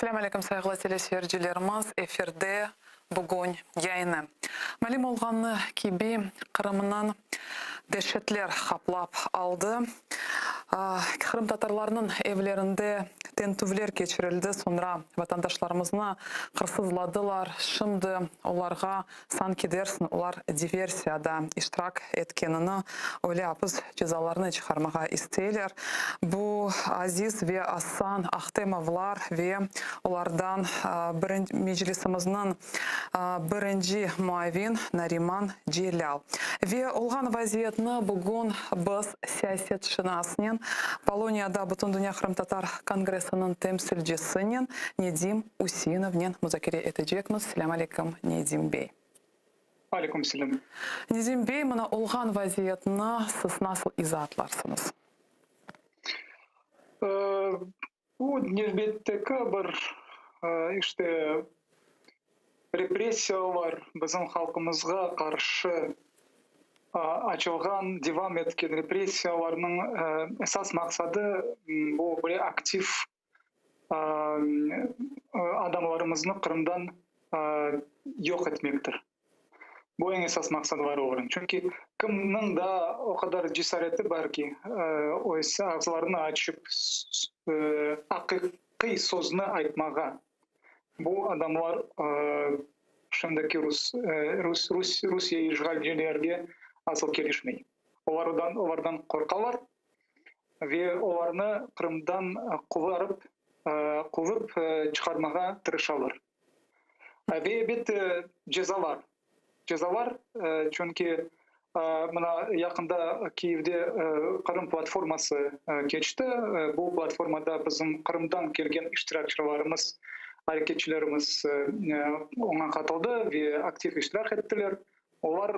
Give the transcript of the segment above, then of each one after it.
Selâm aleyküm, sayğılı teleseyircilerimiz, efirde Bugün yayını. Malüm olğanı kibi, Qırımnıñ deşetler qaplap aldı. Qırımtatarlarnıñ evlerinde tintüvler keçirildi, soñra vatandaşlarımıznı qırsızladılar. Şimdi olarğa Sanki dersiñ, olar diversiyada iştirak etkenini, öyle apis cezalarını çıqarmağa isteyler. Bu Aziz ve Asan Ahtemovlar ve olardan Meclisimizniñ birinci muavin Nariman Celâl. Ve olğan vaziyetni bugün biz siyasetşınasnen, Poloniyada Bütündünya qırımtatar kongressiniñ temsilcisinen Nedim Useinovnen muzakere etecekmiz. Selâm aleyküm, Nedim bey. Aleyküm selâm. Nedim bey, mına olğan vaziyetni siz nasıl izaatlarsıñız? Bu nevbetteki bir, işte, repressiyalar, bizim halqımızğa qarşı açılğan, devam etken repressiyalarnıñ esas maqsadı bu böyle aktiv adamlarımıznı Qırımdan yoq etmektir. Bu eñ esas maqsadları olarnıñ. Çünki kimniñ daa o qadar cesareti bar ki, öz ağızlarını açıp aqiqiy sözni aytmağa, bu adamlar şimdiki Rusiye işğalcilerge asıl kelişmey. Olardan olardan qorqalar ve olarnı Qırımdan quvarıp, quvıp çıqarmağa tırışalar. Ve elbette cezalar. Cezalar, çünki mına yaqında Kiyevde Qırım platforması keçti. Bu platformada bizim Qırımdan kelgen iştirakçılarımız, areketçilerimiz oña qatıldı ve aktiv iştirak ettiler. Olar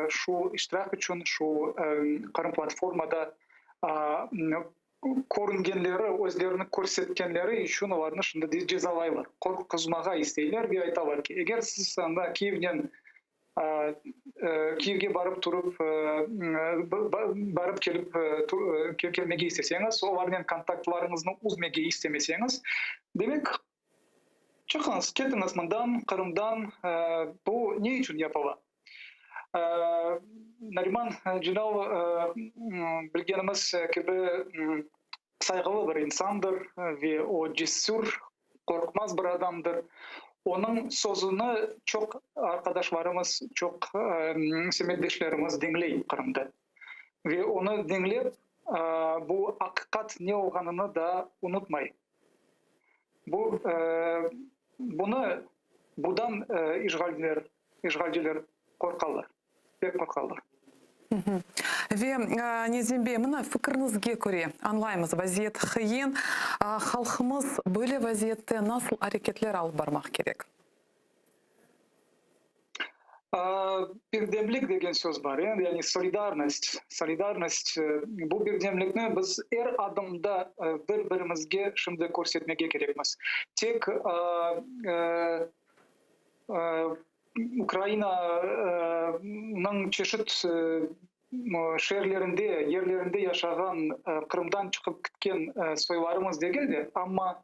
şu iştirak içün, şu Qırım platformada körüngenleri, özlerini körsetkenleri içün olarnı şimdi cezalaylar, qorquzmağa isteyler ve aytalar ki, eger siz anda Kiyevnen, Kiyevge barıp turıp, barıp kelip kelmege isteseñiz, olarnen kontaktlarıñıznı üzmege istemeseñiz, demek, Çıqıñız, ketiñiz mından, Qırımdan. Bu ne içün yapıla? Nariman Celâl, bilgenimiz kibi, sayğılı bir insandır ve o cesür, qorqmaz bir adamdır. Onıñ sözüni çoq arqadaşlarımız, çoq semetdeşlerimiz diñley Qırımda. Ve onı diñlep, bu aqiqat ne olğanını da unutmay. Bu, bunı, budan işğalciler, işğalciler qorqalar, pek qorqalar. Ve, Nezim bey, mına fikriñizge köre, añlaymız, vaziyet qıyın, halqımız böyle vaziyette nasıl areketler alıp barmaq kerek? Birdemlik degen söz bar, yani solidarnost, solidarnost, bu birdemlikni biz er adımda bir-birimizge şimdi körsetmege kerekmiz. Tek Ukrainanıñ çeşit şeerlerinde, yerlerinde yaşağan Qırımdan çıqıp ketken soylarımız degil de, amma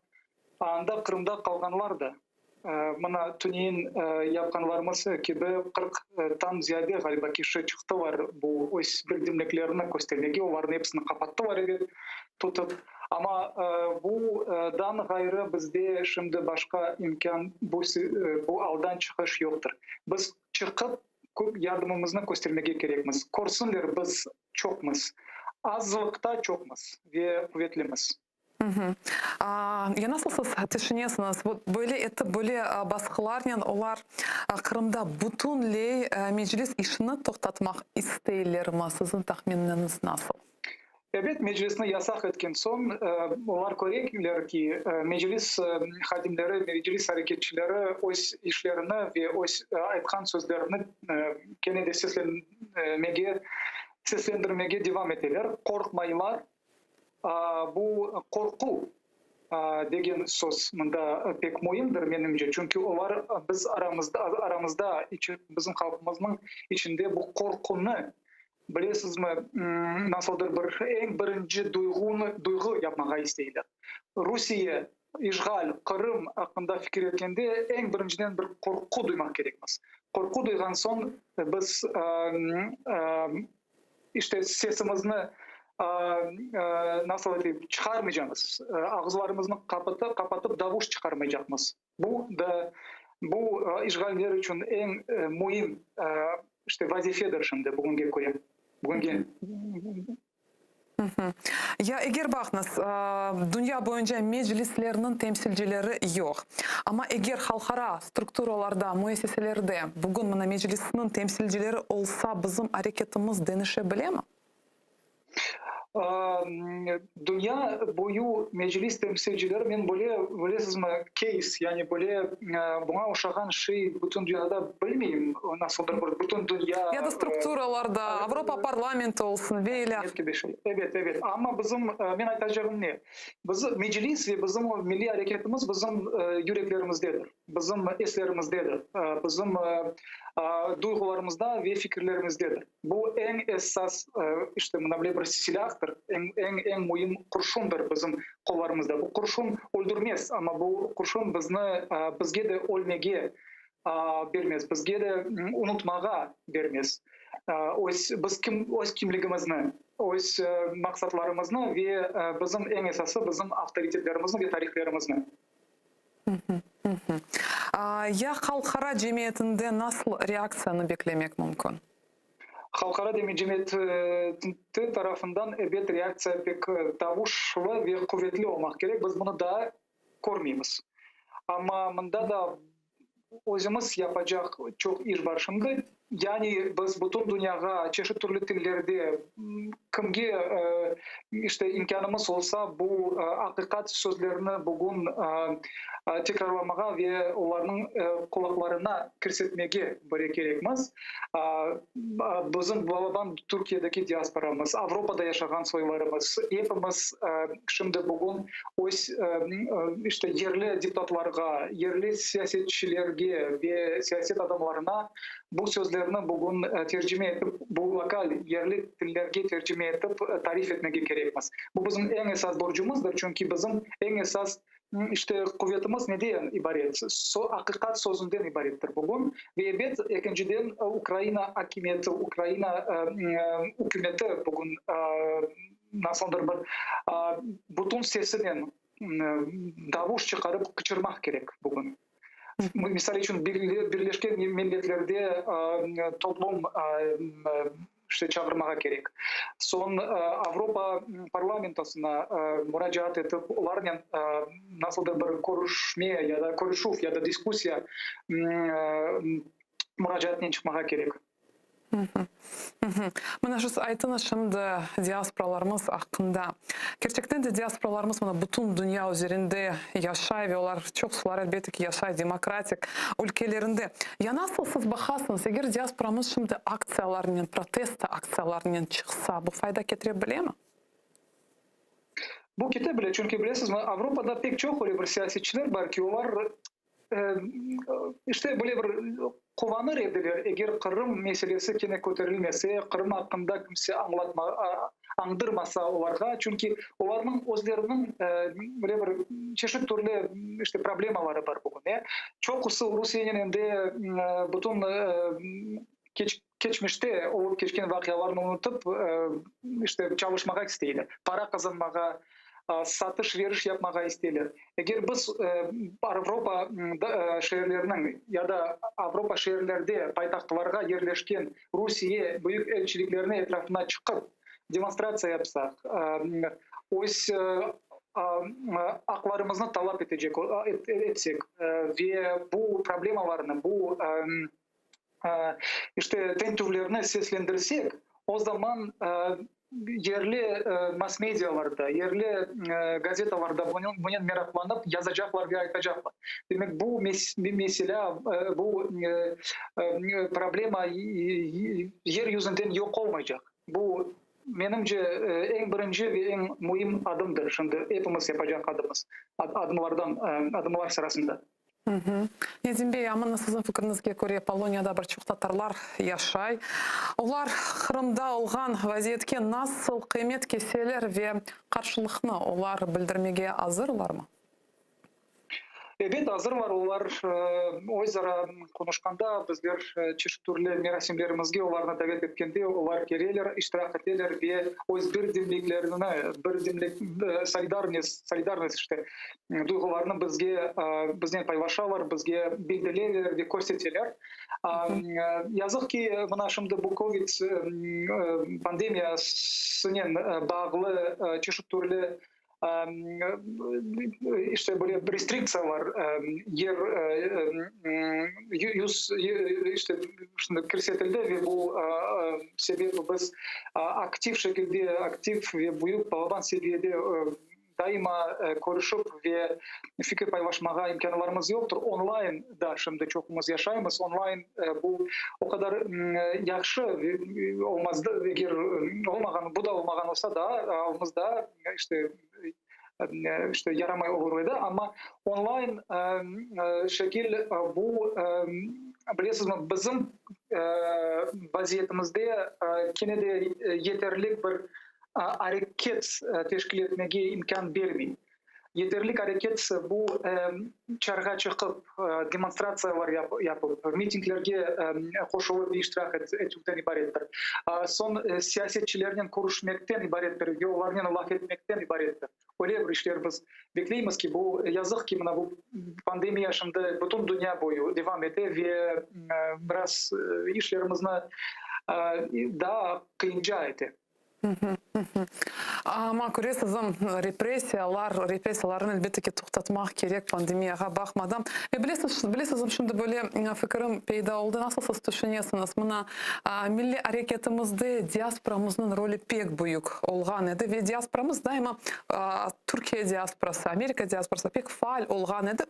anda Qırımda qalğanlar da. Mına tünevin yapqanlarımız kibi qırqtan ziyade, ğaliba, kişi çıqtılar bu öz birdemliklerini köstermege, olarnı episini qapattılar, ebet, tutıp. Amma budan ğayrı bizde şimdi başqa imkân, bu aldan çıqış yoqtır. Biz çıqıp yardımımıznı köstermege kerekmiz. Körsinler, biz çoqmız, azlıqta çoqmız ve quvetlimiz. Ya nasıl siz tüşünesiñiz, böyle etip, böyle basqılarnen olar Qırımda bütünley Meclis işini toqtatmaq isteylermi? Siziñ tahminiñiz nasıl? Ebet, Meclisni yasaq etken soñ, olar köreler ki, Meclis hadimleri, Meclis areketçileri öz işlerini ve öz aytqan sözlerini kene de seslenmege, seslendirmege devam eteler, qorqmaylar. Bu qorqu degen söz mında pek müimdir, menimce, çünki olar biz aramızda, aramızda, bizim halqımıznıñ içinde bu qorqunı, bilesizmi, nasıldır bir eñ birinci duyğunı, duyğu yapmağa isteyler. Rusiye. İşğal, Qırım aqqında fikir etkende, eñ birinciden bir qorqu duymaq kerekmiz. Qorqu duyğan soñ biz, işte, sesimizni, nasıl aytayım, çıqarmaycamız, ağızlarımıznı qapatıp davuş çıqarmaycaqmız. Bu da, bu işğalciler içün eñ müim, işte, vazifedir şimdi bugünge köre, bugünge. Ya eger baqıñız, dünya boyunca meclislerniñ temsilcileri yoq. Amma eger halqara strukturalarda, müessiselerde bugün mına Meclisniñ temsilcileri olsa, bizim areketimiz deñişe bilemi? Dünya boyu Meclis temsilcileri, men böyle, bilesizmi, keys, yani böyle buña oşağan şey bütün dünyada bilmeyim, nasıldır bir bütün dünya. Ya da strukturalarda, Avropa parlamenti olsun ve ilâh. Kibi şey. Ebet, ebet. Amma bizim, men aytacağım ne? Biz, Meclis ve bizim o milliy areketimiz bizim yüreklerimizdedir, bizim eslerimizdedir, bizim duyğularımızda ve fikirlerimizdedir. Bu eñ esas, işte, mına böyle bir silâhtır, eñ, eñ, eñ müim qurşundır bizim qollarımızda. Bu qurşun öldürmez, amma bu qurşun bizni, bizge de ölmege bermez, bizge de unutmağa bermez. Öz, biz kim, öz kimligimizni, öz maqsatlarımıznı ve bizim eñ esası bizim avtoritetlerimizni ve tarihlerimizni. Ya halqara cemiyetinde nasıl reaktsiyanı beklemek mümkün? Halqara cemiyeti tarafından, ebet, reaktsiya pek davuşlı ve quvetli olmaq kerek. Biz bunı daa körmeymiz. Amma mında da özümiz yapacaq çoq iş bar şimdi. Yani biz bütün dünyağa çeşit türlü tillerde kimge işte imkânımız olsa bu aqiqat sözlerini bugün tekrarlamağa ve olarnıñ qulaqlarına kirsetmege bile kerekmiz. Bizim balaban Türkiyedeki diasporamız, Avropada yaşağan soylarımız, epimiz şimdi bugün öz işte yerli deputatlarğa, yerli siyasetçilerge ve siyaset adamlarına bu sözlerni bugün tercime etip, bu lokal, yerli tillerge tercime etip tarif etmege kerekmiz. Bu bizim eñ esas borcumızdır, çünki bizim eñ esas işte quvetimiz neden ibaret? Aqiqat sözünden ibarettir bugün. Ve ebet, ekinciden, Ukraina akimiyeti, Ukraina ükümeti bugün nasıldır bir bütün sesinen davuş çıqarıp qıçırmaq kerek bugün. Misal içün, Birleşken Milletlerde toplum işte çağırmağa kerek. Soñ Avropa parlamentosına muracaat etip, olarnen nasıldır bir körüşme ya da körüşüv ya da diskussiya muracaatnen çıqmağa kerek. Mına şu aytıñız şimdi diasporalarımız aqqında. Kerçekten de diasporalarımız mına bütün dünya üzerinde yaşay ve olar çoqsular elbette ki yaşay demokratik ülkelerinde. Ya nasıl siz baqasıñız, eger diasporamız şimdi aktsiyalarnen, protesto aktsiyalarnen çıqsa, bu fayda ketire bilemi? Bu kete bile, çünki bilesizmi, Avropada pek çoq öyle bir siyasetçiler bar ki, olar İşte, böyle bir quvanır ediler, eger Qırım meselesi kene köterilmese, Qırım aqqında kimse añlatma, añdırmasa olarğa, çünki olarnıñ özleriniñ böyle bir çeşit türlü, işte, problemaları bar bugün. E, çoqusı Rusiyenen endi bütün keçmişte olıp keçken vaqialarnı unutıp, işte, çalışmağa isteyler, para qazanmağa, satış-veriş yapmağa isteyler. Eger biz Avropa şeerleriniñ ya da Avropa şeerlerde paytahtlarğa yerleşken Rusiye büyük elçilikleriniñ etrafına çıqıp demonstratsiya yapsaq, öz aqlarımıznı talap etecek etsek ve bu problemalarnı, bu işte tentüvlerni seslendirsek, o zaman yerli mass-medialarda, yerli gazetalarda bunen meraqlanıp yazacaqlar ve aytacaqlar. Demek, bu mesele, bu problema yer yüzünden yoq olmaycaq. Bu, menimce, eñ birinci ve eñ müim adımdır, şimdi epimiz yapacaq adımız, adımlardan, adımlar sırasında. Nedim bey, amma siziñ fikriñizge köre, Poloniyada bir çoq tatarlar yaşay. Olar Qırımda olğan vaziyetke nasıl qıymet keseler ve qarşılıqnı olar bildirmege azırlarmı? Ebet, azırlar. Olar öz ara qonuşqanda, bizler çeşit türlü merasimlerimizge olarnı davet etkende, olar keleler, iştirak eteler ve öz birdemliklerini, birdemlik, solidarnost, solidarnost işte, duyğularını bizge, biznen paylaşalar, bizge bildireler ve körseteler. Yazıq ki, mına şimdi bu kovid pandemiyasınen bağlı çeşit türlü işte böyle restriktsiyalar yer yüz işte şimdi kirsetildi ve bu sebep biz aktiv şekilde aktiv ve büyük balaban seviyede daima körüşip ve fikir paylaşmağa imkânlarımız yoqtır. Onlayn da şimdi çoqumız yaşaymız. Onlayn bu o qadar yahşı olmazdı, eger olmağan, bu da olmağan olsa daa alımız daa işte işte yaramay olur edi. Amma onlayn şekil bu, bilesizmi, bizim vaziyetimizde kene de yeterlik bir areket teşkil etmege imkân bermey. Yeterlik areket bu çarğa çıqıp, demonstratsiyalar yapıp, mitinglerge qoşulıp iştirak etüvden ibarettir. Soñ siyasetçilernen körüşmekten ibarettir ve olarnen laf etmekten ibarettir. Öyle bir işler biz bekleymiz ki, bu yazıq ki, mına bu pandemiya şimdi bütün dünya boyu devam ete ve biraz işlerimizni daa qıyınca ete. Amma köresiz, repressiyalar, repressiyalarnı elbette ki toqtatmaq kerek pandemiyağa baqmadan. Ve bilesiz, bilesiz, şimdi böyle fikirim peyda oldı, nasıl siz tüşünesiñiz, mına milliy areketimizde diasporamıznıñ rolü pek büyük olğan edi ve diasporamız daima, Türkiye diasporası, Amerika diasporası pek faal olğan edi.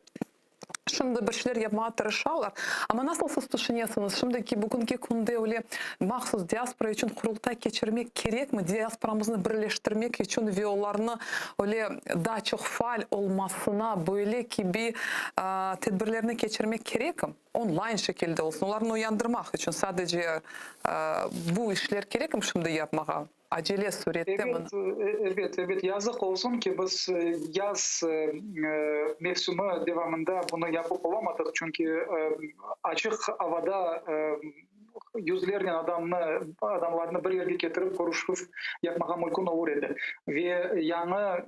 Şimdi bir şeyler yapmağa tırışalar. Amma nasıl siz tüşünesiñiz, şimdiki, bugünki künde öyle mahsus diaspora içün qurultay keçirmek kerekmi, diasporamıznı birleştirmek içün ve olarnı öyle daa çoq faal olmasına böyle kibi tedbirlerni keçirmek kerekmi, onlayn şekilde olsun, olarnı uyandırmaq içün sadece bu işler kerekmi şimdi yapmağa? Acele surette mına. Ebet, ebet. Yazıq olsun ki, biz yaz mevsimi devamında bunı yapıp olamadıq, çünki açıq avada yüzlernen adamnı, adamlarnı bir yerge ketirip körüşüv yapmağa mümkün olur edi. Ve yañı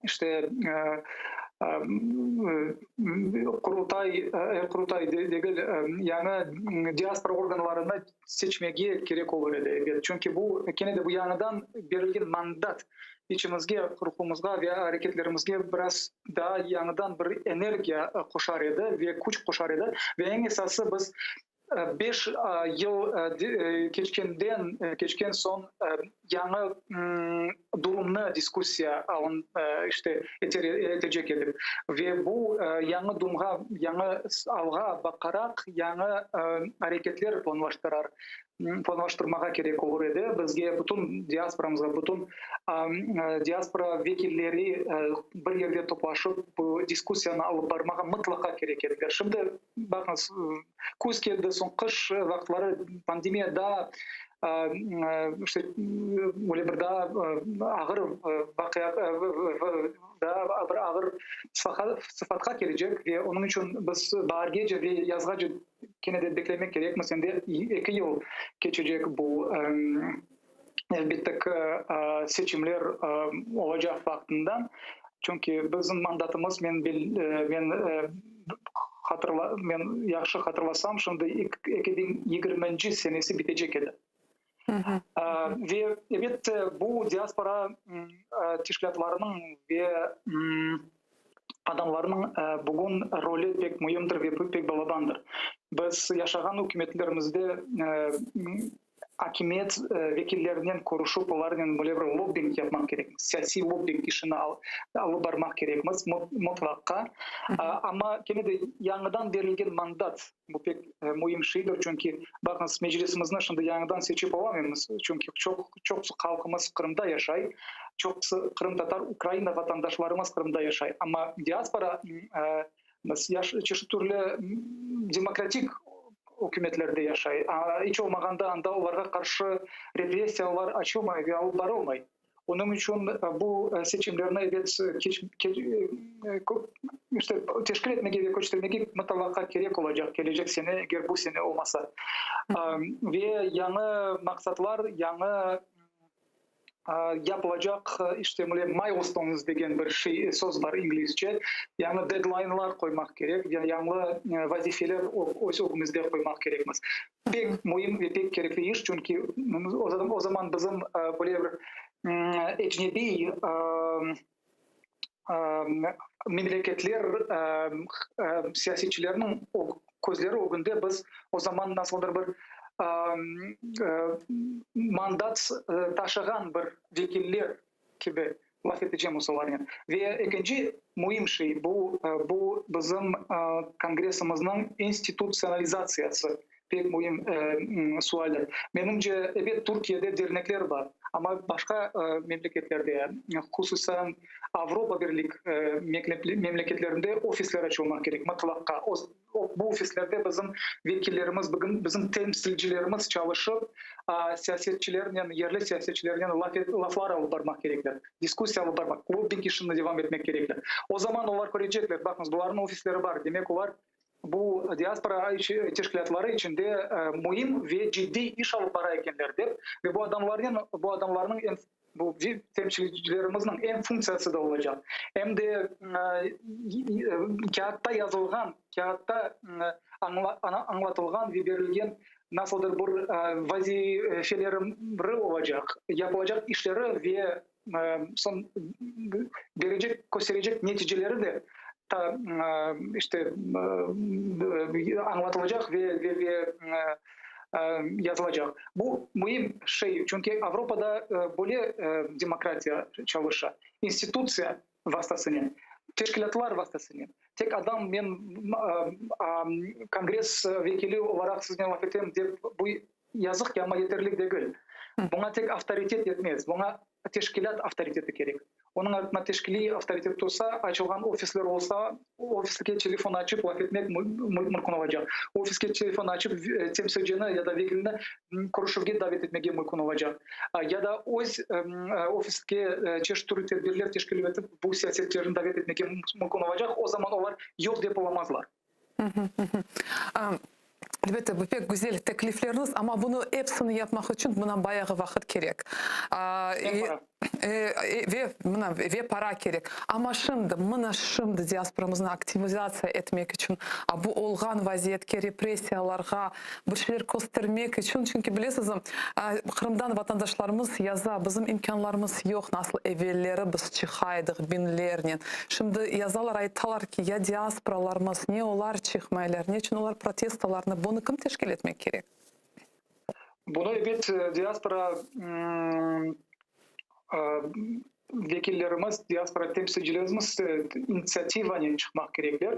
İşte, Qurultay, Qurultay degil, yañı diaspora organlarını seçmege kerek olur edi, ebet. Çünki bu, kene de bu yañıdan berilgen mandat içimizge, ruhumızğa ve areketlerimizge biraz daa yañıdan bir energiya qoşar edi ve küç qoşar edi. Ve eñ esası biz Beş yıl keçkenden keçken soñ yañı durumnı diskussiya işte etecek edik. Ve bu yañı durumğa, yañı alğa baqaraq yañı areketler planlaştırar, planlaştırmağa kerek olur edi. Bizge, bütün diasporamızğa, bütün diaspora vekilleri bir yerde toplaşıp bu diskussiyanı alıp barmağa mıtlaqa kerek ediler. Şimdi Baqıñız, küz keldi, soñ qış vaqıtları pandemiya daa işte öyle bir daa ağır vaqia, daa bir ağır sıfatqa kelecek ve onıñ içün biz baargece ve yazğace kene de beklemek kerekmiz. Endi eki yıl keçecek bu elbette ki, seçimler olacaq vaqtından. Çünki bizim mandatımız, men men hatırla, men yahşı hatırlasam, şimdi 2020-nci senesi bitecek edi. Ve elbette bu diaspora teşkilâtlarınıñ ve adamlarnıñ bugün rolü pek müimdir ve pek balabandır. Biz yaşağan ükümetlerimizde Akimiyet vekillerinen körüşip, olarnen böyle bir lobbing yapmaq kerekmiz, siyasiy lobbing işini alıp barmaq kerekmiz mıtlaqqa. Amma kene de yañıdan berilgen mandat, bu pek müim şeydir, çünki, baqıñız, Meclisimizni şimdi yañıdan seçip olamaymız, çünki çoq, çoqusı halqımız Qırımda yaşay, çoqusı qırımtatar, Ukraina vatandaşlarımız Qırımda yaşay, amma diaspora Çeşit türlü demokratik ükümetlerde yaşay. İç olmağanda anda olarğa qarşı repressiyalar açılmay ve alıp barılmay. Onıñ içün bu seçimlerni, ebet, işte, teşkil etmege ve köçtermege mıtlaqa kerek olacaq kelecek sene, eger bu sene olmasa. Ve yañı maqsatlar, yañı yapılacaq, işte, böyle milestones degen bir şey, söz bar inglizce, yañı deadlinelar qoymaq kerek, yañı vazifeler öz ögümizde qoymaq kerekmiz. Pek müim ve pek kerekli iş, çünki o zaman bizim böyle bir ecnebiy memleketler siyasetçileriniñ közleri ögünde biz o zaman nasıldır bir mandat taşığan bir vekiller kibi laf etecemiz olarnen. Ve ekinci müim şey, bu, bu bizim Kongressimizniñ institutsionalizatsiyası pek müim sualdir. Menimce, ebet, Türkiyede dernekler bar, amma başqa memleketlerde, hususan Avropa Birlik memleketlerinde ofisler açılmaq kerek mıtlaqqa. Bu ofislerde bizim vekillerimiz, bizim temsilcilerimiz çalışıp, siyasetçilernen, yerli siyasetçilernen laflar alıp barmaq kerekler, diskussiya alıp barmaq, lobbing işini devam etmek kerekler. O zaman olar körecekler, baqıñız, bularnıñ ofisleri bar, demek olar bu diaspora teşkilâtları içinde müim ve ciddiy iş alıp bara ekenler dep, ve bu adamlarnen, bu adamlarnıñ Bu temsilcilerimizniñ em funktsiyası da olacaq, em de kâğıtta yazılğan, kâğıtta añlatılğan ve berilgen nasıldır bir vazifeleri olacaq, yapılacaq işleri ve soñ berecek, kösterecek neticeleri de işte añlatılacaq ve yazılacaq. Bu müim şey, çünki Avropada böyle demokratiya çalışa, institutsiya vastasınen, teşkilâtlar vastasınen. Tek adam, men kongress vekili olaraq siznen laf etem dep, bu yazıq ki, amma yeterli degil. Buña tek avtoritet yetmez, buña teşkilât avtoriteti kerek. Onıñ artına teşkiliy avtoritet tursa, açılğan ofisler olsa, ofiske telefon açıp laf etmek mümkün olacaq. Ofiske telefon açıp temsilcini ya da vekilni körüşüvge davet etmege mümkün olacaq. Ya da öz ofiske çeşit türlü tedbirler teşkil etip, bu siyasetçilerni davet etmege mümkün olacaq. O zaman olar yoq dep olamazlar. Elbette, bu pek güzel teklifleriñiz, amma bunı epsini yapmaq içün mına bayağı vaqıt kerek. Ve para. Ve mına ve para kerek. Amma şimdi, mına şimdi diasporamıznı aktivizatsiya etmek içün, bu olğan vaziyetke, repressiyalarğa bir şeyler köstermek içün, çünki bilesiz, Qırımdan vatandaşlarımız yaza, bizim imkânlarımız yoq, nasıl evelleri biz çıqaydıq biñlernen. Şimdi yazalar, aytalar ki, ya diasporalarımız, ne olar çıqmaylar, neçün olar protestolarnı, bunı kim teşkil etmek kerek? Bunı, ebet, diaspora vekillerimiz, diaspora temsilcilerimiz initsiativanen çıqmaq kerekler.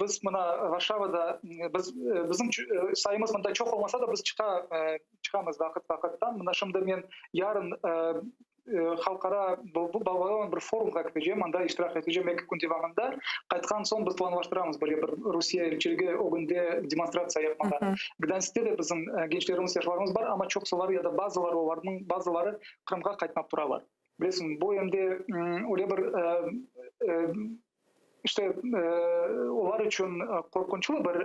Biz mına Varşavada, biz, bizim sayımız mında çoq olmasa da, biz çıqa, çıqamız vaqıt-vaqıttan. Mına şimdi men yarın halqara balaban bir forumğa ketecem, anda iştirak etecem eki kün devamında. Qaytqan soñ biz planlaştıramız böyle bir Rusiye elçiligi ögünde demonstratsiya yapmağa. Gdanskte de bizim gençlerimiz, yaşlarımız bar, amma çoqsuları ya da bazıları olarnıñ bazıları Qırımğa qaytmap turalar. Bilesiñ, bu em de öyle bir İşte, olar içün qorqunçlı bir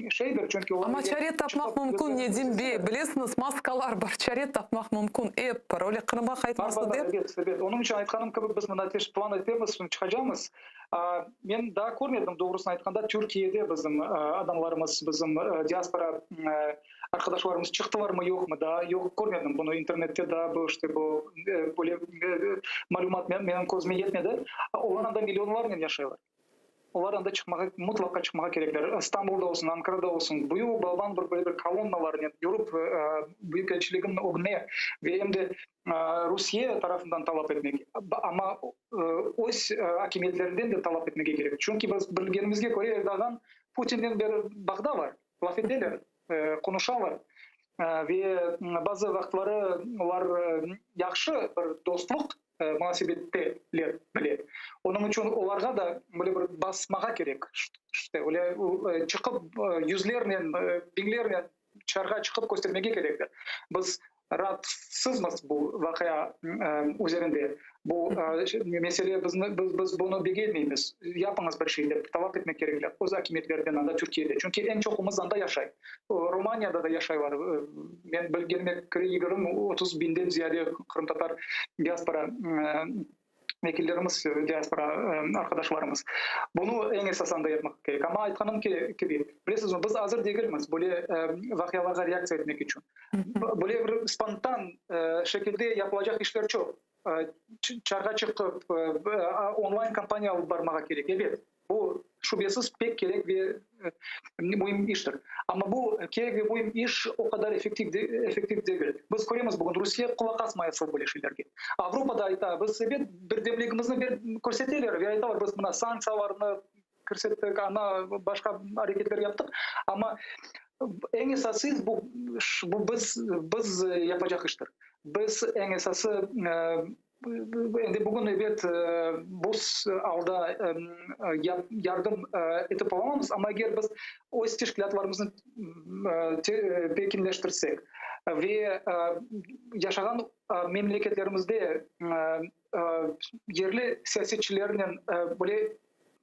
şeydir, çünki olar. Amma çare tapmaq mümkün, Nedim bey, bilesiñiz, maskalar bar, çare tapmaq mümkün, ep bir, öyle Qırımğa qaytması dep. Bar, bar, ebet, ebet. Onıñ içün aytqanım kibi, biz mında plan etemiz, şimdi çıqacamız. Men daa körmedim, doğrusını aytqanda, Türkiyede bizim adamlarımız, bizim diaspora Arqadaşlarımız çıqtılarmı, yoqmı, daa yoq, körmedim bunı internette, daa bu, işte, bu, böyle malümat menim közüme yetmedi. Olar anda millionlarnen yaşaylar. Olar anda çıqmağa, mutlaqa çıqmağa kerekler. İstanbulda olsun, Ankarada olsun, büyük balaban bir böyle bir kolonnalarnen yürip büyükelçiliginiñ ögüne ve em de Rusiye tarafından talap etmek, amma öz akimiyetlerinden de talap etmege kerek. Çünki biz bilgenimizge köre, Erdoğan Putinnen bir bağda bar. Laf eteler, qonuşalar ve bazı vaqıtları olar yahşı bir dostluq munasebetteler bile. Onıñ içün olarğa da böyle bir basmağa kerek, işte, öyle çıqıp yüzlernen, biñlernen tışarığa çıqıp köstermege kerekler. Biz. Raatsızmız bu vaqia üzerinde. Bu mesele bizni, biz, biz bunı begenmeymiz, yapıñız bir şey dep talap etmek kerekler öz akimiyetlerden anda Türkiyede. Çünki eñ çoqumız anda yaşay. Romaniyada da yaşaylar. Men bilgenime köre 20, 30 biñden ziyade qırımtatar diaspora vekillerimiz, diaspora arqadaşlarımız. Bunı eñ esas anda yapmaq kerek. Amma aytqanım kibi, bilesizmi, biz azır degilmiz böyle vaqialarğa reaktsiya etmek içün. Böyle bir spontan şekilde yapılacaq işler çoq. Çarğa çıqıp, onlayn kampaniya alıp barmağa kerek, ebet. Bu, şübesiz, pek kerek ve müim iştir. Amma bu kerek ve müim iş o qadar effektiv degil. Biz köremiz, bugün Rusiye qulaq asmay asıl böyle şeylerge. Avropa da ayta, biz, ebet, birdemligimizni körseteler ve aytalar, biz mına sanktsiyalarnı kirsettik, ana başqa areketler yaptıq, amma eñ esası bu, bu biz, biz yapacaq iştir. Biz eñ esası Endi bugün, ebet, bu alda yardım etip olamamız, amma eger biz öz teşkilâtlarımıznı pekinleştirsek ve yaşağan memleketlerimizde yerli siyasetçilernen böyle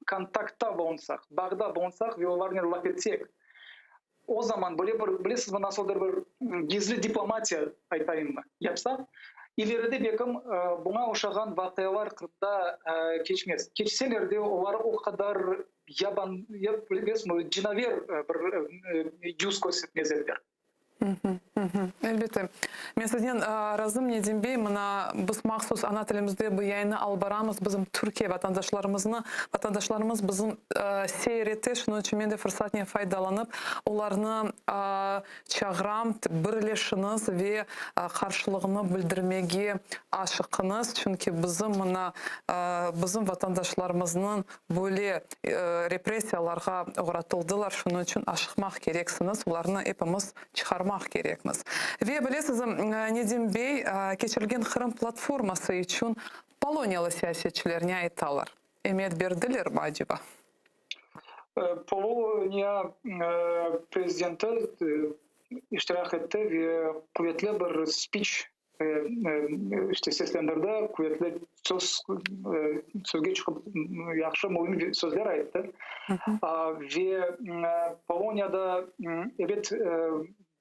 kontaktta bulunsaq, bağda bulunsaq ve olarnen laf etsek, O zaman böyle bir, bilesizmi, nasıldır bir gizli diplomatiya aytayımmı, yapsaq, ileride belkim buña oşağan vaqialar Qırımda keçmez. Keçseler de, olar o qadar yaban, bilesizmi, cinaver bir yüz körsetmez ediler. Elbette. Men siznen razım, Nedim bey. Mına, biz mahsus ana tilimizde bu yayınnı alıp baramız, bizim Türkiye vatandaşlarımıznı, vatandaşlarımız bizim seyir ete, şunıñ içün men de fırsatnen faydalanıp, olarnı çağıram, birleşiñiz ve qarşılığını bildirmege aşıqıñız, çünki bizim mına, bizim vatandaşlarımıznıñ Böyle repressiyalarğa oğratıldılar, şunıñ içün aşıqmaq kereksiñiz, olarnı epimiz çıqarmaq kerekmiz. Ve bilesiz, Nedim bey, keçirilgen Qırım platforması içün poloniyalı siyasetçiler ne aytalar? Emiyet berdilermi aceba? Poloniya prezidenti iştirak etti ve quvetli bir spiç işte seslendirdi, quvetli söz, sözge çıqıp yahşı, müim sözler ayttı. Ve Poloniyada, ebet,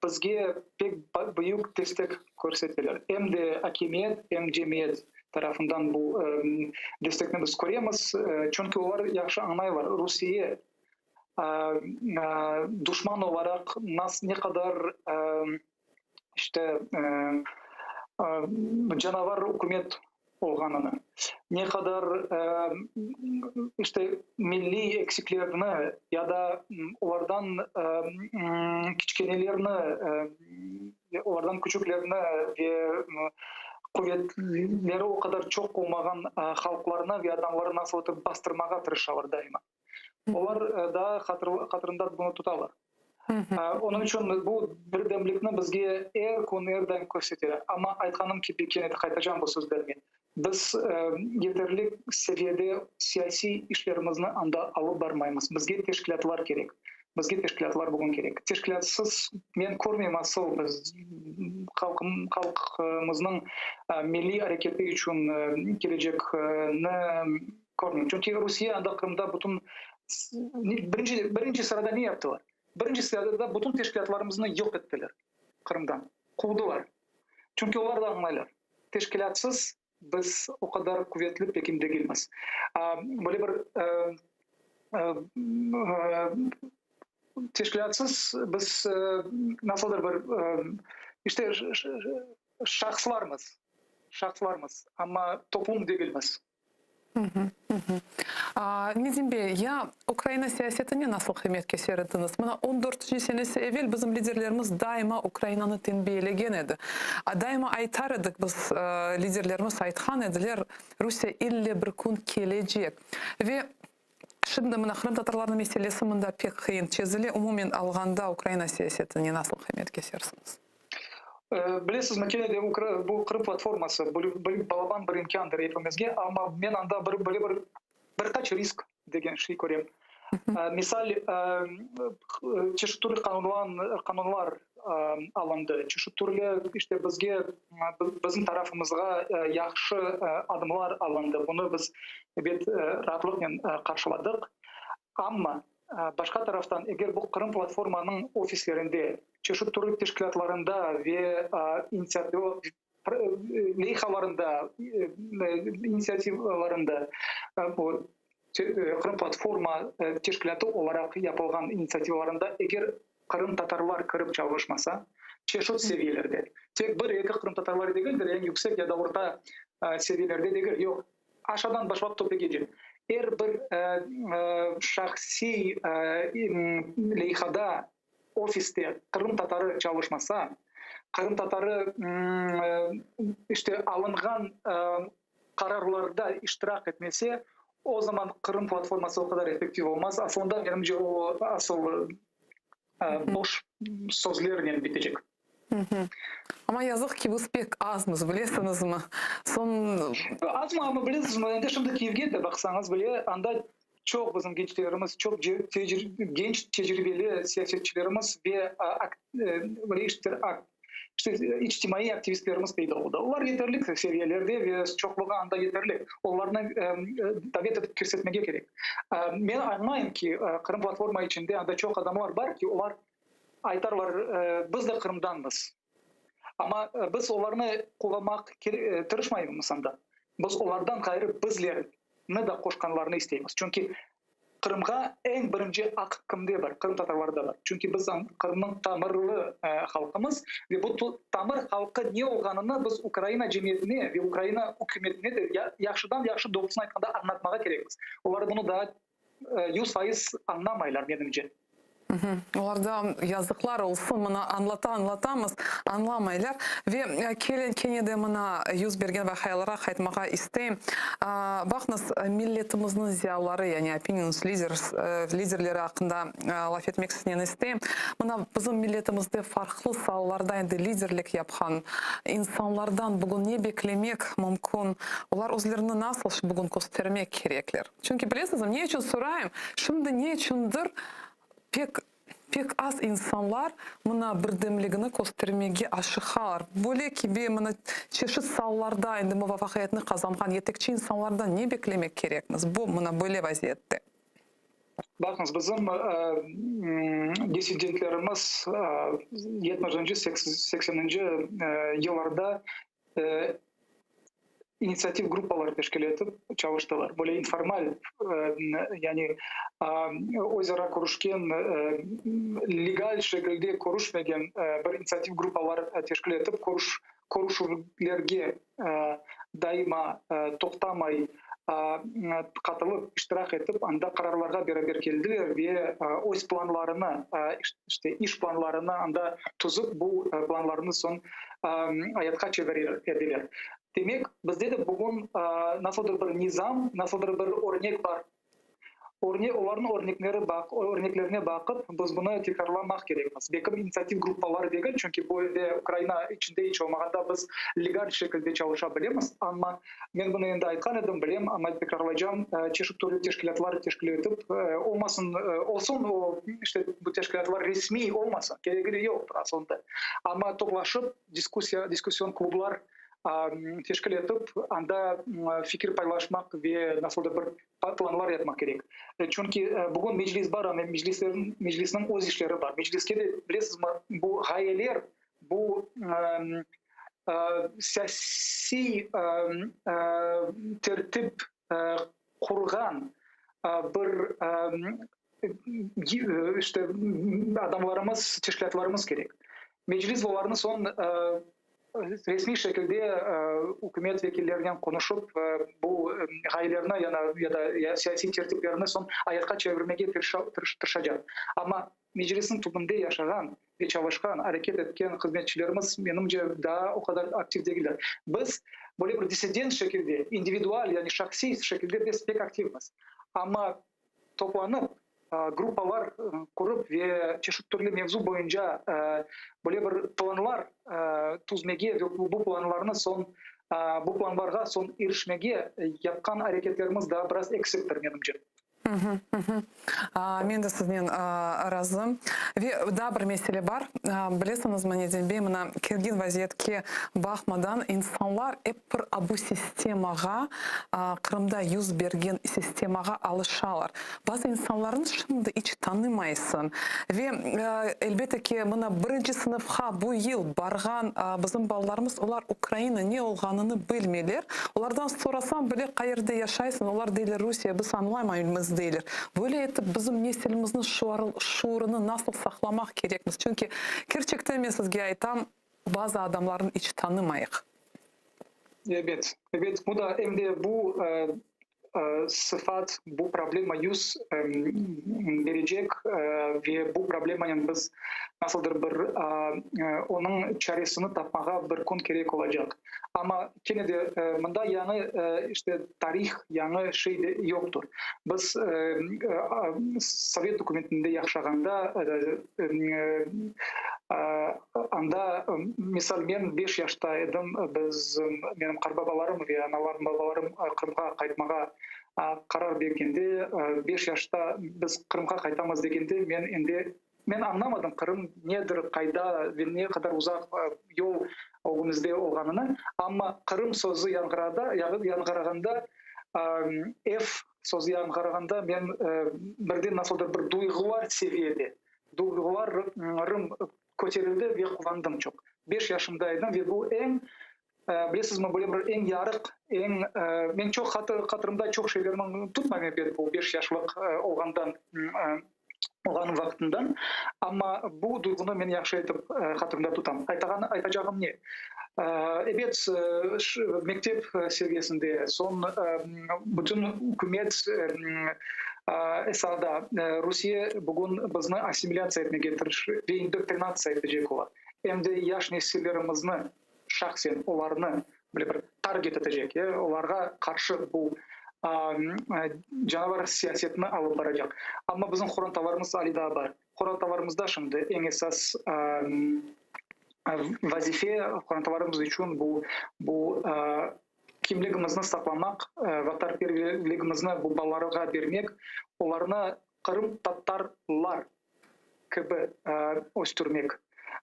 bizge pek büyük destek körseteler. Em de akimiyet, em cemiyet tarafından bu destekni biz köremiz. Çünki olar yahşı añlaylar, Rusiye duşman olaraq ne qadar işte canavar ükümet olğanını, ne qadar işte milliy eksiklerni ya da olardan kiçkenelerni, olardan küçüklerni ve quvetleri o qadar çoq olmağan halqlarnı ve adamlarnı nasıl etip bastırmağa tırışalar daima. Olar daa hatırında bunı tutalar. Onıñ içün bu birdemlikni bizge er kün, er daim körseteler. Amma aytqanım kibi, kene de qaytacam bu sözlerge, biz yeterli seviyede siyasiy işlerimizni anda alıp barmaymız. Bizge teşkilâtlar kerek. Bizge teşkilâtlar bugün kerek. Teşkilâtsız men körmeyim asıl biz halqımıznıñ milliy areketi içün kelecekni Körmeyim. Çünki Rusiye anda Qırımda bütün birinci, birinci sırada ne yaptılar? Birinci sırada bütün teşkilâtlarımıznı yoq ettiler Qırımdan, quvdılar. Çünki olar da añlaylar, teşkilâtsız biz o qadar quvetli pekin degilmiz. Böyle bir teşkilâtsız biz nasıldır bir işte şahıslarmız, şahıslarmız, amma toplum degilmiz. Nedim bey, ya Ukraina siyasetine nasıl qıymet keser ediñiz? Mına on dörtünci senesi evel bizim liderlerimiz daima Ukrainanı tenbiyelegen edi. Daima aytar edik biz, liderlerimiz aytqan ediler, Rusiye ille bir kün kelecek. Ve şimdi mına qırımtatarlarnıñ meselesi mında pek qıyın çezile. Umumen alğanda Ukraina siyasetine nasıl qıymet kesersiñiz? Bilesizmi, kene de bu Qırım platforması balaban bir imkândır epimizge, amma men anda bir böyle bir bir qaç risk degen şey körem. Misal, çeşit türlü qanunlar. alındı, çeşit türlü işte bizge, bizim tarafımızğa yahşı adımlar alındı, bunı biz, ebet, raatlıqnen qarşıladıq. Amma, başqa taraftan, eger bu Qırım platformanıñ ofislerinde, çeşit türlü teşkilâtlarında ve inisiativa leyhalarında, inisiativalarında, bu Qırım platforma teşkilâtı olaraq yapılğan inisiativalarında eger qırımtatarlar kirip çalışmasa, çeşit seviyelerde, tek bir-eki qırımtatarlar degildir, eñ yüksek ya da orta seviyelerde degil, yoq, aşağıdan başlap töpegece, er bir şahsiy leyhada, ofiste qırımtatarı çalışmasa, qırımtatarı işte alınğan qararlarda iştirak etmese, o zaman Qırım platforması o qadar effektiv olmaz. Aslında, menimce, o asıl boş sözlernen bitecek. Amma yazıq ki, biz pek azmız, bilesiñizmi? Soñ. Azmı, amma bilesizmi, endi şimdi Kiyevge de baqsañız bile, anda çoq bizim gençlerimiz, çoq genç tecribeli siyasetçilerimiz ve böyle işte içtimaiy aktivistlerimiz peyda oldı. Olar yeterli seviyelerde ve çoqluğı anda yeterli. Olarnı davet etip kirsetmege kerek. Men añlayım ki, Qırım platforma içinde anda çoq adamlar bar ki, olar aytarlar, biz de Qırımdanmız. Amma biz olarnı quvamaq tırışmaymız anda. Biz olardan ğayrı bizlerni de qoşqanlarını isteymiz. Çünki Qırımğa eñ birinci aq kimde bar? Qırımtatarlarda bar. Çünki biz Qırımnıñ tamırlı halqımız ve bu tamır halqı ne olğanını biz Ukraina cemiyetine ve Ukraina ükümetine de yahşıdan-yahşı, doğrusını aytqanda, añlatmağa kerekmiz. Olar bunı daa 100% añlamaylar, menimce. Olar da, yazıqlar olsun, mına añlata-añlatamız, añlamaylar. Ve keliñ, kene de mına yüz bergen vaqialarğa qaytmağa isteyim. Baqıñız, milletimizniñ ziyalıları, yani opinions leaders, liderleri aqqında laf etmek siznen isteyim. Mına bizim milletimizde farqlı saalarda endi liderlik yapqan insanlardan bugün ne beklemek mümkün? Olar özlerini nasıl bugün köstermek kerekler? Çünki bilesiñizmi, ne içün sorayım, şimdi ne içündir pek, pek az insanlar mına birdemligini köstermege aşıqalar. Böyle kibi mına çeşit saalarda endi muvafaqiyetni qazanğan yetekçi insanlardan ne beklemek kerekmiz bu mına böyle vaziyette? Baqıñız, bizim dissidentlerimiz yetmişinci, sekseninci yıllarda initsiativ gruppalar teşkil etip çalıştılar. Böyle informal, yani özara körüşken, legal şekilde körüşmegen bir initsiativ gruppalar teşkil etip körüşüvlerge daima toqtamay qatılıp, iştirak etip, anda qararlarğa beraber keldiler ve öz planlarını, işte iş planlarını anda tüzip, bu planlarnı soñ ayatqa çevirir ediler. Demek, bizde de bugün nasıldır bir nizam, nasıldır bir örnek bar. Örne, olarnıñ örnekleri baq, örneklerine baqıp, biz bunı tekrarlamaq kerekmiz. Belki initsiativ gruppaları degil, çünki bu elde Ukraina içinde iç olmağanda biz legal şekilde çalışa bilemiz, amma men bunı endi aytqan edim, bilem, amma tekrarlaycam, çeşit türlü teşkilâtlar teşkil etip, olmasın, olsun o, işte, bu teşkilâtlar resmiy olmasın, keregi de yoqtır asılında, amma toplaşıp, diskussiya, diskussion klublar teşkil etip, anda fikir paylaşmaq ve nasıldır bir planlar yapmaq kerek. Çünki bugün Meclis bar, amma Meclisniñ öz işleri bar. Mecliske de, bilesizmi, bu ğayeler, bu siyasiy tertip qurğan bir işte adamlarımız, teşkilâtlarımız kerek. Meclis olarnı soñ resmiy şekilde ükümet vekillerinen qonuşıp, bu ğayelerni ya da siyasiy tertiplerni soñ ayatqa çevirmege tırışacaq. Amma Meclisniñ tübünde yaşağan ve çalışqan, areket etken hızmetçilerimiz, menimce, daa o qadar aktiv degiller. Biz böyle bir dissident şekilde, individual, yani şahsiy şekilde biz pek aktivmiz. Amma toplanıp, gruppalar qurıp ve çeşit türlü mevzu boyunca böyle bir planlar tüzmege ve bu planlarnı soñ, bu planlarğa soñ irişmege yapqan areketlerimiz daa biraz eksiktir, menimce. Men de siznen razım. Ve daa bir mesele bar. Bilesiñizmi, Nedem bey, mına kergin vaziyetke baqmadan, insanlar ep bir bu sistemağa, Qırımda yüz bergen sistemağa alışalar. Bazı insanlarnı şimdi iç tanımaysıñ. Ve, elbette ki, mına birinci sınıfqa bu yıl barğan bizim balalarımız, olar Ukraina ne olğanını bilmeyler. Olardan sorasañ bile, qayerde yaşaysıñ, olar deyler, Rusiye, biz añlamaymız, deyler. Böyle etip bizim nesilimizniñ şuurını nasıl saqlamaq kerekmiz? Çünki, kerçekten men sizge aytam, bazı adamlarnı iç tanımayıq. Ebet, ebet, bu da em de bu sıfat, bu problema yüz berecek ve bu problemanen biz nasıldır bir onıñ çaresini tapmağa bir kün kerek olacaq. Amma kene de mında yañı işte tarih, yañı şey de yoqtur. Biz Sovet ükümetinde yaşağanda Anda, misal, men beş yaşta edim, biz, menim qartbabalarım ve analarım, babalarım Qırımğa qaytmağa qarar bergende, beş yaşta biz Qırımğa qaytamız degende, men endi, men añlamadım Qırım nedir, qayda ve ne qadar uzaq yol ögümizde olğanını, amma Qırım sözü yañğırada, yañğırağanda, ev sözü yañğırağanda men birden nasıldır bir duyğular seviyede Duyğularım köterildi ve quvandım çoq. Beş yaşımda edim ve bu eñ, bilesizmi, böyle bir eñ yarıq, eñ, men çoq hatırımda çoq şeylerni tutmayım ebet bu beş yaşlıq olğandan, olğanım vaqtından, amma bu duyğunı men yahşı etip hatırımda tutam. Aytağan, aytacağım ne? Ebet, mektep seviyesinde, soñ bütün ükümet esada Rusiye bugün bizni assimilâtsiya etmege tırışa ve indoktrinatsiya etecek ola. Em de yaş nesillerimizni, şahsen olarnı böyle bir target etecek, olarğa qarşı bu canavar siyasetini alıp baracaq. Amma bizim qorantalarımız ali daa bar. Qorantalarımızda şimdi eñ esas vazife qorantalarımız içün bu, bu kimligimizni saqlamaq, vatanperverligimizni bu balalarğa bermek, olarnı qırımtatarlar kibi östürmek.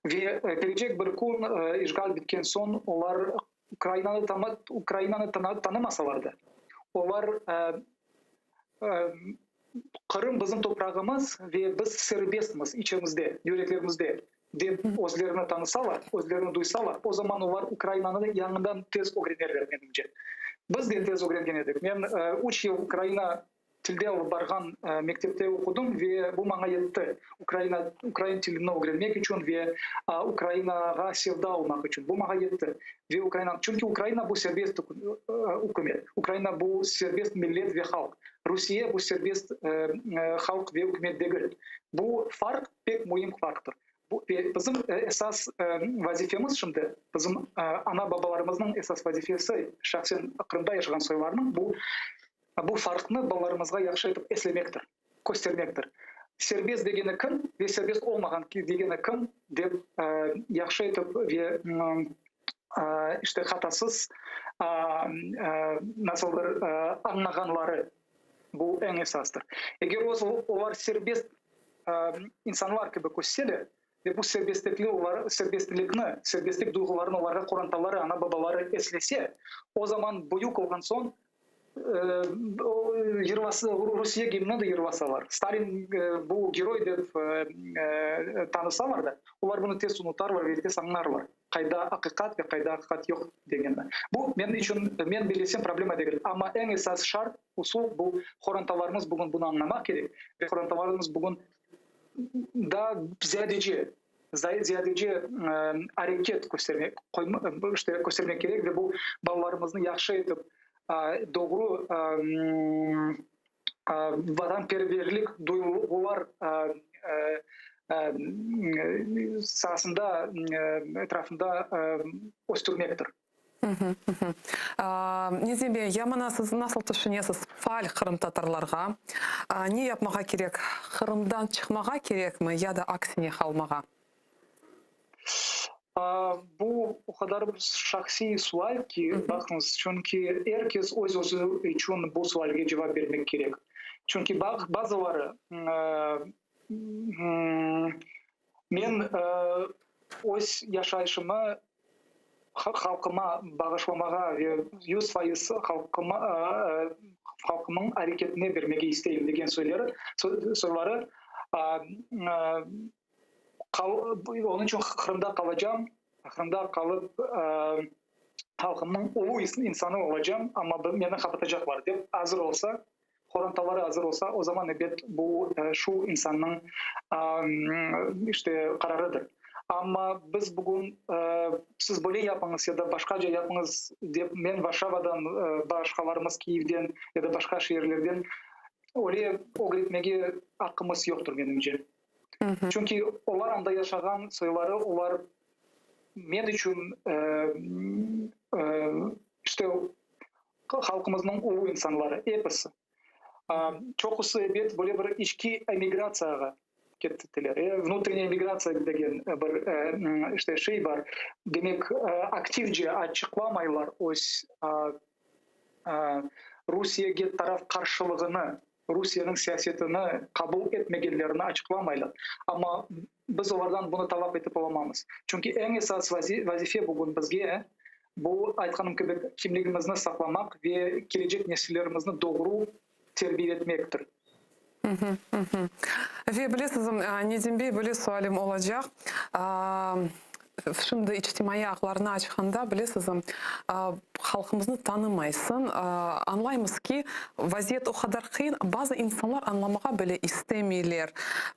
Ve kelecek bir kün işğal bitken soñ olar Ukrainanı Ukrainanı tanımasalar da, olar Qırım bizim toprağımız ve biz serbestmiz içimizde, yüreklerimizde dep özlerini tanısalar, özlerini duysalar, o zaman olar Ukrainanı yañıdan tez ögrenerler, menimce. Biz de tez ögrengen edik. Men üç yıl Ukraina tilde alıp barğan mektepte oqudım ve bu maña yetti, ukraina, ukrain tilini ögrenmek içün ve Ukrainağa sevda olmaq içün. Bu maña yetti. Ve Ukraina, çünki Ukraina bu serbest ükümet, Ukraina bu serbest millet ve halq. Rusiye bu serbest halq ve ükümet degil. Bu farq pek müim farqtır. Bu, ve bizim esas vazifemiz şimdi, bizim ana-babalarımıznıñ esas vazifesi, şahsen Qırımda yaşağan soylarnıñ, bu Bu farqnı balalarımızğa yahşı etip eslemektir, köstermektir. Serbest degeni kim ve serbest olmağan degeni kim dep yahşı etip ve işte hatasız nasıldır añlağanları bu eñ esastır. Eger olar serbest insanlar kibi kösseler, Ve bu serbestlikli olar, serbestlikni, serbestlik duyğularını olarğa qorantaları, ana-babaları eslese, o zaman büyük olğan soñ, yırlasa, Rusiye gimnini de yırlasalar, Stalin bu geroy dep tanısalar da, olar bunı tez unutarlar ve tez añlarlar, qayda aqiqat ve qayda aqiqat yoq degenini. Bu, menim içün, men bellesem, problema degil. Amma eñ esas şart, usul bu, qorantalarımız bugün bunı añlamaq kerek ve qorantalarımız bugün Daa ziyadece, ziyadece areket köstermek, işte köstermek kerek ve bu balalarımıznı yahşı etip, doğru vatanperverlik duyğular saasında, etrafında östürmektir. Nizem bey, ya mına siz nasıl tüşünesiz, faal qırımtatarlarğa ne yapmağa kerek, Qırımdan çıqmağa kerekmi ya da aksine qalmağa? Bu o qadar şahsiy sual ki, baqıñız, çünki er kes öz-özü içün bu sualge cevap bermek kerek. Çünki bazıları men öz yaşayışımı halqıma bağışlamağa ve 100% halqıma halqımnıñ areketine bermege isteyim degen soyları soyları onıñ içün Qırımda qalacam, Qırımda qalıp halqımnıñ ulu insanı olacam, amma meni qapatacaqlar dep azır olsa, qorantaları azır olsa, o zaman ebet bu şu insannıñ işte qararıdır. Amma biz bugün siz böyle yapıñız ya da başqaca yapıñız dep men Varşavadan, başqalarımız Kiyevden ya da başqa şeerlerden öyle ögretmege aqqımız yoqtır menimce. Çünki olar anda yaşağan soyları, olar men içün işte halqımıznıñ ulu insanları, episi. Çoqusı, ebet, böyle bir içki emigratsiyağa kettiler. Vnutrenniya emigratsiya degen bir işte şey bar. Demek, aktivce açıqlamaylar öz Rusiyege taraf qarşılığını, Rusiyeniñ siyasetini qabul etmegenlerini açıqlamaylar. Amma biz olardan bunı talap etip olamamız. Çünki eñ esas vazife bugün bizge, bu, aytqanım kibi, kimligimizni saqlamaq ve kelecek nesillerimizni doğru terbiyeletmektir. Ve bilesiz, Nedim bey, böyle sualim olacaq. Şimdi içtimaiy ağlarnı açqanda, bilesiz, halqımıznı tanımaysıñ. Añlaymız ki, vaziyet o qadar qıyın, bazı insanlar añlamağa bile istemeyler.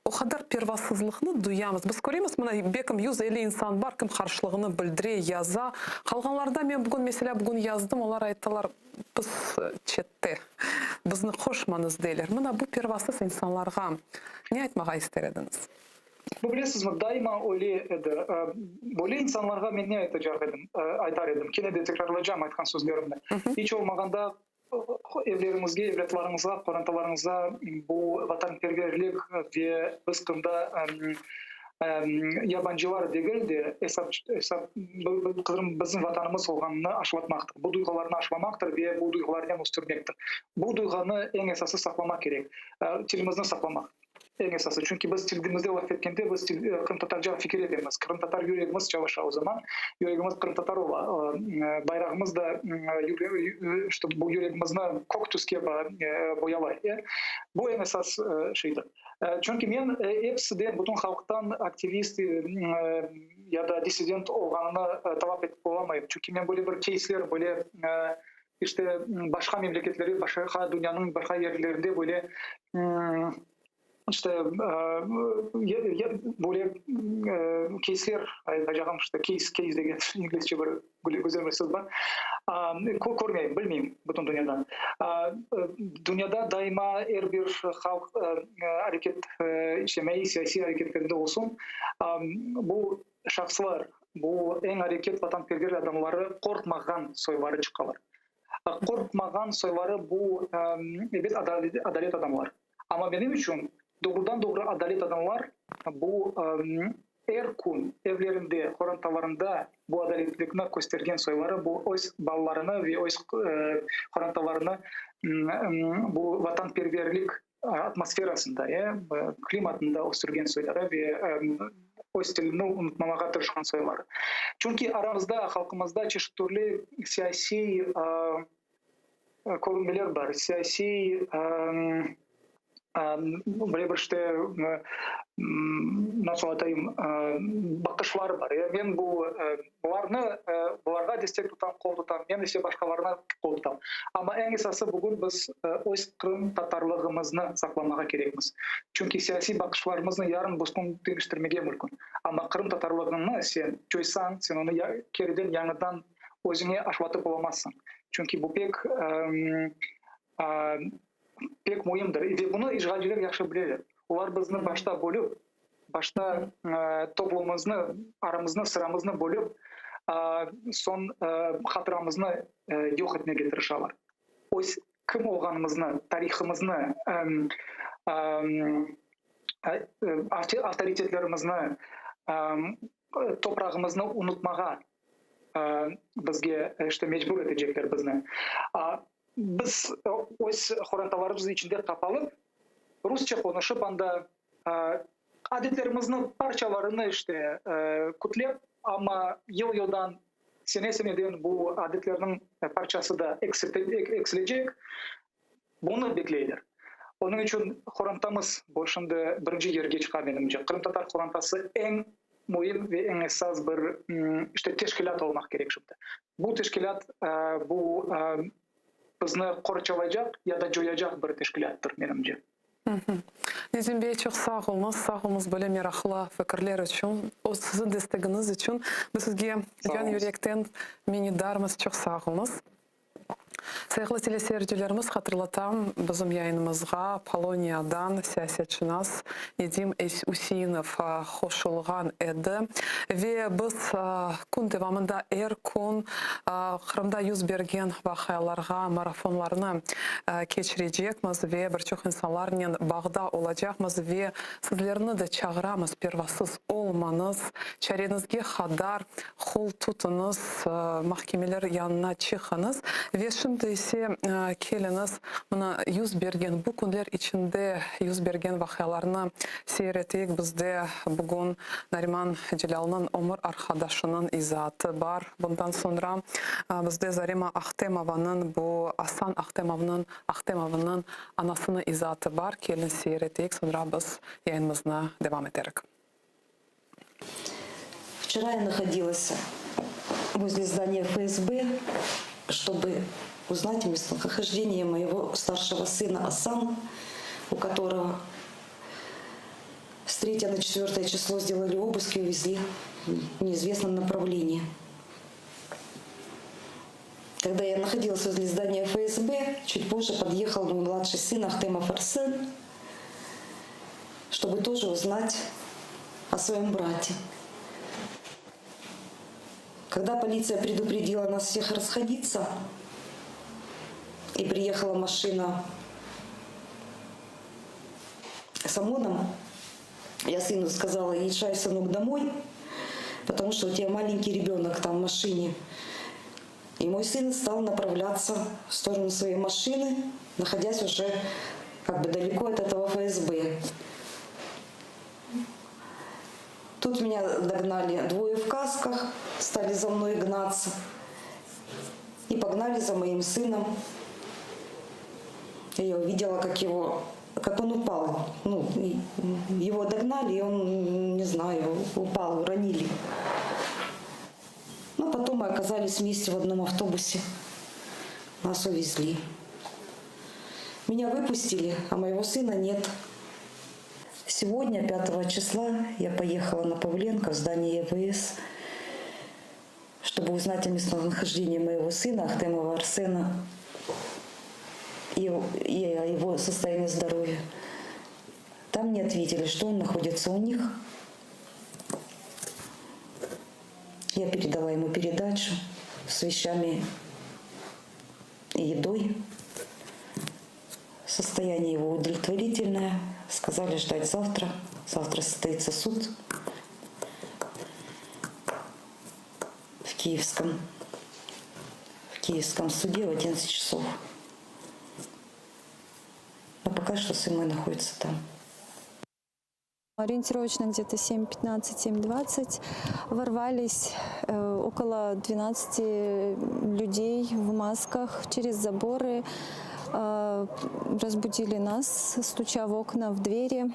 O qadar pervasızlıqnı duyamız. Biz köremiz, mına, belkim 150 insan bar, kim qarşılığını bildire, yaza. Qalğanlarda men bugün, meselâ, bugün yazdım, olar ayttılar, biz çette, bizni qoşmañız, deyler. Mına bu pervasız insanlarğa ne aytmağa ister ediñiz? Bu, bilesizmi, daima öyle edi. Böyle insanlarğa men ne aytacaq edim, aytar edim, kene de tekrarlaycam aytqan sözlerimni. İç olmağanda evleriñizge, evlâtlarıñızğa, qorantalarıñızğa bu vatanperverlik ve biz Qırımda yabancılar degil de, esap, esap, Qırım bizim vatanımız olğanını aşılatmaqtır. Bu duyğularnı aşılamaqtır ve bu duyğularnen östürmektir. Bu duyğanı eñ esası saqlamaq kerek, tilimizni saqlamaq. Eñ esası, çünki biz tilimizde laf etkende, biz qırımtatarca fikir etemiz, qırımtatar yüregimiz çalışa o zaman, yüregimiz qırımtatar ola, bayrağımız da işte bu yüregimizni kök tüske boyalay. Bu eñ esas şeydir. Çünki men epsiden, bütün halqtan aktivist ya da dissident olğanını talap etip olamayım. Çünki men böyle bir keysler, böyle işte başqa memleketlerde, başqa dünyanıñ başqa yerlerinde böyle işte böyle keysler aytacağım, işte keys, keys degen inglizce bir güzel bir söz bar, körmeyim, bilmeyim bütün dünyada. Dünyada daima er bir halq areket, içtimaiy, siyasiy areketlerinde olsun, bu şahıslar, bu eñ areket vatanperver adamları qorqmağan soyları çıqalar. Qorqmağan soyları bu, ebet, adalet adamlar. Amma menim içün doğrudan-doğru adalet adamlar bu er kün evlerinde, qorantalarında bu adaletlikni köstergen soyları, bu öz balalarını ve öz qorantalarını bu vatanperverlik atmosferasında, klimatında östürgen soyları ve öz tilini unutmamağa tırışqan soyları. Çünki aramızda, halqımızda çeşit türlü siyasiy körünmeler bar, siyasiy böyle bir işte, nasıl aytayım, baqışlar bar. Men bu bularnı, bularğa destek tutam, qol tutam, men ise başqalarına qol tutam. Amma eñ esası bugün biz öz qırımtatarlığımıznı saqlamağa kerekmiz. Çünki siyasiy baqışlarımıznı yarın buzkün deñiştirmege mümkün. Amma qırımtatarlığıñnı sen coysañ, sen onı keriden yañıdan özüñe aşlatıp olamazsıñ. Çünki bu pek pek müimdir. Ve bunı işğalciler yahşı bileler. Olar bizni başta bölüp, başta toplumımıznı, aramıznı, sıramıznı bölüp, soñ hatıramıznı yoq etmege tırışalar. Öz kim olğanımıznı, tarihımıznı, avtoritetlerimizni, toprağımıznı unutmağa bizge işte mecbur etecekler bizni. Biz öz qorantalarımız içinde qapalıp, rusça qonuşıp, anda adetlerimizni parçalarını işte kütlep, amma yıl-yıldan, sene-seneden bu adetlerniñ parçası da eksilecek, bunı bekleyler. Onıñ içün qorantamız bu şimdi birinci yerge çıqa menimce. Qırımtatar qorantası eñ müim ve eñ esas bir işte teşkilât olmaq kerek şimdi. Bu teşkilât bu bizni qorçalaycaq ya da coyacaq bir teşkilâttır, menimce. Nedim bey, çoq sağ oluñız, sağ oluñız böyle meraqlı fikirler içün, siziñ destegiñiz içün. Biz sizge can yürekten minnetdarmız, çoq sağ oluñız. Sayğılı teleseyircilerimiz, hatırlatam, bizim yayınımızğa Poloniyadan siyasetşınas Nedim Üseinov qoşulğan edi ve biz kün devamında er kün Qırımda yüz bergen vaqialarğa marafonlarnı keçirecekmiz ve bir çoq insanlarnen bağda olacaqmız ve sizlerni de çağıramız, pervasız olmañız, çareñizge qadar qol tutuñız, mahkemeler yanına çıqıñız. Ve şimdi ise keliñiz, mına yüz bergen, bu künler içinde yüz bergen vaqialarnı seyir eteyik. Bizde bugün Nariman Celâlnıñ ömür arqadaşınıñ izaatı bar. Bundan soñra bizde Zarema Ahtemovanıñ, bu Asan Ahtemovnıñ, Ahtemovnıñ anasınıñ izaatı bar. Keliñ seyir eteyik, soñra biz yayınımıznı devam eterik. Вчера я находилась возле здания ФСБ, чтобы узнать местонахождение моего старшего сына Асана, у которого с 3 на 4 число сделали обыск и увезли в неизвестном направлении. Когда я находилась возле здания ФСБ, чуть позже подъехал мой младший сын Ахтемов Арсен, чтобы тоже узнать о своем брате. Когда полиция предупредила нас всех расходиться, и приехала машина с ОМОНом, я сыну сказала, езжай, сынок, домой, потому что у тебя маленький ребенок там в машине. И мой сын стал направляться в сторону своей машины, находясь уже как бы далеко от этого ФСБ. Тут меня догнали двое в касках, стали за мной гнаться и погнали за моим сыном. И я увидела, как его, как он упал. Ну, его догнали, и он, не знаю, упал, уронили. Ну, потом мы оказались вместе в одном автобусе. Нас увезли. Меня выпустили, а моего сына нет. Сегодня, 5 числа, я поехала на Павленко в здание ЕВС, чтобы узнать о местонахождении моего сына Ахтемова Арсена и о его состоянии здоровья. Там мне ответили, что он находится у них. Я передала ему передачу с вещами и едой. Состояние его удовлетворительное. Сказали ждать завтра. Завтра состоится суд в Киевском, в Киевском суде в 11 часов. Но пока что сын мой находится там. Ориентировочно где-то 7.15, 7.20 ворвались около 12 людей в масках через заборы, разбудили нас, стуча в окна, в двери.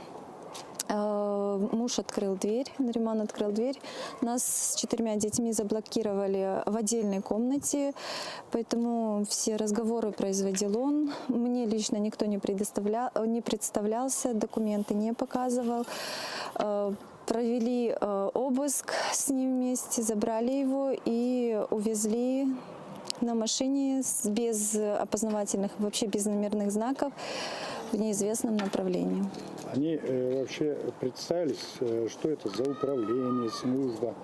Муж открыл дверь, Нариман открыл дверь. Нас с четырьмя детьми заблокировали в отдельной комнате, поэтому все разговоры производил он. Мне лично никто не, предоставлял, не представлялся, документы не показывал. Провели обыск с ним вместе, забрали его и увезли на машине без опознавательных, вообще без номерных знаков. в неизвестном направлении. Они э, вообще представились, э, что это за управление, служба?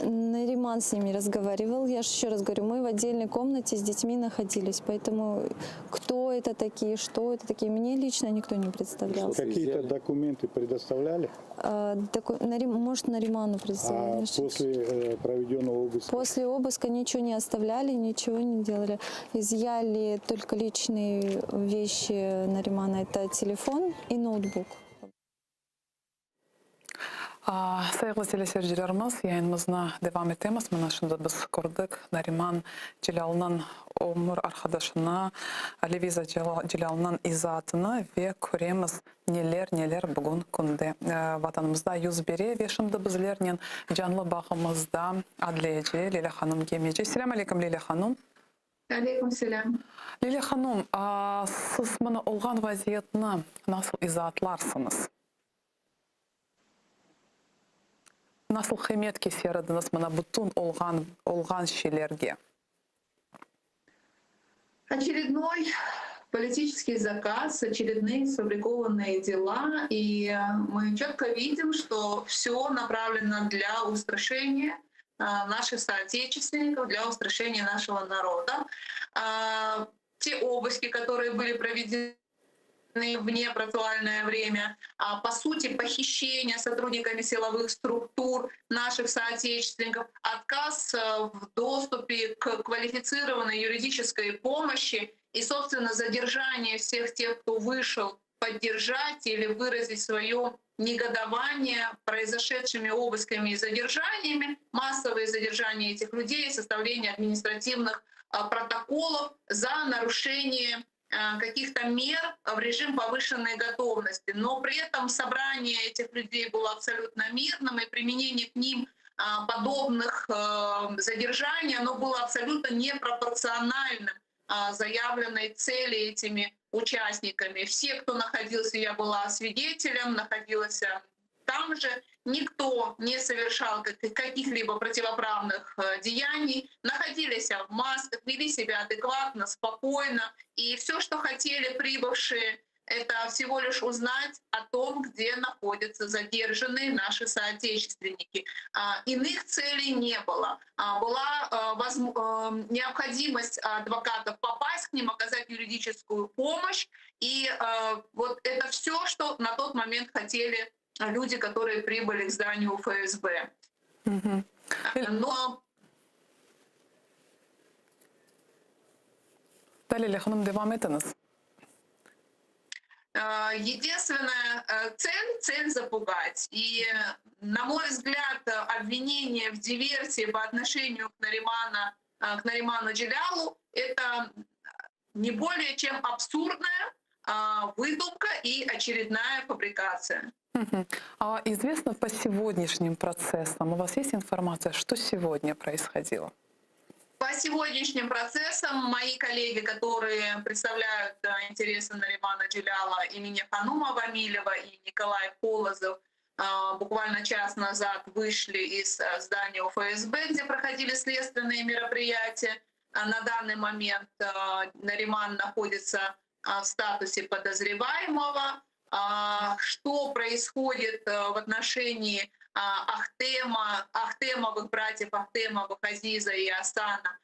Нариман с ними разговаривал. Я же еще раз говорю, мы в отдельной комнате с детьми находились, поэтому кто это такие, что это такие, мне лично никто не представлял. Какие-то документы предоставляли? А, доку- Нарим- может, Нариману А представляли. после э, проведенного обыска? После обыска ничего не оставляли, ничего не делали. Изъяли только личные вещи Наримана. Это телефон и ноутбук. Sayğılı teleseyircilerimiz, yayınımıznı devam etemiz. Mına şimdi biz kördik Nariman Celâlnıñ ömür arqadaşını, Leviza Celâlnıñ izaatını ve köremiz, neler, neler bugün künde Vatanımızda yüz bere. Ve şimdi bizlernen canlı bağımızda adliyeci Lilâ hanım Gemeci. Selâm aleyküm, Lilâ hanım. Aleyküm selâm. Lilâ hanım, siz mına olğan vaziyetni nasıl izaatlarsıñız? Nasıl qıymet keser ediñiz mına bütün olğan olğan şeylerge? Очередной политический заказ, очередные сфабрикованные дела. И мы четко видим, что все направлено для устрашения наших соотечественников, для устрашения нашего народа. Те обыски, которые были проведены в непроцессуальное время, а, по сути, похищение сотрудниками силовых структур наших соотечественников, отказ э, в доступе к квалифицированной юридической помощи и, собственно, задержание всех тех, кто вышел поддержать или выразить свое негодование произошедшими обысками и задержаниями, массовые задержания этих людей, составление административных а, протоколов за нарушение а, каких-то мер в режим повышенной готовности. Но при этом собрание этих людей было абсолютно мирным, и применение к ним а, подобных э, задержаний, оно было абсолютно непропорциональным заявленной цели этими участниками. Все, кто находился, я была свидетелем, находилась там же, никто не совершал каких-либо противоправных э, деяний, находились в масках, вели себя адекватно, спокойно. И все, что хотели прибывшие, это всего лишь узнать о том, где находятся задержанные наши соотечественники. А, иных целей не было. А, была э, э, необходимость адвокатов попасть к ним, оказать юридическую помощь. И вот это все, что на тот момент хотели люди, которые прибыли к зданию ФСБ. Угу. Но Lilâ hanım, devam etiñiz. Единственная э, цель — цель запугать. И, на мой взгляд, обвинение в диверсии по отношению к, Наримана, э, к Нариману Джелялу — это не более чем абсурдная выдумка и очередная фабрикация. А известно по сегодняшним процессам, у вас есть информация, что сегодня происходило? По сегодняшним процессам мои коллеги, которые представляют э, интересы Наримана Джеляла, имени Ханума Вамилева и Николай Полозов, э, буквально час назад вышли из э, здания ФСБ, где проходили следственные мероприятия. На данный момент Нариман находится в статусе подозреваемого. Что происходит в отношении Ахтема, Ахтемовых братьев Ахтемовых, Азиза и Асана,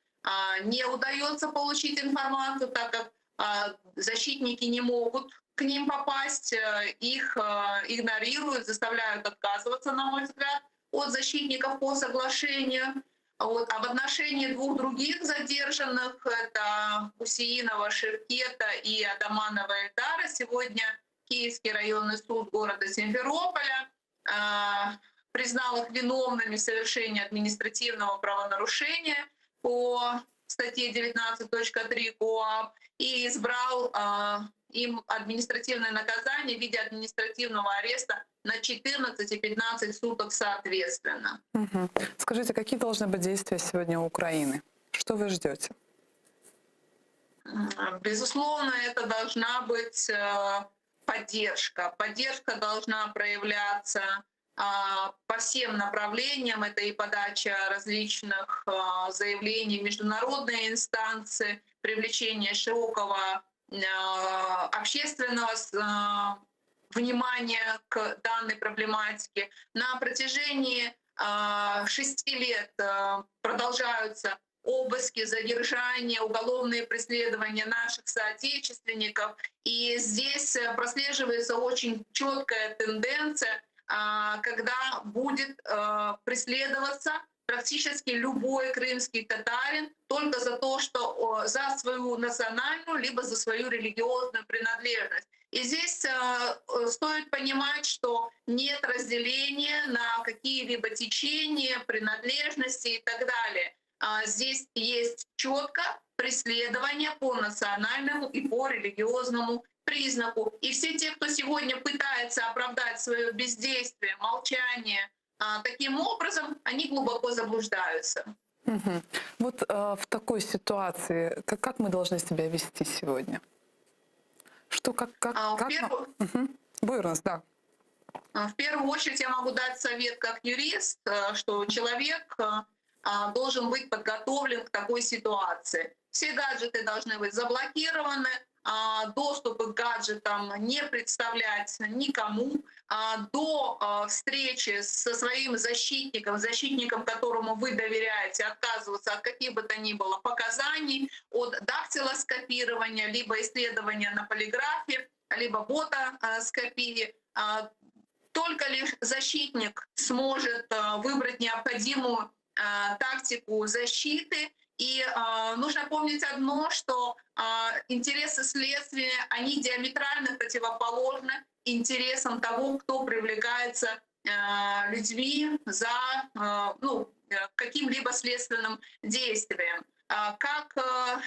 не удается получить информацию, так как защитники не могут к ним попасть, э, их э, игнорируют, заставляют отказываться, на мой взгляд, от защитников по соглашению. Вот. А в отношении двух других задержанных, это Усеинова Шевкета и Адаманова Эльдара, сегодня Киевский районный суд города Симферополя э, признал их виновными в совершении административного правонарушения по статье 19.3 КоАП и избрал э, им административное наказание в виде административного ареста на 14 и 15 суток соответственно. Угу. Скажите, какие должны быть действия сегодня у Украины? Что вы ждете? Безусловно, это должна быть э, поддержка. Поддержка должна проявляться а, по всем направлениям. Это и подача различных а, заявлений в международные инстанции, привлечение широкого общественного внимания к данной проблематике. На протяжении шести лет продолжаются обыски, задержания, уголовные преследования наших соотечественников. И здесь прослеживается очень четкая тенденция, когда будет преследоваться практически любой крымский татарин только за то, что за свою национальную либо за свою религиозную принадлежность. И здесь стоит понимать, что нет разделения на какие-либо течения, принадлежности и так далее. Здесь есть четко преследование по национальному и по религиозному признаку. И все те, кто сегодня пытается оправдать свое бездействие, молчание, таким образом, они глубоко заблуждаются. Угу. Вот э, в такой ситуации, как, как мы должны себя вести сегодня? Что, как, как, а, как первую... нам... Угу. Buyurıñız, да. В первую очередь я могу дать совет как юрист, э, что человек э, должен быть подготовлен к такой ситуации. Все гаджеты должны быть заблокированы, доступы к гаджетам не представлять никому. До встречи со своим защитником, защитником, которому вы доверяете, отказываться от каких бы то ни было показаний, от дактилоскопирования, либо исследования на полиграфе, либо ботоскопии. Только лишь защитник сможет выбрать необходимую тактику защиты. И э, нужно помнить одно, что э, интересы следствия, они диаметрально противоположны интересам того, кто привлекается э, людьми за э, ну, каким-либо следственным действием. Э, как э,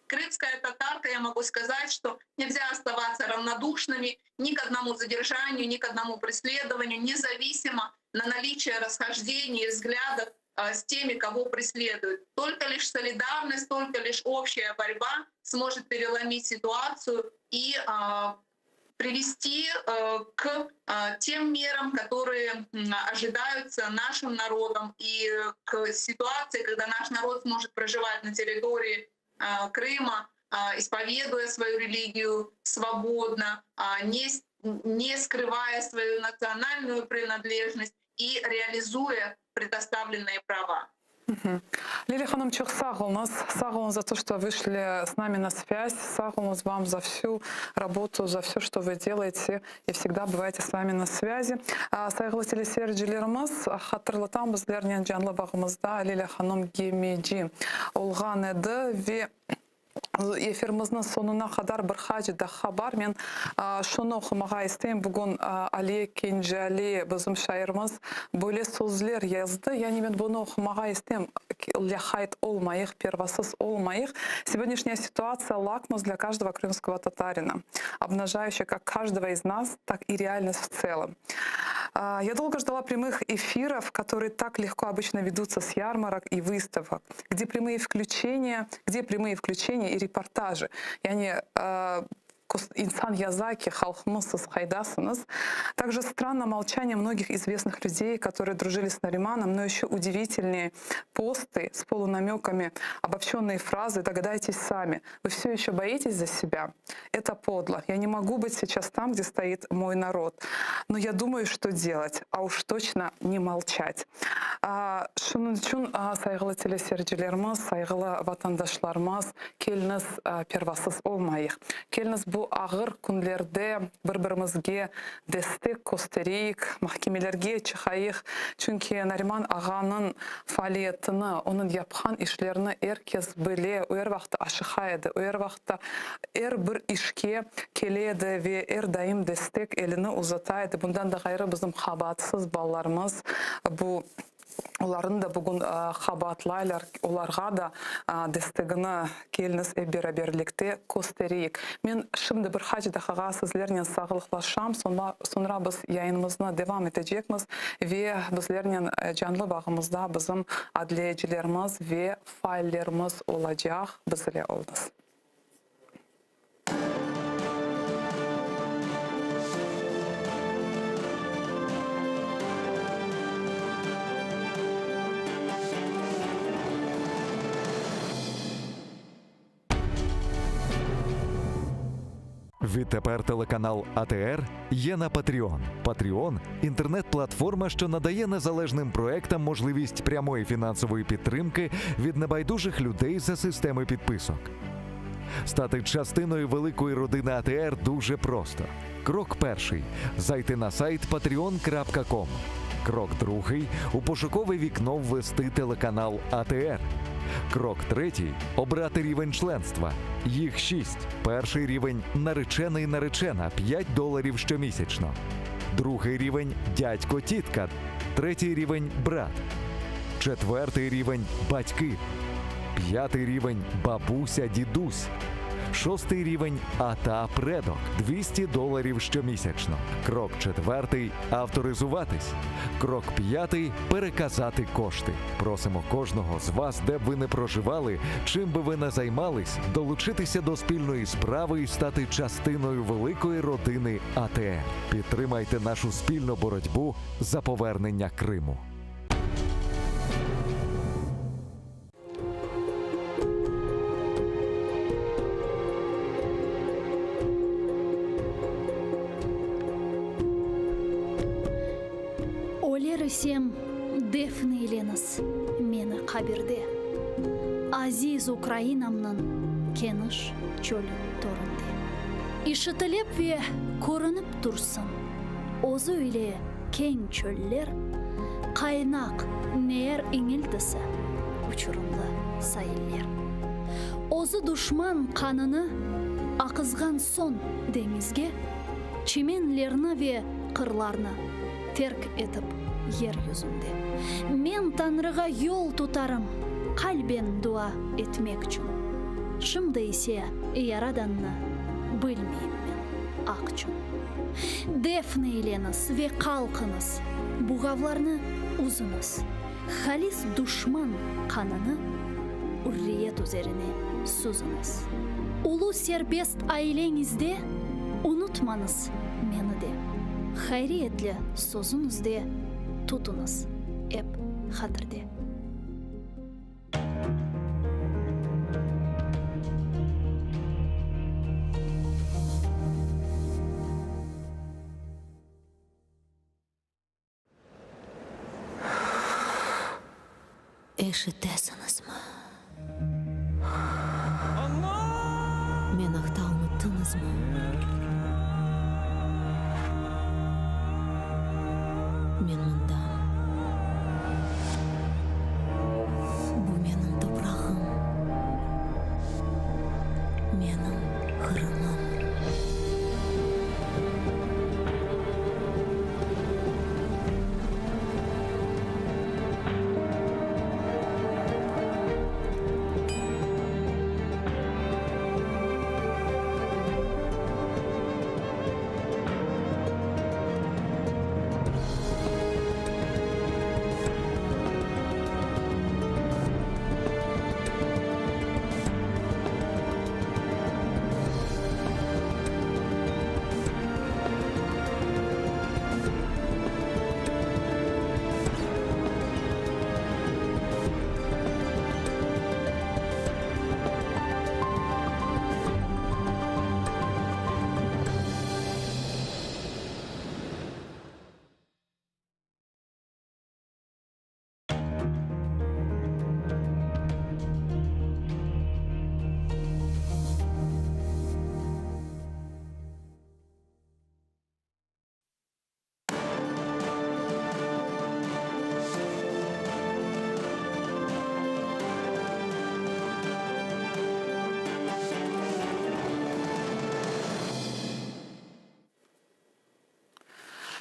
крымская татарка, я могу сказать, что нельзя оставаться равнодушными ни к одному задержанию, ни к одному преследованию, независимо на наличие расхождений взглядов с теми, кого преследуют. Только лишь солидарность, только лишь общая борьба сможет переломить ситуацию и э, привести э, к э, тем мерам, которые ожидаются нашим народом, и к ситуации, когда наш народ сможет проживать на территории э, Крыма, исповедуя свою религию свободно, не, не скрывая свою национальную принадлежность и реализуя предоставленные права. Лилия hanım, çoq sağ oluñız. Sağ oluñız за то, что вышли с нами на связь. Sağ oluñız вам за всю работу, за все, что вы делаете. И всегда бываете с вами на связи. Sayğılı teleseyircilerimiz, hatırlatam bizlernen canlı bağımızda Lilâ hanım Gemeci olğan edi ve Efirimizniñ soñuna qadar bir qaç daqqa bar. Men şunı oqumağa isteyim, bugün Ali Kenjali, bizim şairimiz, böyle sözler yazdı. Yani men bunı oqumağa isteyim, Lâqayt olmayıq, pervasız olmayıq. Сегодняшняя ситуация лакмус для каждого крымского татарина, обнажающая как каждого из нас, так и реальность в целом. Я долго ждала прямых эфиров, которые так легко обычно ведутся с ярмарок и выставок, где прямые включения, где прямые включения и репортажи. Yani insan yaza ki, halqımız siz qaydasıñız. Также странно молчание многих известных людей, которые дружили с Нариманом, но еще удивительнее посты с полунамеками, обобщенные фразы «догадайтесь сами». Вы все еще боитесь за себя? Это подло. Я не могу быть сейчас там, где стоит мой народ. Но я думаю, что делать, а уж точно не молчать. Şunıñ içün, sayğılı teleseyircilerimiz, sayğılı vatandaşlarımız, keliñiz pervasız olmayıq. Keliñiz bu ağır künlerde bir-birimizge destek köstereyik, mahkemelerge çıqayıq, çünki Nariman ağanıñ faaliyetini, onıñ yapqan işlerini er kes bile, o er vaqıt aşıqa edi, o er vaqıtta er bir işke kele edi ve er daim destek elini uzata edi. Bundan da ğayrı bizim qabaatsız balalarımız bu Olarnı da bugün qabaatlaylar, olarğa da destegini keliñiz ep beraberlikte köstereyik. Men şimdi bir qaç daqiqa sizlernen sağlıqlaşam, soñra biz yayınımıznı devam etecekmiz ve bizlernen canlı bağımızda bizim adliyecilerimiz ve faallerimiz olacaq. Biz ile oluñız. Відтепер телеканал АТР є на Patreon. Patreon – інтернет-платформа, що надає незалежним проектам можливість прямої фінансової підтримки від небайдужих людей за системи підписок. Стати частиною великої родини АТР дуже просто. Крок перший зайти на сайт patreon.com. Крок другий у пошукове вікно ввести телеканал АТР. Крок третій обрати рівень членства. Їх шість. Перший рівень наречений наречена 5 доларів щомісячно. Другий рівень дядько тітка. Третій рівень брат. Четвертий рівень батьки. П'ятий рівень бабуся, дідусь. Шостий рівень ата предок 200 доларів щомісячно. Крок четвертий авторизуватись. Крок п'ятий переказати кошти. Просимо кожного з вас, де б ви не проживали, чим би ви не займались, долучитися до спільної справи і стати частиною великої родини АТР. Підтримайте нашу спільну боротьбу за повернення Криму. Öler isem, defn eyleñiz meni qabirde, Aziz Ukrainamnıñ keniş çölü töründe. İşitilip ve körünip tursın özü ile keñ çöller, Qaynaq neer iñiltisi, uçurımlı sailler. Özü duşman qanını aqızğan soñ deñizge, Çimenlerni ve qırlarnı terk etip yer yüzünde. Men Tañrığa yol tutarım qalben dua etmekçün. Şimdi ise Yaradannı bilmeyim men, aqçün. Defn eyleñiz ve qalqıñız, buğavlarnı üzüñiz, Halis duşman qanını ürriyet üzerine süzüñiz. Ulu serbest aileñizde unutmañız meni de, Hayriyetli sözüñizde tutuñız ep hatirde. Eşitesiñizmi? Men aqta unuttıñızmı? Men mındam. Bu menim toprağım, menim Qırımım.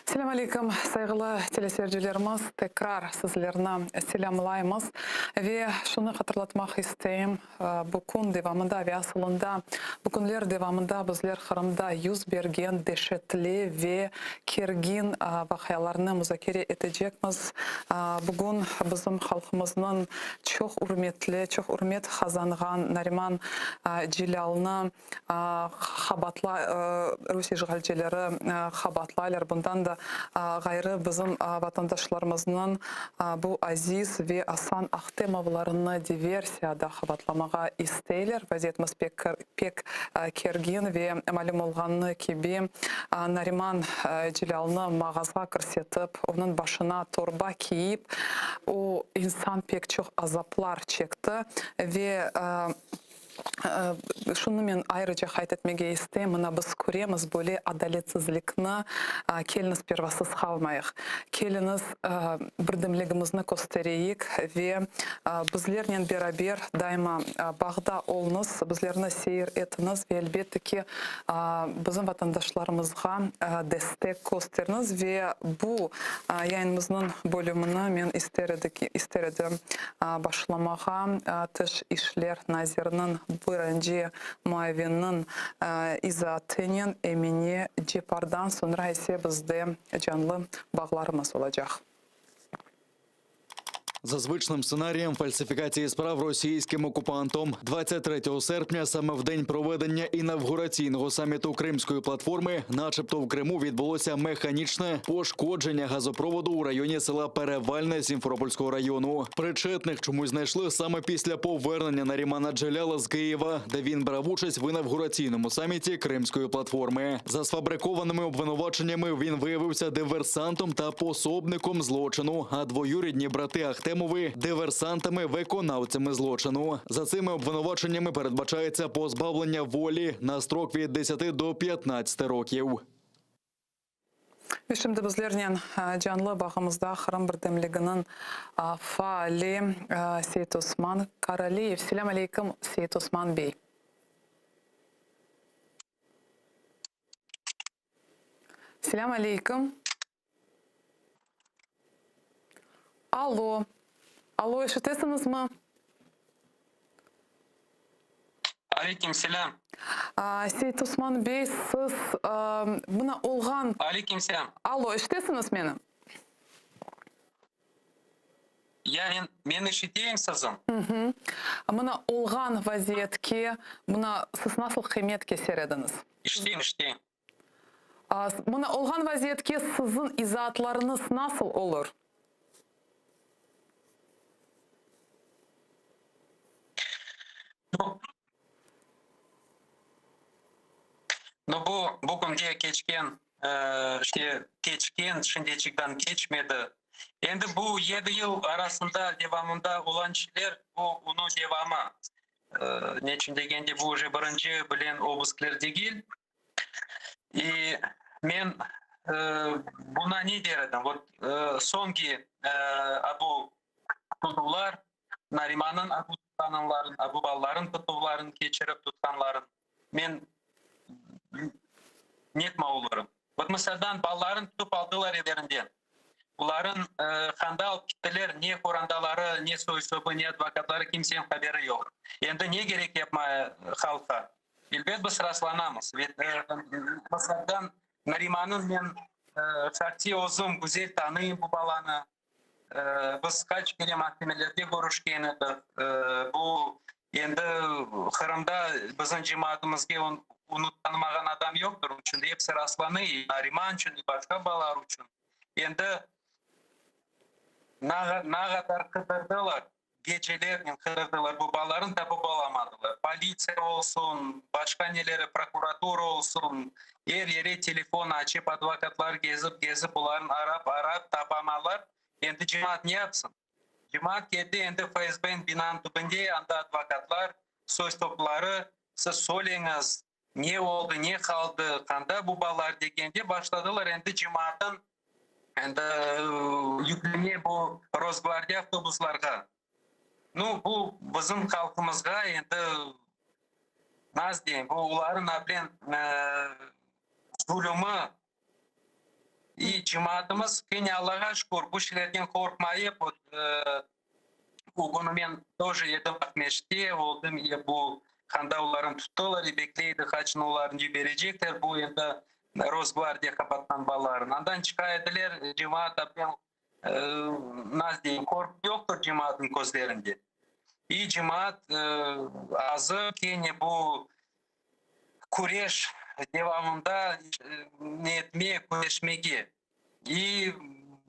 Selâm aleyküm, sayğılı teleseyircilerimiz, tekrar sizlerni selâmlaymız ve şunı hatırlatmaq isteyim, bu kün devamında ve asılında bu künler devamında bizler Qırımda yüz bergen deşetli ve kergin vaqialarnı muzakere etecekmiz. Bugün bizim halqımıznıñ çoq ürmetli, çoq ürmet qazanğan Nariman Celâlnı Qabaatla, rus işğalcileri qabaatlaylar. Bundan da. Ğayrı bizim vatandaşlarımıznıñ bu Aziz ve Asan Ahtemovlarnı diversiyada qabatlamağa isteyler. Vaziyetimiz pek pek kergin ve malüm olğanı kibi, Nariman Celâlnı mağazğa kirsetip, onıñ başına torba kiyip, o insan pek çoq azaplar çekti ve Şunı men ayrıca qayd etmege isteyim, mına biz köremiz böyle adaletsizlikni, keliñiz pervasız qalmayıq, keliñiz birdemligimizni köstereyik ve bizlernen beraber daima bağda oluñız, bizlerni seyir etiñiz ve elbette ki, bizim vatandaşlarımızğa destek kösteriñiz. Ve bu yayınımıznıñ bölümini men ister ister edim başlamağa Tış işler naziriniñ birinci muavininiñ izaatınen Emine Cepardan, soñra ise bizde canlı bağlarımız olacaq. За звичним сценарієм фальсифікації справ російським окупантом 23 серпня, саме в день проведення інавгураційного саміту Кримської платформи, начебто в Криму відбулося механічне пошкодження газопроводу у районі села Перевальне Сімферопольського району. Причетних чомусь знайшли саме після повернення Нарімана Джеляла з Києва, де він брав участь в інавгураційному саміті Кримської платформи. За сфабрикованими обвинуваченнями він виявився диверсантом та пособником злочину. А двоюрідні брати Ахтемови диверсантами-виконавцями злочину. За цими обвинуваченнями передбачається позбавлення волі на строк від 10 до 15 років. Ve şimdi bizlernen canlı bağımızda Qırım birdemliginiñ faali Seytosman Karaliyev. Selâm aleykim, Seytosman bey. Selâm aleykim. Allo. Allo, eşitesiñizmi? Aleyküm selâm. Seytosman bey, siz mına olğan. Aleyküm selâm. Allo, eşitesiñiz meni? Ya men, men eşiteyim siziñ. Mına olğan vaziyetke, mına siz nasıl qıymet keser ediñiz? Eşiteyim, eşiteyim. Mına olğan vaziyetke siziñ izaatlarıñız nasıl olur? No, bu, bugünge keçken, işte, keçken, şimdiçikten keçmedi. Endi bu yedi yıl arasında, devamında olan şeyler, bu onıñ devamı. Neçün degende, bu uje birinci bilen obıskler degil. İ men buna ne der edim? Vot, soñki abu tutuvlar, Narimanıñ abu tutqanınların, abu balaların tutuvların keçirip tutqanların, men netma olurım. Vot, misaldan, balaların tutıp aldılar evlerinden. Buların qanda alıp kettiler, ne qorantaları, ne soy-sobu, ne advokatları, kimseniñ haberi yoq. Endi ne kerek yapmaya halqqa? Elbet biz rastlanamız. Ve misaldan, Narimanıñ men şahsiy özüm güzel tanıyım bu balanı. Biz qaç kere mahkemelerde körüşken edik. Bu endi Qırımda bizim cemaatımızge onı tanımağan adam yoqtır. Onıñ içün de episi rastlanı, i Nariman içün, i başqa balalar içün. Endi na qadar qıdırdılar, gecelernen qıdırdılar bu balalarnı, tapıp olamadılar. Politsiya olsun, başqa neleri, prokuratura olsun, er yere telefon açıp, advokatlar gezip, gezip, olarnı arap, arap, tapamalar. Endi cemaat ne yapsın? Cemaat keldi endi FSBniñ binanıñ tübünde, anda advokatlar, soy-sopları, siz söyleñiz, ne oldı, ne qaldı, qanda bu balalar degende başladılar endi cemaatın endi yükleme bu Rosgvardiya avtobuslarğa. Nu, bu bizim halqımızğa endi nasıl deyim, bu oların ablen zulümi i cemaatımız kene Allağa şükür bu şeylerden qorqmayıp, vot, O künü men тоже edim Aqmescitte oldım, e bu qanda olarnı tuttılar, e bekley edik, qaçın olarnı yiberecekler, bu endi Rosgvardiya qapatqan balalarnı. Andan çıqa ediler, cemaat apten, nasıl deyim, qorqu yoqtır cemaatnıñ közlerinde. İ cemaat azır kene bu küreş devamında ne etmege, küreşmege. И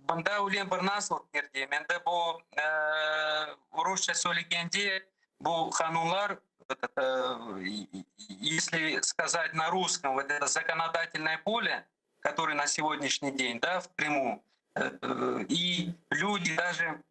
bunda öyle bir nasıl kirdi? Endi bu rusça söylegende bu qanunlar, если сказать на русском, вот это законодательное поле, которое на сегодняшний день, да, в Крыму, и люди даже,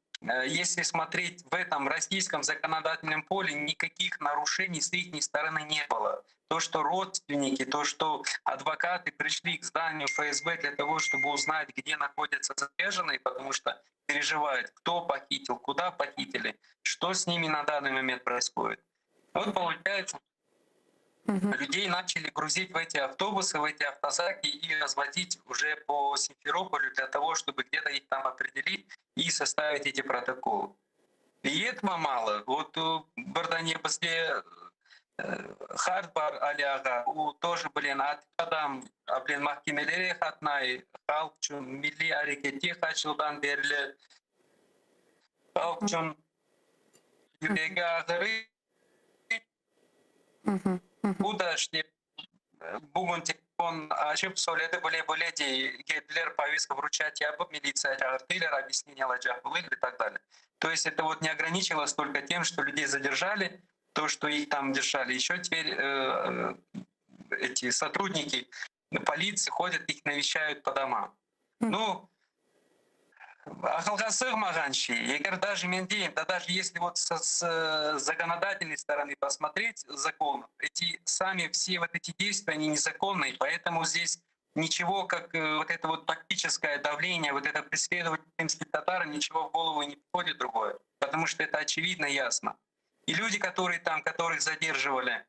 если смотреть в этом российском законодательном поле, никаких нарушений с их стороны не было. То, что родственники, то, что адвокаты пришли к зданию ФСБ для того, чтобы узнать, где находятся задержанные, потому что переживают, кто похитил, куда похитили, что с ними на данный момент происходит. Вот получается, людей начали грузить в эти автобусы, в эти автозаки и разводить уже по Симферополю для того, чтобы где-то их там определить и составить эти протоколы. И этого мало. Вот bir dane bizde qart bar Ali ağa, o тоже, блин, adam, блин, mahkemelere qatnay, halq içün milliy areketke qaç yıldan berli halq içün yüregi ağırı. Bu da işte bugün telefon açıp söyledi, böyle böyle dey, keldiler повестка вручать yapıp, militsiya çağırttılar, объяснение alacaq и так далее. То есть это вот не ограничилось только тем, что людей задержали, то, что их там держали. Еще теперь э, эти сотрудники полиции ходят, их навещают по домам. Ну, aqılğa sığmağan şey. Eger даже men deyim, да даже если вот с, с законодательной стороны посмотреть закон, эти сами все вот эти действия, они незаконные, поэтому здесь ничего, как вот это вот тактическое давление, вот это преследование крымских татар, ничего в голову не приходит другое, потому что это очевидно ясно. И люди, которые там, которых задерживали,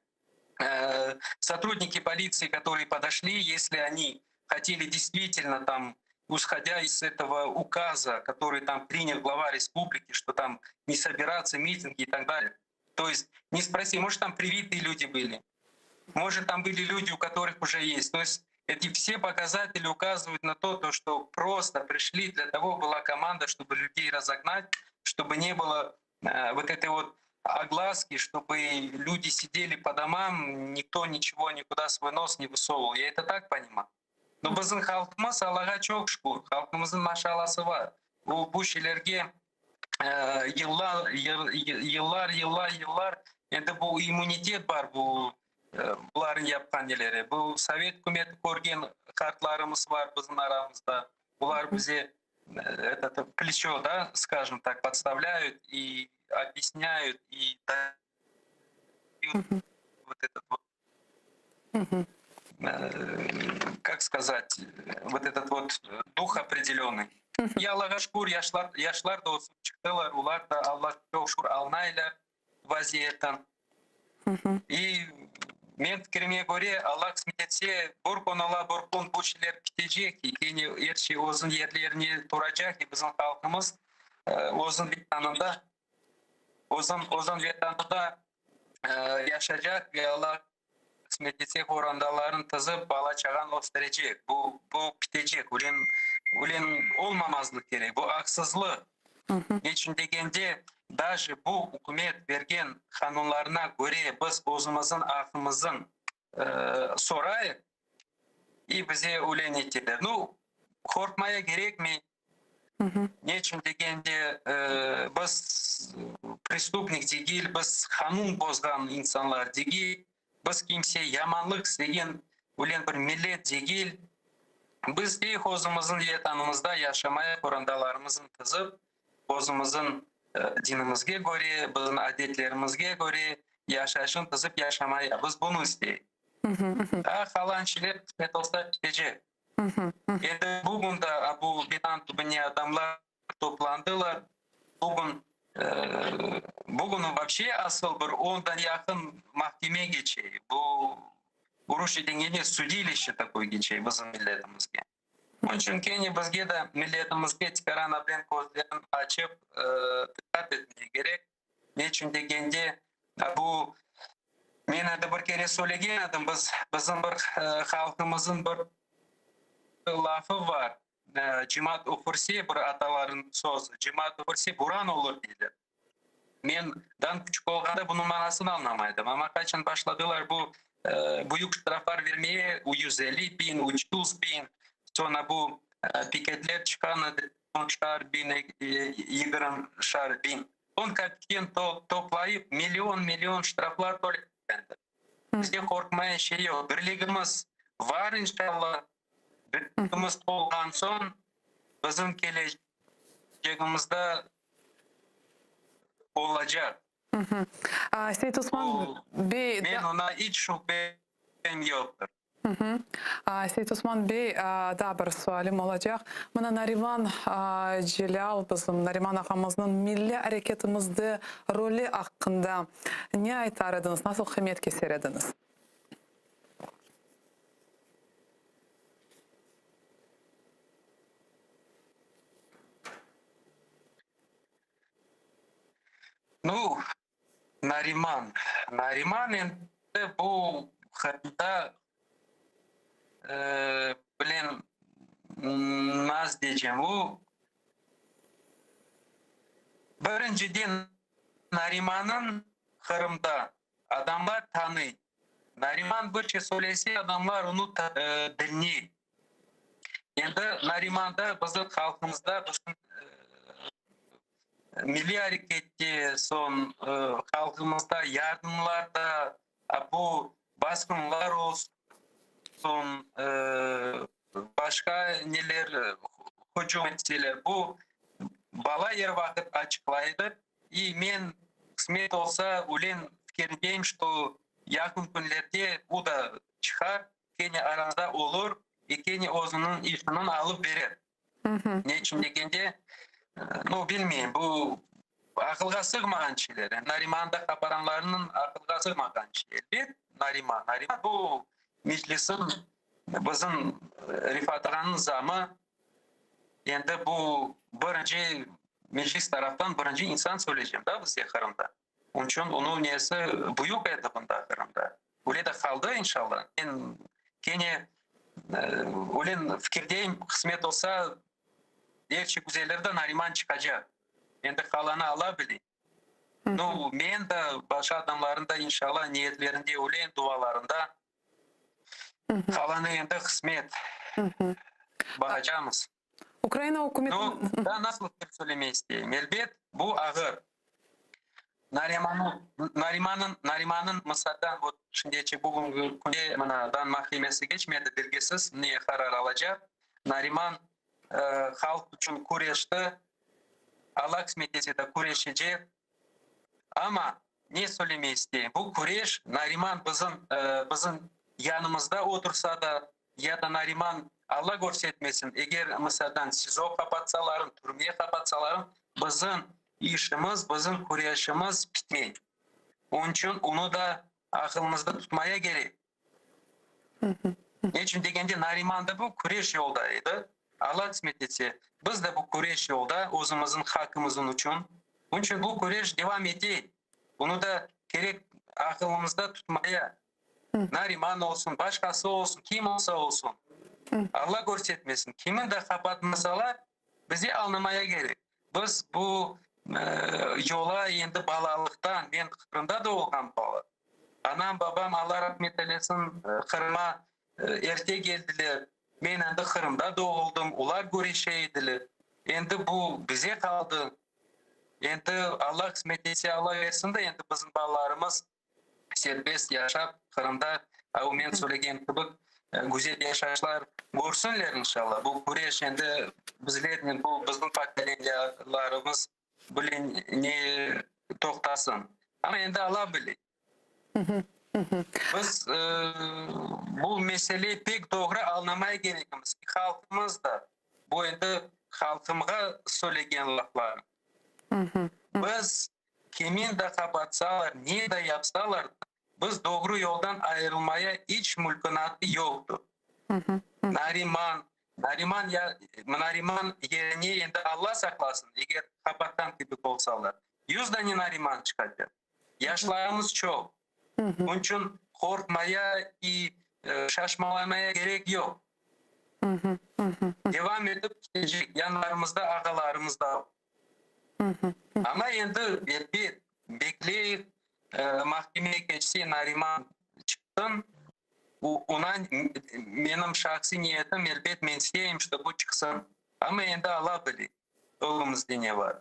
э, сотрудники полиции, которые подошли, если они хотели действительно там исходя из этого указа, который там принял глава республики, что там не собираться, митинги и так далее. То есть не спроси, может там привитые люди были, может там были люди, у которых уже есть. То есть эти все показатели указывают на то, то, что просто пришли, для того была команда, чтобы людей разогнать, чтобы не было э, вот этой вот огласки, чтобы люди сидели по домам, никто ничего никуда свой нос не высовывал. Я это так понимаю. Но bizim halqımız Allağa çoq şükür, halqımıznıñ maşallası bar. Bu, bu şeylerge yıllar, yıllar, yıllar, yıllar, endi bu immunitet bar bu bularnıñ yapqan neleri. Bu Sovet ükümeti körgen qartlarımız bar bizim aramızda. Bular bize этот плечо, да, скажем так, подставляют и объясняют, и дают вот этот вот, как сказать, вот этот вот дух определенный. Ya Allağa şükür, yaşlar, yaşlar da ösip çıqtılar, olar da Alla çoq şükür añlaylar vaziyetten. И men fikirime köre, Alla qısmet etse, bir kün ola, bir kün bu şeyler bitecek, и kene er şey özüniñ yerlerine turacaq, и bizim halqımız özüniñ vetanında, özün, özün vetanında yaşaycaq, ve Alla qısmet etse, qorantaların tizip, bala çağan östürecek. Bu, bu bitecek, ölen, ölen olmamazlıq kerek, bu aqsızlıq. Neçün degende, даже bu ükümet bergen qanunlarına köre biz özümizniñ aqımıznı sorayıq, и bize ölen eteler. Ну, qorqmaya kerekmey. Neçün degende, biz преступник degil, biz qanun bozğan insanlar degil, biz kimse yamanlıq istegen ölen bir millet degil. Biz tek özümizniñ vetanımızda yaşamaya qorantalarımıznı tizip, özümizniñ dinimizge köre, bizim adetlerimizge köre yaşayışın tizip yaşamaya. Biz bunı isteyik. A qalan şeyler qısmet olsa bitecek. Endi bugün de bu binanıñ tübüne adamlar toplandılar. Bugün bugün вообще asıl bir ondan yaqın mahkeme keçe. Bu rusça degende судилище такое keçe bizim milletimizge. Onıñ içün kene bizge de milletimizge tikaran ablen közlerini açıp diqqat etmege kerek. Neçün degende bu men endi bir kere söylegen edim, biz bizim bir halqımıznıñ bir lafı bar. Cemaat üfürse, bir atalarnıñ sözü, cemaat üfürse buran olur deyler. Men daa küçük olğanda bunıñ manasını añlamaydım. Amma qaçan başladılar bu büyük ştraflar vermeye, 150 biñ, 300 biñ, soñra bu. Piketler çıqqan edi, onşar biñ, yigirmişar biñ. On kapikten toplayıp million-million ştraflar tölendi. Bizge qorqmaya şey yoq. Birligimiz var inşallah. Birligimiz olğan soñ bizim kelecegimiz de olacaq. Seytosman bey. Men oña iç şübem yoqtır. Seytosman bey, daa bir sualim olacaq. Mına Nariman Celâl, bizim Nariman ağamıznıñ milliy areketimizde roli aqqında ne aytar ediñiz, nasıl qıymet keser ediñiz? Nu, Nariman. Nariman endi bu Qırımda bilen naz diyecem, o birinciden Narimanıñ Qırımda adamlar tanıy. Nariman bir şey söylese, adamlar onı diñley. Endi Narimanda bizim halqımızda, bizim milliy arekette, soñ halqımızda yardımlarda, bu basqınlar olsun, başqa neler hücum etseler, bu bala er vaqıt açıqlaydı. İ men, qısmet olsa, ülen fikirindeyim, şto yaqın künlerde bu da çıqar. Kene aramızda olur ve kene özüniñ işini alıp berer. Ne içün degende, nu, bilmeyim, bu aqılğa sığmağan şeyler. Nariman da qaparanlarnıñ aqılğa sığmağan şey. Elbet, Nariman, Nariman bu Meclisniñ, bizim Refat ağanıñ zamı. Endi bu birinci Meclis taraftan birinci insan söyleycem da bizde Qırımda. Onıñ içün onıñ nesi büyük edi bunda Qırımda. Öyle de qaldı inşallah. Men kene öyle fikirdeyim, qısmet olsa, er şey güzelir de Nariman çıqacaq. Endi qalanı Alla bile. Nu, men de, başqa adamlarnıñ da inşallah niyetlerinde öyle, dualarında. Qalanı endi qısmet. Baqacamız. Ukraina ükümeti. Nu, daa nasıl etip söylemey isteyim? Elbet, bu ağır. Narimanıñ, Narimanıñ, Narimanıñ mısaldan vot şimdiyeçe bugüngi künde mına dan mahkemesi keçmedi, belgisiz ne qarar alacaq. Nariman halq içün küreşti, Alla qısmet etse de küreşecek. Amma ne söylemey isteyim? Bu küreş Nariman bizim, bizim yanımızda otursa da, Ya da Nariman, Alla körsetmesin, eger mısadan SİZO qapatsalarım, türmeye qapatsalarım, bizim işimiz, bizim küreşimiz pitmey. Onıñ içün onı da aqılımızda tutmaya kerek. Ne içün degende, Nariman da bu küreş yolda edi. Alla qısmet etse, biz de bu küreş yolda özümizniñ haqqımızın içün. Onıñ içün bu küreş devam ete. Bunı da kerek aqılımızda tutmaya. Nariman olsun, başqası olsun, kim olsa olsun, Alla körsetmesin, kimin de qapatmasalar, bize añlamaya kerek. Biz bu yola endi balalıqtan, men Qırımda da olğan bala, anam, babam, Alla rahmet eylesin, Qırıma erte keldiler, men endi Qırımda doğuldım, olar küreşe ediler, endi bu bize qaldı, endi Alla qısmet etse, Alla versin de, endi bizim balalarımız serbest yaşap, Qırımda, o men söylegen kibi, güzel yaşayışlar körsünler, inşallah. Bu küreş endi bizlernen, bu bizim pokoleniyalarımız bile ne toqtasın. Amma endi Alla bile. Biz bu mesele pek doğru añlamaya kerekimiz. Halqımız da, bu endi halqımğa söylegen laflarım. Biz Kimin de qapatsalar, ne de yapsalar, biz doğru yoldan ayırılmaya iç mülkünatı yoqtır. Nariman, Nariman ya, Nariman yerine endi Alla saqlasın, eger qapatqan kibi olsalar, yüzdane Nariman çıqacaq. Yaşlarımız çoq. Onıñ içün qorqmaya i şaşmalamaya kerek yoq. Devam etip ketecek, yanlarımızda ağalarımız da. Amma endi, elbet, bekleyik, mahkemeye keçse, Nariman çıqsın. Oña menim şahsiy niyetim, elbet, men isteyim, şto bu çıqsın. Amma endi Alla bile, ögümizde ne bar.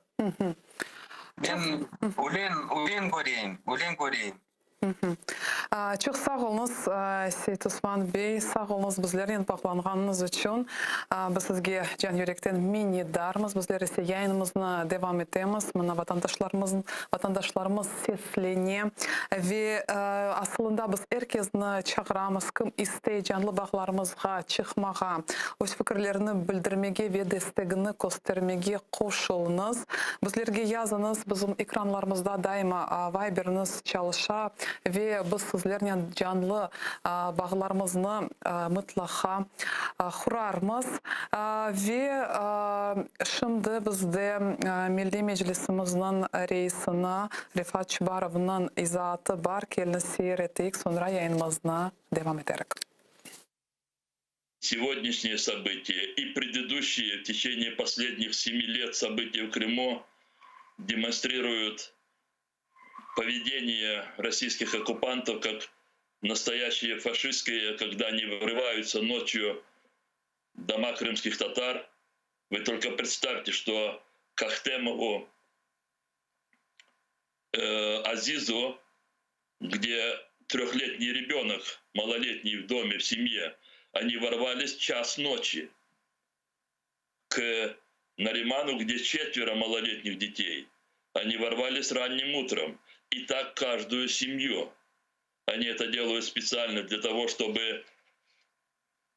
Men ülen, ülen köreyim, ülen köreyim. Çoq sağ oluñız, Seytosman bey, sağ oluñız bizlernen bağlanğanıñız içün. Biz sizge can yürekten minnetdarmız. Bizler ise yayınımıznı devam etemiz. Mına vatandaşlarımız, vatandaşlarımız seslene ve asılında biz er kesni çağıramız, kim istey canlı bağlarımızğa çıqmağa, öz fikirlerini bildirmege ve destegini köstermege qoşulıñız. Bizlerge yazıñız, bizim ekranlarımızda daima Viber'ñiz çalışa ve biz sizlernen canlı bağlarımıznı mıtlaqa qurarmız. Ve şimdi bizde Milliy Meclisimizniñ reisini Refat Çubarovnıñ izaatı bar, keliñiz seyir eteyik, soñra yayınımıznı devam eterik. Сегодняшние события и предыдущие в течение последних семи лет события в Крыму демонстрируют поведение российских оккупантов как настоящие фашистские, когда они врываются ночью в дома крымских татар. Вы только представьте, что к Ахтемову э, Азизу, где трехлетний ребенок, малолетний в доме, в семье, они ворвались в час ночи к Нариману, где четверо малолетних детей. Они ворвались ранним утром. И так каждую семью. Они это делают специально для того, чтобы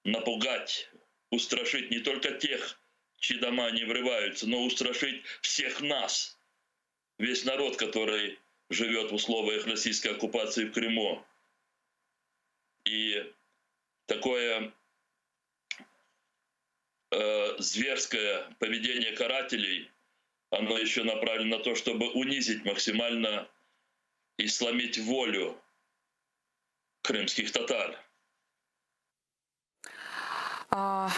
напугать, устрашить не только тех, чьи дома они врываются, но устрашить всех нас, весь народ, который живет в условиях российской оккупации в Крыму. И такое э, зверское поведение карателей, оно еще направлено на то, чтобы унизить максимально и сломить волю крымских татар.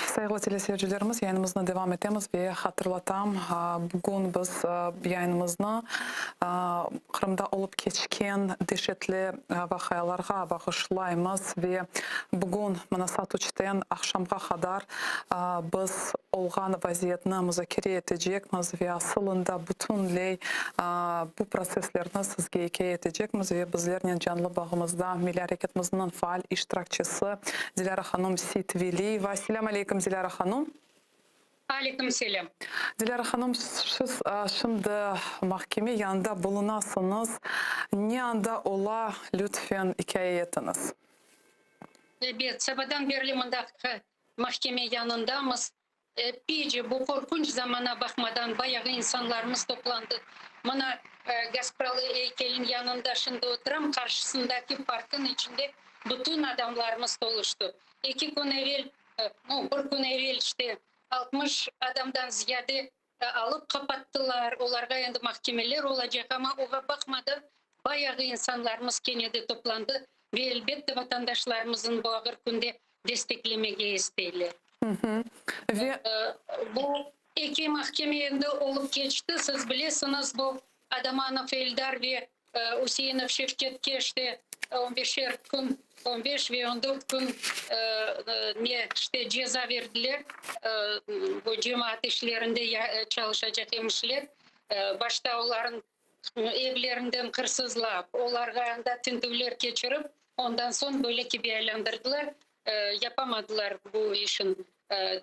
Sayğılı teleseyircilerimiz, yayınımıznı devam etemiz ve hatırlatam, bugün biz yayınımıznı Qırımda olıp keçken deşetli vaqialarğa bağışlaymız ve bugün mına saat üçten aqşamğa qadar biz olğan vaziyetni muzakere etecekmiz ve asılında bütünley bu protsesslerni sizge ikâye etecekmiz ve bizlernen canlı bağımızda Milliy areketimizniñ faal iştirakçisi Dilâra hanım Seytveliyeva. Selâm aleykum, Dilâra hanım. Aleyküm selâm. Dilâra hanım, siz şimdi mahkeme yanında bulunasıñız. Ne anda ola, lütfen ikâye etiñiz. Ebet, sabadan berli mında mahkeme yanındamız. Epeyce bu qorqunç zamana baqmadan bayağı insanlarımız toplandı. Mına, Gaspralı eykelin yanında şimdi oturam, qarşısındaki parkın içinde bütün adamlarımız toluştı. Eki kün evel, nu, bir kün evel işte 60 adamdan ziyade alıp qapattılar, olarğa endi mahkemeler olacaq, amma oğa baqmadan bayağı insanlarımız kene de toplandı ve elbette vatandaşlarımızın bu ağır künde desteklemege isteyler. Ve Bu eki mahkeme endi olıp keçti, siz bilesiñiz, bu Adamanov Eldar ve Üseinov Şevketke işte on beşer kün, on beş ve on dört kün ne işte ceza berdiler, bu cemaat işlerinde çalışacaq emişler. Başta olarnıñ evlerinden qırsızlap, olarğa anda tintüvler keçirip, ondan soñ böyle kibi aylandırdılar. Yapamadılar bu işin,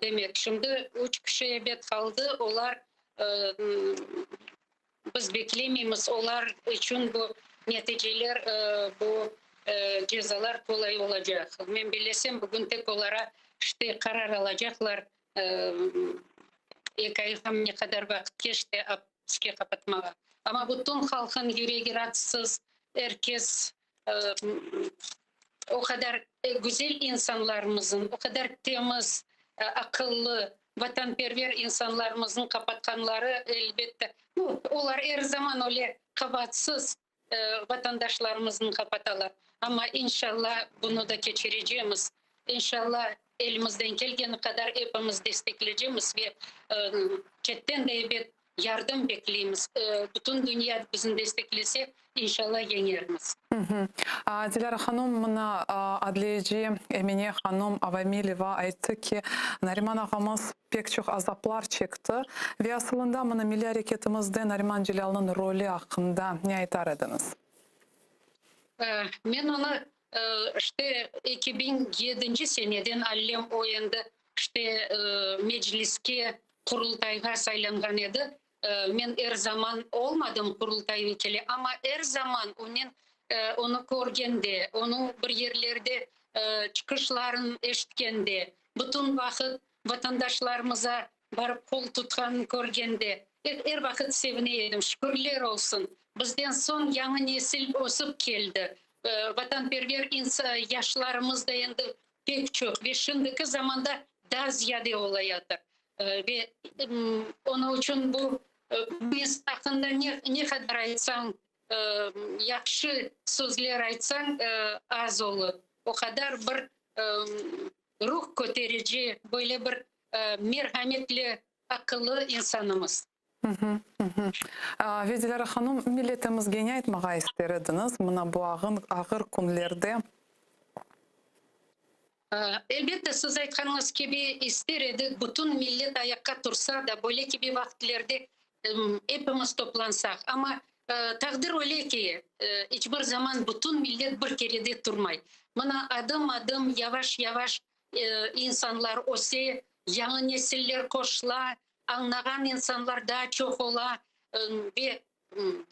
demek. Şimdi üç kişi ebet qaldı, olar biz beklemeymiz, olar içün bu neticeler, bu cezalar qolay olacaq. Men bellesem, bugün tek olara işte qarar alacaqlar, eki ayğa ne qadar vaqıt keçti apiske qapatmağa. Amma bütün halqın yüregi raatsız, er kes o qadar güzel insanlarımızın, o qadar temiz, aqıllı, vatanperver insanlarımıznıñ qapatqanları, elbette, olar er zaman öyle qabaatsız vatandaşlarımıznı qapatalar. Amma inşalla bunı da keçirecemiz. İnşalla elimizden kelgeni qadar epimiz desteklecemiz ve çetten de ebet. Yardım bekleymiz. Bütün dünya bizni desteklese, inşallah yeñermiz. Dilâra hanım, mına adliyeci Emine hanım Avamileva ayttı ki, Nariman ağamız pek çoq azaplar çekti ve asılında mına milliy areketimizde Nariman Celâlnıñ rolü aqqında ne aytar ediñiz? Men onı işte 2007 seneden allem o endi işte Mecliske, Qurultayğa saylanğan edi. Men er zaman olmadım Qurultay vekili, amma er zaman onen onı körgende, onıñ bir yerlerde çıqışların eşitkende, bütün vaqıt vatandaşlarımıza barıp qol tutqanın körgende, er vaqıt sevine edim. Şükürler olsun, bizden soñ yañı nesil ösip keldi. Vatanperver yaşlarımız da endi pek çoq ve şimdiki zamanda daa ziyade olayatır. Ve onıñ içün bu insan aqqında ne qadar aytsañ, yahşı sözler aytsañ, az olur. O qadar bir ruh köterici, böyle bir merhametli, aqıllı insanımız. Ve Dilâra hanım, milletimizge ne aytmağa ister ediñiz mına bu ağır künlerde? Elbette, siz aytqanıñız kibi, ister edik, bütün millet ayaqqa tursa da, böyle kibi vaqıtlerde epimiz toplansaq. Amma taqdir öyle ki, iç bir zaman bütün millet bir kerede turmay. Mına adım-adım, yavaş-yavaş insanlar öse, yañı nesiller qoşula, añlağan insanlar daa çoq ola ve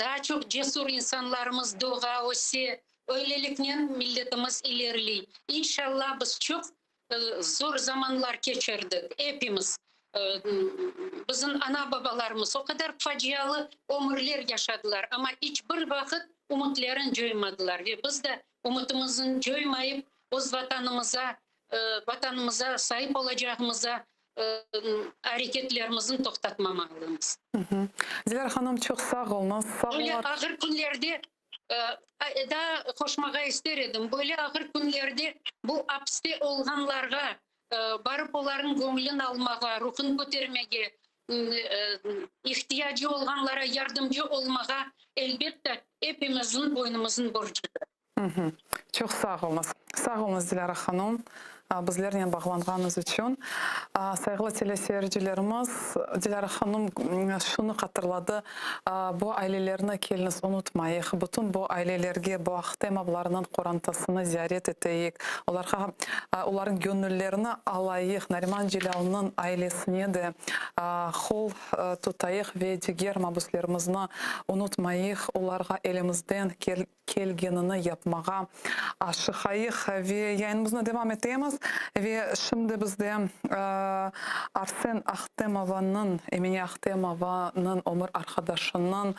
Daa çoq cesur insanlarımız doğa, öse, öyleliknen milletimiz ilerley. İnşallah, biz çoq zor zamanlar keçirdik, epimiz. Bizim ana-babalarımız o qadar facialı ömürler yaşadılar, amma iç bir vaqıt ümütlerin coymadılar ve biz de ümütimizni coymayıp, öz Vatanımıza, Vatanımıza saip olacağımıza areketlerimizni toqtatmamalımız. Dilâra hanım, çoq sağ oluñız. Sağ Böyle ağır künlerde, daa qoşmağa ister edim, böyle ağır künlerde bu apiste olğanlarğa barıp olarnıñ göñlün almağa, ruhun kötermege, ihtiyacı olğanlara yardımcı olmağa, elbette, epimizniñ boynumıznıñ borcudır. Çoq sağ oluñız. Sağ oluñız, Dilâra hanım, bizlernen bağlanğanıñız içün. Sayğılı teleseyircilerimiz, Dilâra hanım şunı hatırladı, bu ailelerni keliñiz unutmayıq, bütün bu ailelerge, bu Ahtemovlarnıñ qorantasını ziyaret eteyik, olarğa, olarnıñ göñüllerini alayıq, Nariman Celâlnıñ ailesine de qol tutayıq ve diger mabüslerimizni unutmayıq, olarğa elimizden kelgenini yapmağa aşıqayıq. Ve yayınımıznı devam etemiz. Ve şimdi bizde Arsen Ahtemovanıñ, Emine Ahtemovanıñ ömür arqadaşınıñ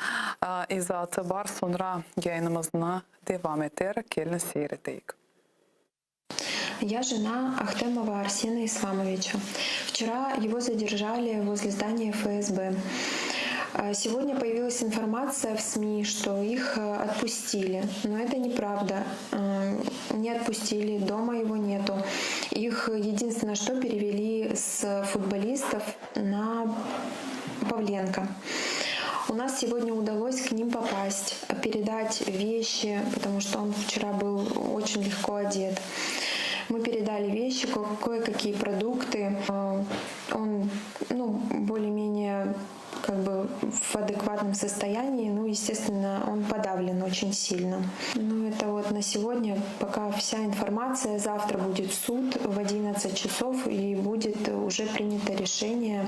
izaatı bar. Soñra yayınımıznı devam eter. Keliñ seyir eteyik. Я жена Ахтемова Арсена Исламовича. Вчера его задержали возле здания ФСБ. Сегодня появилась информация в СМИ, что их э, отпустили. Но это неправда. Э, не отпустили, дома его нету. Их единственное, что перевели с футболистов на Павленко. У нас сегодня удалось к ним попасть, передать вещи, потому что он вчера был очень легко одет. Мы передали вещи, кое-какие продукты. Э, он ну, более-менее как бы в адекватном состоянии. Ну, естественно, он подавлен очень сильно. Ну, это вот на сегодня пока вся информация. Завтра будет суд в 11 часов и будет уже принято решение,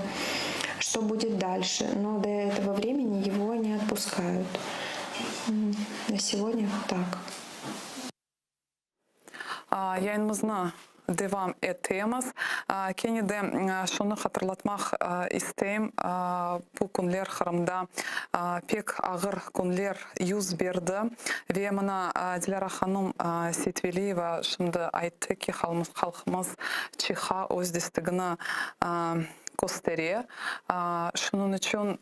что будет дальше. Но до этого времени его не отпускают. На сегодня так. Yayınımıznı devam etemiz. Kene de şunı hatırlatmaq isteyim, bu künler Qırımda pek ağır künler yüz berdi ve mına Dilâra hanım Seytveliyeva şimdi ayttı ki, halqımız çıqa, öz destegini. köstere. Şunıñ içün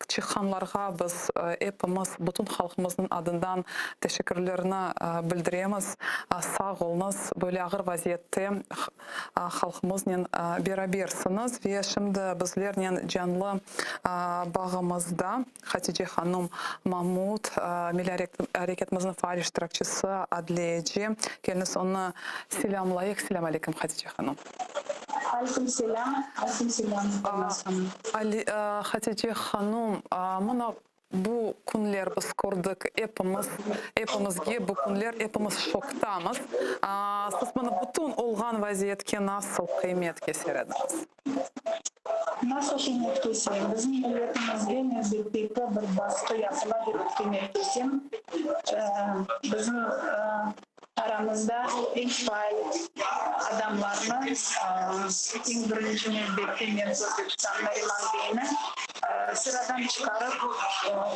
çıqqanlarğa biz epimiz, bütün halqımıznıñ adından teşekkürlerni bildiremiz. Sağ oluñız, böyle ağır vaziyette halqımıznen berabersiñiz. Ve şimdi bizlernen canlı bağımızda Hatice hanım Mamut, milliy areketimizniñ faal iştirakçisi, adliyeci. Keliñiz, onı selâmlayıq. Selâm aleyküm, Hatice hanım. Aleyküm selâm, aleyküm selâm, Gülnaz hanım. Hatice hanım, mına bu künler biz kördik, epimiz, epimizge bu künler, epimiz şoktamız. Siz mına bütün olğan vaziyetke nasıl qıymet keser ediñiz? Nasıl qıymet kesem? Bizim milletimizge nevbetteki bir basqı yapıla dep qıymet kesem. Bizim aramızda eñ faal adamlarnı, eñ birinci nevbette men közde tutam Nariman beyni, sıradan çıqarıp,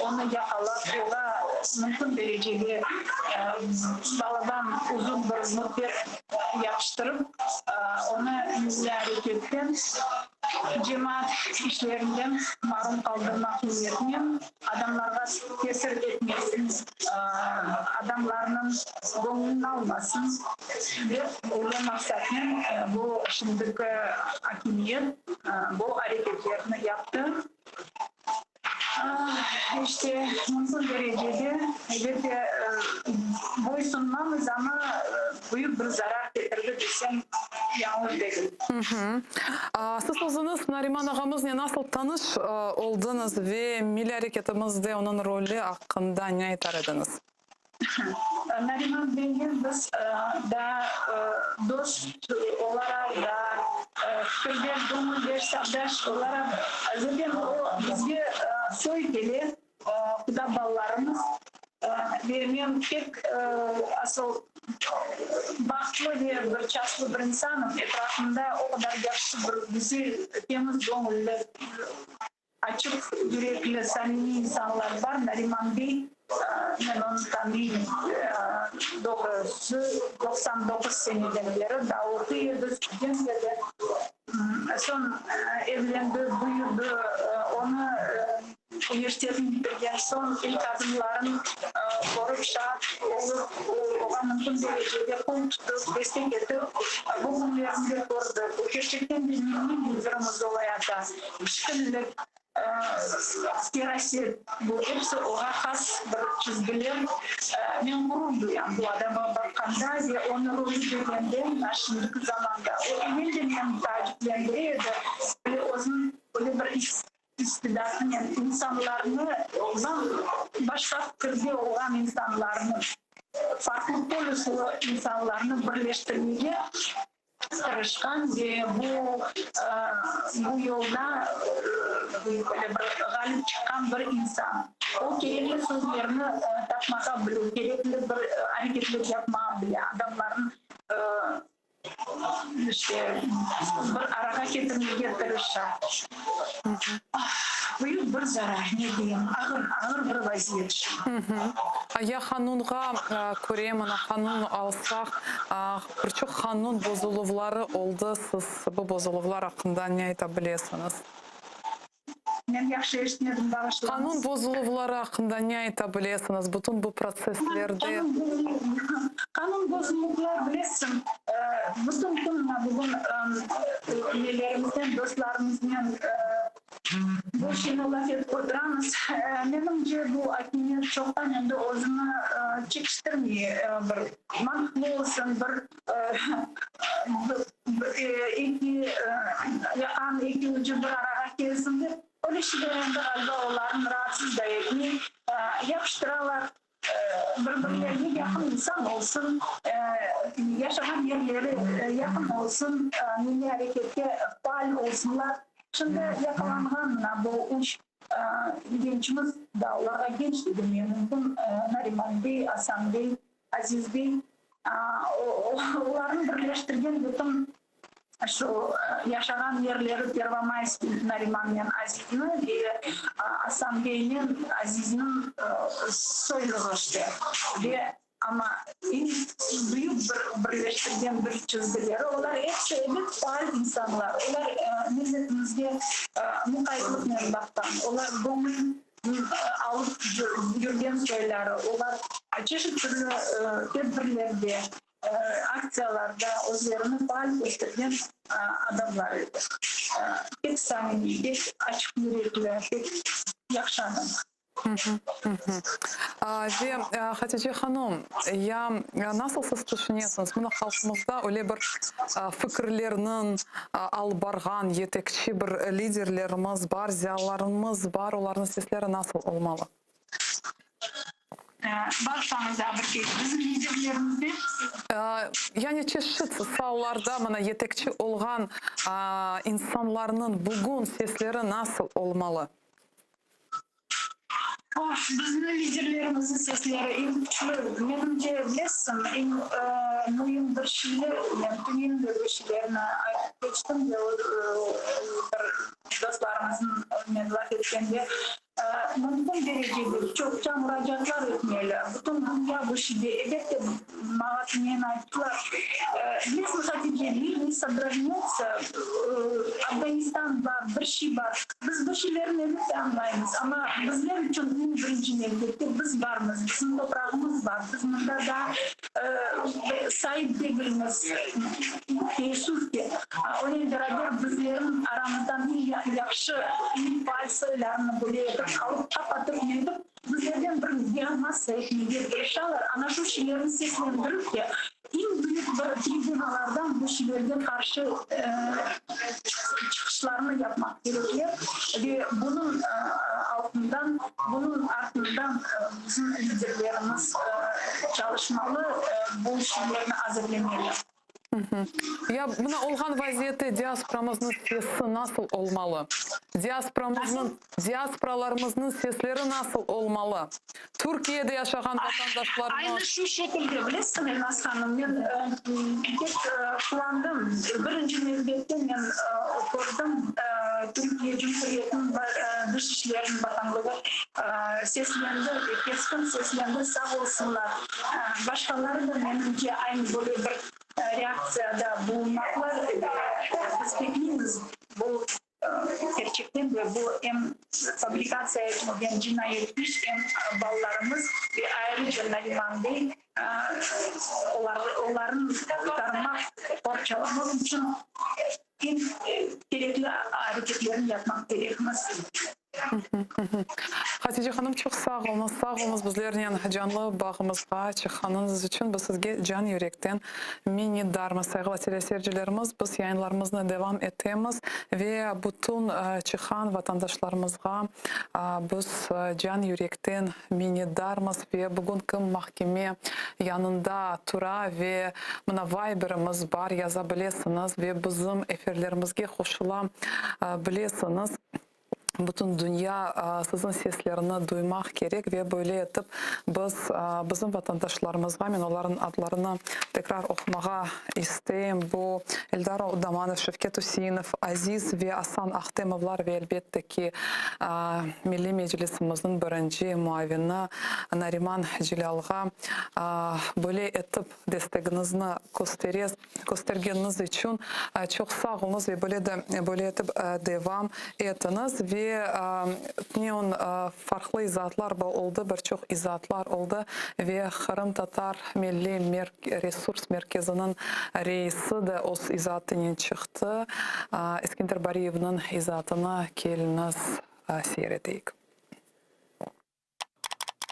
onı yaqalap, oğa mümkün derecede balaban uzun bir müddet yapıştırıp, onı milliy areketten, cemaat işlerinden marum qaldırmaq niyetinen adamlarğa tesir etmesin, adamlarnıñ göñlüni almasın dep, öyle maqsatnen bu şimdiki akimiyet bu areketlerni yaptı. İşte, mümkün derecede, elbette, boysunmamız, amma büyük bir zarar ketirdi desem, yañlış degil. Siz özüñiz Nariman ağamıznen nasıl tanış oldıñız ve milliy areketimizde onıñ rolü aqqında ne aytar ediñiz? Nariman beynen biz daa dost olaraq, daa fikirdeş, göñüldeş, safdaş olaraq, zaten o bizge soy kele, quda balalarımız ve men pek asıl bahtlı ve bir çaslı bir insanım, etrafımda o qadar yahşı bir güzel, temiz göñülli, Açıq yürekli, samimiy insanlar bar. Nariman bey, men onı tanıyım, doğrusı, 99 seneden beri, daa oquy edi, student edi. Soñ evlendi, büyüdi, onı universitetni bitirgen soñ ilk adımların körip, şaat olıp, oğa mümkün derecede qol tutıp, destek etip, bu künlerini de kördik. O kerçekten de milliy liderimiz olayata. Pişkinlik, feraset, bu episi oğa has bir çizgiler. Men ğurur duyam bu adamğa baqqanda ve onı rolü degende, mına şimdiki zamanda. O evel de meni taaciplendire edi, böyle özüniñ öyle bir istidatınen insanlarnı, başqa fikirde olğan insanlarnı, farqlı polüslı insanlarnı birleştirmege tırışqan ve bu bu yolda böyle bir ğalip çıqqan bir insan. O, kerekli sözlerni tapmağa bile, kerekli bir areketler yapmağa bile, adamlarnı işte bir arağa ketirmege tırışa. Büyük bir zarar, ne deyim, ağır, ağır bir vaziyet şimdi. Ya qanunğa köre, mına qanun alsaq, bir çoq qanun bozuluvları oldı, siz bu bozuluvlar aqqında ne ayta bilesiñiz? Men yahşı eşitmedim, bağışlañız. Qanun bozuluvları aqqında ne ayta bilesiñiz, bütün bu protsesslerde? Qanun bozuluvlar, bilesiñ, bütün kün mına bugün nelerimiznen, dostlarımıznen Bu şeyni laf etip oturamız. Menimce, bu akimiyet çoqtan endi özüni çekiştirmey, bir mantıqlı olsun, bir eki yaqan, eki ucu bir arağa kelsin dep. Öyle şeyler endi, ğaliba, olarnı raatsız da etmey. Yapıştıralar, bir-birlerine yaqın insan olsun, yaşağan yerleri yaqın olsun, milliy areketke faal olsunlar. Şimdi yaqalanğan mına bu üç gençimiz, daa olarğa genç de demeye mümkün, Nariman bey, Asan bey, Aziz bey, olarnı birleştirgen bütün Şu yaşağan yerleri Pervomayskiy Narimannen Azizni ve Asan beynen Azizniñ soyluğı işte. Ve. Amma eñ büyük bir birleştirgen bir çizgileri, olar episi ebet faal insanlar, olar milletimizge muqaytlıqnen baqqan, olar göñül alıp yürgen soyları, olar çeşit türlü tedbirlerde, aktsiyalarda özlerini faal köstergen adamlar edi. Pek samimiy, pek açıq yürekli, pek yahşı adamlar. Ve, Hatice hanım, ya nasıl siz tüşünesiñiz, mına halqımızda öyle bir fikirlerniñ alıp barğan yetekçi bir liderlerimiz bar, ziyalılarımız bar, olarnıñ sesleri nasıl olmalı? Bağışlañız daa bir kere, bizim liderlerimiz ne? Yani çeşit saalarda mına yetekçi olğan insanlarnıñ bugün sesleri nasıl olmalı? Oh, bizim liderlerimizniñ sesleri eñ küçlü. Menimce, bilesiñ, eñ müim bir şeyler, men tünevin de bir şeylerni aytıp keçtim de, bir dostlarımıznen laf etkende, mümkün derecede çoqça muracaatlar etmeli. Bütün dünya bu şeyde, elbette, maña tünevin ayttılar, bilesiñ, Hatice, mir ne sodrognetsâ, Afganistan bar, bir şey bar. Biz bu şeylerni elbette añlaymız, amma bizler içün eñ birinci nevbette biz barmız, bizim toprağımız bar, biz mında daa saip degilmiz, teessüf ki. Onen beraber bizlerniñ aramızdan eñ yahşı, eñ faal soylarını böyle etip alıp qapatıp netip, bizlerden bir biomassa etmege tırışalar. Ana şu şeylerni seslendirip de, Eñ büyük bir tribunalardan bu şeylerge qarşı çıqışlarnı yapmaq kerekler ve bunıñ altından, bunıñ artından bizim liderlerimiz çalışmalı, bu şeylerni azırlemeli. Ya mına olğan vaziyette diasporamıznıñ sesi nasıl olmalı? Diasporamıznıñ, diasporalarımıznıñ sesleri nasıl olmalı? Türkiyede yaşağan vatandaşlarımız. Aynı şu şekilde, bilesiñmi, Elnaz hanım, men pek quvandım. Birinci nevbette men kördim, Türkiye Cumhuriyetiniñ Dış işler bakanlığı seslendi, keskin seslendi, sağ olsunlar. Başqaları da, menimce, aynı böyle bir reaktsiyada bulunmaqlar. Biz bekleymiz bu Kerçekten de bu em fabrikatsiya etilgen cinayet iş, em balalarımız ve ayrıca Nariman bey, olarnı qurtarmaq, qorçalamaq içün eñ kerekli areketlerni yapmaq kerekmiz. Hatice hanım, çoq sağ oluñız, sağ oluñız bizlernen canlı bağımızğa çıqqanıñız içün. Biz sizge can yürekten minnetdarmız. Sayğılı teleseyircilerimiz, biz yayınlarımıznı devam etemiz ve bütün çıqqan vatandaşlarımızğa biz can yürekten minnetdarmız ve bugün kim mahkeme yanında tura ve mına Viberimiz bar, yaza bilesiñiz ve bizim efirlerimizge qoşula bilesiñiz. Bütün dünya siziñ seslerini duymaq kerek ve böyle etip biz bizim vatandaşlarımızğa, men olarnıñ adlarını tekrar oqumağa isteyim, bu Eldar Odamanov, Şevket Üseinov, Aziz ve Asan Ahtemovlar ve elbette ki, Milliy Meclisimizniñ birinci muavini Nariman Celâlğa böyle etip destegiñizni köstergeniñiz içün çoq sağ oluñız ve böyle de böyle etip devam etiñiz. Ve tünevin farqlı izaatlar oldı, bir çoq izaatlar oldı ve Qırımtatar Milliy Resurs Merkeziniñ reisi de öz izaatınen çıqtı. Eskender Bariyevniñ izaatını keliñiz seyir eteyik.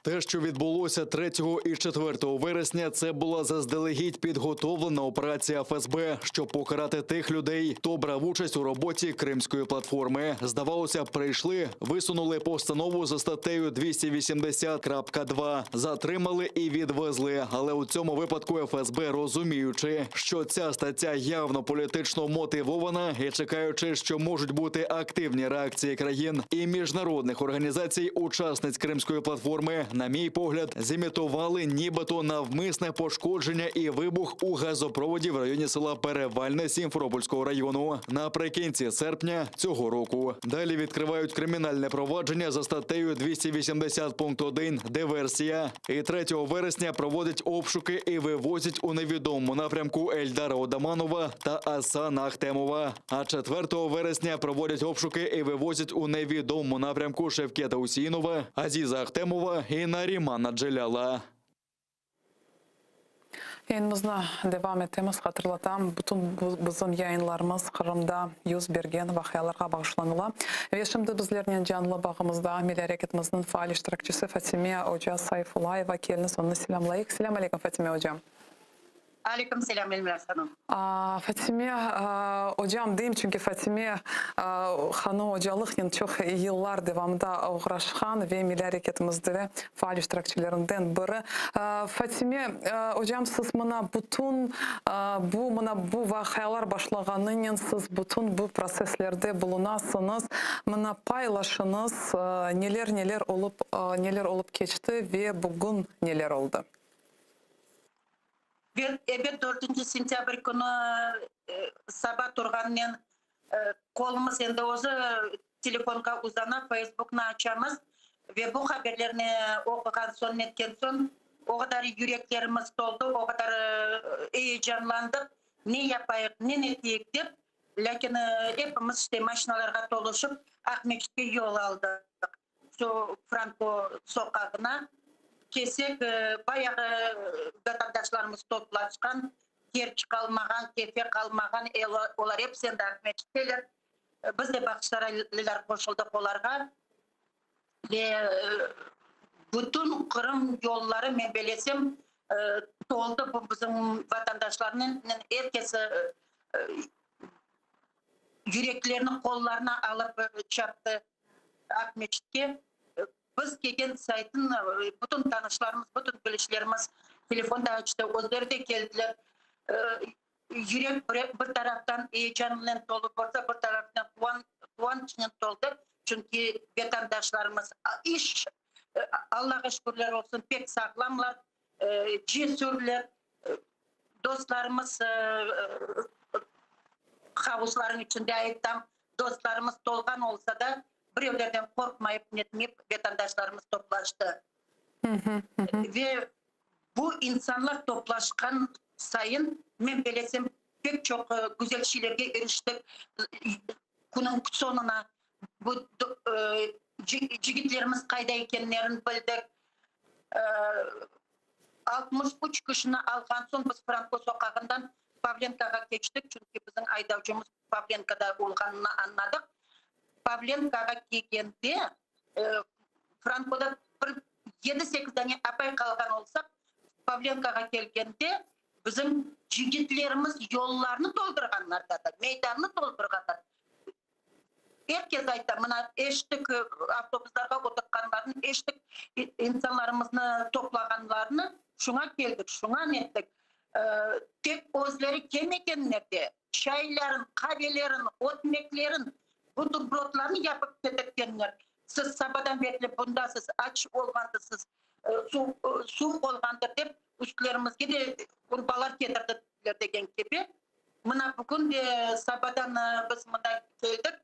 Те, що відбулося 3 і 4 вересня, це була заздалегідь підготовлена операція ФСБ, щоб покарати тих людей, хто брав участь у роботі Кримської платформи. Здавалося, прийшли, висунули постанову за статтею 280.2, затримали і відвезли. Але у цьому випадку ФСБ, розуміючи, що ця стаття явно політично мотивована і чекаючи, що можуть бути активні реакції країн і міжнародних організацій, учасниць Кримської платформи. На мій погляд, зімітували нібито навмисне пошкодження і вибух у газопроводі в районі села Перевальне Сімферопольського району наприкінці серпня цього року. Далі відкривають кримінальне провадження за статтею 280.1 диверсія. І 3 вересня проводять обшуки і вивозять у невідомому напрямку Ельдара Одаманова та Асана Ахтемова. А 4 вересня проводять обшуки і вивозять у невідомому напрямку Шевкета Усінова, Азіза Ахтемова і Нарімана Джеляла. Yayınımıznı devam etemiz. Hatırlatam, bütün bizim yayınlarımız Qırımda yüz bergen vaqialarğa bağışlanıla. Ve şimdi bizlernen canlı bağımızda Milliy areketimizniñ faal iştirakçisi Fatime oca Sayfullayeva. Keliñiz, onı selâmlayıq. Selâm aleyküm, Fatime ocam. Aleyküm selâm, Elmira hanım. Fatime ocam deyim, çünki Fatime hanım ocalıqnen çoq yıllar devamında oğraşqan ve milliy areketimizde faal iştirakçilerinden biri. Fatime ocam, siz mına bütün bu, mına bu vaqialar başlağanınen siz bütün bu protsesslerde bulunasıñız. Mına paylaşıñız, neler-neler olıp, neler olıp keçti ve bugün neler oldı? Ebet, dörtünci sentâbr künü saba turğannen qolumız endi özü telefonğa uzana, Feysbuknı açamız ve bu haberlerni oquğan soñ, netken soñ o qadar yüreklerimiz toldı, o qadar eyecanlandıq, ne yapayıq, ne neteyik dep, lâkin epimiz işte maşinalarğa toluşıp Aqmeçitke yol aldıq. Şu Franko soqağına kelsek, bayağı vatandaşlarımız toplaşqan, Kerç qalmağan, Kefe qalmağan, olar episi endi Aqmescitteler. Biz de bağçasaraylılar qoşuldıq olarğa. Ve bütün Qırım yolları, men belesem, toldı bu bizim vatandaşlarnen, er kes yüreklerini qollarına alıp çaptı. Aqmeçitke biz kelgen saytın bütün tanışlarımız, bütün bilişlerimiz telefon da açtı, özleri de keldiler. Yürek bir taraftan eyecannen tolu bolsa, bir taraftan quvançnen toldı, çünki vetandaşlarımız iş, Allağa şükürler olsun, pek sağlamlar, cesürler, dostlarımız havuzlarnıñ içinde aytam, dostlarımız tolğan olsa da, birevlerden qorqmayıp, netmeyip vatandaşlarımız toplaştı. Ve bu insanlar toplaşqan sayın, men belesem, pek çoq güzel şeylerge iriştik. Künüñ soñuna bu cigitlerimiz qayda ekenlerini bildik. 63 kişini alğan soñ biz Franko soqağından Pavlenkoğa keçtik, çünki bizim aydavcımız Pavlenkoda olğanını añladıq. Pavlenkoğa kelgende, Frankoda bir yedi-sekiz dane apay qalğan olsaq, Pavlenkoğa kelgende bizim cigitlerimiz yollarnı toldurğanlar da, meydannı toldurğanlar. Er kes ayta, mına eşittik avtobuslarğa oturtqanlarını, eşittik insanlarımıznı toplağanlarını, şuña keldik, şuña nettik. Tek özleri kelmegenler de, çayların, qavelerin, ötmeklerin, buterbrotlarını yapıp ketirtkenler. Siz sabadan berli bundasız, aç olğandırsız, suvuq olğandır dep, üstlerimizge de urbalar ketirdiler degen kibi. Mına bugün de sabadan biz mında keldik,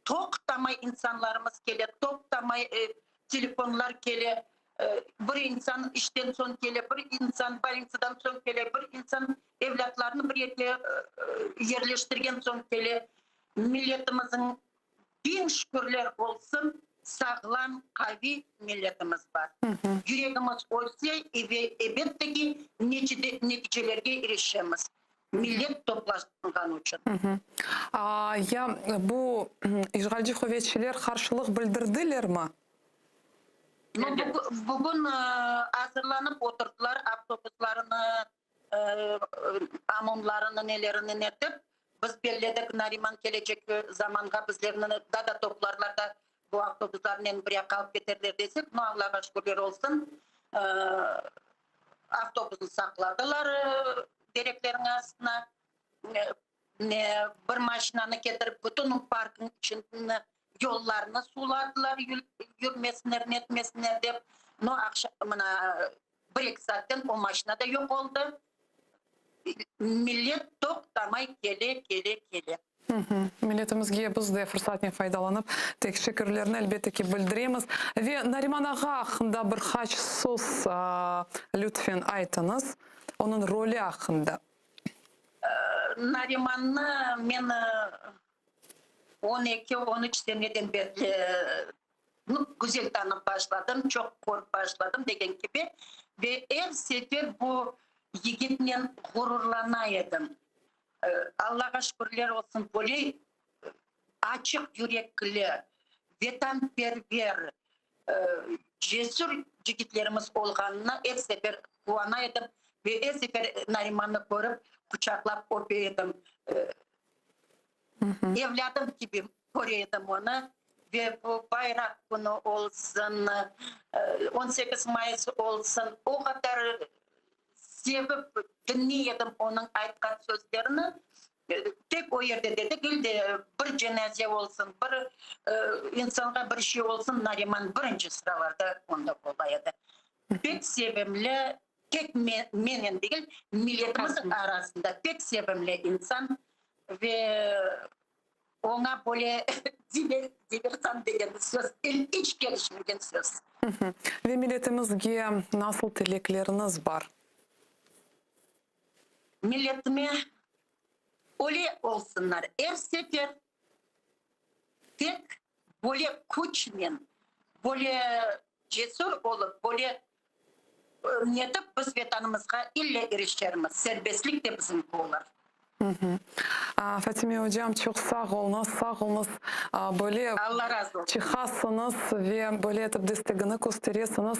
toqtamay insanlarımız kele, toqtamay telefonlar kele. Bir insan işten soñ kele, bir insan bolnitsadan soñ kele, bir insan evlâtlarını bir yerge yerleştirgen soñ kele. Milletimizniñ Biñ şükürler olsun, sağlam, qaviy milletimiz bar. Yüregimiz ölse, elbette ki, neticelerge irişemiz, millet toplaşqanı içün. Ya bu işğalci quvetçiler qarşılıq bildirdilermi? Bugün azırlanıp oturdılar, avtobuslarını OMONlarını, nelerini netip, biz belledik, Nariman kelecek zamanğa bizlerni daa da toplarlar da, bu avtobuslarnen bir yaqqa alıp keterler desek, no, Allağa şükürler olsun, avtobusnı saqladılar tereklerniñ astına, ne, bir maşinanı ketirip, bütün parknıñ içini. Yollarnı suladılar, yürmesinler, netmesinler dep. No, aqşam, mına, bir-eki saatten o maşina da yoq oldı. Millet toqtamay kele, kele, kele. Milletimizge biz de fırsatnen faydalanıp, teşekkürlerni, elbette ki, bildiremiz. Ve Nariman ağa aqqında bir qaç söz, lütfen, aytıñız, onıñ rolü aqqında. Narimannı men 12, 13 seneden berli güzel tanıp başladım, çoq körip başladım degen kibi. Ve er sefer bu yigitnen ğururlana edim. Allağa şükürler olsun, böyle açıq yürekli, vetanperver, cesür cigitlerimiz olğanına er sefer quvana edim ve er sefer Narimannı körip, quçaqlap öpe edim. Evlâdım kibi köre edim onı ve bu bayraq künü olsun, 18 mayıs olsun, o qadar sevip diñley edim onıñ aytqan sözlerini. Tek o yerde de degil de, bir cenaze olsun, bir insanğa bir şey olsun, Nariman birinci sıralarda onda ola edi. Pek sevimli, tek menen degil, milletimiz arasında pek sevimli insan ve oña böyle diversant degen söz iç kelişmegen söz. Ve milletimizge nasıl tilekleriñiz bar? Milletime öyle olsunlar, er sefer tek böyle küçnen, böyle cesür olıp, böyle netip biz Vetanımızğa ille irişermiz, serbestlik de bizimki olur. Fatime ocam, çoq sağ oluñız, sağ oluñız, böyle Alla razı olsun. çıqasıñız ve böyle etip destegini kösteresiñiz.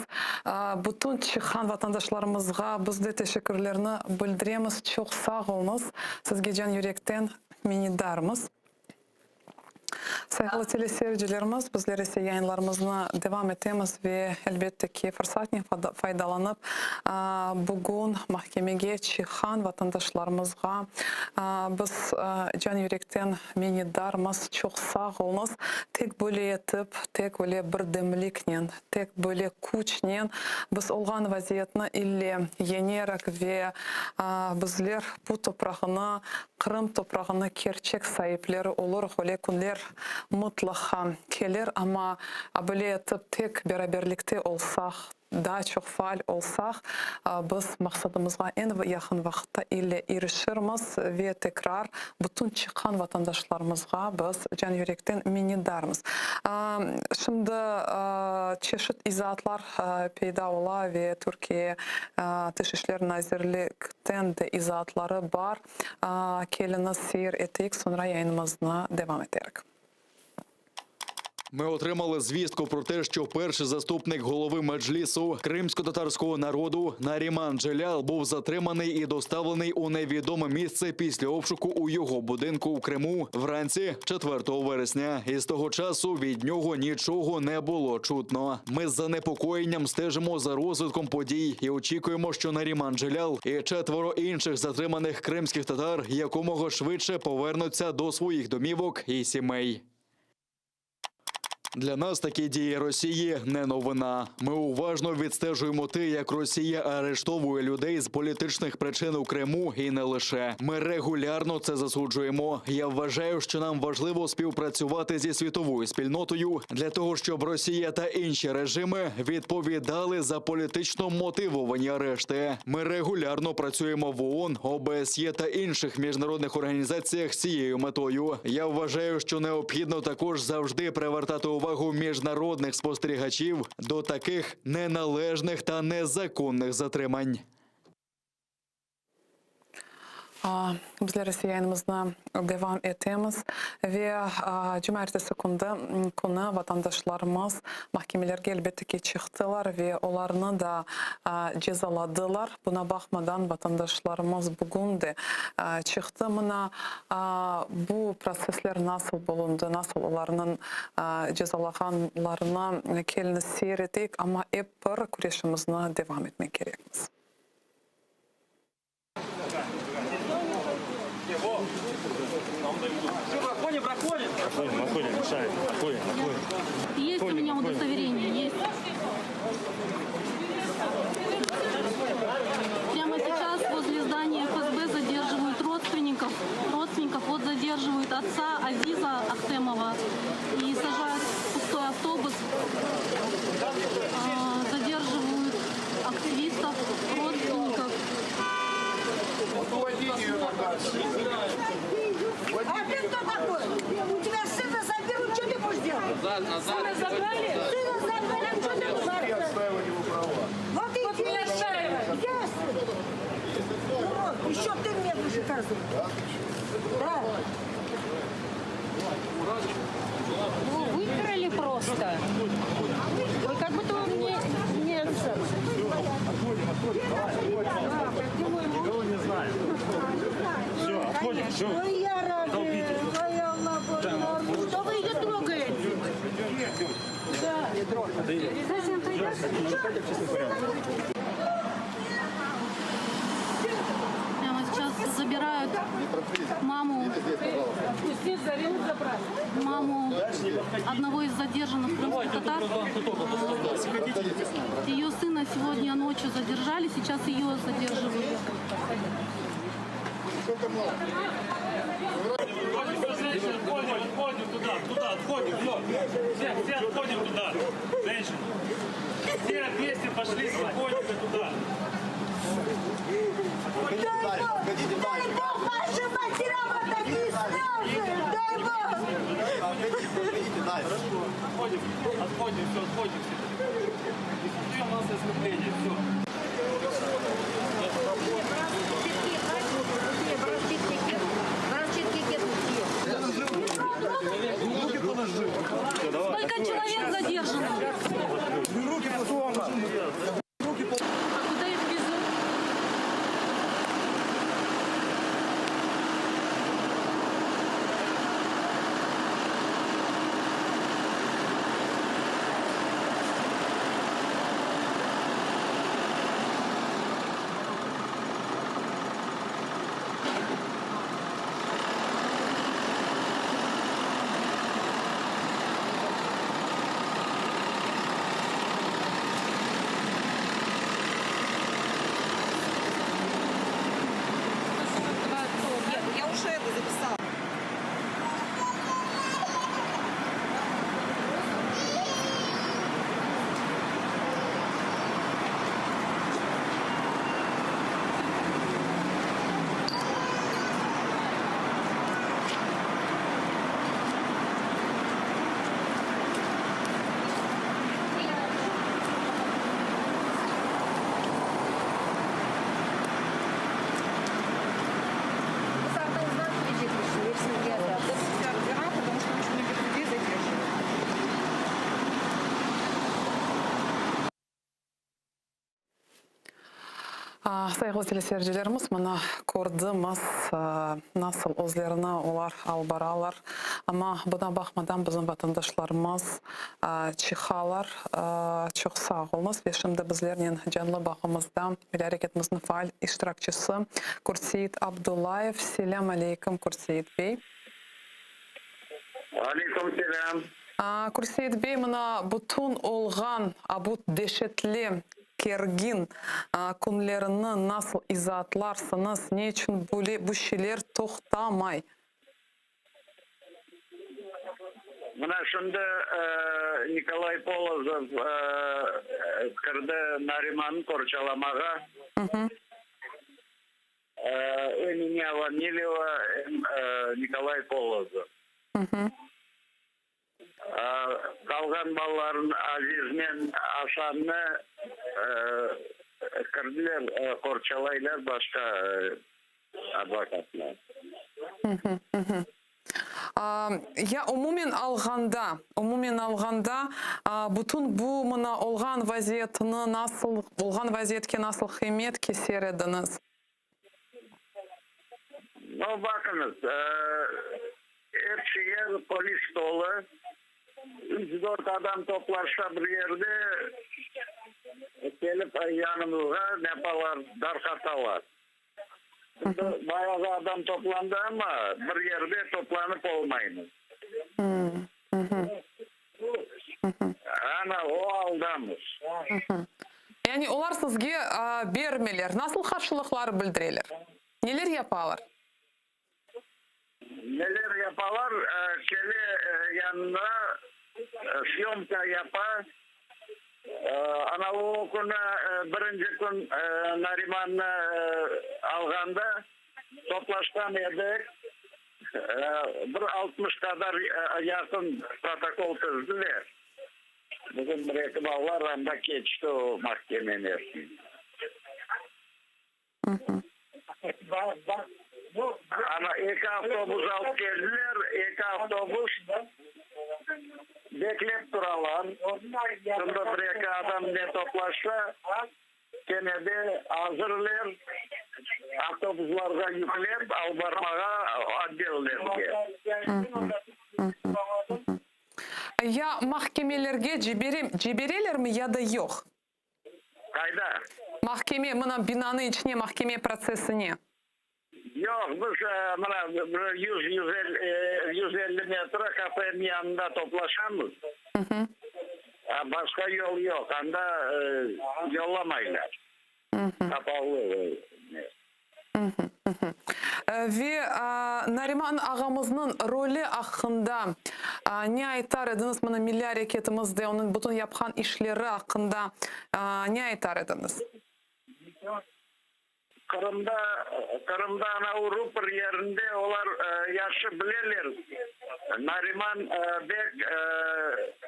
Bütün çıqqan vatandaşlarımızğa biz de teşekkürlerni bildiremiz, çoq sağ oluñız, sizge can yürekten minnetdarmız. Sayğılı teleseyircilerimiz, bizler ise yayınlarımıznı devam etemiz ve, elbette ki, fırsatnen faydalanıp, bugün mahkemege çıqqan vatandaşlarımızğa biz can yürekten minnetdarmız, çoq sağ oluñız. Tek böyle etip, tek öyle birdemliknen, tek böyle küçnen biz olğan vaziyetni ille yeñerik ve bizler bu toprağını, Qırım toprağını kerçek saipleri olurıq, öyle künler mıtlaqa kelir, amma böyle etip tek beraberlikte olsaq, daa çoq faal olsaq, biz maqsadımızğa eñ yaqın vaqıtta ille irişirmiz ve tekrar bütün çıqqan vatandaşlarımızğa biz can-yürekten minnetdarmız. Şimdi çeşit izaatlar peyda ola ve Türkiye Tış işler nazirlikten de izaatları bar. Keliñiz seyir eteyik, soñra yayınımıznı devam eterik. Ми отримали звістку про те, що перший заступник голови Меджлісу кримськотатарського народу Наріман Джелял був затриманий і доставлений у невідоме місце після обшуку у його будинку в Криму вранці 4 вересня. І з того часу від нього нічого не було чутно. Ми з занепокоєнням стежимо за розвитком подій і очікуємо, що Наріман Джелял і четверо інших затриманих кримських татар якомога швидше повернуться до своїх домівок і сімей. Для нас такі дії Росії не новина. Ми уважно відстежуємо те, як Росія арештовує людей з політичних причин у Криму і не лише. Ми регулярно це засуджуємо. Я вважаю, що нам важливо співпрацювати зі світовою спільнотою для того, щоб Росія та інші режими відповідали за політично мотивовані арешти. Ми регулярно працюємо в ООН, ОБСЄ та інших міжнародних організаціях з цією метою. Я вважаю, що необхідно також завжди привертати увагу міжнародних спостерігачів до таких неналежних та незаконних затримань. Bizler ise yayınımıznı devam etemiz ve cumaertesi künü vatandaşlarımız mahkemelerge elbette ki çıqtılar ve olarnı da cezaladılar. Buna baqmadan vatandaşlarımız bugün de çıqtı. Mına bu protsessler nasıl bulundı, nasıl olarnıñ cezalağanlarını keliñiz seyir eteyik, amma ep bir küreşimizni devam etmek kerekmiz. Проходим, проходим. Проходим, отходим, мешаем. Отходим, отходим. Есть у меня удостоверение, есть. Прямо сейчас возле здания ФСБ задерживают родственников. Родственников вот задерживают отца Азиза Ахтемова и сажают в пустой автобус. А, задерживают активистов, родственников. А ты кто такой? У тебя сына заберут, что ты будешь делать? Назад, назад. Сына забрали? Сына забрали, что ты будешь делать? его права. Вот иди. Где сын? Урод, еще ты мне будешь указывать. Да. Его выкрали просто. Ой, как будто он не, не Отходим, отходим. Никого не знаем. Все, отходим, все. Ой, я рада. Толпитесь. Ой, Аллах, Что вы ее трогаете? Да. Зачем ты Прямо сейчас забирают маму, маму одного из задержанных крымских татар. Ее сына сегодня ночью задержали, сейчас ее задерживают. Женщины, отходим, отходим туда, туда, отходим, все. Все, все отходим туда. Женщины. Все вместе пошли спокойненько туда. Дай Бог, дай Бог вашим матерям вот такие слезы! Дай Бог! Отходим, отходим, все, отходим. все. Не создаем массовое скопление, все. Сколько человек задержано? Руки А куда их везут? Я уже это записала. Потому что очень многих людей задерживают. Sayğılı teleseyircilerimiz, mına kördimiz, nasıl özlerini olar alıp baralar. Amma buna baqmadan bizim vatandaşlarımız çıqalar. Çoq sağ oluñız. Ve şimdi bizlernen canlı bağımızda Milliy areketimizniñ faal iştirakçisi Kürseit Abdullayev. Selâm aleyküm, Kürseit bey. Aleyküm selâm. Kürseit bey, mına bütün olğan bu deşetli, kergin künlerini nasıl izaatlarsıñız? Ne içün böyle bu şeyler toqtamay? Mına şimdi Nikolay Polozov kirdi Narimannı qorçalamağa. Emine Avamileva, em Nikolay Polozov. Qalğan balaların Aziznen Asannı kirdiler, qorçalaylar başqa advokatlar. Ya umumen alğanda, umumen alğanda, bütün bu mına olğan vaziyetni nasıl, olğan vaziyetke nasıl qıymet keser ediñiz? No, baqıñız, epsi yer polis tolu, üç-dört adam toplaşsa bir yerde, kelip yanımızğa ne yapalar, darqatalar. Şimdi bayağı adam toplandı amma bir yerde toplanıp olmaymız. Ana, o aldamız. Yani olar sizge bermeyler. Nasıl qarşılıqlar bildireler? Neler yapalar? Neler yapalar? Kele yanına, syomka yapa. Ana o künü, birinci kün Narimannı alğanda toplaşqan edik. Bir 60 qadar yaqın protokol tizdiler. Bizim bir-eki balalar anda keçti o mahkemeni. Ana, eki avtobus alıp keldiler, eki avtobus beklep turalar. Şimdi bir-eki adam ne toplaşsa, kene de azırlar, avtobuslarğa yüklep alıp barmağa otdellerge. Ya mahkemelerge ciberelermi ya da yoq? Qayda? Mahkeme, mına, binanı içine, mahkeme protsessine. Yoq, biz, mına, bir yüz, 150 metre KPM yanında toplaşamız. Başqa yol yoq, anda yollamaylar. Qapalı. Ve Nariman ağamıznıñ rolü aqqında ne aytar ediñiz, mına milliy areketimizde onıñ bütün yapqan işleri aqqında ne aytar ediñiz? Qırımda, Qırımda anavu rupor yerinde olar yahşı bileler, Nariman bek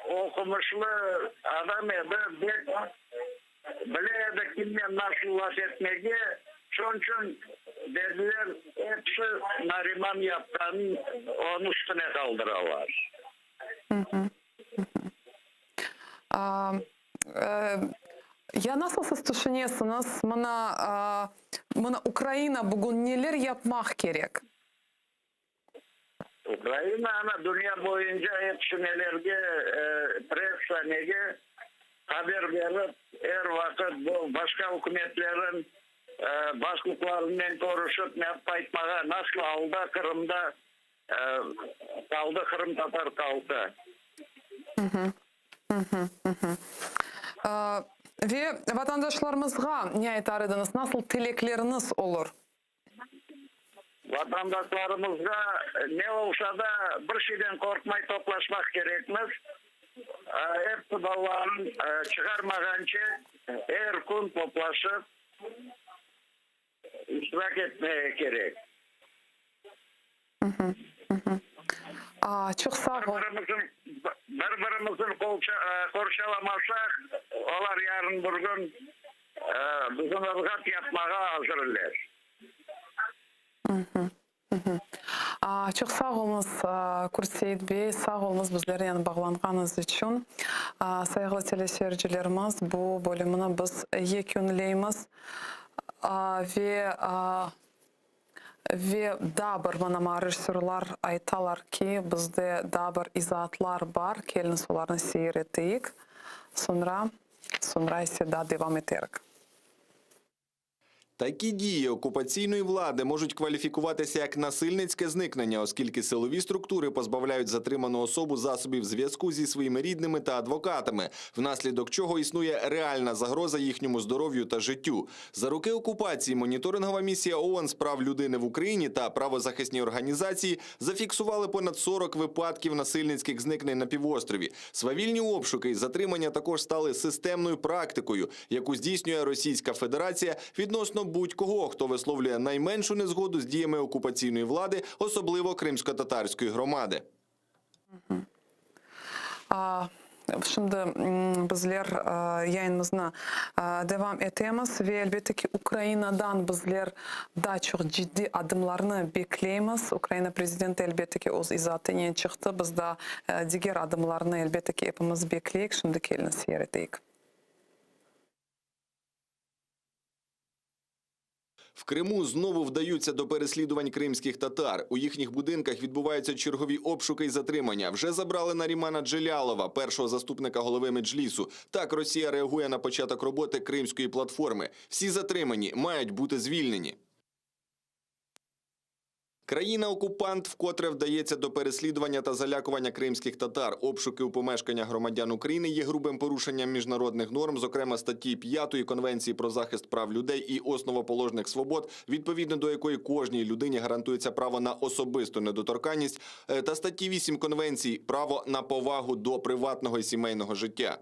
oqumışlı adam edi, bek Bile edi kimnen nasıl laf etmege, şonçün, dediler, episi Nariman yapqanın onıñ üstüne qaldıralar. Ya nasıl siz tüşünesiñiz, mına, mına Ukraina bugün neler yapmaq kerek? Ukraina, ana, dünya boyunca episi nelerge, pressa nege haber berip, er vaqıt bu başqa ükümetlerin başlıqlarınen körüşip, ne aytmağa, nasıl alda Qırımda qaldı qırımtatar halqı. Ve vatandaşlarımızğa ne aytar ediñiz, nasıl tilekleriñiz olur? Vatandaşlarımızğa ne olsa da, bir şeyden qorqmay toplaşmaq kerekmiz. Episi balalarnı çıqarmağance er kün toplaşıp, iştirak etmege kerek. Çoq sağ ol. Bir-birimizni qorçalamasaq, olar yarın-bir kün bizni ırğat yapmağa azırlar. Çoq sağ oluñız, Qurtseit bey, sağ oluñız bizlernen bağlanğanıñız içün. Sayğılı teleseyircilerimiz, bu bölümini biz yekünleymiz ve Ve daa bir, mana maña rejissörlar aytalar ki, bizde daa bir izaatlar bar, keliñiz olarnı seyir eteyik, soñra, soñra ise daa devam eterik. Такі дії окупаційної влади можуть кваліфікуватися як насильницьке зникнення, оскільки силові структури позбавляють затриману особу засобів зв'язку зі своїми рідними та адвокатами, внаслідок чого існує реальна загроза їхньому здоров'ю та життю. За роки окупації моніторингова місія ООН з прав людини в Україні та правозахисні організації зафіксували понад 40 випадків насильницьких зникнень на півострові. Свавільні обшуки і затримання також стали системною практикою, яку здійснює Російська Федерація відносно будь-кого, хто висловлює найменшу незгоду з діями окупаційної влади, особливо кримськотатарської громади. Şimdi bizler yayınımıznı devam etemiz ve, elbette ki, Ukrainadan bizler daa çoq ciddiy adımlarnı bekleymiz. Ukraina prezidenti, elbette ki, öz izaatınen çıqtı. Biz daa diger adımlarnı, elbette ki, epimiz bekleyik. Şimdi keliñiz seyir eteyik. В Криму знову вдаються до переслідувань кримських татар. У їхніх будинках відбуваються чергові обшуки й затримання. Вже забрали Нарімана Джелялова, першого заступника голови Меджлісу. Так Росія реагує на початок роботи Кримської платформи. Всі затримані мають бути звільнені. Країна-окупант вкотре вдається до переслідування та залякування кримських татар. Обшуки у помешканнях громадян України є грубим порушенням міжнародних норм, зокрема статті 5 Конвенції про захист прав людей і основоположних свобод, відповідно до якої кожній людині гарантується право на особисту недоторканність, е, та статті 8 Конвенції право на повагу до приватного і сімейного життя.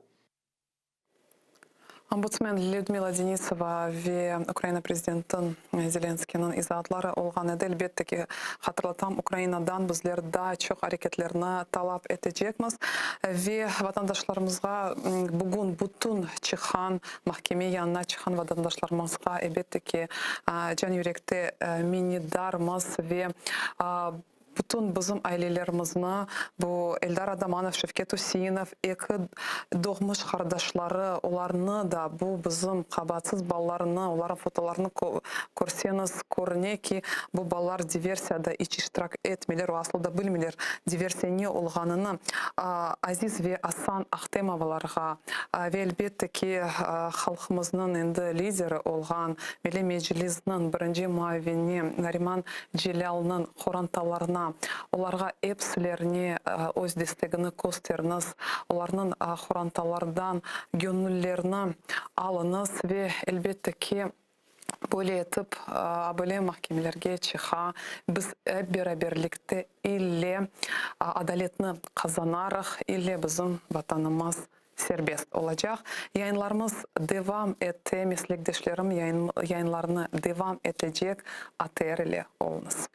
Ombudsmen Lüdmila Denisova ve Ukraina prezidenti Zelenskıynıñ izaatları olğan edi. Elbette ki, hatırlatam, Ukrainadan bizler daa çoq areketlerni talap etecekmiz ve vatandaşlarımızğa, bugün bütün çıqqan, mahkeme yanına çıqqan vatandaşlarımızğa, elbette ki, can-yürekte minnetdarmız ve Bütün bizim ailelerimizni, bu Eldar Adamanov, Şevket Üseinov, eki doğmuş qardaşları, olarnı da, bu bizim qabaatsız balalarnı, olarnıñ fotolarını körseñiz, körüne ki, bu balalar diversiyada iç iştirak etmeyler, o aslı da bilmeyler diversiya ne olğanını. Aziz ve Asan Ahtemovalarğa ve, elbette ki, halqımıznıñ endi lideri olğan Milliy Meclisniñ birinci muavini Nariman Celâlnıñ qorantalarına, olarğa epsilerine öz destegini kösteriniz, olarnıñ qorantalardan göñüllerini alıñız ve, elbette ki, böyle etip böyle mahkemelerge çıqa, biz ep beraberlikte ille adaletni qazanarıq, ille bizim Vatanımız serbest olacaq. Yayınlarımız devam ete, meslekdeşlerim yayınlarını devam etecek, ATR ile oluñız.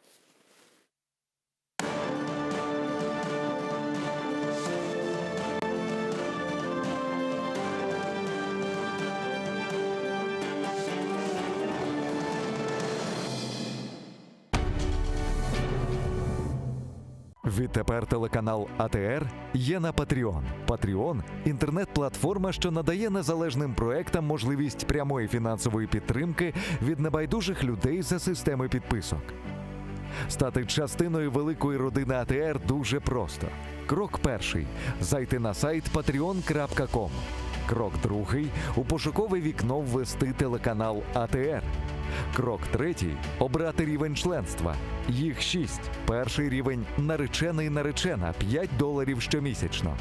Відтепер телеканал АТР є на Patreon. Patreon – інтернет-платформа, що надає незалежним проектам можливість прямої фінансової підтримки від небайдужих людей за системи підписок. Стати частиною великої родини АТР дуже просто. Крок перший зайти на сайт patreon.com. Крок другий у пошукове вікно ввести телеканал АТР. Крок третій обрати рівень членства. Їх шість. Перший рівень наречений наречена 5 доларів щомісячно.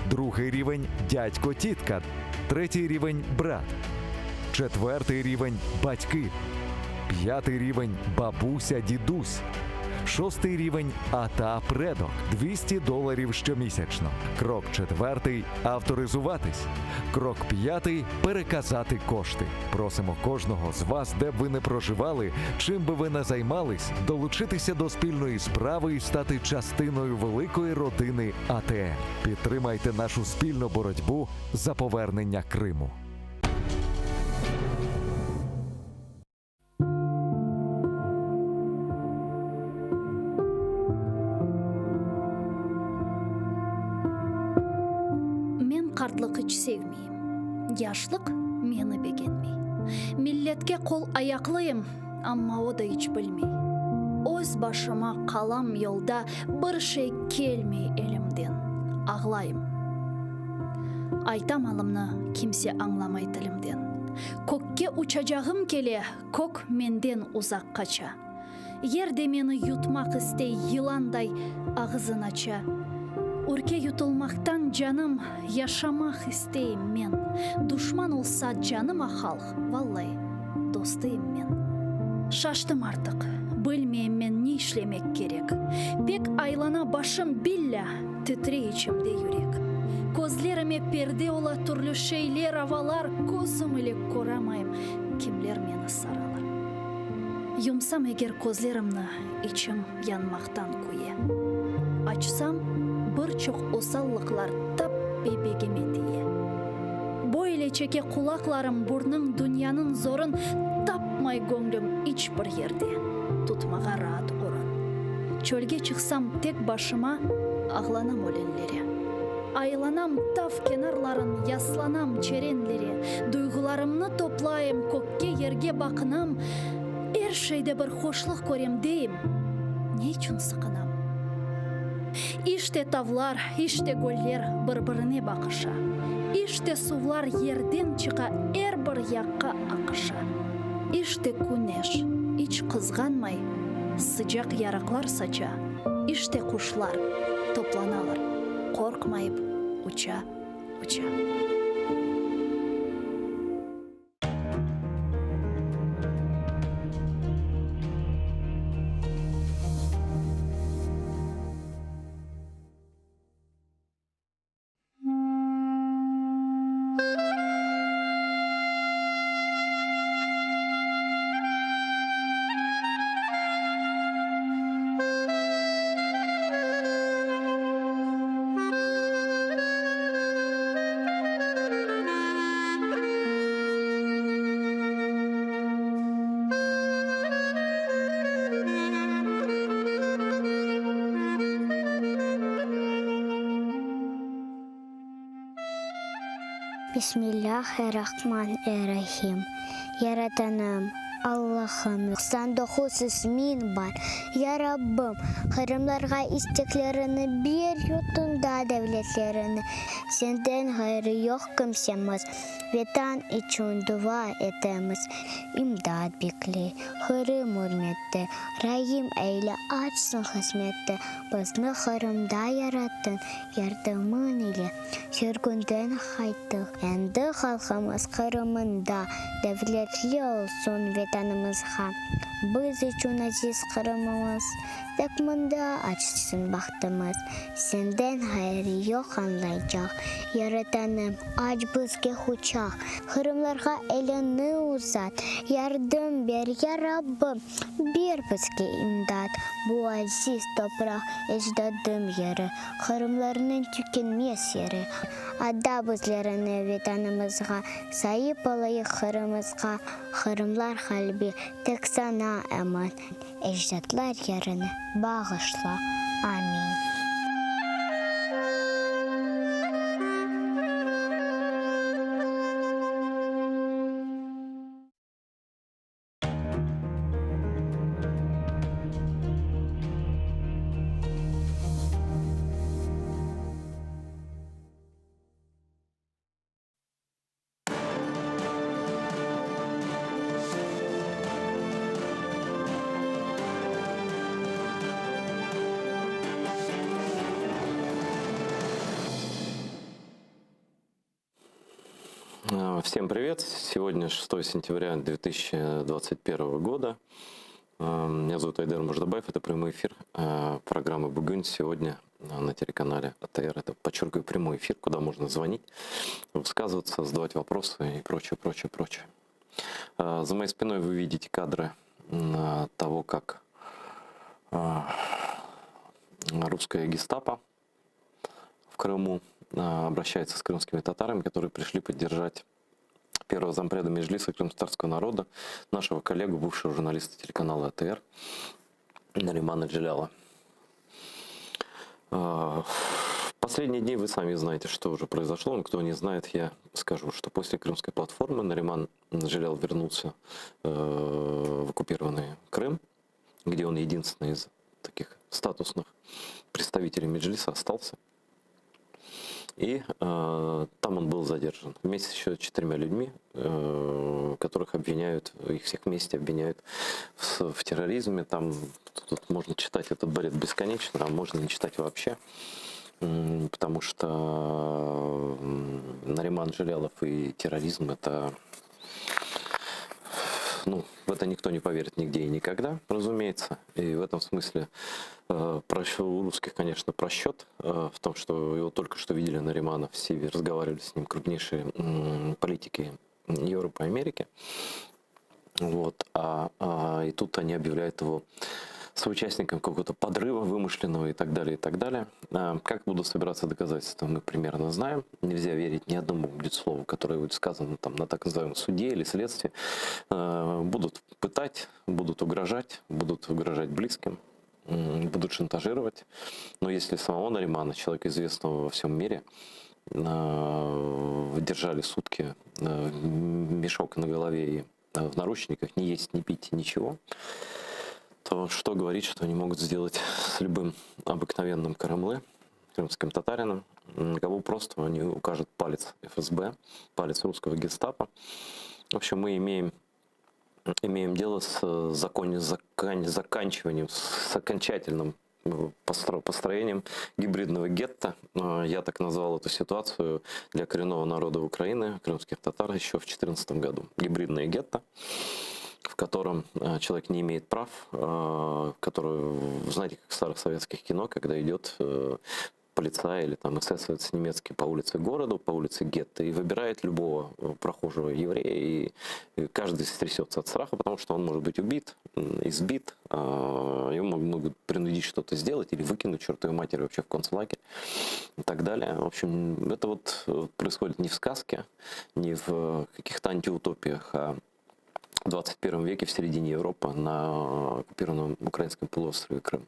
Другий рівень дядько тітка. Третій рівень брат. Четвертий рівень батьки. П'ятий рівень бабуся дідусь. Шостий рівень ата предок 200 доларів щомісячно. Крок четвертий авторизуватись. Крок п'ятий переказати кошти. Просимо кожного з вас, де б ви не проживали, чим би ви не займались, долучитися до спільної справи і стати частиною великої родини АТР. Підтримайте нашу спільну боротьбу за повернення Криму. Men qartlıq iç sevmeyim, Yaşlıq meni begenmey. Milletke qol-ayaqlıyım, Amma o da iç bilmey. Öz başıma qalam yolda, Bir şey kelmey elimden, Ağlayım. Aytam alımnı, kimse añlamay tilimden. Kökke uçacağım kele, kök menden uzaq qaça. Yer de meni yutmaq istey, yılanday ağızın aça. Ürke yutulmaqtan canım, yaşamaq isteyim men. Duşman olsa canıma halq, vallai, dostıyım men. Şaştım artıq, bilmeyim men ne işlemek kerek. Pek aylana başım, billâ, titrey içimde yürek. Közlerime perde ola türlü şeyler, avalar, közüm ile köramayım, kimler meni saralar. Yumsam eger közlerimni, içim yanmaqtan küye. Açsam, bir çoq osallıqlar tap bebegime tiye. Böyle çeke qulaqlarım burnıñ dünyanıñ zorun, tapmay göñlüm iç bir yerde tutmağa raat orun. Çölge çıqsam tek başıma, ağlanam ölenlere. Aylanam tav kenarların, yaslanam çerenlere, duyğularımnı toplayım, kökke, yerge baqınam, er şeyde bir hoşluq körem deyim, ne içün sıqınam? İşte tavlar, işte göller bir-birine baqışa, işte suvlar yerden çıqa, er bir yaqqa aqışa. İşte küneş, iç qızğanmay. Sıcaq yarıqlar saça. İşte quşlar toplanalar, qorqmayıp uça, uça. Bismillâh-er-Rahman-er-Rahim. Yaratanım, Allahım, 99 ismiñ bar. Ya Rabbim, qırımlarğa isteklerini ber, yurtunda devletlerini, Senden ğayrı yoq kimsemiz, Vetan içün dua etemiz. İmdat bekley, Qırım ürmette, Raim eyle, açsın qısmette, Bizni Qırımda yarattıñ, Yardımıñ ile sürgünden qayttıq. Endi halqımız Qırımında devletli olsun Vetanımızğa. Biz içün aziz Qırımımız, tek mında açsın bahtımız. Senden ğayrı yoq añlaycaq, Yaratanım, aç bizge quçaq. Qırımlarğa eliñni uzat, yardım ber, ya Rabbim! Ber bizge imdat, bu aziz topraq ecdadım yeri, Qırımlarnıñ tükenmez yeri. Ada bizlerini Vetanımızğa, saip olayıq Qırımızğa, Qırımlar qalbi tek saña emin, ecdatlar yerini bağışla. Amin. Всем привет! Сегодня 6 сентября 2021 года. Меня зовут Айдер Муждабаев. Это прямой эфир программы «Бугюн». Сегодня на телеканале АТР. Это, подчеркиваю, прямой эфир, куда можно звонить, высказываться, задавать вопросы и прочее, прочее, прочее. За моей спиной вы видите кадры того, как русская гестапо в Крыму обращается с крымскими татарами, которые пришли поддержать первого зампреда Межлиса крымско-татарского народа, нашего коллегу, бывшего журналиста телеканала АТР Наримана Джеляла. В последние дни вы сами знаете, что уже произошло. Но кто не знает, я скажу, что после Крымской платформы Нариман Джелял вернулся в оккупированный Крым, где он единственный из таких статусных представителей Меджлиса остался. И э, там он был задержан вместе с еще четырьмя людьми, э, которых обвиняют, их всех вместе обвиняют в, в терроризме. Там тут можно читать этот бред бесконечно, а можно не читать вообще, потому что Нариман Джелялов и терроризм это ну, в это никто не поверит нигде и никогда, разумеется. И в этом смысле э, у русских, конечно, просчет э, в том, что его только что видели Наримана в Сиве, разговаривали с ним крупнейшие политики Европы и Америки. Вот. А, а, и тут они объявляют его соучастником какого-то подрыва вымышленного и так далее, и так далее. А, как будут собираться доказательства, мы примерно знаем. Нельзя верить ни одному будет слову, которое будет сказано там на так называемом суде или следствии. А, будут пытать, будут угрожать, будут угрожать близким, будут шантажировать. Но если самого Наримана, человека известного во всем мире, а, держали сутки мешок на голове и в наручниках, не есть, не пить, ничего, то что говорить, что они могут сделать с любым обыкновенным Карамлы, крымским татарином, кого просто они укажут палец ФСБ, палец русского гестапо. В общем, мы имеем... Имеем дело с закон, закан, заканчиванием, с окончательным построением гибридного гетто. Я так назвал эту ситуацию для коренного народа Украины, крымских татар, еще в 2014 году. Гибридное гетто, в котором человек не имеет прав, который, знаете, как в старых советских кино, когда идет полицай или там эсэсовец немецкий по улице города, по улице гетто, и выбирает любого прохожего еврея, и каждый стрясется от страха, потому что он может быть убит, избит, его могут принудить что-то сделать или выкинуть чертовой матери вообще в концлагерь и так далее. В общем, это вот происходит не в сказке, не в каких-то антиутопиях, а в 21 веке в середине Европы на оккупированном украинском полуострове Крым.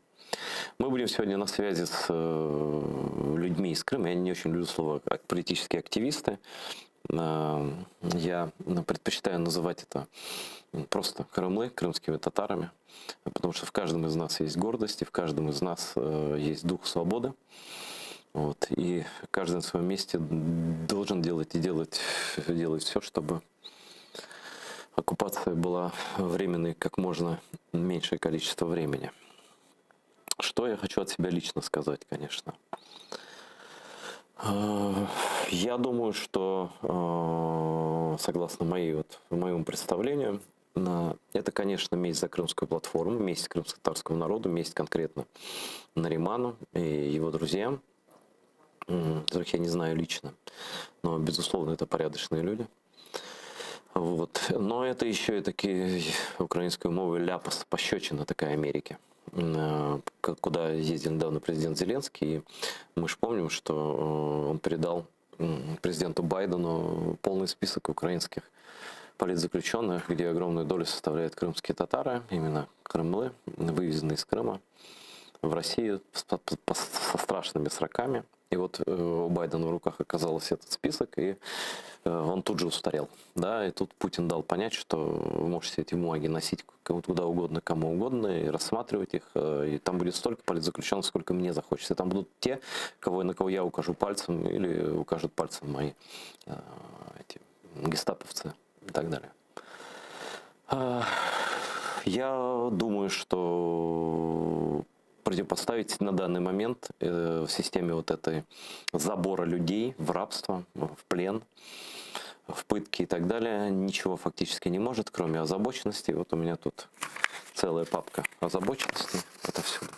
Мы будем сегодня на связи с людьми из Крыма. Я не очень люблю слово политические активисты. Я предпочитаю называть это просто крымлы, крымскими татарами, потому что в каждом из нас есть гордость, и в каждом из нас есть дух свободы. Вот. И каждый на своем месте должен делать и делать, делать все, чтобы оккупация была временной как можно меньшее количество времени. Что я хочу от себя лично сказать, конечно. Я думаю, что, согласно моей, вот, моему представлению, это, конечно, месть за крымскую платформу, месть крымско-татарскому народу, месть конкретно Нариману и его друзьям, которых я не знаю лично, но, безусловно, это порядочные люди. Вот. Но это еще и такие украинской мовой ляпас, пощечина такая Америке, куда ездил недавно президент Зеленский. И мы же помним, что он передал президенту Байдену полный список украинских политзаключенных, где огромную долю составляют крымские татары, именно крымлы, вывезенные из Крыма в Россию со страшными сроками. И вот у Байдена в руках оказался этот список, и он тут же устарел. Да? И тут Путин дал понять, что вы можете эти бумаги носить куда угодно, кому угодно, и рассматривать их, и там будет столько политзаключенных, сколько мне захочется. И там будут те, кого, на кого я укажу пальцем, или укажут пальцем мои эти гестаповцы и так далее. Я думаю, что противопоставить на данный момент в системе вот этой забора людей в рабство, в плен, в пытки и так далее, ничего фактически не может, кроме озабоченности. Вот у меня тут целая папка озабоченности отовсюду.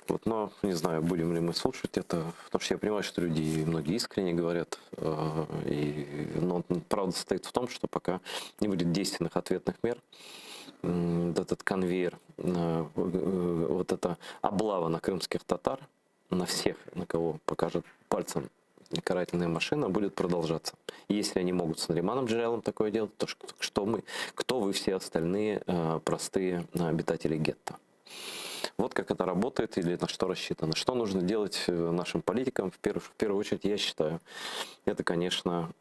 Вот, но не знаю, будем ли мы слушать это, потому что я понимаю, что люди многие искренне говорят, и, но правда состоит в том, что пока не будет действенных ответных мер, этот конвейер, вот эта облава на крымских татар, на всех, на кого покажет пальцем карательная машина, будет продолжаться. И если они могут с Нариманом Джелялом такое делать, то что мы, кто вы все остальные простые обитатели гетто? Вот как это работает или на что рассчитано. Что нужно делать нашим политикам? В первую, в первую очередь, я считаю, это, конечно,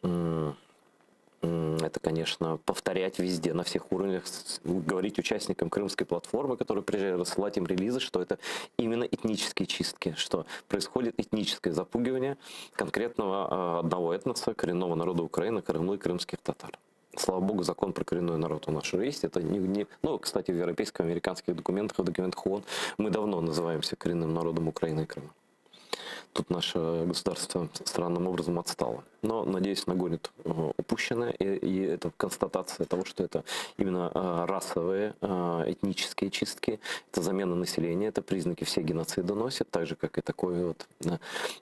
это, конечно, повторять везде, на всех уровнях, говорить участникам крымской платформы, которые приезжали, рассылать им релизы, что это именно этнические чистки, что происходит этническое запугивание конкретного одного этноса, коренного народа Украины, крымлы, крымских татар. Слава богу, закон про коренной народ у нас уже есть. Это не, не, ну, кстати, в европейских, американских документах, в документах ООН мы давно называемся коренным народом Украины и Крыма. Тут наше государство странным образом отстало. Но, надеюсь, нагонит упущенное. И, и это констатация того, что это именно расовые, этнические чистки, это замена населения, это признаки все геноцида носят, так же, как и такое вот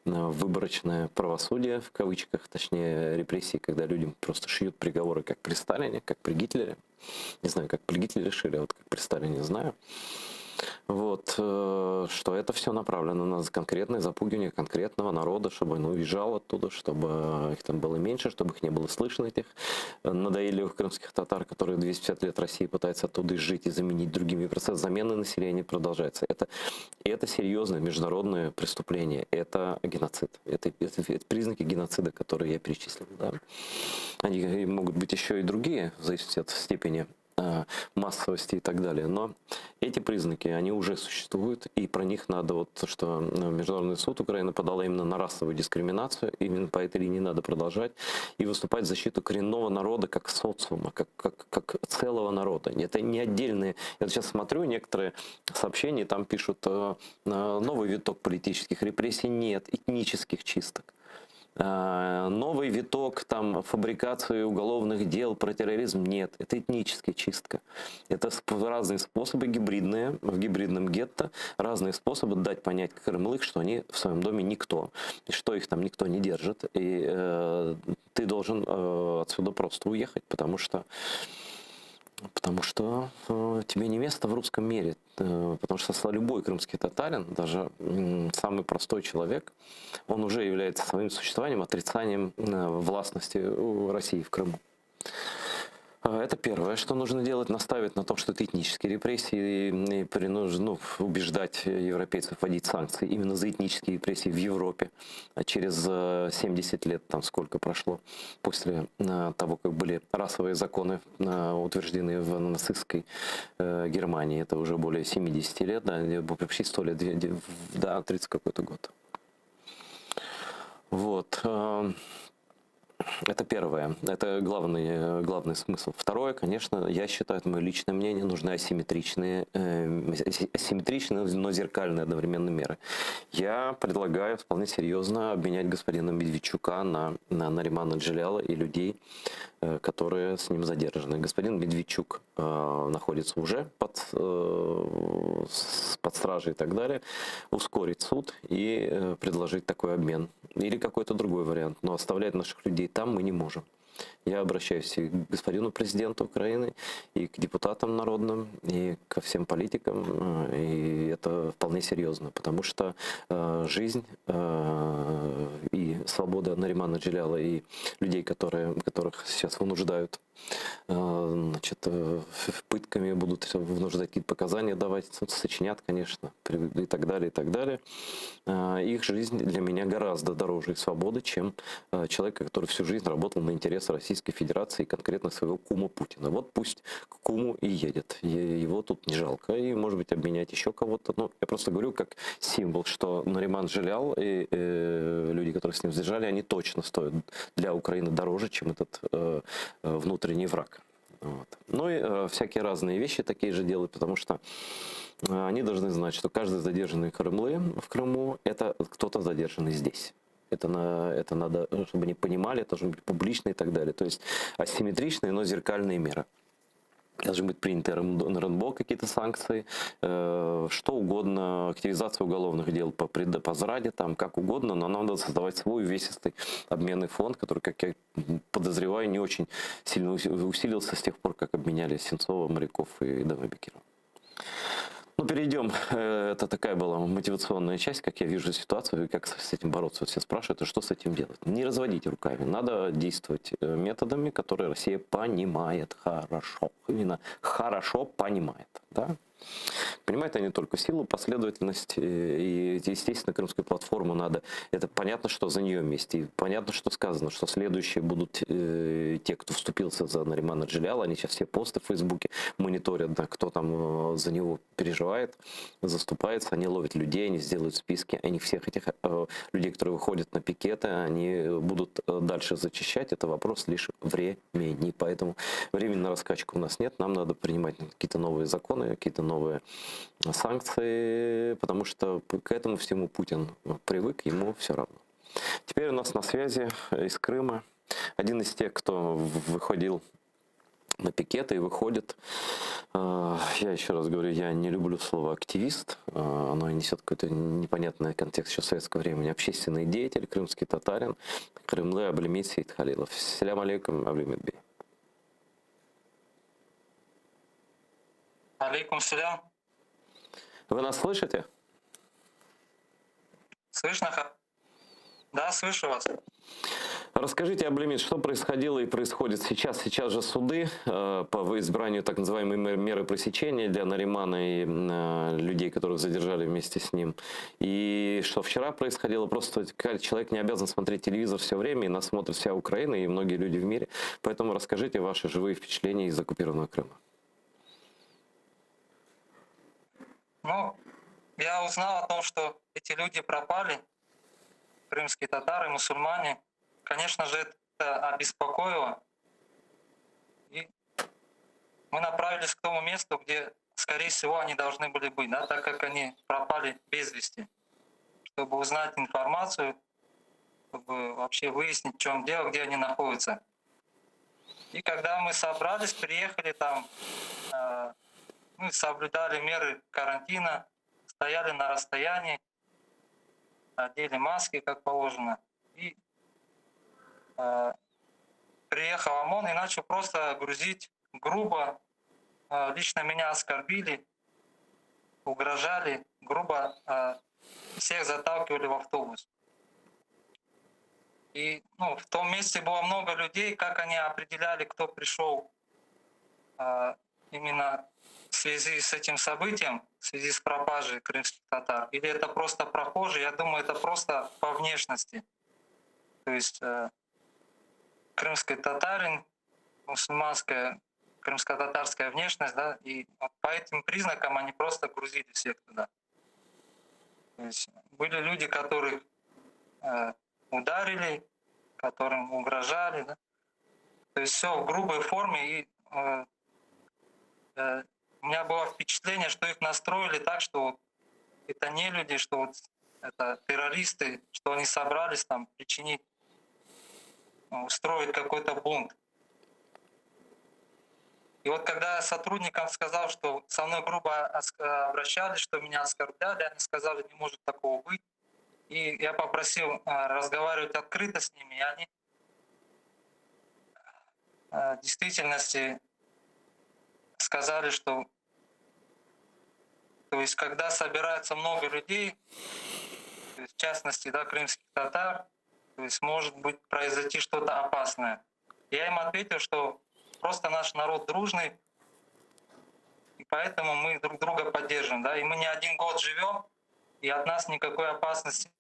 выборочное правосудие, в кавычках, точнее репрессии, когда людям просто шьют приговоры, как при Сталине, как при Гитлере. Не знаю, как при Гитлере шили, а вот как при Сталине знаю. Вот, что это все направлено на конкретное запугивание конкретного народа, чтобы он уезжал оттуда, чтобы их там было меньше, чтобы их не было слышно, этих надоедливых крымских татар, которые 250 лет России пытаются оттуда изжить и заменить другими. Процесс замены населения продолжается. Это, это серьезное международное преступление, это геноцид. Это, это, это признаки геноцида, которые я перечислил. Да. Они могут быть еще и другие, в зависимости от степени. массовости и так далее. Но эти признаки, они уже существуют, и про них надо, вот то, что Международный суд Украины подала именно на расовую дискриминацию, именно по этой линии надо продолжать и выступать в защиту коренного народа как социума, как, как, как целого народа. Это не отдельные... Я вот сейчас смотрю некоторые сообщения, там пишут э, э, новый виток политических репрессий. Нет, этнических чисток. Э, новый виток там фабрикации уголовных дел про терроризм нет. Это этническая чистка. Это разные способы гибридные, в гибридном гетто, разные способы дать понять крымлых, что они в своем доме никто, и что их там никто не держит. И э, ты должен э, отсюда просто уехать, потому что Потому что э, тебе не место в русском мире. Э, потому что любой крымский татарин, даже самый простой человек, он уже является своим существованием отрицанием э, властности России в Крыму. А, это первое, что нужно делать, наставить на том, что это этнические репрессии, и принуж, ну, убеждать европейцев вводить санкции именно за этнические репрессии в Европе. А через 70 лет, там сколько прошло, после э, того, как были расовые законы э, утверждены в нацистской э, Германии, это уже более 70 лет, да, почти 100 лет, да, 30 какой-то год. Вот. Это первое, это главный, э, главный смысл. Второе, конечно, я считаю, это мое личное мнение, нужны асимметричные, э, асимметричные, но зеркальные одновременно меры. Я предлагаю вполне серьезно обменять господина Медведчука на, на Наримана Джеляла и людей, э, которые с ним задержаны. Господин Медведчук э, находится уже под, э, под стражей и так далее. Ускорить суд и э, предложить такой обмен. Или какой-то другой вариант. Но оставлять наших людей там мы не можем. Я обращаюсь и к господину президенту Украины, и к депутатам народным, и ко всем политикам. Э, и это вполне серьезно, потому что э, жизнь э, и свобода Наримана Джеляла и людей, которые, которых сейчас вынуждают значит, пытками будут вынуждать какие-то показания давать, сочинят, конечно, и так далее, и так далее. Их жизнь для меня гораздо дороже их свободы, чем человека, который всю жизнь работал на интересы Российской Федерации и конкретно своего кума Путина. Вот пусть к куму и едет. Его тут не жалко. И, может быть, обменять еще кого-то. Ну, я просто говорю как символ, что Нариман Джелял и э, люди, которые с ним задержали, они точно стоят для Украины дороже, чем этот э, внутренний враг. Вот. Ну и э, всякие разные вещи такие же делают, потому что э, они должны знать, что каждый задержанный Крымлы в Крыму – это кто-то задержанный здесь. Это, на, это надо, чтобы они понимали, это должно быть публично и так далее. То есть асимметричные, но зеркальные меры. Должны быть приняты на РНБО какие-то санкции, э, что угодно, активизация уголовных дел по, по зраде, там, как угодно, но нам надо создавать свой увесистый обменный фонд, который, как я подозреваю, не очень сильно усилился с тех пор, как обменяли Сенцова, Моряков и Эдема Бекирова. Ну, перейдем. Э, это такая была мотивационная часть, как я вижу ситуацию и как с этим бороться. Вот все спрашивают, а что с этим делать? Не разводите руками. Надо действовать э, методами, которые Россия понимает хорошо. Именно хорошо понимает. Да? Понимают они только силу, последовательность э, и, естественно, крымскую платформу надо. Это понятно, что за нее месте. И понятно, что сказано, что следующие будут э, те, кто вступился за Наримана Джеляла. Они сейчас все посты в Фейсбуке мониторят, да, кто там э, за него переживает, заступается. Они ловят людей, они сделают списки. Они всех этих э, людей, которые выходят на пикеты, они будут э, дальше зачищать. Это вопрос лишь времени. Поэтому времени на раскачку у нас нет. Нам надо принимать какие-то новые законы, какие-то новые санкции, потому что к этому всему Путин привык, ему все равно. Теперь у нас на связи из Крыма один из тех, кто выходил на пикеты и выходит. Э, я еще раз говорю, я не люблю слово активист, э, оно несет какой-то непонятный контекст еще советского времени. Общественный деятель, крымский татарин, Крымлы Аблемит Сейдхалилов. Селям алейкум, Аблемит бей. Алейкум селям. Вы нас слышите? Слышно? Да, слышу вас. Расскажите, Аблемит, что происходило и происходит сейчас? Сейчас же суды э, по избранию так называемой меры пресечения для Наримана и э, людей, которых задержали вместе с ним. И что вчера происходило? Просто человек не обязан смотреть телевизор все время, и нас смотрит вся Украина и многие люди в мире. Поэтому расскажите ваши живые впечатления из оккупированного Крыма. Ну, я узнал о том, что эти люди пропали, крымские татары, мусульмане. Конечно же, это обеспокоило. И мы направились к тому месту, где, скорее всего, они должны были быть, да, так как они пропали без вести, чтобы узнать информацию, чтобы вообще выяснить, в чем дело, где они находятся. И когда мы собрались, приехали там, э, мы соблюдали меры карантина, стояли на расстоянии, одели маски, как положено. И э, приехал ОМОН и начал просто грузить грубо. Э, лично меня оскорбили, угрожали, грубо э, всех заталкивали в автобус. И ну, в том месте было много людей, как они определяли, кто пришел э, именно в связи с этим событием, в связи с пропажей крымских татар, или это просто прохожие, я думаю, это просто по внешности. То есть э, крымский татарин, мусульманская, крымско-татарская внешность, да, и вот по этим признакам они просто грузили всех туда. То есть были люди, которых э, ударили, которым угрожали, да. То есть все в грубой форме. И э, э, у меня было впечатление, что их настроили так, что вот это не люди, что вот это террористы, что они собрались там причинить, ну, устроить какой-то бунт. И вот когда я сотрудникам сказал, что со мной грубо обращались, что меня оскорбляли, они сказали, не может такого быть. И я попросил разговаривать открыто с ними, и они в действительности сказали, что то есть, когда собирается много людей, то есть, в частности, да, крымских татар, то есть может быть произойти что-то опасное. Я им ответил, что просто наш народ дружный, и поэтому мы друг друга поддержим. Да? И мы не один год живем, и от нас никакой опасности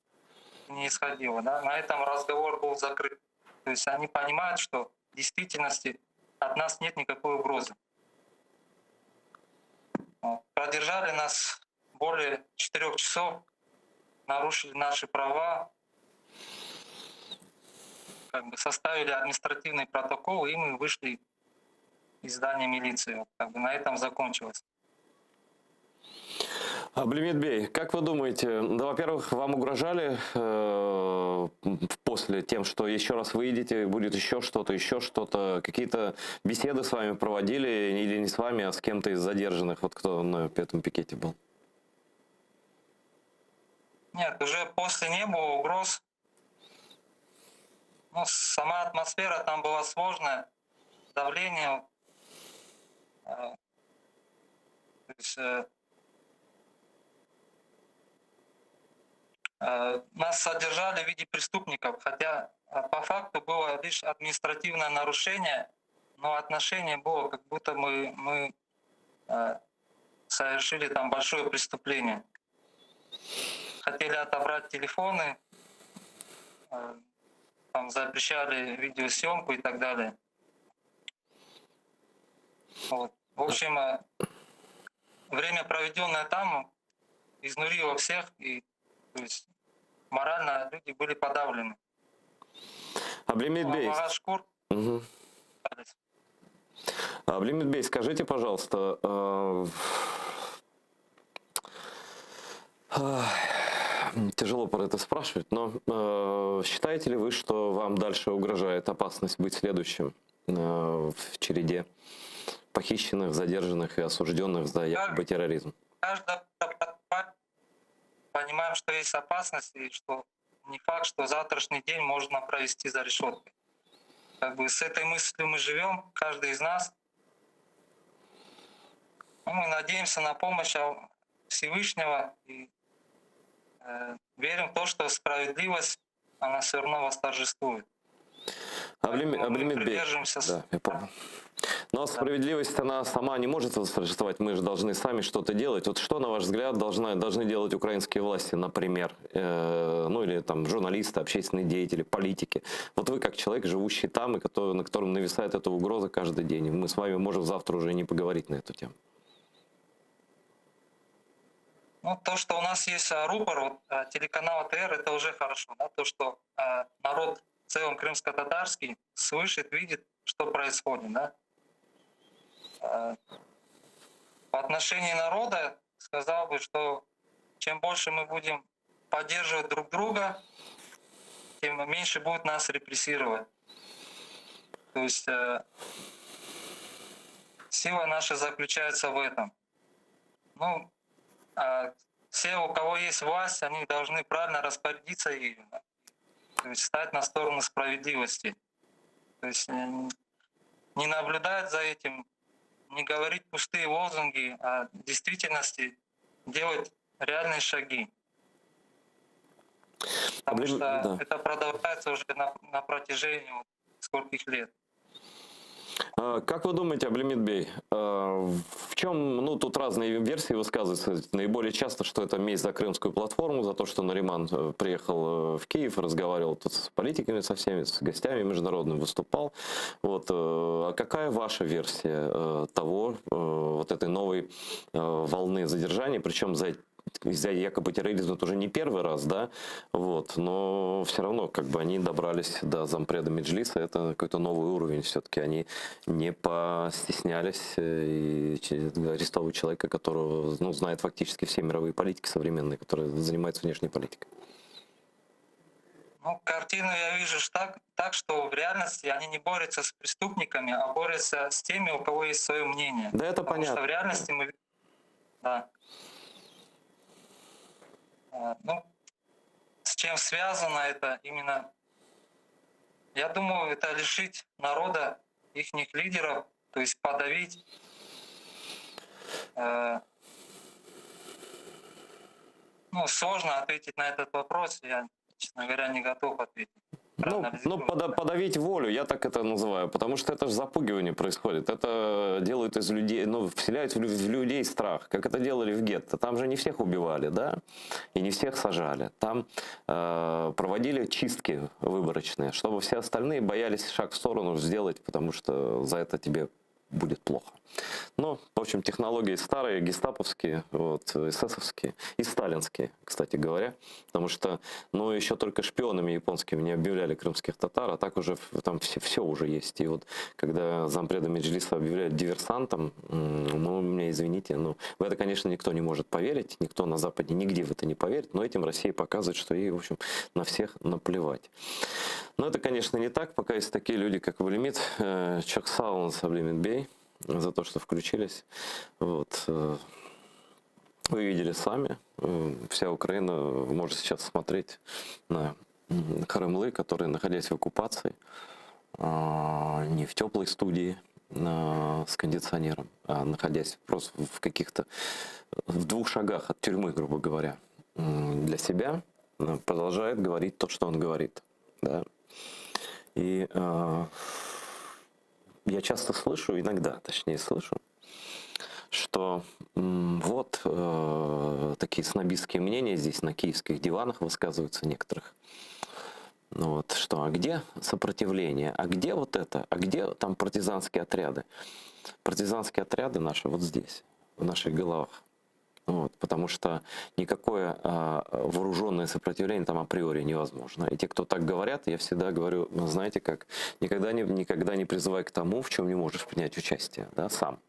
не исходило. Да? На этом разговор был закрыт. То есть они понимают, что в действительности от нас нет никакой угрозы. Продержали нас более 4 часов, нарушили наши права, как бы составили административный протокол, и мы вышли из здания милиции. Вот, как бы на этом закончилось. Аблемит-бей, как вы думаете, да, во-первых, вам угрожали, э, после тем, что еще раз выйдете, будет еще что-то, еще что-то, какие-то беседы с вами проводили или не с вами, а с кем-то из задержанных, вот кто на этом пикете был? Нет, уже после не было угроз. Ну, сама атмосфера там была сложная, давление. Э, то есть, э, э, нас содержали в виде преступников, хотя, э, по факту было лишь административное нарушение, но отношение было, как будто мы, мы, э, совершили там большое преступление. Хотели отобрать телефоны, э, там запрещали видеосъемку и так далее. Вот. В общем, э, время, проведенное там, изнурило всех, и то есть, морально люди были подавлены. Аблемит-бей. Аллаха шкур. Мгм. Аблемит-бей, скажите, пожалуйста, э, э, тяжело про это спрашивать, но, э, считаете ли вы, что вам дальше угрожает опасность быть следующим, э, в череде похищенных, задержанных и осужденных за якобы терроризм? Каждый понимаем, что есть опасность и что не факт, что завтрашний день можно провести за решеткой. Как бы с этой мыслью мы живем, каждый из нас. Ну, мы надеемся на помощь Всевышнего и, э, верим в то, что справедливость, она все равно восторжествует. Аблем-, Поэтому мы Аблемит-бей. придерживаемся Да, я понял. Но справедливость, она сама не может восторжествовать, мы же должны сами что-то делать. Вот что, на ваш взгляд, должна, должны делать украинские власти, например, э, ну или там журналисты, общественные деятели, политики? Вот вы как человек, живущий там, и который, на котором нависает эта угроза каждый день, мы с вами можем завтра уже не поговорить на эту тему. Ну, то, что у нас есть рупор, вот, телеканал АТР, это уже хорошо. Да? То, что народ в целом крымско-татарский слышит, видит, что происходит. Да? В отношении народа сказал бы, что чем больше мы будем поддерживать друг друга, тем меньше будут нас репрессировать. То есть э, сила наша заключается в этом. Ну, а все, у кого есть власть, они должны правильно распорядиться ею, да? то есть стать на сторону справедливости. То есть э, не наблюдать за этим, не говорить пустые лозунги, а в действительности делать реальные шаги. Потому что да. это продолжается уже на, на протяжении вот скольких лет. А, как вы думаете, Аблемит Бей, а, в чем, ну, тут разные версии высказываются, наиболее часто, что это месть за крымскую платформу, за то, что Нариман э, приехал э, в Киев, разговаривал тут с политиками со всеми, с гостями международными, выступал. Вот, э, а какая ваша версия того, вот этой новой волны задержаний, причем за из-за якобы терроризма это уже не первый раз, да, вот, но все равно как бы они добрались до зампреда Меджлиса, это какой-то новый уровень все-таки, они не постеснялись э, и арестовывать человека, которого, ну, знает фактически все мировые политики современные, которые занимаются внешней политикой. Ну, картину я вижу так, так, что в реальности они не борются с преступниками, а борются с теми, у кого есть свое мнение. Да, это Потому понятно. Что в реальности мы... Да. Ну, с чем связано это именно? Я думаю, это лишить народа их лидеров, то есть подавить. Э, ну, сложно ответить на этот вопрос, я, честно говоря, не готов ответить. Ну, ну пода подавить волю, я так это называю, потому что это же запугивание происходит. Это делают из людей, ну, вселяют в, в людей страх, как это делали в гетто. Там же не всех убивали, да, и не всех сажали. Там э, проводили чистки выборочные, чтобы все остальные боялись шаг в сторону сделать, потому что за это тебе будет плохо. Но, в общем, технологии старые, гестаповские, вот, эсэсовские и сталинские, кстати говоря, потому что, ну, еще только шпионами японскими не объявляли крымских татар, а так уже там все, все уже есть. И вот когда зампреда Меджлиса объявляют диверсантом, ну, меня извините, но в это, конечно, никто не может поверить, никто на Западе нигде в это не поверит, но этим Россия показывает, что ей, в общем, на всех наплевать. Но это, конечно, не так, пока есть такие люди, как Аблемит, э, Çoq sağ oluñız Аблемит Бей, за то, что включились. Вот. Э, вы видели сами, э, вся Украина может сейчас смотреть на Крымлы, которые, находясь в оккупации, не в теплой студии с кондиционером, а находясь просто в каких-то, в двух шагах от тюрьмы, грубо говоря, для себя, продолжает говорить то, что он говорит. Да? И э, я часто слышу, иногда, точнее слышу, что вот э, такие снобистские мнения здесь на киевских диванах высказываются некоторых. Ну вот, что, а где сопротивление, а где вот это, а где там партизанские отряды? Партизанские отряды наши вот здесь, в наших головах. Вот, потому что никакое а, вооруженное сопротивление там априори невозможно. И те, кто так говорят, я всегда говорю, ну, знаете как, никогда не, никогда не призывай к тому, в чем не можешь принять участие, да, сам.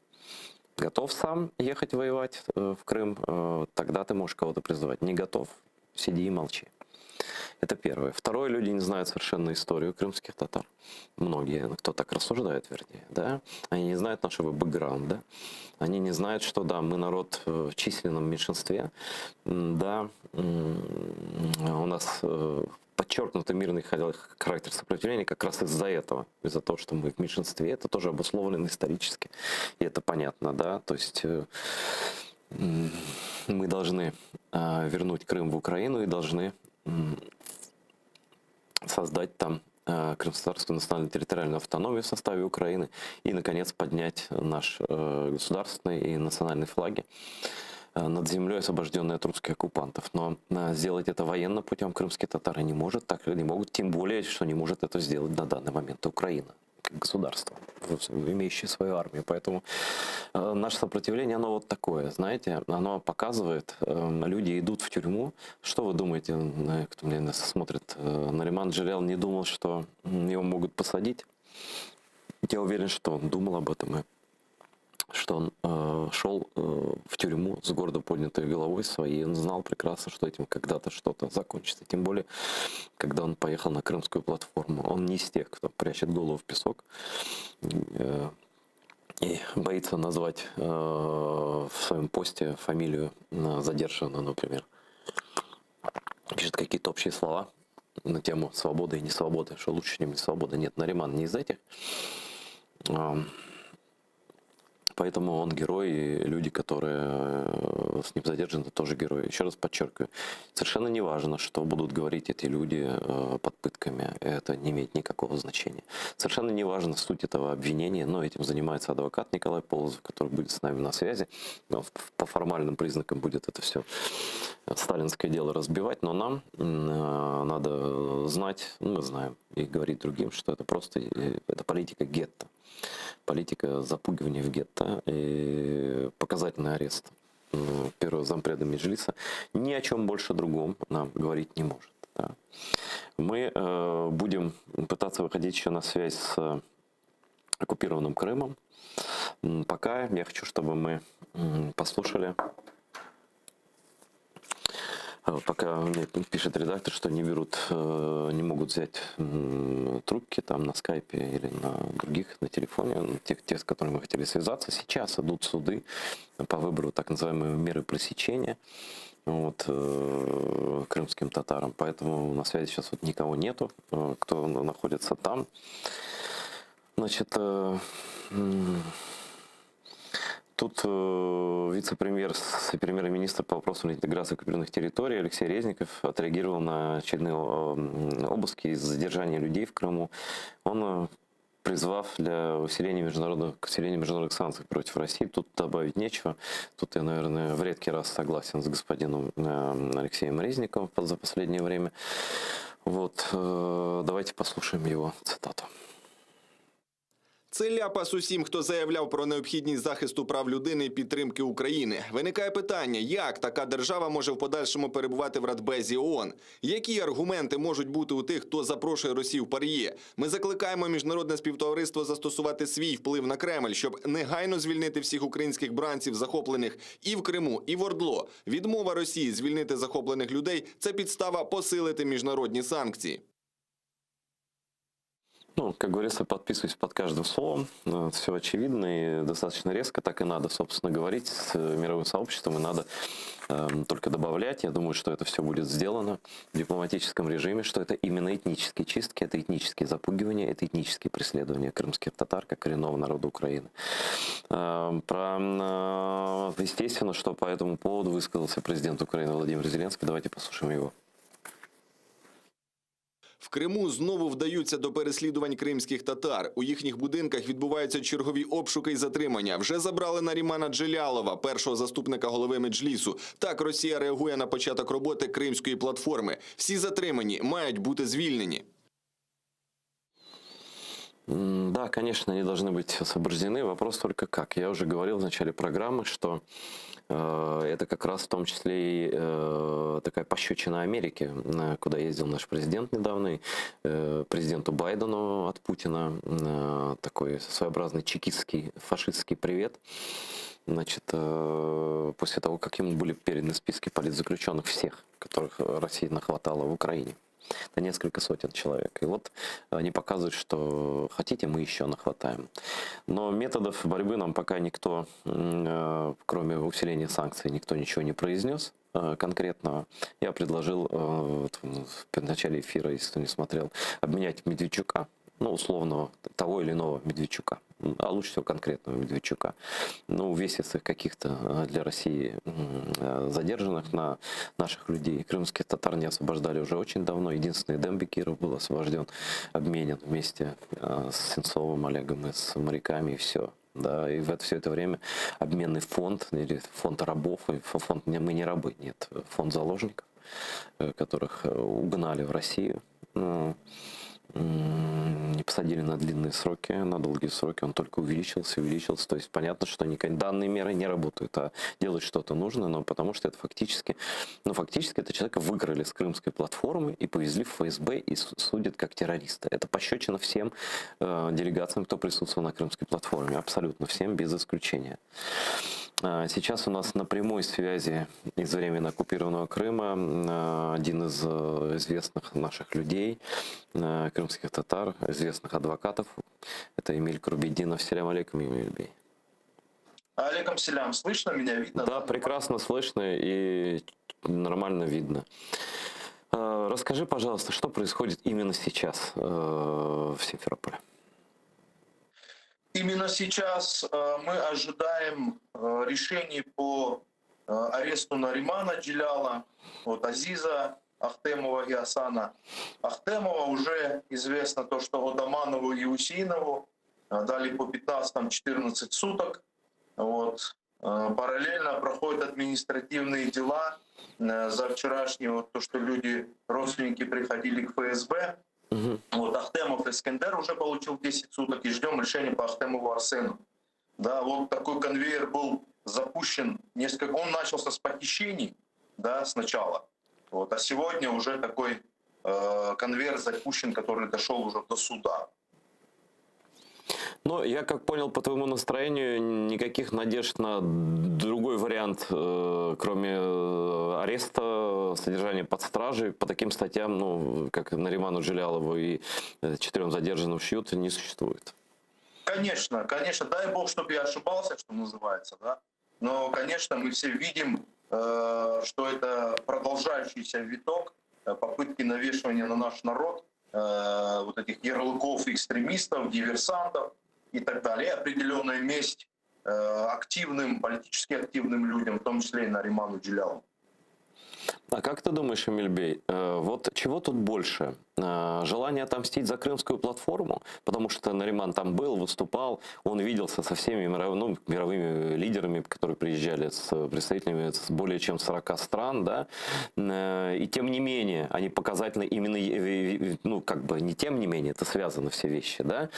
Готов сам ехать воевать э, в Крым, э, тогда ты можешь кого-то призывать. Не готов, сиди и молчи. Это первое. Второе, люди не знают совершенно историю крымских татар. Многие, кто так рассуждает, вернее, да, они не знают нашего бэкграунда, они не знают, что, да, мы народ в численном меньшинстве, да, у нас э, подчеркнуто мирный характер сопротивления как раз из-за этого, из-за того, что мы в меньшинстве, это тоже обусловлено исторически, и это понятно, да, то есть э, мы должны э, вернуть Крым в Украину и должны создать там э, Крымско-Татарскую национальную территориальную автономию в составе Украины и, наконец, поднять наш э, государственный и национальный флаги э, над землей, освобожденной от русских оккупантов. Но сделать это военным путем крымские татары не может, так не могут, тем более, что не может это сделать на данный момент Украина. Как государство, имеющее свою армию. Поэтому э, наше сопротивление, оно вот такое, знаете, оно показывает, э, люди идут в тюрьму. Что вы думаете, кто меня смотрит, э, Нариман Джелял не думал, что его могут посадить? Я уверен, что он думал об этом и что он э, шел э, в тюрьму с гордо поднятой головой своей, он знал прекрасно, что этим когда-то что-то закончится. Тем более, когда он поехал на крымскую платформу. Он не из тех, кто прячет голову в песок э, и боится назвать э, в своем посте фамилию задержанного, например. Пишет какие-то общие слова на тему свободы и несвободы, что лучше, чем не свобода. Нет, Нариман не из этих. Поэтому он герой, и люди, которые э, с ним задержаны, тоже герои. Еще раз подчеркиваю, совершенно не важно, что будут говорить эти люди э, под пытками. Это не имеет никакого значения. Совершенно не важно суть этого обвинения, но этим занимается адвокат Николай Полозов, который будет с нами на связи. Он по формальным признакам будет это все сталинское дело разбивать, но нам э, надо знать, ну, мы знаем, и говорить другим, что это просто это политика гетто политика запугивания в гетто и показательный арест первого зампреда Меджлиса ни о чем больше другом нам говорить не может. Да. Мы э, будем пытаться выходить еще на связь с оккупированным Крымом. Пока я хочу, чтобы мы послушали Пока мне пишет редактор, что не берут, э, не могут взять трубки там на скайпе или на других, на телефоне, тех, тех, с которыми мы хотели связаться. Сейчас идут суды по выбору так называемой меры пресечения вот, э, крымским татарам. Поэтому на связи сейчас вот никого нету, э, кто находится там. Значит, Тут э, вице-премьер, премьер-министр по вопросам интеграции оккупированных территорий Алексей Резников отреагировал на очередные э, обыски и задержания людей в Крыму. Он э, призвав для усиления международных, усиления международных санкций против России. Тут добавить нечего. Тут я, наверное, в редкий раз согласен с господином Алексеем Резниковым за последнее время. Вот, давайте послушаем его цитату. Це ляпас усім, хто заявляв про необхідність захисту прав людини і підтримки України. Виникає питання, як така держава може в подальшому перебувати в Радбезі ООН? Які аргументи можуть бути у тих, хто запрошує Росію в ПАРЄ? Ми закликаємо міжнародне співтовариство застосувати свій вплив на Кремль, щоб негайно звільнити всіх українських бранців, захоплених і в Криму, і в Ордло. Відмова Росії звільнити захоплених людей це підстава посилити міжнародні санкції. Ну, как говорится, подписываюсь под каждым словом. Э, Все очевидно и достаточно резко. Так и надо, собственно, говорить с мировым сообществом. И надо э, только добавлять. Я думаю, что это все будет сделано в дипломатическом режиме, что это именно этнические чистки, это этнические запугивания, это этнические преследования крымских татар, как коренного народа Украины. Э, про, э, естественно, что по этому поводу высказался президент Украины Владимир Зеленский. Давайте послушаем его. В Криму знову вдаються до переслідувань кримських татар. У їхніх будинках відбуваються чергові обшуки і затримання. Вже забрали Нарімана Джелялова, першого заступника голови Меджлісу. Так Росія реагує на початок роботи Кримської платформи. Всі затримані мають бути звільнені. Да, конечно, они должны быть освобождены. Вопрос только как. Я уже говорил в начале программы, что э, это как раз в том числе и э, такая пощечина Америке, э, куда ездил наш президент недавно, и, э, президенту Байдену от Путина, э, такой своеобразный чекистский, фашистский привет. Значит, э, после того, как ему были переданы списки политзаключенных всех, которых Россия нахватала в Украине. Это несколько сотен человек. И вот они показывают, что хотите, мы еще нахватаем. Но методов борьбы нам пока никто, э, кроме усиления санкций, никто ничего не произнес э, конкретного. Я предложил э, вот в начале эфира, если кто не смотрел, обменять Медведчука, ну, условного того или иного Медведчука, а лучше всего конкретного Медведчука, ну, увесистых каких-то э, для России э, задержанных на наших людей. Крымских татар не освобождали уже очень давно. Единственный Эдем Бекиров был освобожден, обменен вместе э, с Сенцовым Олегом и с моряками, и все. Да, и в это, все это время обменный фонд или фонд рабов, и фонд не, мы не рабы, нет, фонд заложников, которых угнали в Россию. не посадили на длинные сроки, на долгие сроки, он только увеличился, увеличился. То есть понятно, что данные меры не работают, а делать что-то нужно, но потому что это фактически, ну, фактически это человека выкрали с крымской платформы и повезли в ФСБ и судят как террориста. Это пощечина всем делегациям, кто присутствовал на крымской платформе, абсолютно всем, без исключения. Сейчас у нас на прямой связи из временно оккупированного Крыма один из известных наших людей, крымских татар, известных адвокатов. Это Эмиль Курбединов. Селям алейкум, Эмиль бей. Алейкум селям. Слышно меня? Видно? Да, прекрасно слышно и нормально видно. Расскажи, пожалуйста, что происходит именно сейчас в Симферополе? Именно сейчас мы ожидаем решений по аресту Наримана Джеляла, Азиза Ахтемова и Асана Ахтемова. Уже известно то, что Одаманову и Усеинову дали по 15-14 суток. Параллельно проходят административные дела за вчерашние, то, что люди, родственники приходили к ФСБ. Ахтемов Эскендер уже получил 10 суток, и ждем решения по Ахтемову Арсену. Да, вот такой конвейер был запущен несколько... Он начался с похищений, да, сначала. А сегодня уже такой конвейер запущен, который дошел уже до суда. Но я как понял по твоему настроению, никаких надежд на другой вариант, кроме ареста, содержания под стражей, по таким статьям, как Нариману Джелялову и 4 задержанным шьют, не существует. Конечно, конечно. Дай бог, чтоб я ошибался, что называется, да. Но, конечно, мы все видим, что это продолжающийся виток попытки навешивания на наш народ вот этих ярлыков экстремистов, диверсантов и так далее. И определенная месть активным, политически активным людям, в том числе и Нариману Джелялову. А как ты думаешь, Эмиль-бей, чего тут больше? Желание отомстить за крымскую платформу, потому что Нариман там был, выступал, он виделся со всеми мировыми лидерами, которые приезжали, с представителями с более чем 40 стран, да, и тем не менее, они показательны именно, ну, как бы не тем не менее, это связано все вещи, да,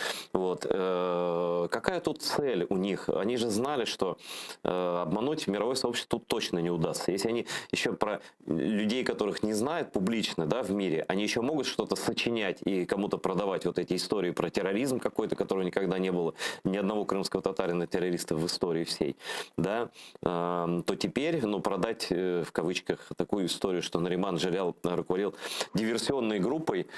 какая тут цель у них? Они же знали, что обмануть мировое сообщество тут точно не удастся. Если они еще про людей, которых не знают публично, да, в мире, они еще могут что-то сочинять и кому-то продавать вот эти истории про терроризм какой-то, которого никогда не было, ни одного крымского татарина террориста в истории всей, да, то теперь, продать в кавычках такую историю, что Нариман Джелял руководил диверсионной группой,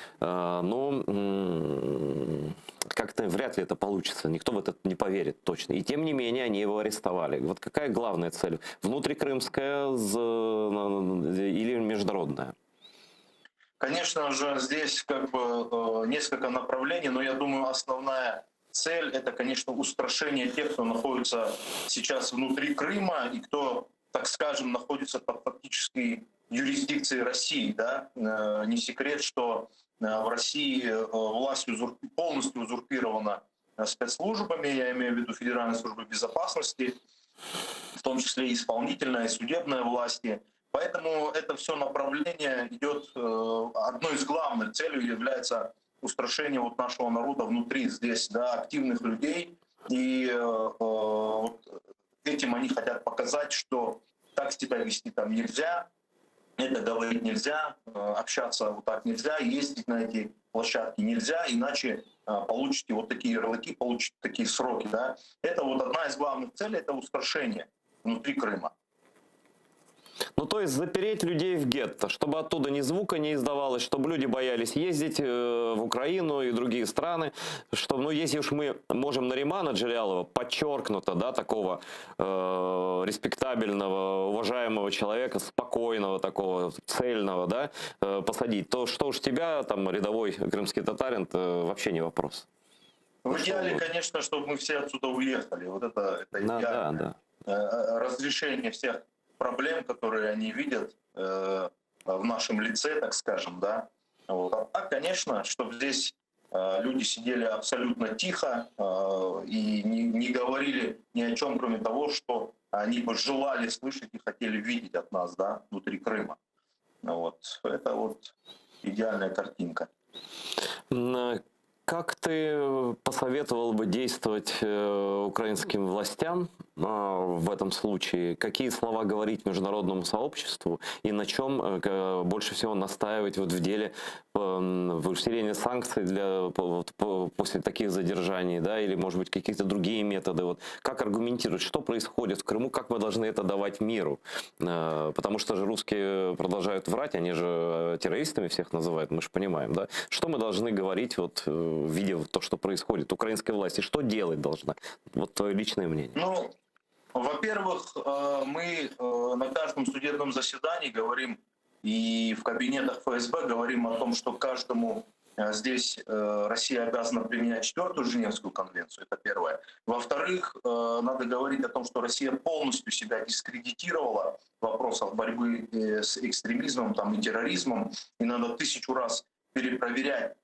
как-то вряд ли это получится, никто в это не поверит точно. И тем не менее они его арестовали. Вот какая главная цель? Внутрикрымская или международная? Конечно же, здесь несколько направлений, но я думаю, основная цель — это, конечно, устрашение тех, кто находится сейчас внутри Крыма и кто, так скажем, находится под фактической юрисдикцией России. Да? Не секрет, что в России власть полностью узурпирована спецслужбами, я имею в виду Федеральную службу безопасности, в том числе и исполнительная, и судебная власти. Поэтому это все направление идет, одной из главных целей является устрашение нашего народа внутри здесь, да, активных людей. И этим они хотят показать, что так себя вести там нельзя, это говорить нельзя, общаться вот так нельзя, ездить на эти площадки нельзя, иначе получите вот такие ярлыки, получите такие сроки. Да. Это одна из главных целей, это устрашение внутри Крыма. То есть запереть людей в гетто, чтобы оттуда ни звука не издавалось, чтобы люди боялись ездить в Украину и другие страны, что, если уж мы можем Наримана Джелялова, подчеркнуто, да, такого респектабельного, уважаемого человека, спокойного такого, цельного, да, посадить, то что уж тебя, рядовой крымский татарин, это вообще не вопрос. В идеале, конечно, чтобы мы все отсюда уехали. Вот это идеальное, разрешение всех проблем, которые они видят в нашем лице, так скажем, да. А так, конечно, чтобы здесь люди сидели абсолютно тихо и не говорили ни о чем, кроме того, что они бы желали слышать и хотели видеть от нас, да, внутри Крыма. Это идеальная картинка. Как ты посоветовал бы действовать э, украинским властям а, в этом случае? Какие слова говорить международному сообществу и на чем э, больше всего настаивать вот в деле эм, усиления санкций для, вот, после таких задержаний, да, или, может быть, какие-то другие методы? Вот как аргументировать, что происходит в Крыму, как мы должны это давать миру? Э, потому что же русские продолжают врать, они же террористами всех называют, мы же понимаем, да? Что мы должны говорить вот видя то, что происходит, украинской власти, что делать должна? Вот твое личное мнение. Ну, во-первых, э, мы э, на каждом судебном заседании говорим и в кабинетах ФСБ говорим о том, что каждому э, здесь Россия обязана применять четвертую Женевскую конвенцию, это первое. Во-вторых, надо говорить о том, что Россия полностью себя дискредитировала в вопросах борьбы с экстремизмом там, и терроризмом, и надо тысячу раз перепроверять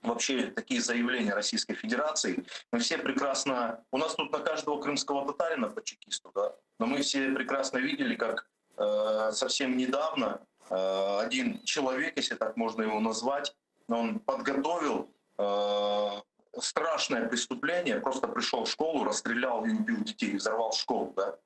вообще такие заявления Российской Федерации. Мы все прекрасно... У нас тут на каждого крымского татарина по чекисту, да? Но мы все прекрасно видели, как э, совсем недавно э, один человек, если так можно его назвать, он подготовил э, страшное преступление, просто пришел в школу, расстрелял и убил детей, взорвал школу, да?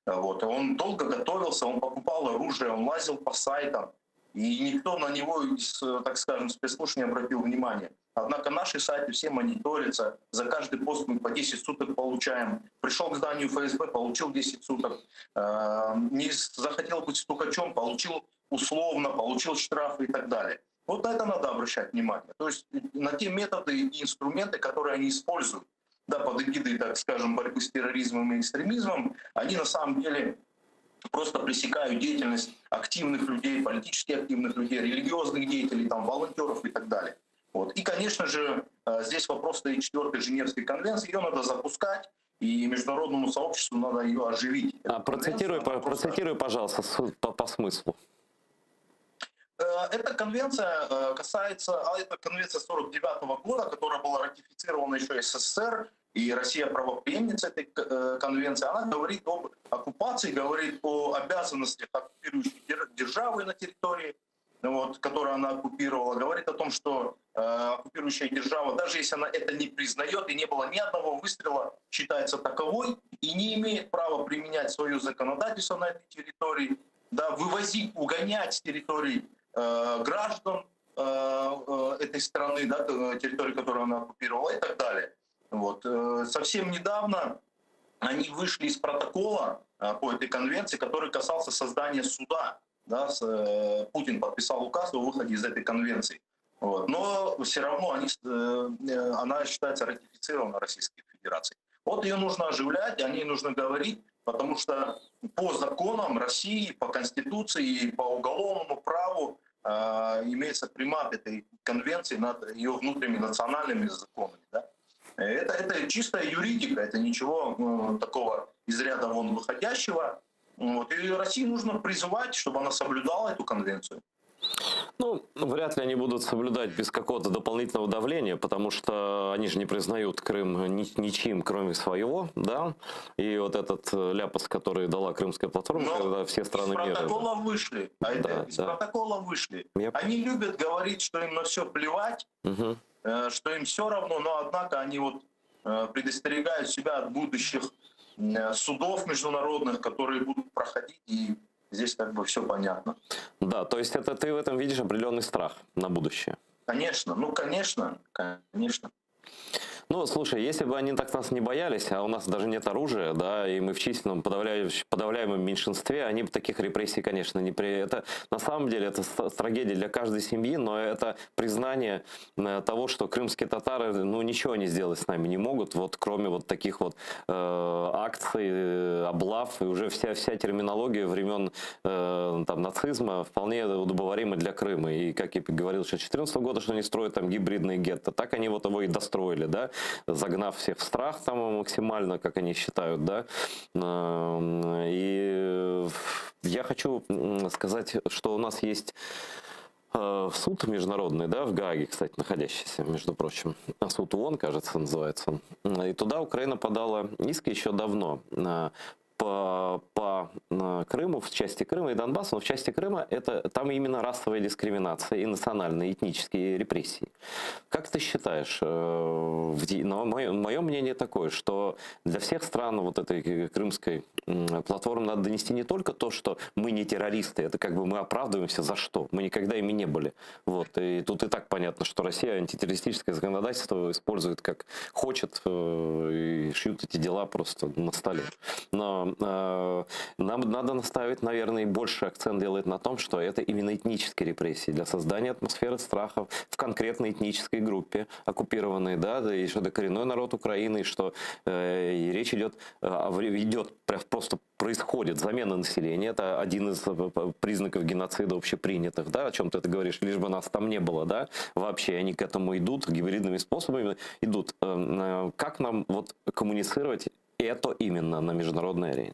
Вот. Он долго готовился, он покупал оружие, он лазил по сайтам, и никто на него из, так скажем, спецслужб не обратил внимания. Однако наши сайты все мониторятся, за каждый пост мы по 10 суток получаем. Пришел к зданию ФСБ, получил 10 суток. Э, не захотел быть стукачом, получил условно, получил штрафы и так далее. Вот на это надо обращать внимание. То есть на те методы и инструменты, которые они используют, да, под эгидой, так скажем, борьбы с терроризмом и экстремизмом, они на самом деле просто пресекают деятельность активных людей, политически активных людей, религиозных деятелей, там, волонтеров и так далее. Вот. И, конечно же, э, здесь вопрос стоит четвертой Женевской конвенции, ее надо запускать, и международному сообществу надо ее оживить. А процитируй, по, процитируй, пожалуйста, по, по смыслу. Э, эта конвенция э, касается, а это конвенция 49 года, которая была ратифицирована еще СССР, и Россия правопреемница этой конвенции, она говорит об оккупации, говорит о обязанностях оккупирующей державы на территории, вот, которую она оккупировала, говорит о том, что э, оккупирующая держава, даже если она это не признает и не было ни одного выстрела, считается таковой и не имеет права применять свое законодательство на этой территории, да, вывозить, угонять с территории э, граждан э, э, этой страны, да, территории, которую она оккупировала и так далее. Вот. Э, совсем недавно они вышли из протокола э, по этой конвенции, который касался создания суда. Да, с, э, Путин подписал указ о выходе из этой конвенции. Вот. Но все равно они, она считается ратифицирована Российской Федерацией. Вот ее нужно оживлять, о ней нужно говорить, потому что по законам России, по Конституции и по уголовному праву э, имеется примат этой конвенции над ее внутренними национальными законами. Да? Это, это чистая юридика, это ничего э, такого из ряда вон выходящего. Вот. И России нужно призывать, чтобы она соблюдала эту конвенцию. Ну, вряд ли они будут соблюдать без какого-то дополнительного давления, потому что они же не признают Крым ни, ничьим, кроме своего, да? И вот этот э, ляпас, который дала Крымская платформа, Но когда все страны из мира... протокола вышли. А Да, это, из да. протокола вышли. Я- Они любят говорить, что им на все плевать, Мгм. э, что им все равно, но однако они вот э, предостерегают себя от будущих э, судов международных, которые будут проходить, и здесь как бы все понятно. Да, то есть это ты в этом видишь определенный страх на будущее. Конечно, ну конечно, конечно. Ну, слушай, если бы они так нас не боялись, а у нас даже нет оружия, да, и мы в численном подавляющ- подавляемом меньшинстве, они бы таких репрессий, конечно, не при... Это на самом деле это с- трагедия для каждой семьи, но это признание э, того, что крымские татары, ну, ничего они сделать с нами не могут, вот кроме вот таких вот э, акций, э, облав, и уже вся, вся терминология времен э, там, нацизма вполне удобоварима для Крыма. И, как я говорил еще с 2014 года, что они строят там гибридные гетто, так они вот его и достроили, да, загнав всех в страх там максимально, как они считают, да. Эм, И я хочу м, сказать, что у нас есть э, суд международный, да, в Гааге, кстати, находящийся, между прочим. Суд ООН, кажется, называется он. И туда Украина подала иск еще давно э, по, по э, Крыму, в части Крыма и Донбасса, но в части Крыма это там именно расовая дискриминация и национальные, этнические репрессии. Как ты считаешь, э, но мое, мое мнение такое, что для всех стран вот этой крымской платформы надо донести не только то, что мы не террористы, это как бы мы оправдываемся за что, мы никогда ими не были. Вот, и тут и так понятно, что Россия антитеррористическое законодательство использует как хочет э, и шьют эти дела просто на столе. Но э, нам надо наставить, наверное, больше акцент делать на том, что это именно этнические репрессии для создания атмосферы страха в конкретной этнической группе оккупированной, да, и что это коренной народ Украины, и что э, и речь идет, э, идет просто происходит замена населения, это один из э, признаков геноцида общепринятых, да, о чем ты это говоришь, лишь бы нас там не было, да, вообще они к этому идут, гибридными способами идут. Э, э, как нам вот коммуницировать это именно на международной арене?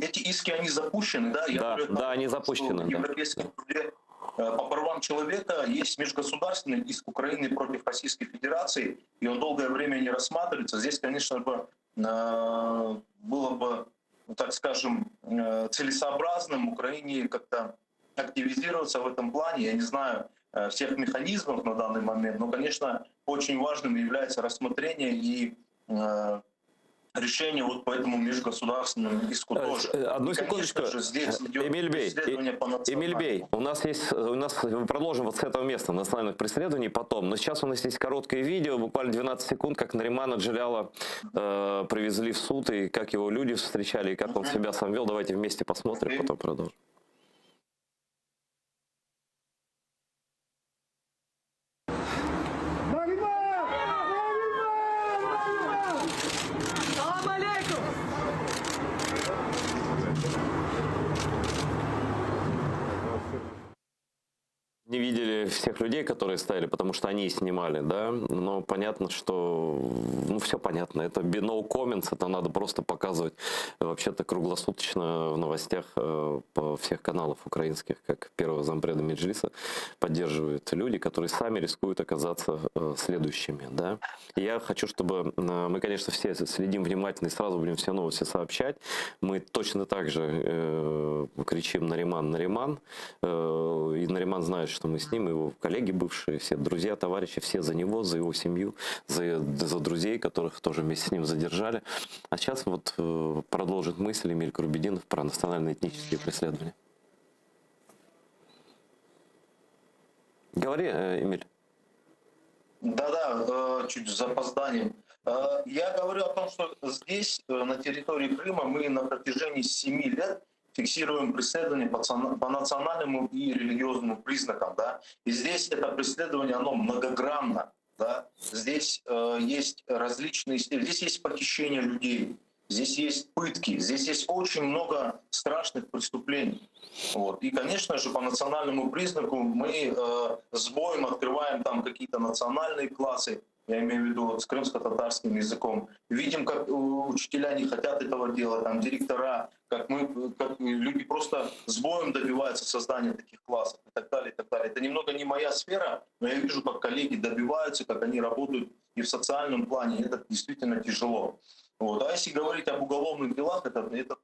Эти иски, они запущены, да? Я да, говорю, да, они запущены. В Европейском да. суде по правам человека есть межгосударственный иск Украины против Российской Федерации, и он долгое время не рассматривается. Здесь, конечно, бы, было бы, так скажем, целесообразным Украине как-то активизироваться в этом плане. Я не знаю всех механизмов на данный момент, но, конечно, очень важным является рассмотрение и решение вот по этому межгосударственному иску тоже. Одну и, секундочку. Же, здесь идет Эмиль Бей, по Эмиль Бей, у нас есть, у нас мы продолжим вот с этого места национальных преследований потом, но сейчас у нас есть короткое видео, буквально 12 секунд, как Наримана Джеляла э, привезли в суд и как его люди встречали, и как он себя сам вел. Давайте вместе посмотрим, потом продолжим. Selâm aleyküm! Не видели всех людей, которые стояли, потому что они снимали, да, но понятно, что, ну, все понятно, это no comments, это надо просто показывать вообще-то круглосуточно в новостях э, по всех каналах украинских, как первого зампреда Меджлиса поддерживают люди, которые сами рискуют оказаться э, следующими, да. И я хочу, чтобы э, мы, конечно, все следим внимательно и сразу будем все новости сообщать. Мы точно так же э, кричим Нариман, Нариман, э, и Нариман знает, что мы с ним, его коллеги бывшие, все друзья, товарищи, все за него, за его семью, за, за друзей, которых тоже вместе с ним задержали. А сейчас вот э, продолжит мысль Эмиль Курбединов про национально-этнические преследования. Говори, э, Эмиль. Да-да, э, чуть с запозданием. Я говорю о том, что здесь, на территории Крыма, мы на протяжении 7 лет фиксируем преследование по, по национальному и религиозному признакам. Да? И здесь это преследование, оно многогранно. Да? Здесь э, есть различные... Здесь есть похищение людей, здесь есть пытки, здесь есть очень много страшных преступлений. Вот. И, конечно же, по национальному признаку мы э, с боем открываем там какие-то национальные классы, я имею в виду вот, с крымско-татарским языком. Видим, как учителя не хотят этого делать, там директора, как, мы, как люди просто с боем добиваются создания таких классов и так далее, и так далее. Это немного не моя сфера, но я вижу, как коллеги добиваются, как они работают и в социальном плане, и это действительно тяжело. Вот. А если говорить об уголовных делах, это, это,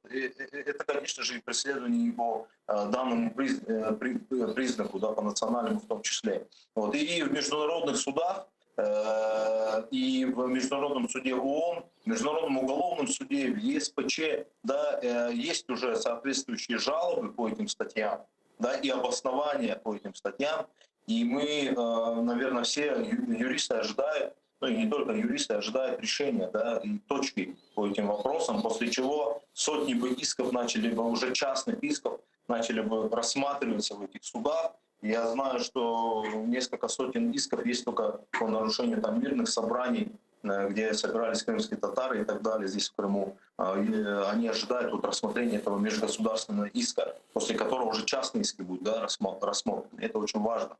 это, конечно же, и преследование по данному признаку, да, по национальному в том числе. Вот. И в международных судах, и в Международном суде ООН, в Международном уголовном суде, в ЕСПЧ, да, есть уже соответствующие жалобы по этим статьям, да, и обоснования по этим статьям. И мы, наверное, все юристы ожидают, ну и не только юристы ожидают решения, да, и точки по этим вопросам, после чего сотни бы исков начали бы, уже частных исков начали бы рассматриваться в этих судах. Я знаю, что несколько сотен исков есть только по нарушению там мирных собраний, где собирались крымские татары и так далее здесь в Крыму. Они ожидают вот рассмотрения этого межгосударственного иска, после которого уже частные иски будут, да, рассмотрены. Это очень важно.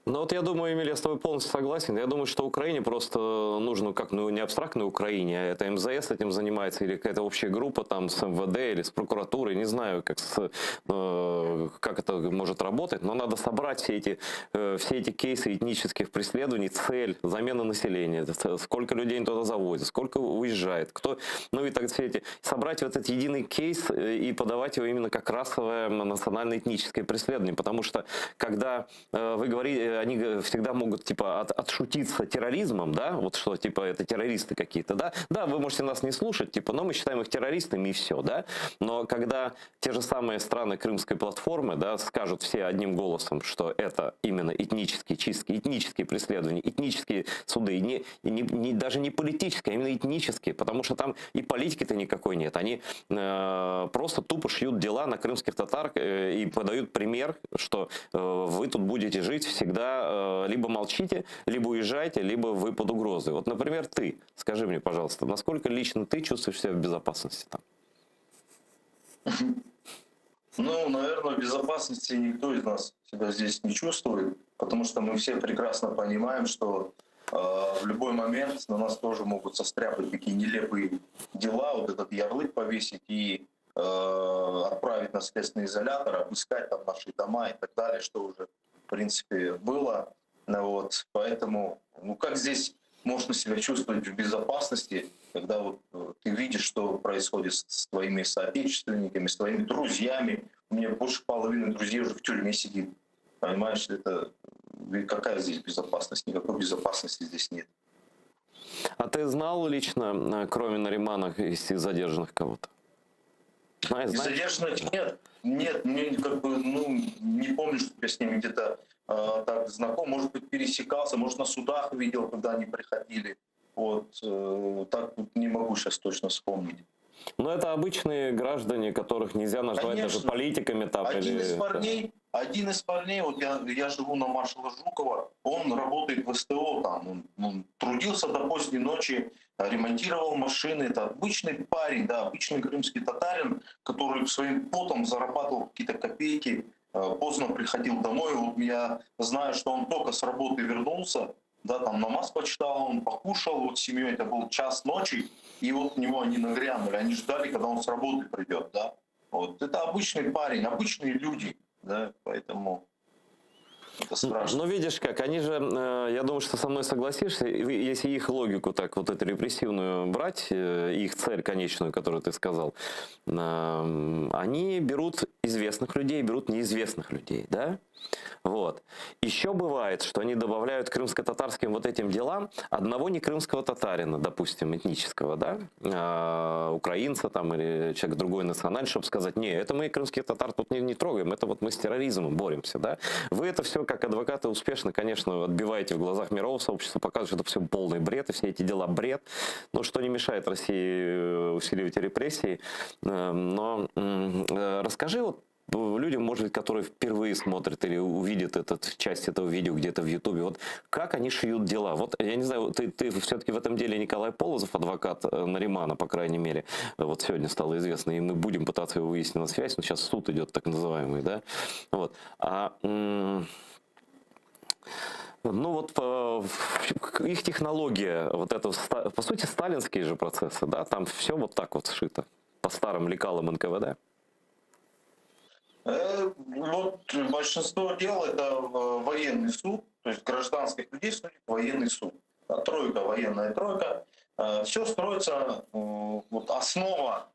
Ну вот я думаю, Эмиль, я с тобой полностью согласен. Я думаю, что Украине просто нужно, как, ну, не абстрактной Украине, а это МЗС этим занимается, или какая-то общая группа там с МВД или с прокуратурой, не знаю, как, с, э, как это может работать, но надо собрать все эти, э, все эти кейсы этнических преследований, цель, замена населения, сколько людей туда завозят, сколько уезжает, кто, ну и так все эти, собрать вот этот единый кейс э, и подавать его именно как расовое национально-этническое преследование, потому что когда э, вы говорите, они всегда могут типа от, отшутиться терроризмом, да, вот что типа это террористы какие-то, да, да, вы можете нас не слушать, типа, но мы считаем их террористами и все, да, но когда те же самые страны Крымской платформы, да, скажут все одним голосом, что это именно этнические чистки, этнические преследования, этнические суды, не, не, не, даже не политические, а именно этнические, потому что там и политики-то никакой нет, они э, просто тупо шьют дела на крымских татар э, и подают пример, что э, вы тут будете жить всегда Э, либо молчите, либо уезжайте, либо вы под угрозой. Вот, например, ты, скажи мне, пожалуйста, насколько лично ты чувствуешь себя в безопасности там? Ну, наверное, в безопасности никто из нас себя здесь не чувствует, потому что мы все прекрасно понимаем, что э, в любой момент на нас тоже могут состряпать такие нелепые дела, вот этот ярлык повесить и э, отправить на следственный изолятор, обыскать там наши дома и так далее, что уже в принципе, было. Ну вот, поэтому, ну как здесь можно себя чувствовать в безопасности, когда вот э, ты видишь, что происходит с твоими соотечественниками, с твоими друзьями. У меня больше половины друзей уже в тюрьме сидит. Понимаешь, это какая здесь безопасность? Никакой безопасности здесь нет. А ты знал лично, э, кроме Наримана, из задержанных кого-то? Знаешь, Задержанных нет. Нет, мне как бы, ну, не помню, что я с ними где-то э, так знаком. Может быть, пересекался, может, на судах видел, когда они приходили. Вот, э, так вот не могу сейчас точно вспомнить. Но это обычные граждане, которых нельзя назвать Конечно. даже политиками там. Один или... из парней, один из парней, вот я, я живу на маршала Жукова, он работает в СТО там, он, он трудился до поздней ночи, ремонтировал машины. Это обычный парень, да, обычный крымский татарин, который своим потом зарабатывал какие-то копейки, э, поздно приходил домой. Вот я знаю, что он только с работы вернулся, да, там намаз почитал, он покушал, вот с семьей, это был час ночи, и вот к нему они нагрянули, они ждали, когда он с работы придет, да. Вот это обычный парень, обычные люди, да, поэтому это страшно. Ну, видишь как, они же, э, я думаю, что со мной согласишься, если их логику так вот эту репрессивную брать, э, их цель конечную, которую ты сказал, эм, они берут известных людей, берут неизвестных людей, да? Вот. Еще бывает, что они добавляют крымско-татарским вот этим делам одного не крымского татарина, допустим, этнического, да, а, украинца там или человек другой национальности, чтобы сказать, не, это мы крымских татар тут не, не трогаем, это вот мы с терроризмом боремся, да. Вы это все как адвокаты успешно, конечно, отбиваете в глазах мирового сообщества, показываете, что это все полный бред, и все эти дела бред, но что не мешает России э, усиливать репрессии. Э, но э, расскажи вот людям, может быть, которые впервые смотрят или увидят этот, часть этого видео где-то в Ютубе, вот как они шьют дела? Вот, я не знаю, ты, ты все-таки в этом деле Николай Полозов, адвокат э, Наримана, по крайней мере, вот сегодня стало известно, и мы будем пытаться его вывести на связь, но сейчас суд идет так называемый, да? Вот. А, ну вот их технология, вот это, по сути, сталинские же процессы, да, там все вот так вот сшито, по старым лекалам НКВД. Э, вот большинство дел это э, военный суд, то есть гражданских людей судит военный суд. Тройка, военная тройка. Э, Все строится, вот основа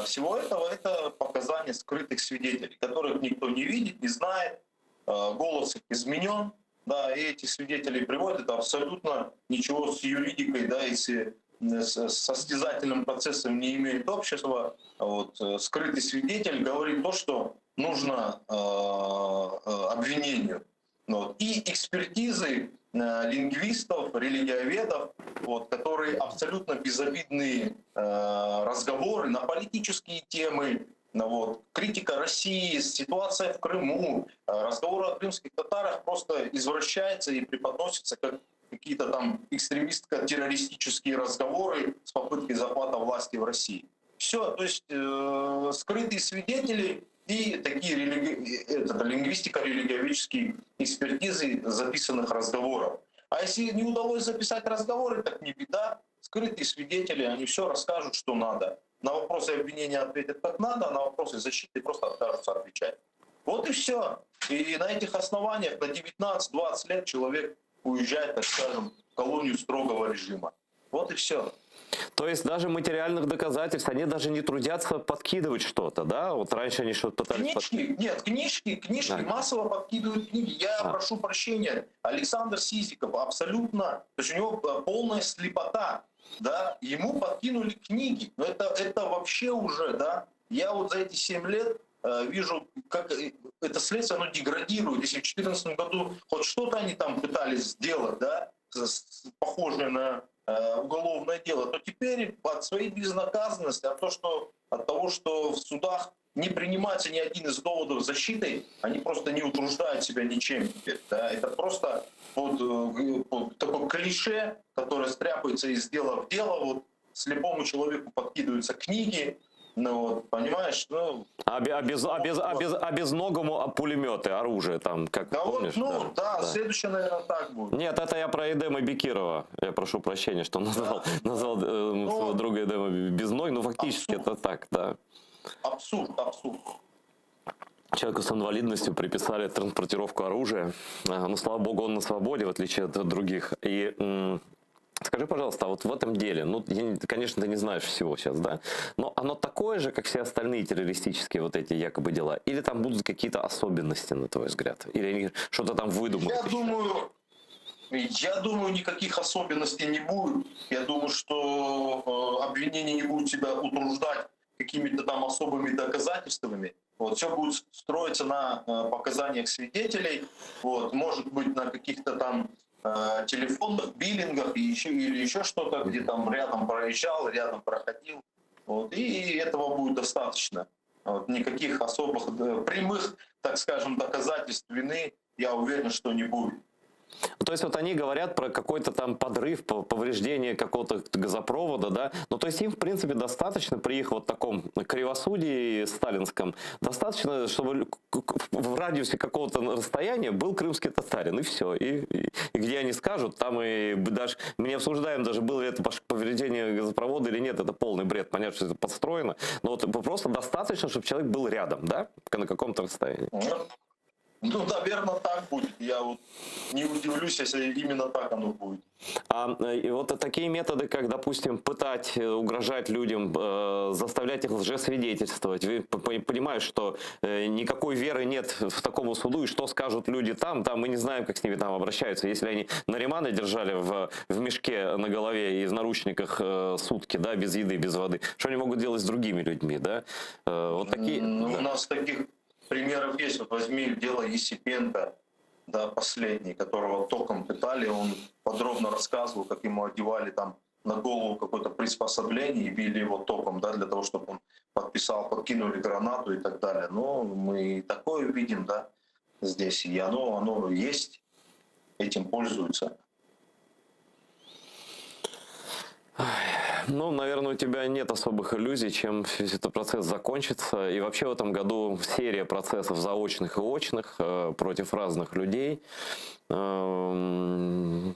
всего этого это показания скрытых свидетелей, которых никто не видит, не знает, голос их изменен, да, и эти свидетели приводят, это абсолютно ничего с юридикой, да, и с, с состязательным процессом не имеет общества. Вот, скрытый свидетель говорит то, что нужно э, э, обвинению. Вот. И экспертизы э, лингвистов, религиоведов, вот, которые абсолютно безобидные разговоры на политические темы, вот, критика России, ситуация в Крыму, разговоры о крымских татарах просто извращается и преподносится как какие-то там экстремистско-террористические разговоры с попыткой захвата власти в России. Все, то есть э, скрытые свидетели. И такие религи... это, лингвистико-религиоведческие экспертизы записанных разговоров. А если не удалось записать разговоры, так не беда. Скрытые свидетели, они все расскажут, что надо. На вопросы обвинения ответят как надо, а на вопросы защиты просто откажутся отвечать. Вот и все. И на этих основаниях на 19-20 лет человек уезжает, так скажем, в колонию строгого режима. Вот и все. То есть даже материальных доказательств, они даже не трудятся подкидывать что-то, да? Вот раньше они что-то пытались... Книжки, нет, книжки, книжки, Да. массово подкидывают книги. Я А. прошу прощения, Александр Сизиков абсолютно, то есть у него э, полная слепота, да, ему подкинули книги, но это, это вообще уже, да, я вот за эти 7 лет э, вижу, как э, это следствие, оно деградирует. Если в 2014 году хоть что-то они там пытались сделать, да, с- с- похожее на э, уголовное дело, то теперь от своей безнаказанности, от, то, что, от того, что в судах не принимается ни один из доводов защиты, они просто не утруждают себя ничем теперь. Да? Это просто вот, э, г- вот такое клише, которое стряпается из дела в дело. Вот слепому человеку подкидываются книги, ну вот, понимаешь, ну... А, бе- а без, а, без, а, без, а безногому а пулеметы, оружие там, как Да вот, помнишь? ну да, следующее, наверное, так будет. Нет, это я про Эдема Бекирова. Я прошу прощения, что назвал, назвал э, своего друга Эдема без ног, но фактически это так, да. Абсурд, абсурд. Человеку с инвалидностью приписали транспортировку оружия. А, Ну, слава богу, он на свободе, в отличие от других. И м, скажи, пожалуйста, а вот в этом деле, ну, я не- конечно, ты не знаешь всего сейчас, да, но оно такое же, как все остальные террористические вот эти якобы дела? Или там будут какие-то особенности, на твой взгляд? Или они что-то там выдумают? Я еще? думаю, я думаю, никаких особенностей не будет. Я думаю, что э, обвинение не будет тебя утруждать какими-то там особыми доказательствами. Вот, все будет строиться на э, показаниях свидетелей, вот, может быть, на каких-то там э, телефонных биллингах и еще, или еще что-то, где там рядом проезжал, рядом проходил. Вот, и этого будет достаточно. Вот, никаких особых э, прямых, так скажем, доказательств вины, я уверен, что не будет. Ну, То есть вот они говорят про какой-то там подрыв, по- повреждение какого-то газопровода, да? Ну то есть им, в принципе, достаточно при их вот таком кривосудии сталинском, достаточно, чтобы лю- к- к- в радиусе какого-то расстояния был крымский татарин, и все. И, и- и где они скажут, там и б- даже, мы не обсуждаем даже, было ли это пош- повреждение газопровода или нет, это полный бред, понятно, что это подстроено, но вот просто достаточно, чтобы человек был рядом, да, на каком-то расстоянии. Ну, наверное, так будет. Я вот не удивлюсь, если именно так оно будет. А э, и вот такие методы, как, допустим, пытать, э, угрожать людям, э, заставлять их лжесвидетельствовать. Вы п- п- понимаешь, что э, никакой веры нет в такому суду, и что скажут люди там, там мы не знаем, как с ними там обращаются. Если они Наримана держали в, в мешке на голове и в наручниках э, сутки, да, без еды, без воды, что они могут делать с другими людьми, да? Э, Вот такие... Ну, да. У нас таких примеров есть. Вот возьми дело Есипенко, да, последний, которого током пытали. Он подробно рассказывал, как ему одевали там на голову какое-то приспособление и били его током, да, для того, чтобы он подписал, подкинули гранату и так далее. Но мы и такое видим, да, здесь. И оно, оно есть, этим пользуются. Ну, наверное, у тебя нет особых иллюзий, чем весь этот процесс закончится. И вообще в этом году серия процессов заочных и очных э, против разных людей. Эм,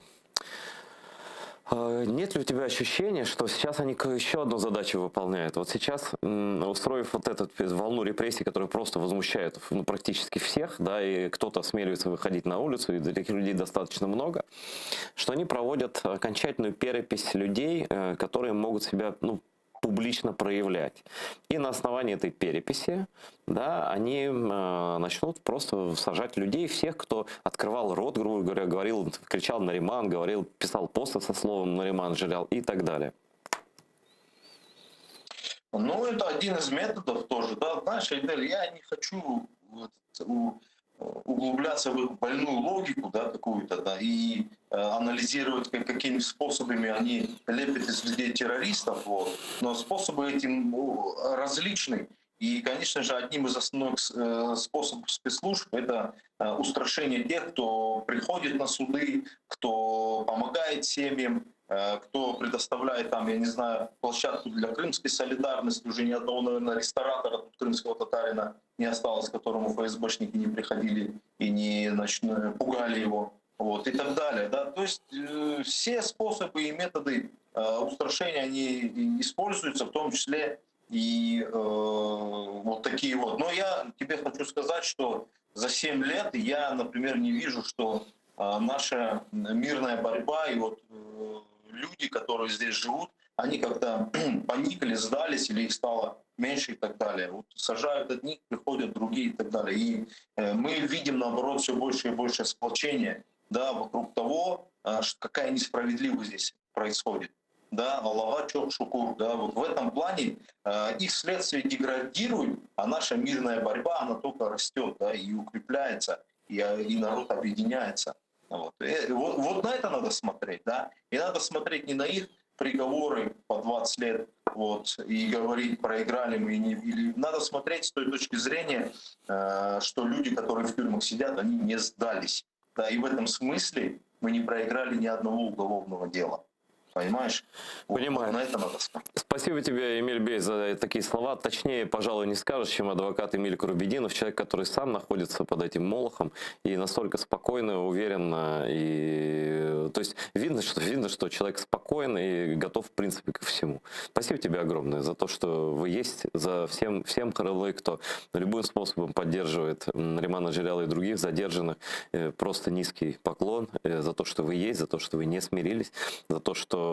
э, Нет ли у тебя ощущения, что сейчас они к- еще одну задачу выполняют? Вот сейчас, м, устроив вот эту волну репрессий, которая просто возмущает ну, практически всех, да, и кто-то осмеливается выходить на улицу, и таких людей достаточно много, что они проводят окончательную перепись людей, э, которые могут себя ну, публично проявлять. И на основании этой переписи, да, они э, начнут просто сажать людей, всех, кто открывал рот, грубо говоря, говорил, кричал Нариман, говорил, писал посты со словом Нариман, жалел и так далее. Ну, это один из методов тоже, да. Знаешь, Айдель, я не хочу вот у- углубляться в их больную логику, да, какую-то, да, и э, анализировать, как- какими способами они лепят из людей террористов, вот. Но способы эти ну, различны. И, конечно же, одним из основных э, способов спецслужб это э, устрашение тех, кто приходит на суды, кто помогает семьям, э, кто предоставляет там, я не знаю, площадку для крымской солидарности, уже ни одного, наверное, ресторатора тут крымского татарина. не осталось, к которому ФСБшники не приходили и не значит, пугали его, вот, и так далее. Да? То есть э, все способы и методы э, устрашения, они используются, в том числе и э, вот такие вот. Но я тебе хочу сказать, что за 7 лет я, например, не вижу, что э, наша мирная борьба и вот э, люди, которые здесь живут, они как-то поникли, сдались или их стало меньше и так далее. Вот сажают одних, приходят другие и так далее. И э, мы видим, наоборот, все больше и больше сплочения да, вокруг того, э, какая несправедливость здесь происходит. Да, Allağa çoq şükür, да, вот в этом плане э, их следствие деградирует, а наша мирная борьба, она только растет, да, и укрепляется, и, и народ объединяется. Вот. Э, вот, вот на это надо смотреть, да, и надо смотреть не на их приговоры по 20 лет, вот, и говорить, проиграли мы, не, или надо смотреть с той точки зрения, э, что люди, которые в тюрьмах сидят, они не сдались. Да, и в этом смысле мы не проиграли ни одного уголовного дела. Понимаешь? Понимаю. Вот на это надо смотреть. Спасибо тебе, Эмиль Бей, за такие слова. Точнее, пожалуй, не скажешь, чем адвокат Эмиль Курбединов, человек, который сам находится под этим молохом и настолько спокойно, уверенно. И... То есть видно, что, видно, что человек спокоен и готов, в принципе, ко всему. Спасибо тебе огромное за то, что вы есть, за всем, всем Крылы, кто любым способом поддерживает Наримана Джеляла и других задержанных. Э, просто низкий поклон э, за то, что вы есть, за то, что вы не смирились, за то, что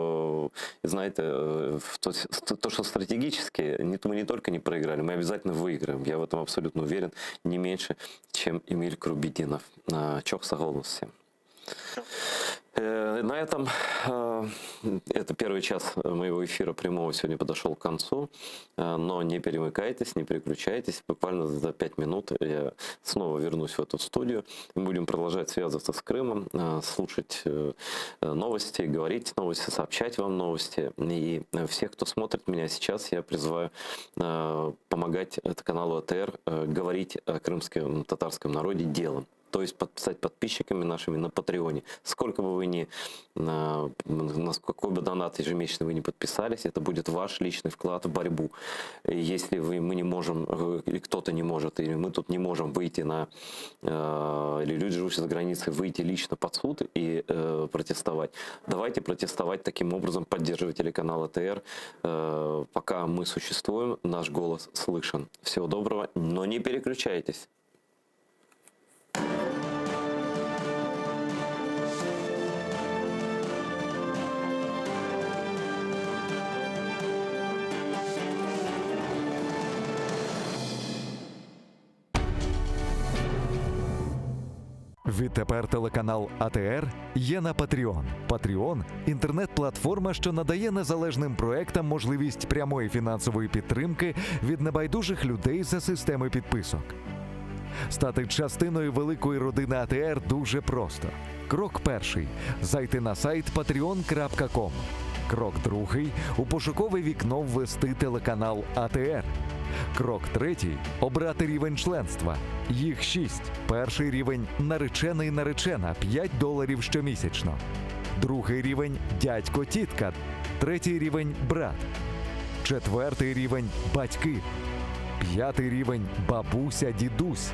знаете, э, то, то, что стратегически мы не только не проиграли, мы обязательно выиграем. Я в этом абсолютно уверен, не меньше, чем Эмиль Курбединов. Çoq sağ oluñ всем. Э, на этом э, это первый час моего эфира прямого сегодня подошел к концу. Э, но не перемыкайтесь, не переключайтесь. Буквально за 5 минут я снова вернусь в эту студию. Мы будем продолжать связываться с Крымом, слушать новости, говорить новости, сообщать вам новости. И всех, кто смотрит меня сейчас, я призываю помогать каналу АТР говорить о крымском татарском народе делом то есть стать подписчиками нашими на Патреоне. Сколько бы вы ни, на, на какой бы донат ежемесячно вы не подписались, это будет ваш личный вклад в борьбу. Если вы, мы не можем, э, или кто-то не может, или мы тут не можем выйти на, э, или люди, живущие за границей, выйти лично под суд и э, протестовать, давайте протестовать таким образом, поддерживать телеканал АТР. Э, пока мы существуем, наш голос слышен. Всего доброго, но не переключайтесь. Відтепер телеканал АТР є на Patreon. Patreon – інтернет-платформа, що надає незалежним проектам можливість прямої фінансової підтримки від небайдужих людей за системи підписок. Стати частиною великої родини АТР дуже просто. Крок перший зайти на сайт patreon.com. Крок другий у пошукове вікно ввести телеканал АТР. Крок третій обрати рівень членства. Їх шість. Перший рівень наречений наречена 5 доларів щомісячно. Другий рівень дядько тітка. Третій рівень брат. Четвертий рівень батьки. П'ятий рівень бабуся дідусь.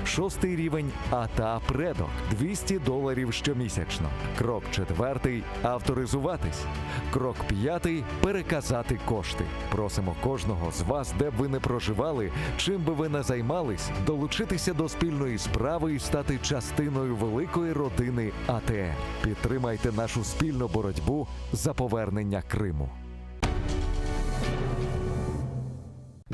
Шостий рівень ата предок 200 доларів щомісячно. Крок четвертий авторизуватись. Крок п'ятий переказати кошти. Просимо кожного з вас, де б ви не проживали, чим би ви не займались, долучитися до спільної справи і стати частиною великої родини АТР. Підтримайте нашу спільну боротьбу за повернення Криму.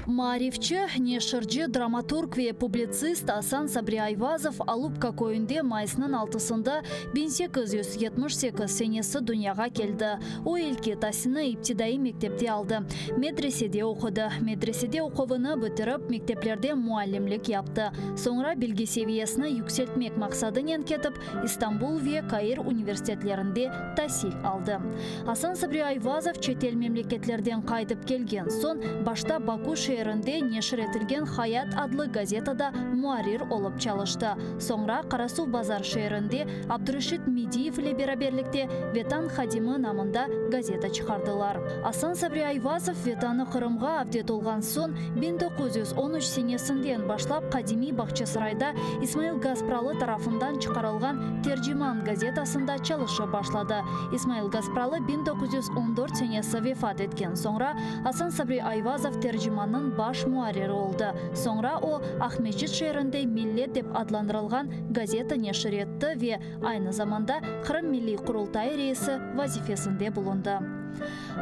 Maarifçi, neşirci, dramaturg ve publitsist Asan Sabri Ayvazov Alupka köyünde mayısnıñ altısında 1878 senesi dünyağa keldi. O ilki tasilni iptidaiy mektepte aldı. Medresede oqudı. Medresede oquvını bitirip, mekteplerde muallimlik yaptı. Soñra bilgi seviyesini yükseltmek maqsadınen ketip, İstanbul ve Kair universitetlerinde tasil aldı. Asan Sabri Ayvazov çetel memleketlerden qaytıp kelgen soñ, başta Baku. şeerinde neşir etilgen Hayat adlı gazetada muarrir olıp çalıştı. Soñra Qarasuvbazar şeerinde Abdureşit Mediyev ile beraberlikte Vetan hadimi namında gazeta çıqardılar. Asan Sabri Ayvazov Vetanı Qırımğa avdet olğan soñ 1913 senesinden başlap qadimiy Bağçasarayda İsmail Gaspralı tarafından çıqarılğan Terciman gazetasında çalışıp başladı. İsmail Gaspralı 1914 senesi vefat etken soñra Asan Sabri Ayvazov Tercimannıñ baş muarriri oldı. Soñra o, Aqmescit şeerinde Millet dep adlandırılğan gazeta neşir etti ve aynı zamanda Qırım Milliy Qurultayı reisi vazifesinde bulundı.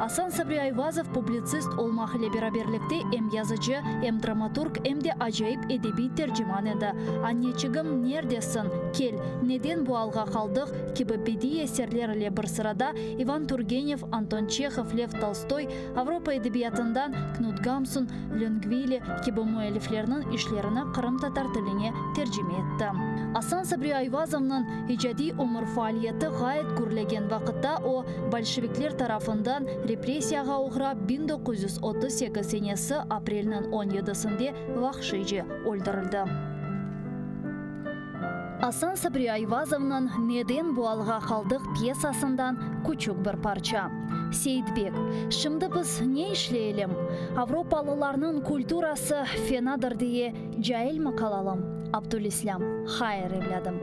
Asan Sabri Ayvazov publitsist olmaq ile beraberlikte em yazıcı, em dramaturg, em de acayip edebiy terciman edi. Anneçigim, nerdesiñ? Kel, neden bu alğa qaldıq? kibi bediiy eserler ile bir sırada İvan Turgenev, Anton Çehov, Lev Tolstoy, Avropa edebiyatından Knut Gamsun, Löngvili kibi müelliflerniñ işlerini qırımtatar tiline tercime etti. Asan Sabri Ayvazovnıñ icadiy ömür faaliyeti ğayet gürlegen vaqıtta o, bolşevikler tarafından repressiyağa oğrap 1938 senesi aprelniñ on yedisinde vahşiyce öldürildi. Asan Sabri Ayvazovnıñ Neden bu alğa qaldıq pyesasından küçük bir parça. Seyitbek, Şimdi biz ne işleyelim? Avropalılarnıñ kulturası fenadır diye cailmi qalalım? Abdülislâm, Hayır, evlâdım.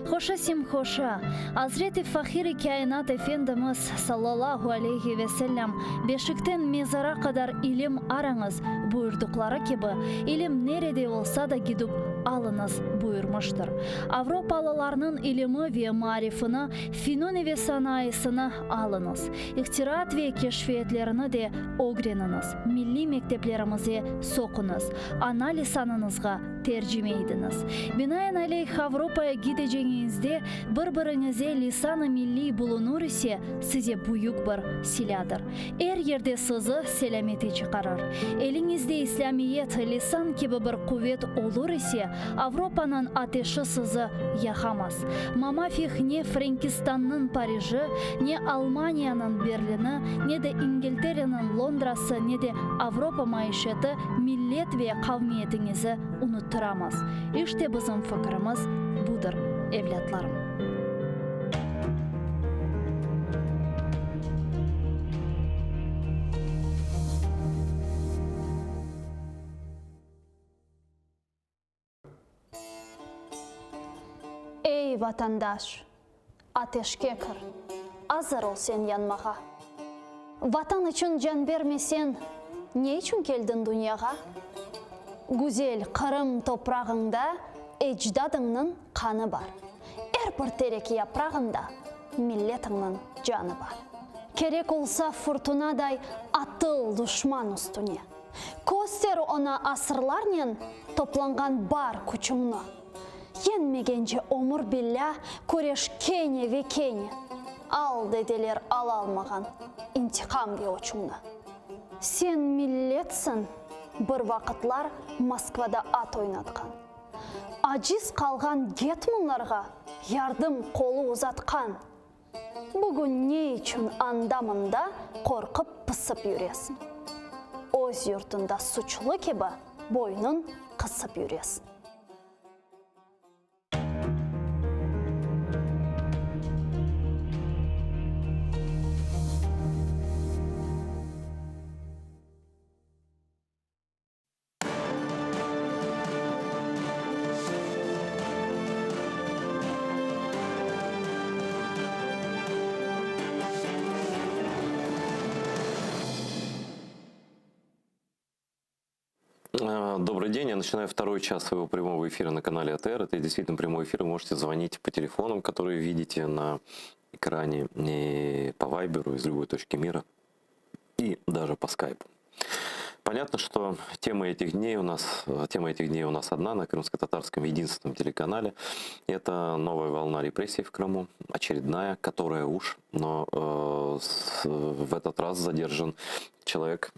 Hoşa sem hoşa. Azret-i Fahir-i Kâinat Efendimiz, sallallahu aleyhi ve sellem, Beşikten mezara qadar ilim arañız, buyurdıqları kibi, ilim nerede olsa da gidip alıñız, buyurmıştır. Avropalılarnıñ ilimi ve maarifini, fününi ve sanayısını alıñız. İhtiraat ve keşfiyetlerini de ögreniñiz, milliy mekteplerimize soquñız, ana lisanıñızğa tercime idiñiz. Binaenaleyh, Avropaya gidecegiñizde bir-biriñize lisan-ı milliy bulunur ise, size büyük bir silâdır. Er yerde sizi selâmete çıqarır. Eliñizde İslâmiyet, lisan kibi bir quvet olur ise, Avropanıñ ateşi sizi yaqamaz. Mamafih ne Frenkistannıñ Pariji, ne Almaniyanıñ Berlini, ne de İngiltereniñ Londrası, ne de Avropa maişeti millet ve qavmiyetiñizi unuttıramaz. İşte bizim fikirimiz budır, evlâtlarım. Ey, vatandaş, ateşke kir, azır ol sen yanmağa. Vatan içün can bermeseñ, ne içün keldiñ dünyağa? Güzel Qırım toprağıñda ecdadıñnıñ qanı bar. Er bir terek yaprağında milletiñniñ canı bar. Kerek olsa furtunaday atıl duşman üstüne. Köster oña asırlarnen toplanğan bar küçüñni. Yeñmegence ömür billâ küreş kene ve kene. Al, dedeler alalmağan intiqam ve öçüñni. Sen milletsiñ, bir vaqıtlar Moskvada at oynatqan. Aciz qalğan getmanlarğa yardım qolu uzatqan. Bugün ne içün anda-mında qorqıp-pısıp yüresiñ? Öz yurtunda suçlu kibi boynun qısıp yüresiñ. Добрый день. Я начинаю второй час своего прямого эфира на канале АТР. Это действительно прямой эфир. Вы можете звонить по телефонам, которые видите на экране, и по Вайберу из любой точки мира и даже по скайпу. Понятно, что тема этих дней у нас, тема этих дней у нас одна на крымско-татарском единственном телеканале. Это новая волна репрессий в Крыму, очередная, которая уж, но э, с, в этот раз задержан человек,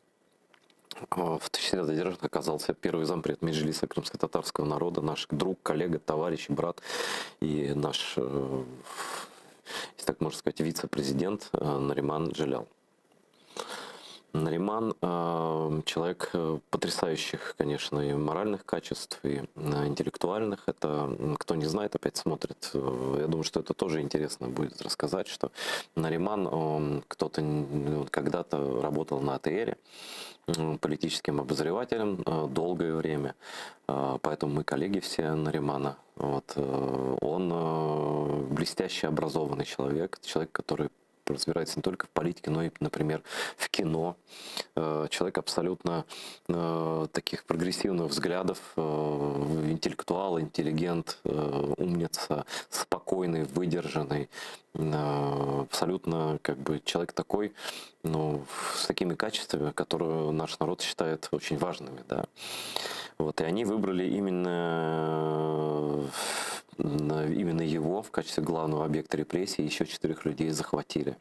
э, в числе задержанных оказался первый зампред Меджлиса крымско-татарского народа, наш друг, коллега, товарищ, брат и наш, э, если так можно сказать, вице-президент э, Нариман Джелял. Нариман э, человек э, потрясающих, конечно, и моральных качеств, и э, интеллектуальных. Это, кто не знает, опять смотрит. Я думаю, что это тоже интересно будет рассказать, что Нариман, он кто-то когда-то работал на АТРе, политическим обозревателем долгое время. Поэтому мы коллеги все Наримана. Вот. Он блестяще образованный человек, человек, который разбирается не только в политике, но и, например, в кино. Э, человек абсолютно э, таких прогрессивных взглядов, э, интеллектуал, интеллигент, умница, спокойный, выдержанный, абсолютно как бы человек такой, ну, с такими качествами, которые наш народ считает очень важными, да. Вот, и они выбрали именно, именно его в качестве главного объекта репрессий, еще четырех людей захватили.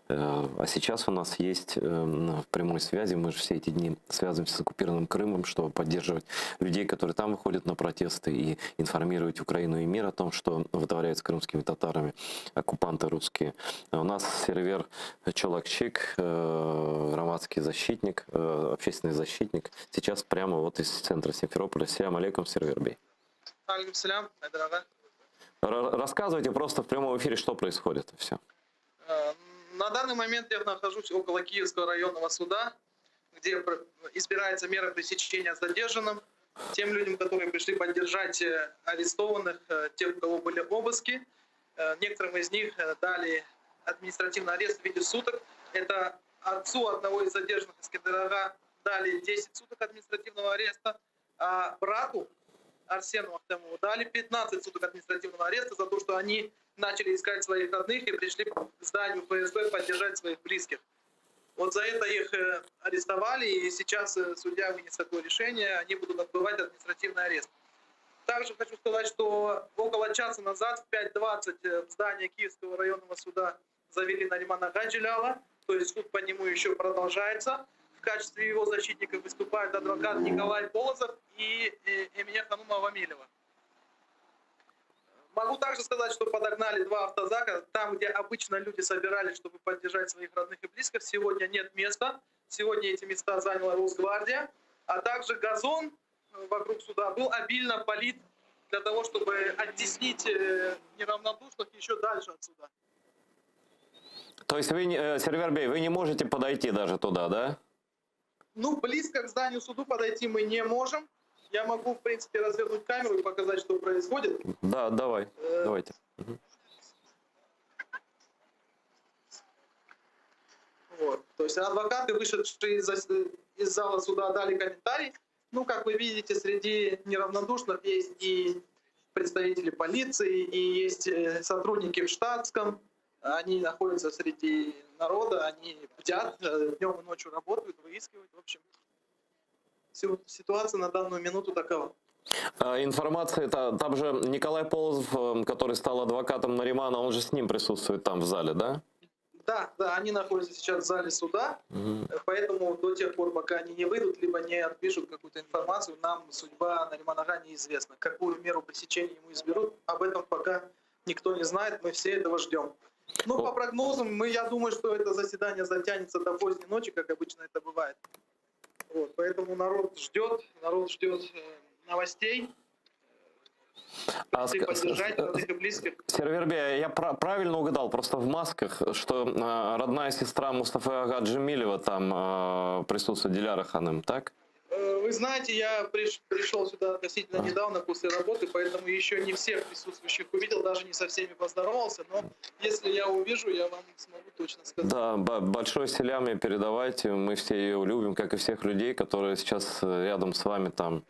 Э, а сейчас у нас есть э, в прямой связи, мы же все эти дни связываемся с оккупированным Крымом, чтобы поддерживать людей, которые там выходят на протесты и информировать Украину и мир о том, что вытворяют с крымскими татарами оккупанты русские. У нас Сервер Чолакчик, э, громадский защитник, общественный защитник, сейчас прямо вот из центра Симферополя. Селям алейкум, Сервер Бей. Алейкум селям, Рассказывайте просто в прямом эфире, что происходит. Все. На данный момент я нахожусь около Киевского районного суда, где избирается мера пресечения задержанным, тем людям, которые пришли поддержать э, арестованных, э, тех, у кого были обыски. Э, некоторым из них дали административный арест в виде суток. Это отцу одного из задержанных из Кендерага дали 10 суток административного ареста, а брату Арсену Ахтемову дали 15 суток административного ареста за то, что они начали искать своих родных и пришли к зданию ФСБ поддержать своих близких. Вот за это их э, арестовали, и сейчас э, судья вынес такое решение, они будут отбывать административный арест. Также хочу сказать, что около часа назад в 5.20 э, в здание Киевского районного суда завели Наримана Гаджиляла, то есть суд по нему еще продолжается. В качестве его защитников выступают адвокат Николай Полозов и Эмине Ханума Вамилева. Могу также сказать, что подогнали два автозака. Там, где обычно люди собирались, чтобы поддержать своих родных и близких, сегодня нет места. Сегодня эти места заняла Росгвардия. А также газон вокруг суда был обильно полит для того, чтобы оттеснить э, неравнодушных еще дальше от суда. То есть вы, э, Сервер Бей, вы не можете подойти даже туда, да? Ну, близко к зданию суду подойти мы не можем. Я могу, в принципе, развернуть камеру и показать, что происходит. Да, давай, э... давайте. Вот. То есть адвокаты, вышедшие из, из зала суда, дали комментарий. Ну, как вы видите, среди неравнодушных есть и представители полиции, и есть э, сотрудники в штатском. Они находятся среди народа, они бдят, э, днем и ночью работают, выискивают. В общем, ситуация на данную минуту такова. А, информация, там же Николай Полозов, эм, который стал адвокатом Наримана, он же с ним присутствует там в зале, да? Да, да, они находятся сейчас в зале суда, угу. поэтому до тех пор, пока они не выйдут, либо не отпишут какую-то информацию, нам судьба Наримана Ага неизвестна. Какую меру пресечения ему изберут, об этом пока никто не знает, мы все этого ждем. Но по прогнозам, мы, я думаю, что это заседание затянется до поздней ночи, как обычно это бывает. Вот, поэтому народ ждет, народ ждет э, новостей. А, поддержать родных и близких. Сервербе, я правильно угадал, просто в масках, что э, родная сестра Мустафы Ага Джемилева там э, присутствует, Диляра Ханым, так? Э, вы знаете, я приш, пришел сюда относительно недавно после работы, поэтому еще не всех присутствующих увидел, даже не со всеми поздоровался, но если я увижу, я вам смогу точно сказать. Да, большой селями передавайте, мы все ее любим, как и всех людей, которые сейчас э, рядом с вами там.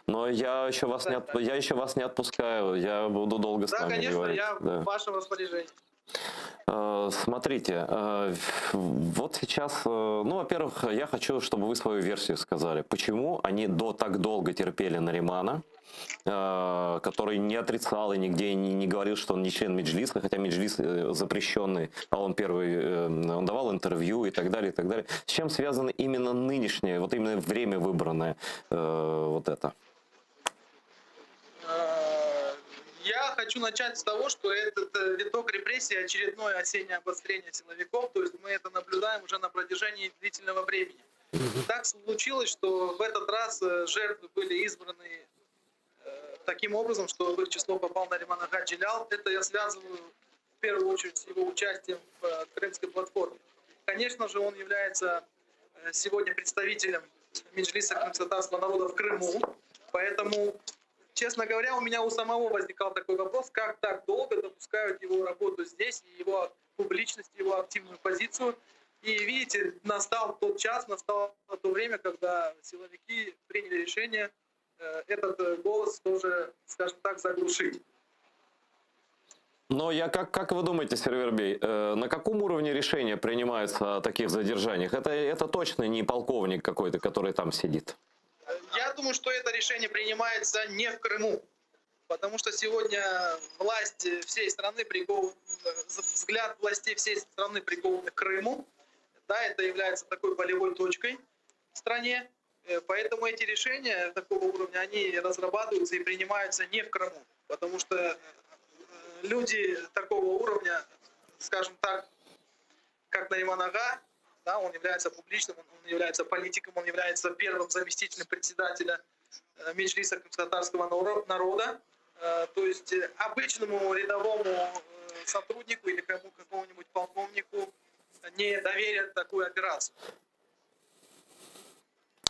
Но я еще вас, да, не, от, я еще вас не отпускаю, я буду долго с да, вами конечно, говорить. Я да, в вашем распоряжении. Э, смотрите, э, вот сейчас, э, ну, во-первых, я хочу, чтобы вы свою версию сказали. Почему они до так долго терпели Наримана, который не отрицал и нигде не, не говорил, что он не член Меджлиса, хотя Меджлис запрещенный, а он первый, он давал интервью и так далее, и так далее. С чем связано именно нынешнее, вот именно время выбранное вот это? Я. хочу начать с того, что этот э, виток репрессий очередное осеннее обострение силовиков, то есть мы это наблюдаем уже на протяжении длительного времени. Так случилось, что в этот раз э, жертвы были избраны э, таким образом, что в их число попал Нариман-ага Джелял. Это я связываю в первую очередь с его участием в э, Крымской платформе. Конечно же, он является сегодня представителем Меджлиса крымско-татарского народа в Крыму. Поэтому, честно говоря, у меня у самого возникал такой вопрос, как так долго допускают его работу здесь, и его публичность, его активную позицию. И видите, настал тот час, настало то время, когда силовики приняли решение э, этот э, голос тоже, скажем так, заглушить. Но я как, как вы думаете, Сервер-бей, э, на каком уровне решения принимаются о таких задержаниях? Это, это точно не полковник какой-то, который там сидит. Я думаю, что это решение принимается не в Крыму. Потому что сегодня власть всей страны прикована, взгляд властей всей страны прикован к Крыму. Да, это является такой болевой точкой в стране. Э, поэтому эти решения такого уровня, они разрабатываются и принимаются не в Крыму. Потому что э, люди такого уровня, скажем так, как Нариман-ага, да, он является публичным, он является политиком, он является первым заместителем председателя э, Меджлиса крымско-татарского народа. То есть обычному рядовому сотруднику или кому, какому-нибудь полковнику не доверят такую операцию.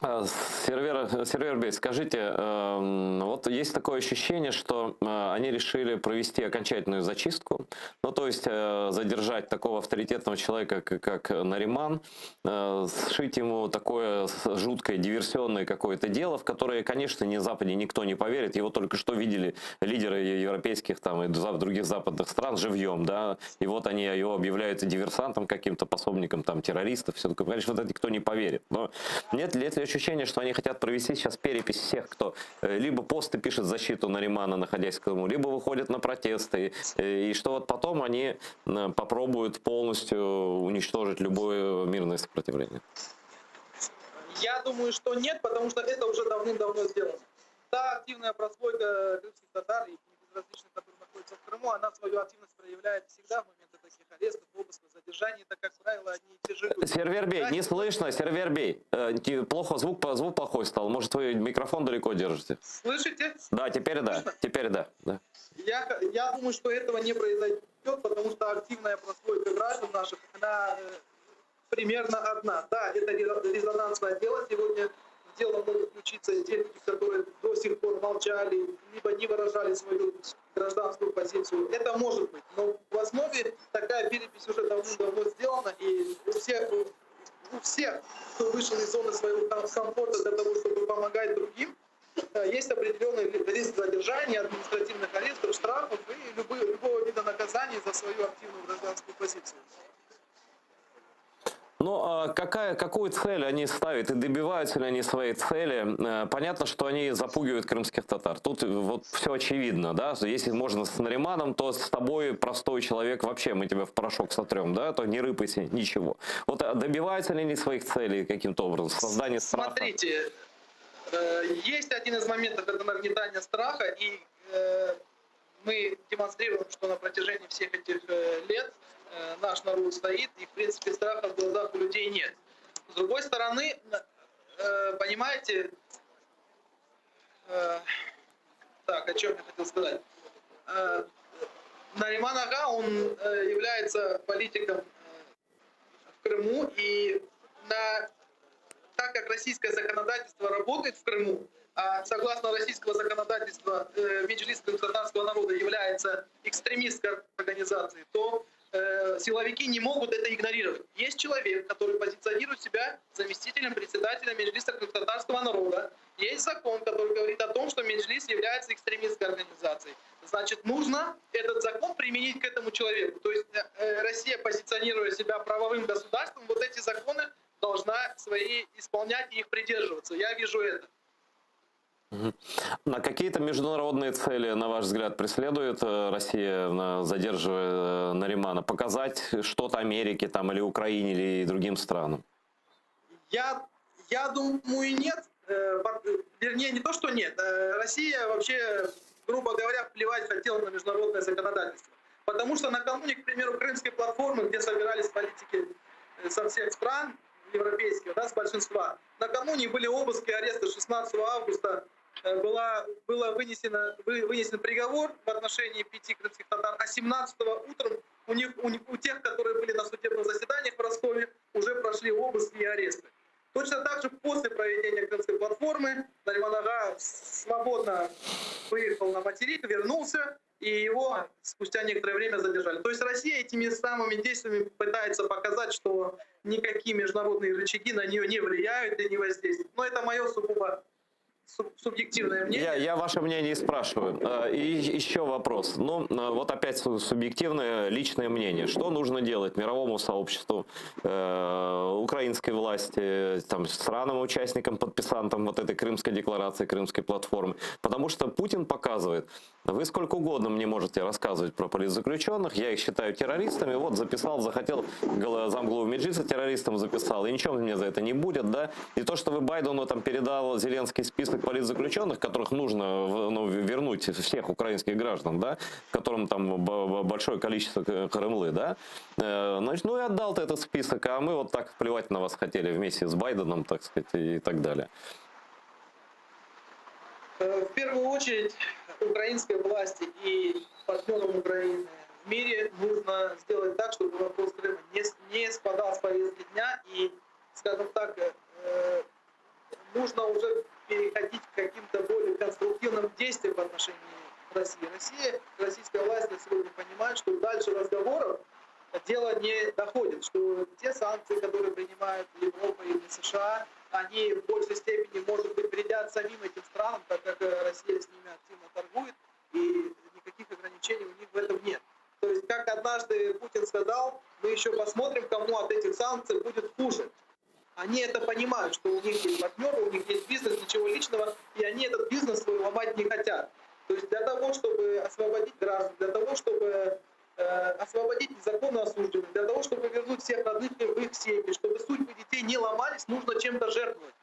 А, Сервер, Сервер-бей, скажите, эм, вот есть такое ощущение, что э, они решили провести окончательную зачистку, ну то есть э, задержать такого авторитетного человека, как Нариман, э, сшить ему такое жуткое диверсионное какое-то дело, в которое, конечно, ни на Западе никто не поверит, его только что видели лидеры европейских там и других западных стран живьем, да, и вот они его объявляют диверсантом каким-то, пособником там террористов, все такое, конечно, вот это никто не поверит. Но нет, нет ли ощущение, что они хотят провести сейчас перепись всех, кто э, либо посты пишет в защиту Наримана, находясь в Крыму, либо выходят на протесты, э, и что вот потом они э, попробуют полностью уничтожить любое мирное сопротивление? Я думаю, что нет, потому что это уже давным-давно сделано. Та активная прослойка крымских татар и безразличных, которые находятся в Крыму, она свою активность проявляет всегда в моменты таких арестов, обысков, задержаний. Это, как правило, одни и те же люди. Сервер-бей, не слышно, Сервер-бей. Э, плохо, звук, звук плохой стал. Может, вы микрофон далеко держите? Слышите? Да, теперь да. Теперь да. да. Я, я думаю, что этого не произойдет, потому что активная прослойка граждан наших, она э, примерно одна. Да, это резонансное дело сегодня. В дело могут включиться те люди, которые до сих пор молчали, либо не выражали свою гражданскую позицию. Это может быть. Но в основе такая перепись уже давно-давно сделана, и у всех, у всех, кто вышел из зоны своего комфорта для того, чтобы помогать другим, э, есть определенный риск задержания, административных арестов, штрафов и любые, любого вида наказаний за свою активную гражданскую позицию. Ну, а какая, какую цель они ставят и добиваются ли они своей цели? Э, понятно, что они запугивают крымских татар. Тут вот все очевидно, да? Если можно с Нариманом, то с тобой простой человек вообще мы тебя в порошок сотрем, да? То не рыпайся, ничего. Вот а добиваются ли они своих целей каким-то образом? Создание страха? Смотрите, э, есть один из моментов, это нагнетание страха, и э, мы демонстрируем, что на протяжении всех этих лет Э, наш народ стоит, и, в принципе, страха в глазах у людей нет. С другой стороны, э, понимаете, э, так, о чем я хотел сказать. Нариман-ага, он является политиком в Крыму, и на, так как российское законодательство работает в Крыму, а согласно российского законодательства Меджлис крымско-татарского народа является экстремистской организацией, то Э, силовики не могут это игнорировать. Есть человек, который позиционирует себя заместителем председателя Меджлиса крымско-татарского народа. Есть закон, который говорит о том, что Меджлис является экстремистской организацией. Значит, нужно этот закон применить к этому человеку. То есть э, э, Россия, позиционируя себя правовым государством, вот эти законы должна свои исполнять и их придерживаться. Я вижу это. На какие-то международные цели, на ваш взгляд, преследует э, Россия, задерживая э, Наримана? Показать что-то Америке там, или Украине, или другим странам? Я, я думаю, нет. Э, вернее, не то, что нет. Россия вообще... грубо говоря, плевать хотел на международное законодательство. Потому что накануне, к примеру, Крымской платформы, где собирались политики э, со всех стран европейских, да, с большинства, накануне были обыски и аресты 16 августа э, была, было вынесено, вы, вынесен приговор в отношении пяти крымских татар, а 17 утром у них, у, у тех, которые были на судебных заседаниях в Ростове, уже прошли обыски и аресты. Точно так же после проведения Крымской платформы Нариман ağa свободно выехал на материк, вернулся, и его спустя некоторое время задержали. То есть Россия этими самыми действиями пытается показать, что никакие международные рычаги на нее не влияют и не воздействуют. Но это мое сугубо субъективное мнение. Я, я ваше мнение и спрашиваю. Э, и еще вопрос. Ну, э, вот опять субъективное личное мнение. Что нужно делать мировому сообществу, э, украинской власти, там, странам, участникам, подписантам вот этой Крымской декларации, Крымской платформы? Потому что Путин показывает, вы сколько угодно мне можете рассказывать про политзаключенных, я их считаю террористами, вот записал, захотел замглаву Меджлиса террористом записал, и ничего мне за это не будет, да? И то, что вы Байдену там передал Зеленский список политзаключенных, которых нужно ну, вернуть всех украинских граждан, да, которым там большое количество Крымлы, да, э, значит, ну и отдал ты этот список, а мы вот так плевать на вас хотели вместе с Байденом, так сказать, и так далее. Э, в первую очередь украинской власти и партнерам Украины в мире нужно сделать так, чтобы вопрос Крыма не, не спадал с повестки дня и, скажем так, э, нужно уже переходить к каким-то более конструктивным действиям в отношении России. Россия, российская власть на сегодня понимает, что дальше разговоров дело не доходит, что те санкции, которые принимают Европа или США, они в большей степени, может быть, вредят самим этим странам, так как э, Россия с ними активно торгует, и никаких ограничений у них в этом нет. То есть, как однажды Путин сказал, мы еще посмотрим, кому от этих санкций будет хуже. Они это понимают, что у них есть партнеры, у них есть бизнес, ничего личного, и они этот бизнес свой ломать не хотят. То есть для того, чтобы освободить граждан, для того, чтобы э, освободить незаконно осужденных, для того, чтобы вернуть всех родных в их семьи, чтобы судьбы детей не ломались, нужно чем-то жертвовать.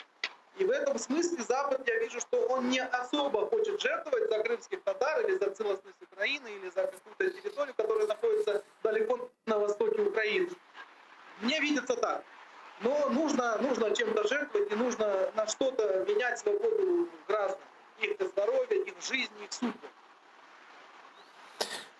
И в этом смысле Запад, я вижу, что он не особо хочет жертвовать за крымских татар или за целостность Украины, или за какую-то территорию, которая находится далеко на востоке Украины. Мне видится так. Но нужно, нужно чем-то жертвовать и нужно на что-то менять свободу граждан, их здоровье, их жизнь, их судьбы.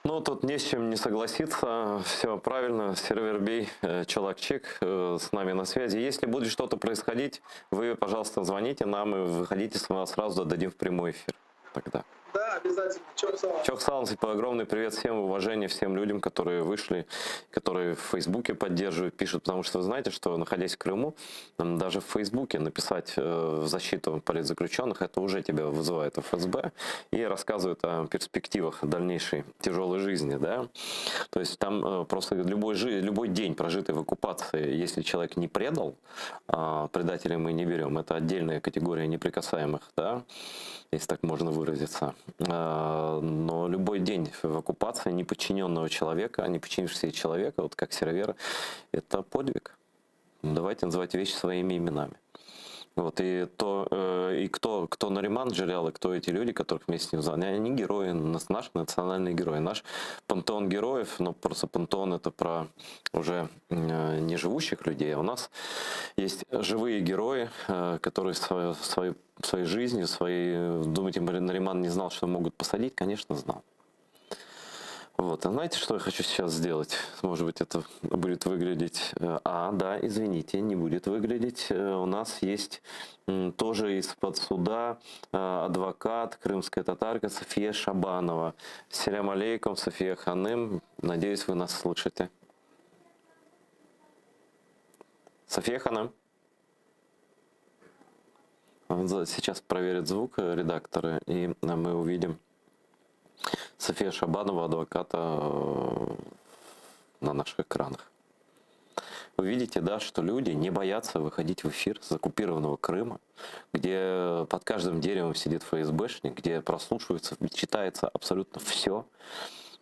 Ну, тут не с чем не согласиться. Все правильно. Сервер Бей, э, Челакчик э, с нами на связи. Если будет что-то происходить, вы, пожалуйста, звоните нам и выходите, сразу дадим в прямой эфир тогда. Да, обязательно. Çoq sağ ol. Çoq sağ ol. Типа, огромный привет всем, уважение всем людям, которые вышли, которые в Фейсбуке поддерживают, пишут. Потому что вы знаете, что находясь в Крыму, даже в Фейсбуке написать э, в защиту политзаключенных, это уже тебя вызывает ФСБ и рассказывает о перспективах дальнейшей тяжелой жизни. Да? То есть там э, просто любой, любой день, прожитый в оккупации, если человек не предал, а предателей мы не берем, это отдельная категория неприкасаемых, да, если так можно выразиться. А, но любой день в оккупации неподчиненного человека, не подчинившегося человека, вот как Сервер, это подвиг. Давайте называть вещи своими именами. Вот, и, то, э, и кто, кто Нариман Джелял, и кто эти люди, которых вместе с ним звали, они герои, наши национальные герои. Наш пантеон героев, но просто пантеон это про уже э, не живущих людей, а у нас есть живые герои, э, которые свою, свою, своей жизнью, своей... Думаете, Нариман не знал, что могут посадить? Конечно, знал. Вот. А знаете, что я хочу сейчас сделать? Может быть, это будет выглядеть... Э, а, да, извините, не будет выглядеть. Э, у нас есть тоже из-под суда э, адвокат, крымская татарка София Шабанова. Selâm aleyküm, София hanım. Надеюсь, вы нас слышите. София hanım. Сейчас проверят звук редакторы, и мы увидим София Шабанова, адвоката э, на наших экранах. Вы видите, да, что люди не боятся выходить в эфир с оккупированного Крыма, где под каждым деревом сидит ФСБшник, где прослушивается, читается абсолютно все.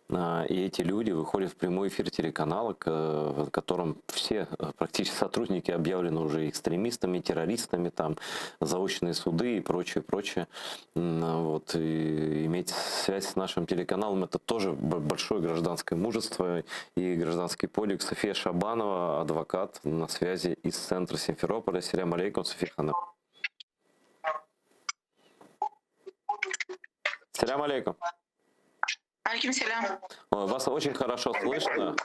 И эти люди выходят в прямой эфир телеканала, в котором все практически сотрудники объявлены уже экстремистами, террористами, там, заочные суды и прочее, прочее. Вот, и иметь связь с нашим телеканалом – это тоже большое гражданское мужество и гражданский подвиг. София Шабанова, адвокат, на связи из центра Симферополя. Selâm aleyküm, София hanım. Selâm aleyküm. Aleyküm selâm. Вас очень хорошо слышно.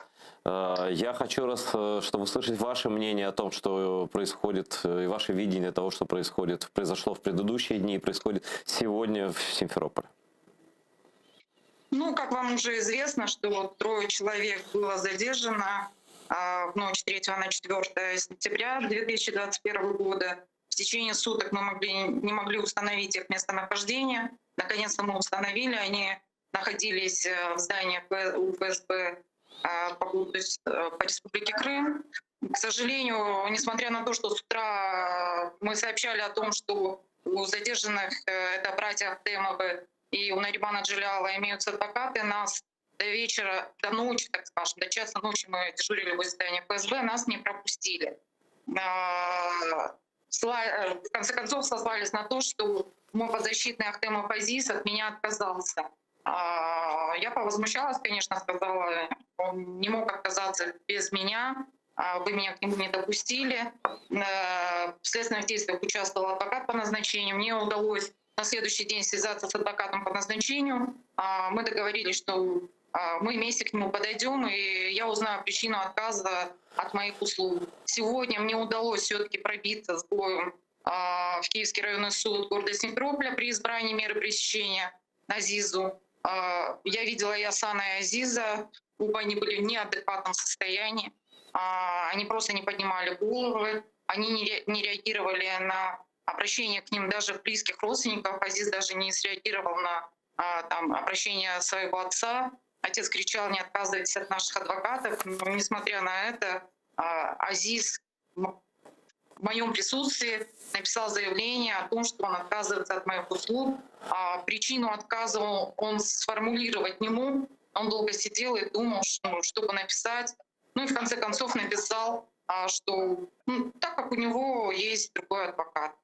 Э, я хочу, раз, э, чтобы услышать ваше мнение о том, что происходит, э, и ваше видение того, что происходит, произошло в предыдущие дни и происходит сегодня в Симферополе. Ну, как вам уже известно, что вот трое человек было задержано а, в ночь 3 на 4 сентября 2021 года. В течение суток мы могли, не могли установить их местонахождение. Наконец-то мы установили, они находились э, в здании УФСБ а, по, то есть, э, по Республике Крым. К сожалению, несмотря на то, что с утра мы сообщали о том, что у задержанных, э, это братья Ахтемовы и у Наримана Джеляла имеются адвокаты, нас до вечера, до ночи, так скажем, до часа ночи мы дежурили возле здания ФСБ, нас не пропустили. А, э, в конце концов сослались на то, что мой подзащитный Ахтемов Азиз от меня отказался. А, я повозмущалась, конечно, сказала, он не мог отказаться без меня, а, вы меня к нему не допустили. Э, в следственных действиях участвовал адвокат по назначению. Мне удалось на следующий день связаться с адвокатом по назначению. А, мы договорились, что мы вместе к нему подойдем, и я узнаю причину отказа от моих услуг. Сегодня мне удалось все-таки пробиться с боем в Киевский районный суд города Симферополя при избрании меры пресечения Азизу. А, я видела и Асана, и Азиза. Оба они были в неадекватном состоянии. А, они просто не поднимали головы. Они не реагировали на обращение к ним даже близких родственников. Азиз даже не среагировал на а, там, обращение своего отца. Отец кричал, не отказывайтесь от наших адвокатов. Но, несмотря на это, Азиз в моем присутствии написал заявление о том, что он отказывается от моих услуг. А причину отказа он сформулировать не мог. Он долго сидел и думал, что, чтобы написать. Ну и в конце концов написал, а, что ну, так как у него есть другой адвокат.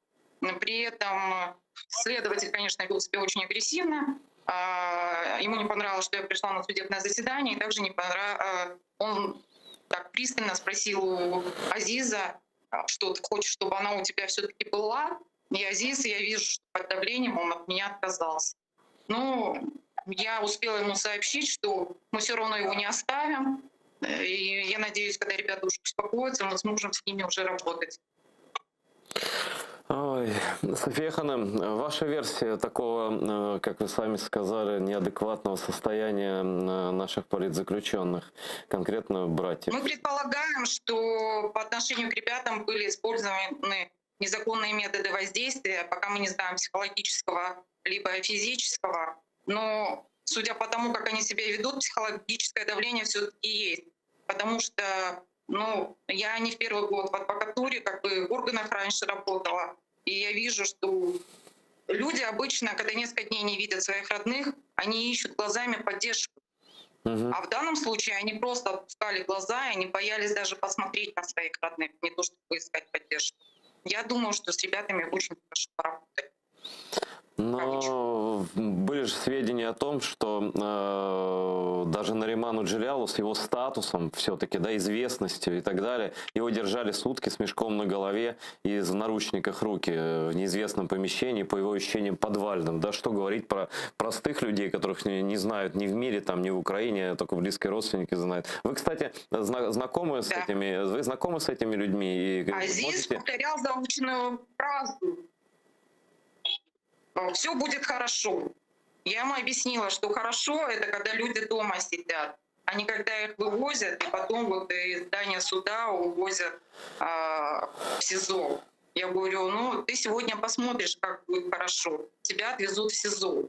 Но при этом следователь, конечно, вел себя очень агрессивно. А, ему не понравилось, что я пришла на судебное заседание, и также не понравилось, а, он так пристально спросил у Азиза, что ты хочешь, чтобы она у тебя все-таки была. И Азиз, я вижу, что под давлением он от меня отказался. Ну, я успела ему сообщить, что мы все равно его не оставим. И я надеюсь, когда ребята уже успокоятся, мы сможем с ними уже работать. Ой, София hanım, ваша версия такого, э, как вы сами сказали, неадекватного состояния э, наших политзаключенных, конкретно братьев? Мы предполагаем, что по отношению к ребятам были использованы незаконные методы воздействия, пока мы не знаем психологического либо физического, но судя по тому, как они себя ведут, психологическое давление все-таки есть, потому что ну, я не в первый год в адвокатуре, как бы в органах раньше работала, и я вижу, что люди обычно, когда несколько дней не видят своих родных, они ищут глазами поддержку. Угу. А в данном случае они просто опускали глаза, и они боялись даже посмотреть на своих родных, не то чтобы искать поддержку. Я думаю, что с ребятами очень хорошо поработали. Но были же сведения о том, что э, даже Нариману Джелялу с его статусом все-таки, да, известностью и так далее, его держали сутки с мешком на голове и в наручниках руки в неизвестном помещении, по его ощущениям подвальном. Да, что говорить про простых людей, которых не, не знают ни в мире, там, ни в Украине, только близкие родственники знают. Вы, кстати, зна знакомы с да. этими, вы знакомы с этими людьми? И Азиз можете... повторял заученную фразу все будет хорошо. Я ему объяснила, что хорошо это когда люди дома сидят, а не когда их вывозят и потом вот из здания суда увозят э, в СИЗО. Я говорю, ну ты сегодня посмотришь, как будет хорошо. Тебя отвезут в СИЗО.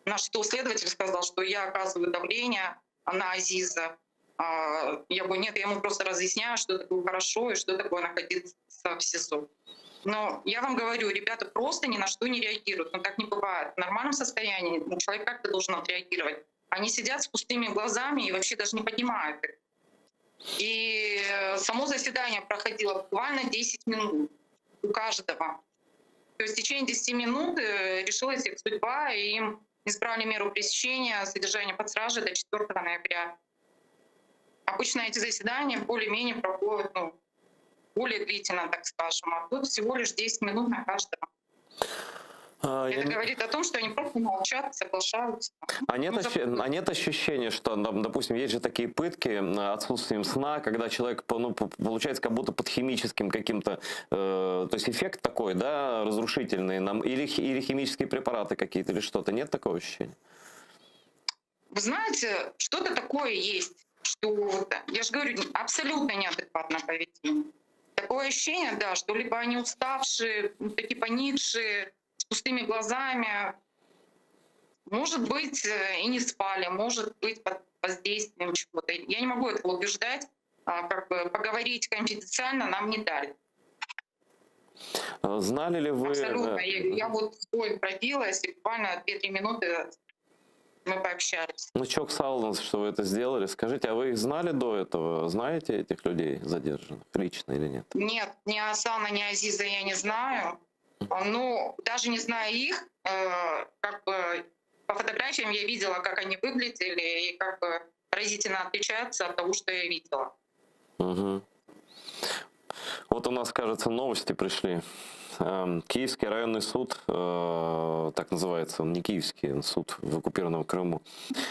На что следователь сказал, что я оказываю давление на Азиза. А, я говорю, нет, я ему просто разъясняю, что такое хорошо и что такое находиться в СИЗО. Но я вам говорю, ребята просто ни на что не реагируют. Ну так не бывает. В нормальном состоянии ну, человек как-то должен отреагировать. Они сидят с пустыми глазами и вообще даже не поднимают их. И э, само заседание проходило буквально 10 минут у каждого. То есть в течение 10 минут э, решилась их судьба, и им избрали меру пресечения, содержание под стражей до 4 ноября. Обычно эти заседания более-менее проходят ну, более длительно, так скажем, а тут всего лишь 10 минут на каждого. А, Это я... говорит о том, что они просто молчат, соглашаются. А нет, ну, ощу... а нет ощущения, что, допустим, есть же такие пытки отсутствием сна, когда человек ну, получается как будто под химическим каким-то, э, то есть эффект такой, да, разрушительный, нам, или, или химические препараты какие-то, или что-то. Нет такого ощущения? Вы знаете, что-то такое есть, что, вот, я же говорю, абсолютно неадекватное поведение. Такое ощущение, да, что либо они уставшие, ну, такие поникшие, с пустыми глазами, может быть, э, и не спали, может быть, под воздействием чего-то. Я не могу этого убеждать, а, как бы поговорить конфиденциально нам не дали. А знали ли вы... Абсолютно. Я, я вот с пробилась, и буквально 2-3 минуты мы пообщались. Ну, Чок Сауланс, что вы это сделали. Скажите, а вы их знали до этого? Знаете этих людей задержанных лично или нет? Нет, ни Асана, ни Азиза я не знаю. Но даже не зная их, э, как бы по фотографиям я видела, как они выглядели и как бы разительно отличаются от того, что я видела. Угу. Вот у нас, кажется, новости пришли. Эм, Киевский районный суд, э, так называется, он не Киевский, суд в оккупированном Крыму,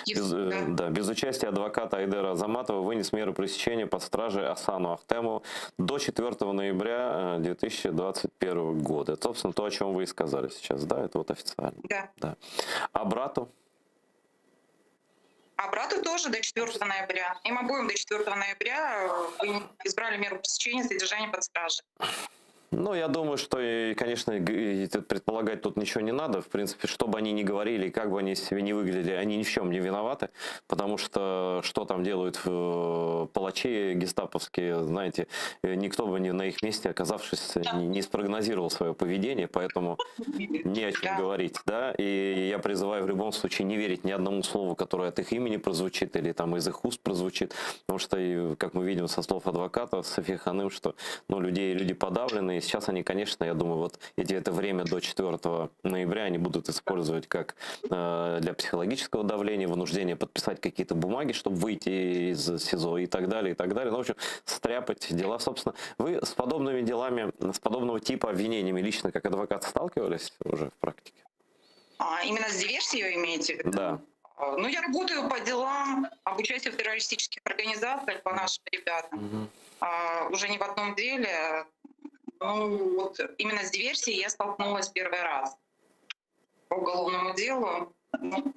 без, э, да, без участия адвоката Айдера Азаматова вынес меру пресечения под стражей Асану Ахтемову до 4 ноября 2021 э, года. Это, собственно, то, о чем вы и сказали сейчас, да, это вот официально. Да. да. А брату? А брату тоже до 4 ноября. Им обоим до 4 ноября избрали меру пресечения содержания под стражей. Ну, я думаю, что, конечно, предполагать тут ничего не надо. В принципе, что бы они ни говорили, как бы они себе не выглядели, они ни в чем не виноваты, потому что что там делают э, палачи гестаповские, знаете, э, никто бы не на их месте, оказавшись, не, не спрогнозировал свое поведение, поэтому не о чем говорить, да. И я призываю в любом случае не верить ни одному слову, которое от их имени прозвучит или там из их уст прозвучит, потому что, как мы видим со слов адвоката Софии Ханым, что ну, людей, люди подавлены, и сейчас они, конечно, я думаю, вот эти, это время до 4 ноября они будут использовать как э, для психологического давления, вынуждения подписать какие-то бумаги, чтобы выйти из СИЗО и так далее, и так далее. Ну, в общем, стряпать дела, собственно. Вы с подобными делами, с подобного типа обвинениями лично как адвокат сталкивались уже в практике? А, именно с диверсией вы имеете в виду? Да. Ну, я работаю по делам об участии в террористических организациях по нашим ребятам. Угу. А, уже не в одном деле. Ну, вот именно с диверсией я столкнулась первый раз по уголовному делу. Ну,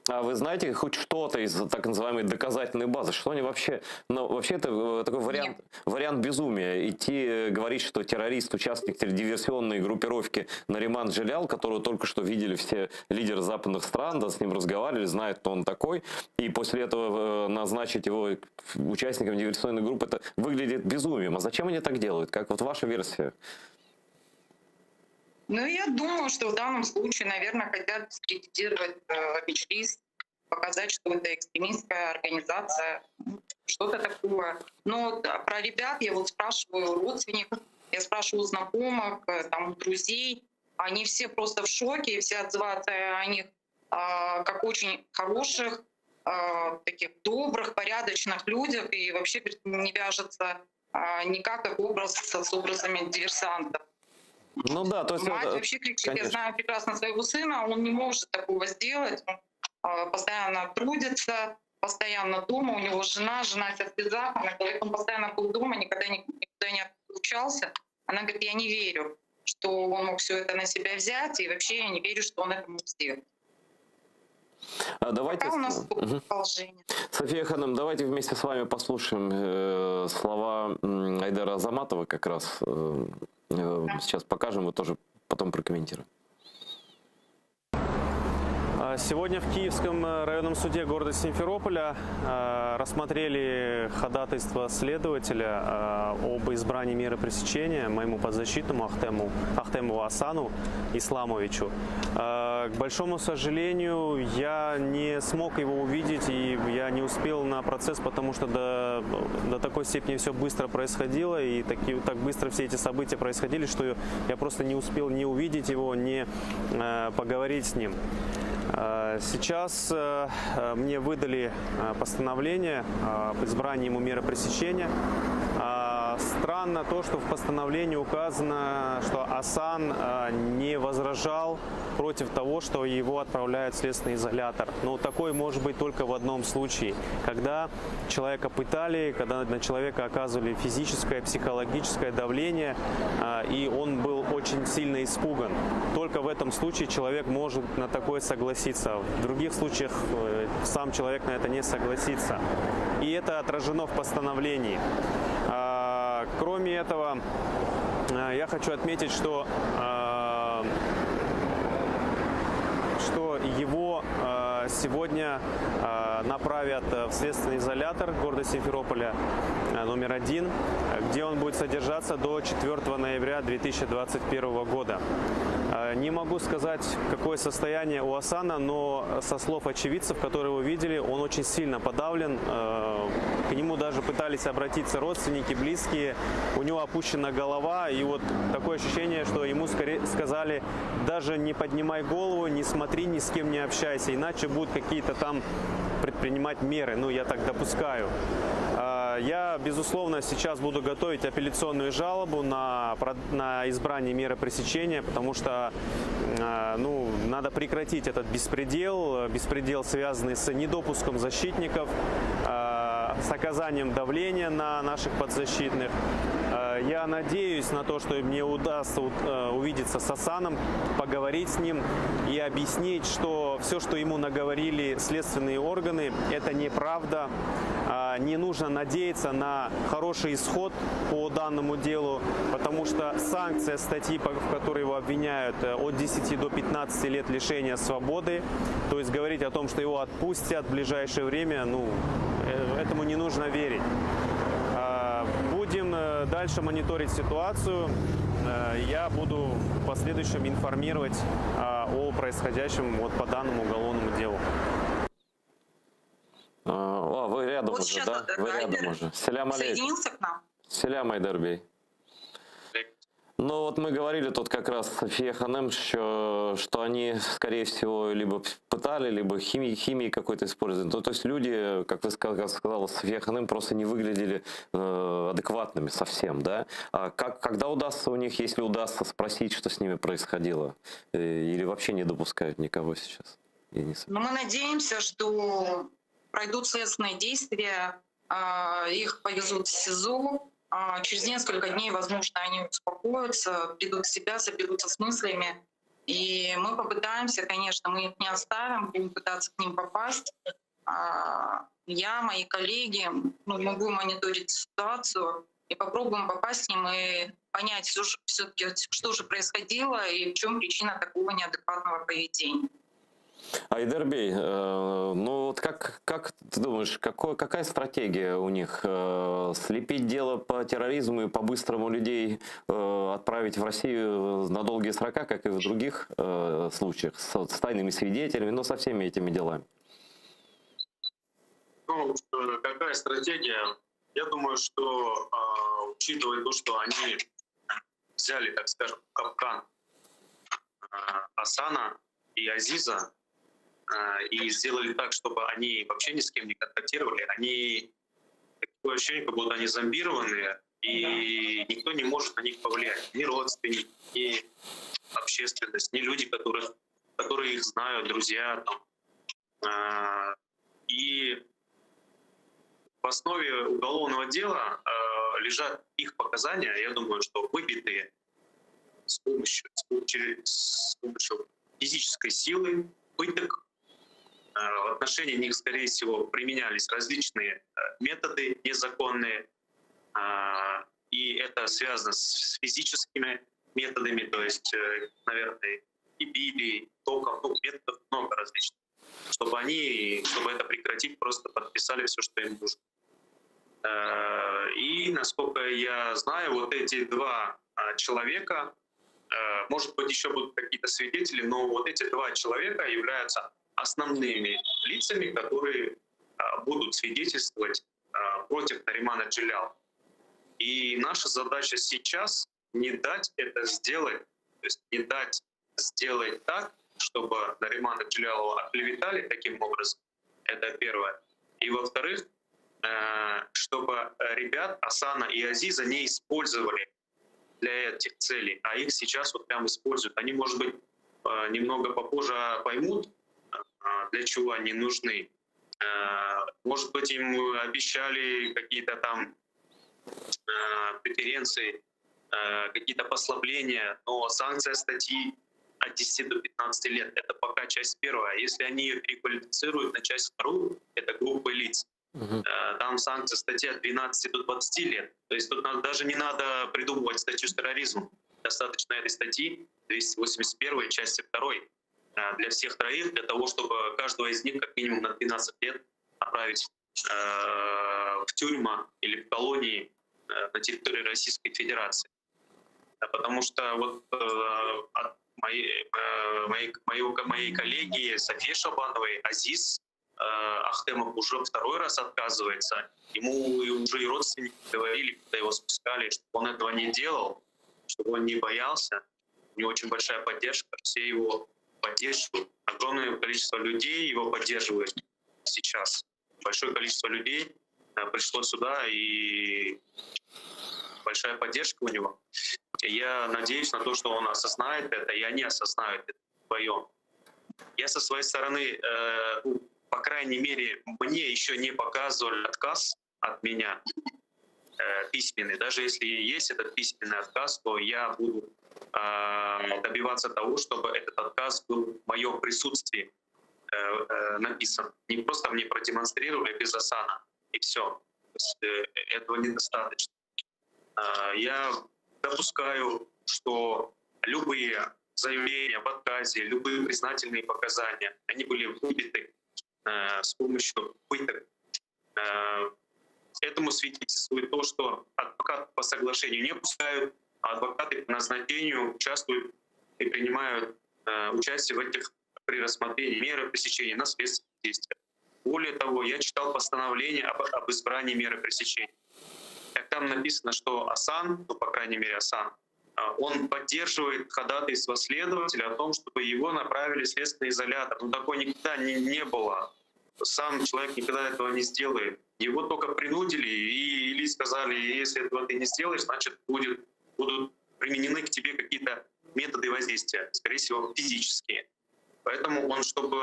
А вы знаете хоть что-то из так называемой доказательной базы? Что они вообще... Ну, вообще это э, такой вариант, вариант безумия. Идти э, говорить, что террорист, участник диверсионной группировки Нариман Джелял, которую только что видели все лидеры западных стран, да, с ним разговаривали, знают, кто он такой, и после этого э, назначить его участником диверсионной группы, это выглядит безумием. А зачем они так делают? Как вот ваша версия? Ну, я думаю, что в данном случае, наверное, хотят дискредитировать э, Меджлис, показать, что это экстремистская организация, что-то такое. Но про ребят я вот спрашиваю родственников, я спрашиваю знакомых, э, там, друзей, они все просто в шоке, все отзываются о них э, как очень хороших, э, таких добрых, порядочных людях, и вообще говорит, не вяжется э, никак их образ с образами диверсантов. Ну да, то есть... Мать это, вообще кричит, я конечно. знаю прекрасно своего сына, он не может такого сделать, он э, постоянно трудится, постоянно дома, у него жена, жена вся в слезах, она говорит, он постоянно был дома, никогда никуда не отлучался. Она говорит, я не верю, что он мог все это на себя взять, и вообще я не верю, что он это мог сделать. А давайте... Пока у нас Мгм. положение. София Ханым, давайте вместе с вами послушаем э, слова Айдара Азаматова как раз. Э, э, сейчас покажем и тоже потом прокомментируем. Сегодня в Киевском э, районном суде города Симферополя э, рассмотрели ходатайство следователя э, об избрании меры пресечения моему подзащитному Ахтему, Ахтемову Асану Исламовичу. К большому сожалению, я не смог его увидеть и я не успел на процесс, потому что до, до такой степени все быстро происходило и таки, так быстро все эти события происходили, что я просто не успел ни увидеть его, ни поговорить с ним. Сейчас э, э, мне выдали э, постановление об избрании ему меры пресечения. Странно то, что в постановлении указано, что Асан не возражал против того, что его отправляют в следственный изолятор. Но такое может быть только в одном случае, когда человека пытали, когда на человека оказывали физическое, психологическое давление, и он был очень сильно испуган. Только в этом случае человек может на такое согласиться. В других случаях э, сам человек на это не согласится. И это отражено в постановлении. А, кроме этого, э, я хочу отметить, что, э, что его сегодня направят в следственный изолятор города Симферополя номер один, где он будет содержаться до 4 ноября 2021 года. Э, не могу сказать, какое состояние у Асана, но со слов очевидцев, которые его видели, он очень сильно подавлен. Э, к нему даже пытались обратиться родственники, близкие. У него опущена голова, и вот такое ощущение, что ему скорее сказали, даже не поднимай голову, не смотри, ни с кем не общайся, иначе будут какие-то там предпринимать меры. Ну, я так допускаю. Э, я, безусловно, сейчас буду готовить апелляционную жалобу на, на избрание меры пресечения, потому что э, ну, надо прекратить этот беспредел, беспредел, связанный с недопуском защитников, э, с оказанием давления на наших подзащитных. Я надеюсь на то, что мне удастся увидеться с Асаном, поговорить с ним и объяснить, что все, что ему наговорили следственные органы, это неправда. Не нужно надеяться на хороший исход по данному делу, потому что санкция статьи, в которой его обвиняют, э, от 10 до 15 лет лишения свободы. То есть говорить о том, что его отпустят в ближайшее время, ну, э, этому не нужно верить. А, будем э, дальше мониторить ситуацию. Я буду в последующем информировать о происходящем вот по данному уголовному делу. А, вы рядом Вот уже, сейчас да? Вы рядом Айдер уже. Selâm aleyküm. Соединился к нам. Selâm, Айдер bey. Ну вот мы говорили тут как раз с Софией Ханем, что, что они, скорее всего, либо пытали, либо химии, химии какой-то использовали. Ну, то есть люди, как вы сказали, как сказала София Ханем, просто не выглядели э, адекватными совсем, да? А как, когда удастся у них, если удастся спросить, что с ними происходило? Э, или вообще не допускают никого сейчас? Я не Но мы надеемся, что пройдут следственные действия, а, их повезут в СИЗО, а, через несколько дней, возможно, они успокоятся, придут в себя, соберутся с мыслями. И мы попытаемся, конечно, мы их не оставим, будем пытаться к ним попасть. А, я, мои коллеги, ну, мы будем мониторить ситуацию и попробуем попасть к ним и понять все-таки, что же происходило и в чем причина такого неадекватного поведения. Айдер bey, э, ну вот как, как ты думаешь, какой, какая стратегия у них? Э, слепить дело по терроризму и по-быстрому людей э, отправить в Россию на долгие срока, как и в других случаях, с, с тайными свидетелями, но со всеми этими делами? Ну, какая стратегия? Я думаю, что учитывая то, что они взяли, так скажем, капкан Асана и Азиза, а, и сделали так, чтобы они вообще ни с кем не контактировали. Они такое ощущение, как будто они зомбированные, и никто не может на них повлиять. Ни родственники, ни общественность, ни люди, которых, которые их знают, друзья. Там. А, и в основе уголовного дела а, лежат их показания, я думаю, что выбитые с помощью, с помощью физической силы, пыток, Э, в отношении них, скорее всего, применялись различные э, методы незаконные, э, и это связано с физическими методами, то есть, наверное, и били, и током, ну, методов много различных. Чтобы они, чтобы это прекратить, просто подписали все, что им нужно. Э, и, насколько я знаю, вот эти два а, человека, э, может быть, еще будут какие-то свидетели, но вот эти два человека являются основными лицами, которые а, будут свидетельствовать а, против Наримана Джеляла. И наша задача сейчас не дать это сделать, то есть не дать сделать так, чтобы Наримана Джелялова оклеветали таким образом, это первое. И во-вторых, э, чтобы ребят Асана и Азиза не использовали для этих целей, а их сейчас вот прям используют. Они, может быть, э, немного попозже поймут, э, для чего они нужны. Может быть, им обещали какие-то там преференции, какие-то послабления, но санкция статьи от 10 до 15 лет. Это пока часть первая. Если они ее переквалифицируют на часть вторую, это группа лиц. Угу. Там санкция статьи от 12 до 20 лет. То есть тут надо, даже не надо придумывать статью с терроризмом. Достаточно этой статьи 281 части 2 э, для всех троих, для того, чтобы каждого из них как минимум на 12 лет отправить э, в тюрьму или в колонии э, на территории Российской Федерации. Потому что вот э, от моей, э, моей, моей, моей коллеги Софии Шабановой, Азиз э, Ахтемов уже второй раз отказывается. Ему уже и родственники говорили, когда его спускали, чтобы он этого не делал, чтобы он не боялся. У него очень большая поддержка, все его поддерживают. Огромное количество людей его поддерживает сейчас. Большое количество людей э, пришло сюда, и большая поддержка у него. Я надеюсь на то, что он осознает это, и они осознают это вдвоем. Я со своей стороны, э, ну, по крайней мере, мне еще не показывали отказ от меня э, письменный. Даже если есть этот письменный отказ, то я буду э, добиваться того, чтобы этот отказ был в моем присутствии э, э, написан. Не просто мне продемонстрировали без Асана, и все. То есть, э, этого недостаточно. Э, я допускаю, что любые заявления об отказе, любые признательные показания, они были выбиты э, с помощью пыток. Э, этому свидетельствует то, что адвокат по соглашению не пускают, а адвокаты по назначению участвуют и принимают э, участие в этих при рассмотрении меры пресечения на следственных действиях. Более того, я читал постановление об, об избрании меры пресечения. Так там написано, что Асан, ну, по крайней мере, Асан, а, он поддерживает ходатайство следователя о том, чтобы его направили в следственный изолятор. Но такого никогда не, не было. Сам человек никогда этого не сделает. Его только принудили и, или сказали, если этого ты не сделаешь, значит, будет, будут применены к тебе какие-то методы воздействия, скорее всего, физические. Поэтому он, чтобы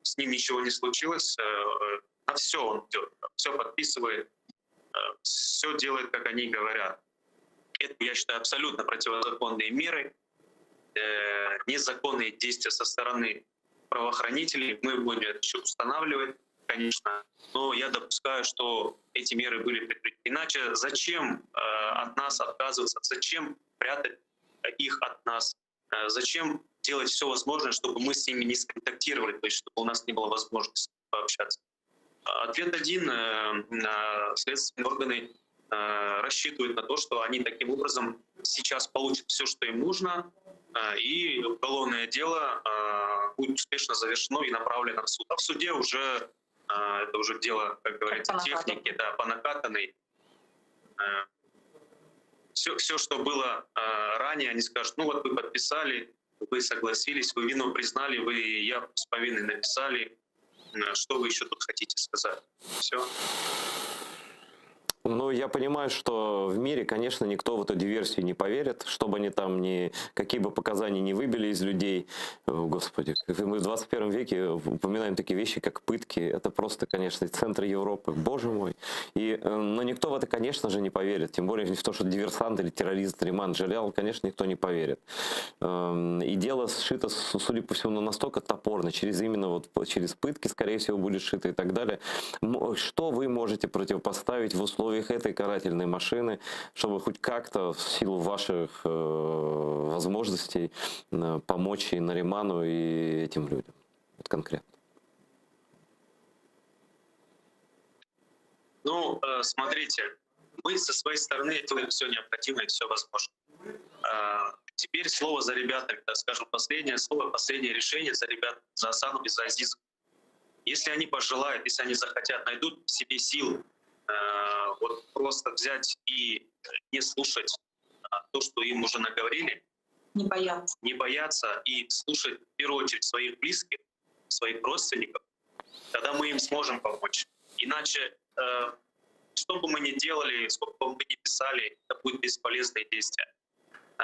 с ним ничего не случилось, э, на все он идет, все подписывает, все делает, как они говорят. Это, я считаю, абсолютно противозаконные меры, э, незаконные действия со стороны правоохранителей. Мы будем это еще устанавливать, конечно, но я допускаю, что эти меры были предприняты. Иначе зачем э, от нас отказываться, зачем прятать их от нас, э, зачем делать все возможное, чтобы мы с ними не сконтактировали, то есть чтобы у нас не было возможности пообщаться. Ответ один. Э, следственные органы э, рассчитывают на то, что они таким образом сейчас получат все, что им нужно, э, и уголовное дело будет успешно завершено и направлено в суд. А в суде уже это уже дело, как говорится, по техники, да, по накатанной. Все, все, что было ранее, они скажут, ну вот вы подписали, вы согласились, вы вину признали, вы я с повинной написали, что вы еще тут хотите сказать? Все. Ну, я понимаю, что в мире, конечно, никто в эту диверсию не поверит, что бы они там ни, какие бы показания не выбили из людей. Господи, мы в 21 веке упоминаем такие вещи, как пытки. Это просто, конечно, центр Европы. Боже мой. И, э, но никто в это, конечно же, не поверит. Тем более в то, что диверсант или террорист Риман Джалял, конечно, никто не поверит. Эм, и дело сшито, судя по всему, настолько топорно, через именно вот через пытки, скорее всего, будет шито и так далее. Что вы можете противопоставить в условиях этой карательной машины, чтобы хоть как-то в силу ваших э, возможностей э, помочь и Нариману, и этим людям? Вот конкретно. Ну, э, смотрите, мы со своей стороны делаем все необходимое, все возможное. Э, теперь слово за ребятами, так скажем, последнее слово, последнее решение за ребят, за Асаном и за Азизом. Если они пожелают, если они захотят, найдут в себе силы э, вот просто взять и не слушать то, что им уже наговорили, не бояться. Не бояться и слушать в первую очередь своих близких, своих родственников, тогда мы им сможем помочь. Иначе, э, что бы мы ни делали, сколько бы мы ни писали, это будет бесполезное действие. Э,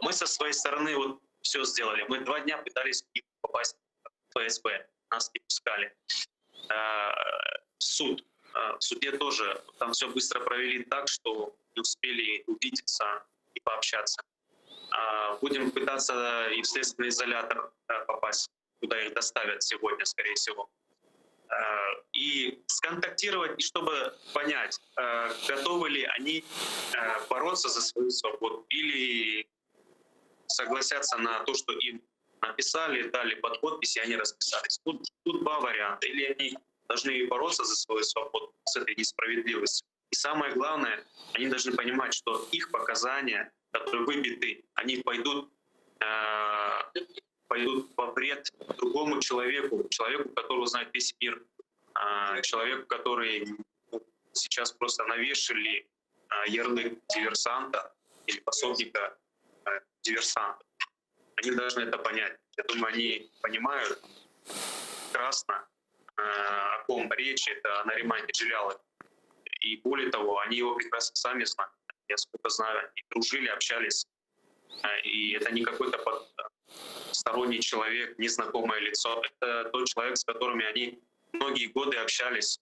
мы со своей стороны вот все сделали. Мы два дня пытались попасть в ФСБ, нас не пускали. Э, суд. Э, в суде тоже там все быстро провели так, что не успели увидеться и пообщаться. А, будем пытаться и в следственный изолятор э, попасть, куда их доставят сегодня, скорее всего. Э, и сконтактировать, и чтобы понять, э, готовы ли они бороться за свою свободу или согласятся на то, что им написали, дали под подпись, и они расписались. Тут, тут два варианта. Или они должны бороться за свою свободу с этой несправедливостью. И самое главное, они должны понимать, что их показания, которые выбиты, они пойдут, э, пойдут во вред другому человеку, человеку, которого знает весь мир, э, человеку, который сейчас просто навешали э, ярлык диверсанта или пособника э, диверсанта. Они должны это понять. Я думаю, они понимают прекрасно, э, о ком речь, это о Наримане Джелялове. И более того, они его прекрасно сами знают. Я сколько знаю, они дружили, общались. Э, и это не какой-то сторонний человек, незнакомое лицо. Это тот человек, с которыми они многие годы общались.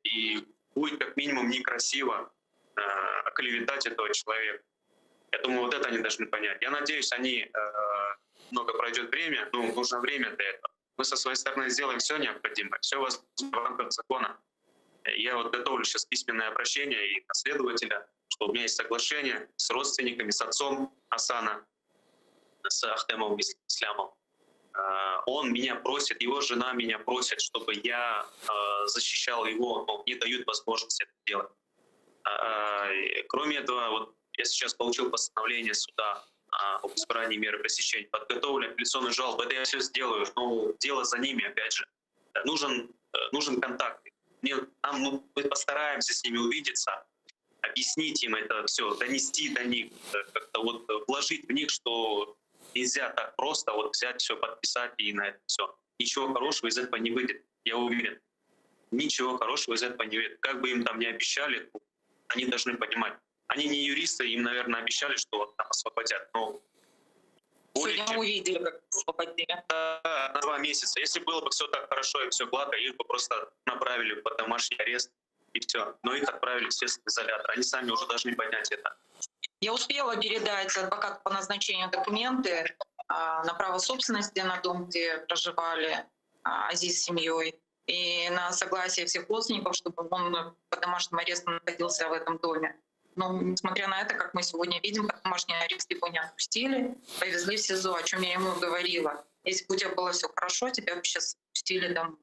И будет как минимум некрасиво э, оклеветать этого человека. Я думаю, вот это они должны понять. Я надеюсь, они э, много пройдет время, ну, нужно время для этого. Мы со своей стороны сделаем все необходимое, все возможное в рамках закона. Я вот готовлю сейчас письменное обращение и на следователя, что у меня есть соглашение с родственниками, с отцом Асана, с Ахтемом Ислямом. Э, он меня просит, его жена меня просит, чтобы я э, защищал его, но мне дают возможность это делать. Э, кроме этого, вот я сейчас получил постановление суда об избрании меры пресечения, подготовлю апелляционную жалобу. Это я все сделаю, но дело за ними, опять же. Нужен, нужен контакт. Мне, нам, ну, мы постараемся с ними увидеться, объяснить им это все, донести до них, как-то вот вложить в них, что нельзя так просто вот взять все, подписать и на это все. Ничего хорошего из этого не выйдет, я уверен. Ничего хорошего из этого не выйдет. Как бы им там ни обещали, они должны понимать. Они не юристы, им, наверное, обещали, что там освободят, но более Сегодня чем... увидели, как освободили. Да, на два месяца. Если было бы все так хорошо и все гладко, их бы просто направили под домашний арест и все. Но их отправили в следственный изолятор. Они сами уже должны понять это. Я успела передать адвокату по назначению документы а, на право собственности на дом, где проживали а, Азиз с семьей, и на согласие всех родственников, чтобы он под домашним арестом находился в этом доме. Но, несмотря на это, как мы сегодня видим, под домашний арест его не отпустили, повезли в СИЗО, о чем я ему говорила. Если бы у тебя было все хорошо, тебя бы сейчас отпустили домой.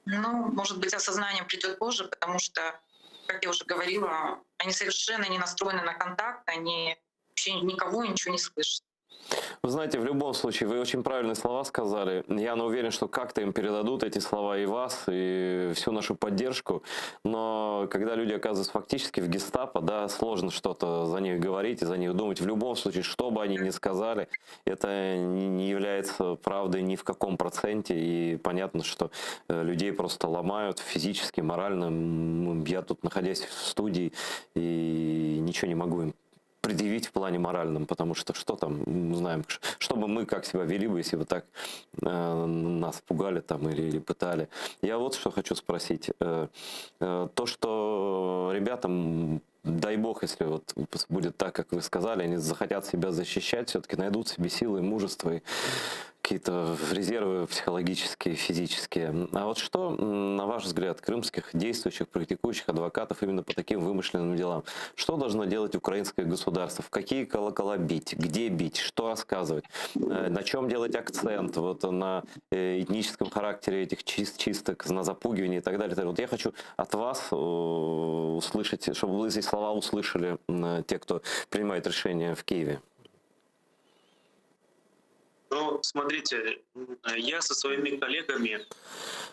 Ну, может быть, осознание придет позже, потому что, как я уже говорила, они совершенно не настроены на контакт, они вообще никого ничего не слышат. Вы знаете, в любом случае, вы очень правильные слова сказали. Я уверен, что как-то им передадут эти слова и вас, и всю нашу поддержку. Но когда люди оказываются фактически в гестапо, да, сложно что-то за них говорить и за них думать. В любом случае, что бы они ни сказали, это не является правдой ни в каком проценте. И понятно, что э, людей просто ломают физически, морально. Я тут, находясь в студии, и ничего не могу им предъявить в плане моральном, потому что что там, мы знаем, что бы мы как себя вели бы, если бы так э, нас пугали там или, или пытали. Я вот что хочу спросить. Э, э, то, что ребятам, дай бог, если вот будет так, как вы сказали, они захотят себя защищать, все-таки найдут себе силы и мужество и. какие-то резервы психологические, физические. А вот что, на ваш взгляд, крымских действующих, практикующих адвокатов именно по таким вымышленным делам, что должно делать украинское государство? В какие колокола бить? Где бить? Что рассказывать? Э, на чем делать акцент? Вот на э, этническом характере этих чист чисток, на запугивании и так далее. Вот я хочу от вас э, услышать, чтобы вы эти слова услышали те, кто принимает решения в Киеве. Ну, смотрите, я со своими коллегами,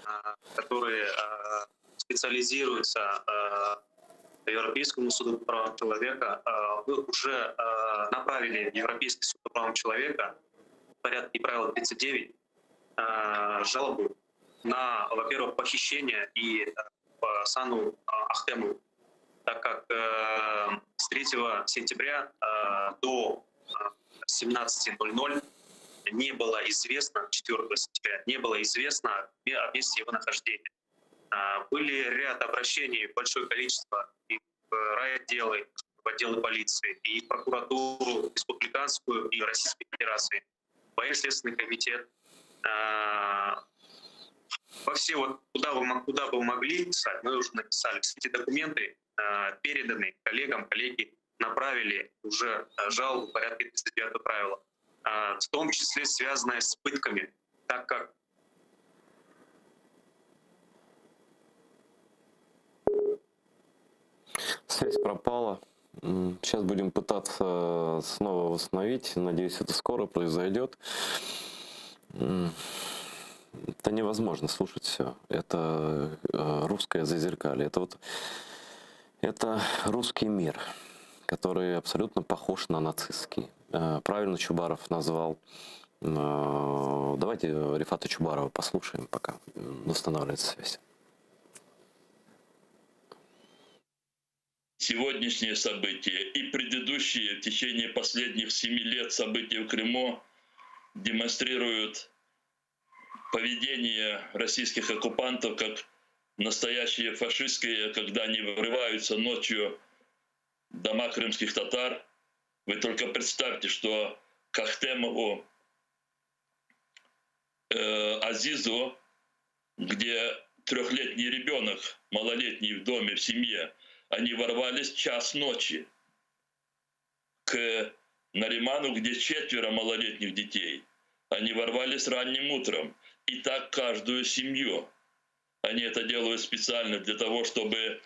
а, которые а, специализируются а, по Европейскому суду по правам человека, мы уже направили в Европейский суд по правам человека в порядке правила 39 жалобу на, во-первых, похищение и по Сану Ахтему, так как э, с 3 сентября э, до 17.00 не было известно, 4 сентября, не было известно о месте его нахождения. А, были ряд обращений, большое количество и в райотделы, в отделы полиции, и в прокуратуру республиканскую, и Российской Федерации, военно-следственный комитет. А, во все вот, куда, вы, куда бы вы могли писать, мы уже написали. Все эти документы а, переданы коллегам, коллеги направили уже жалобу в порядке 39 правила. А, в том числе связанная с пытками, так как Связь пропала. Сейчас будем пытаться снова восстановить. Надеюсь, это скоро произойдет. Это невозможно слушать все. Это э, русское зазеркалье. Это вот это русский мир, который абсолютно похож на нацистский. Э, правильно Чубаров назвал. Э, давайте Рифата Чубарова послушаем, пока восстанавливается связь. Сегодняшние события и предыдущие в течение последних семи лет события в Крыму демонстрируют поведение российских оккупантов как настоящие фашистские, когда они врываются ночью в дома крымских татар. Вы только представьте, что к Ахтемову э, Азизу, где трехлетний ребенок, малолетний в доме, в семье, они ворвались в час ночи к Нариману, где четверо малолетних детей. Они ворвались ранним утром. И так каждую семью. Они это делают специально для того, чтобы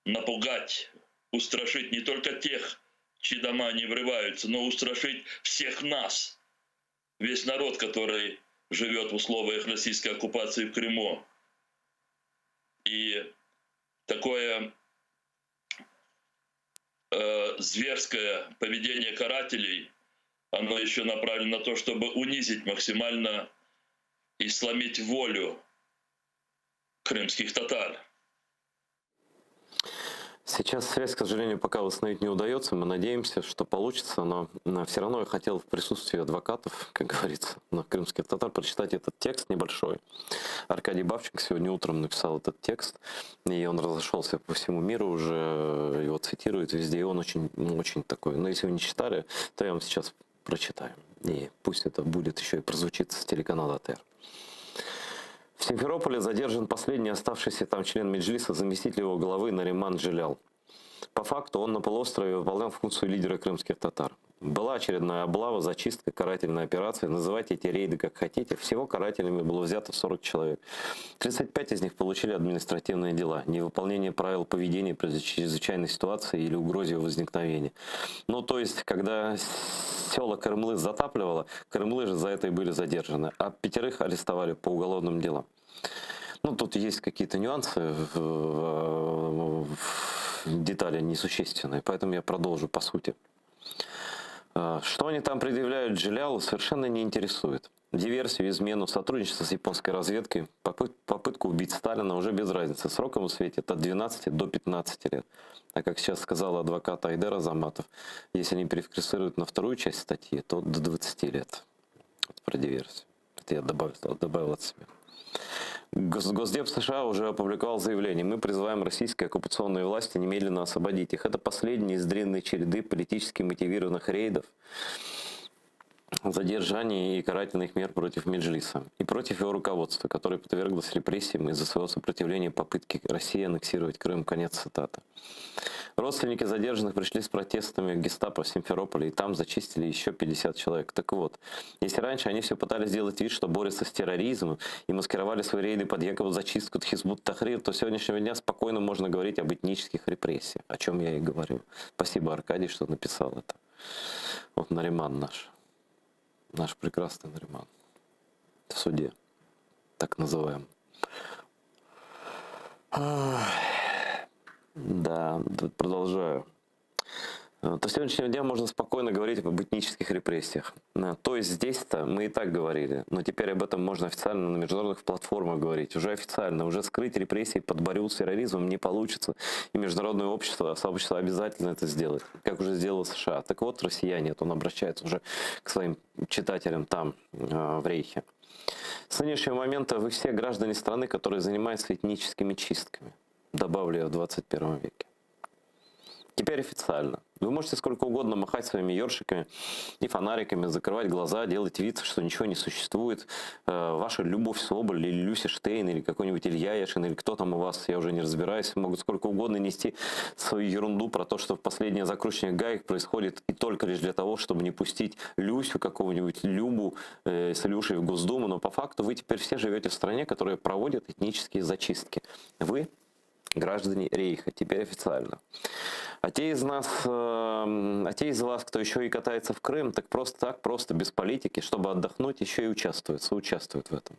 напугать, устрашить не только тех, чьи дома они врываются, но устрашить всех нас, весь народ, который живет в условиях российской оккупации в Крыму. И такое э, зверское поведение карателей, оно еще направлено на то, чтобы унизить максимально и сломить волю крымских татар. Сейчас связь, к сожалению, пока восстановить не удается. Мы надеемся, что получится, но все равно я хотел в присутствии адвокатов, как говорится, на крымских татар, прочитать этот текст небольшой. Аркадий Бабченко сегодня утром написал этот текст, и он разошелся по всему миру уже, его цитируют везде, и он очень, ну, очень такой. Но если вы не читали, то я вам сейчас прочитаю. И пусть это будет еще и прозвучит с телеканала АТР. В Симферополе задержан последний оставшийся там член Меджлиса, заместитель его главы Нариман Джелял. По факту он на полуострове выполнял функцию лидера крымских татар. Была очередная облава, зачистка, карательная операция. Называйте эти рейды как хотите. Всего карателями было взято 40 человек. 35 из них получили административные дела. Невыполнение правил поведения при чрезвычайной ситуации или угрозе возникновения. Ну, то есть, когда села Крымлы затапливало, Крымлы же за это и были задержаны. А пятерых арестовали по уголовным делам. Ну, тут есть какие-то нюансы, в, в, детали несущественные, поэтому я продолжу по сути. А, что они там предъявляют Джелялу, совершенно не интересует. Диверсию, измену, сотрудничество с японской разведкой, попытку убить Сталина уже без разницы. Срок ему светит от 12 до 15 лет. А как сейчас сказал адвокат Айдер Азаматов, если они перефиксируют на вторую часть статьи, то до 20 лет. Это про диверсию. Это я добавил, добавил от себя. Госдеп США уже опубликовал заявление. Мы призываем российские оккупационные власти немедленно освободить их. Это последний из длинной череды политически мотивированных рейдов. Задержаний и карательных мер против Меджлиса и против его руководства, которое подверглось репрессиям из-за своего сопротивления попытки России аннексировать Крым. Конец цитаты. Родственники задержанных пришли с протестами в гестапо в Симферополе, и там зачистили еще 50 человек. Так вот, если раньше они все пытались сделать вид, что борются с терроризмом и маскировали свои рейды под якобы зачистку от Хизбут Тахрир, то с сегодняшнего дня спокойно можно говорить об этнических репрессиях, о чем я и говорю. Спасибо, Аркадий, что написал это. Вот Нариман наш. Наш прекрасный Нариман. В суде, так называемом. Да, продолжаю. Э, то сегодняшнего дня можно спокойно говорить об этнических репрессиях. Э, то есть здесь-то мы и так говорили, но теперь об этом можно официально на международных платформах говорить. Уже официально, уже скрыть репрессии под борьбу с терроризмом не получится. И международное общество, сообщество обязательно это сделает, как уже сделало США. Так вот, россияне, это он обращается уже к своим читателям там, э, в Рейхе. С нынешнего момента вы все граждане страны, которые занимаются этническими чистками. Добавлю я в 21 веке. Теперь официально. Вы можете сколько угодно махать своими ёршиками и фонариками, закрывать глаза, делать вид, что ничего не существует. Э, ваша Любовь Соболь или Люся Штейн или какой-нибудь Илья Яшин или кто там у вас, я уже не разбираюсь, могут сколько угодно нести свою ерунду про то, что последнее закручивание гаек происходит и только лишь для того, чтобы не пустить Люсю какого-нибудь, Любу э, с Илюшей в Госдуму. Но по факту вы теперь все живете в стране, которая проводит этнические зачистки. Вы граждане Рейха, теперь официально. А те из нас, эм, а те из вас, кто еще и катается в Крым, так просто так, просто без политики, чтобы отдохнуть, еще и участвуют, соучаствуют в этом.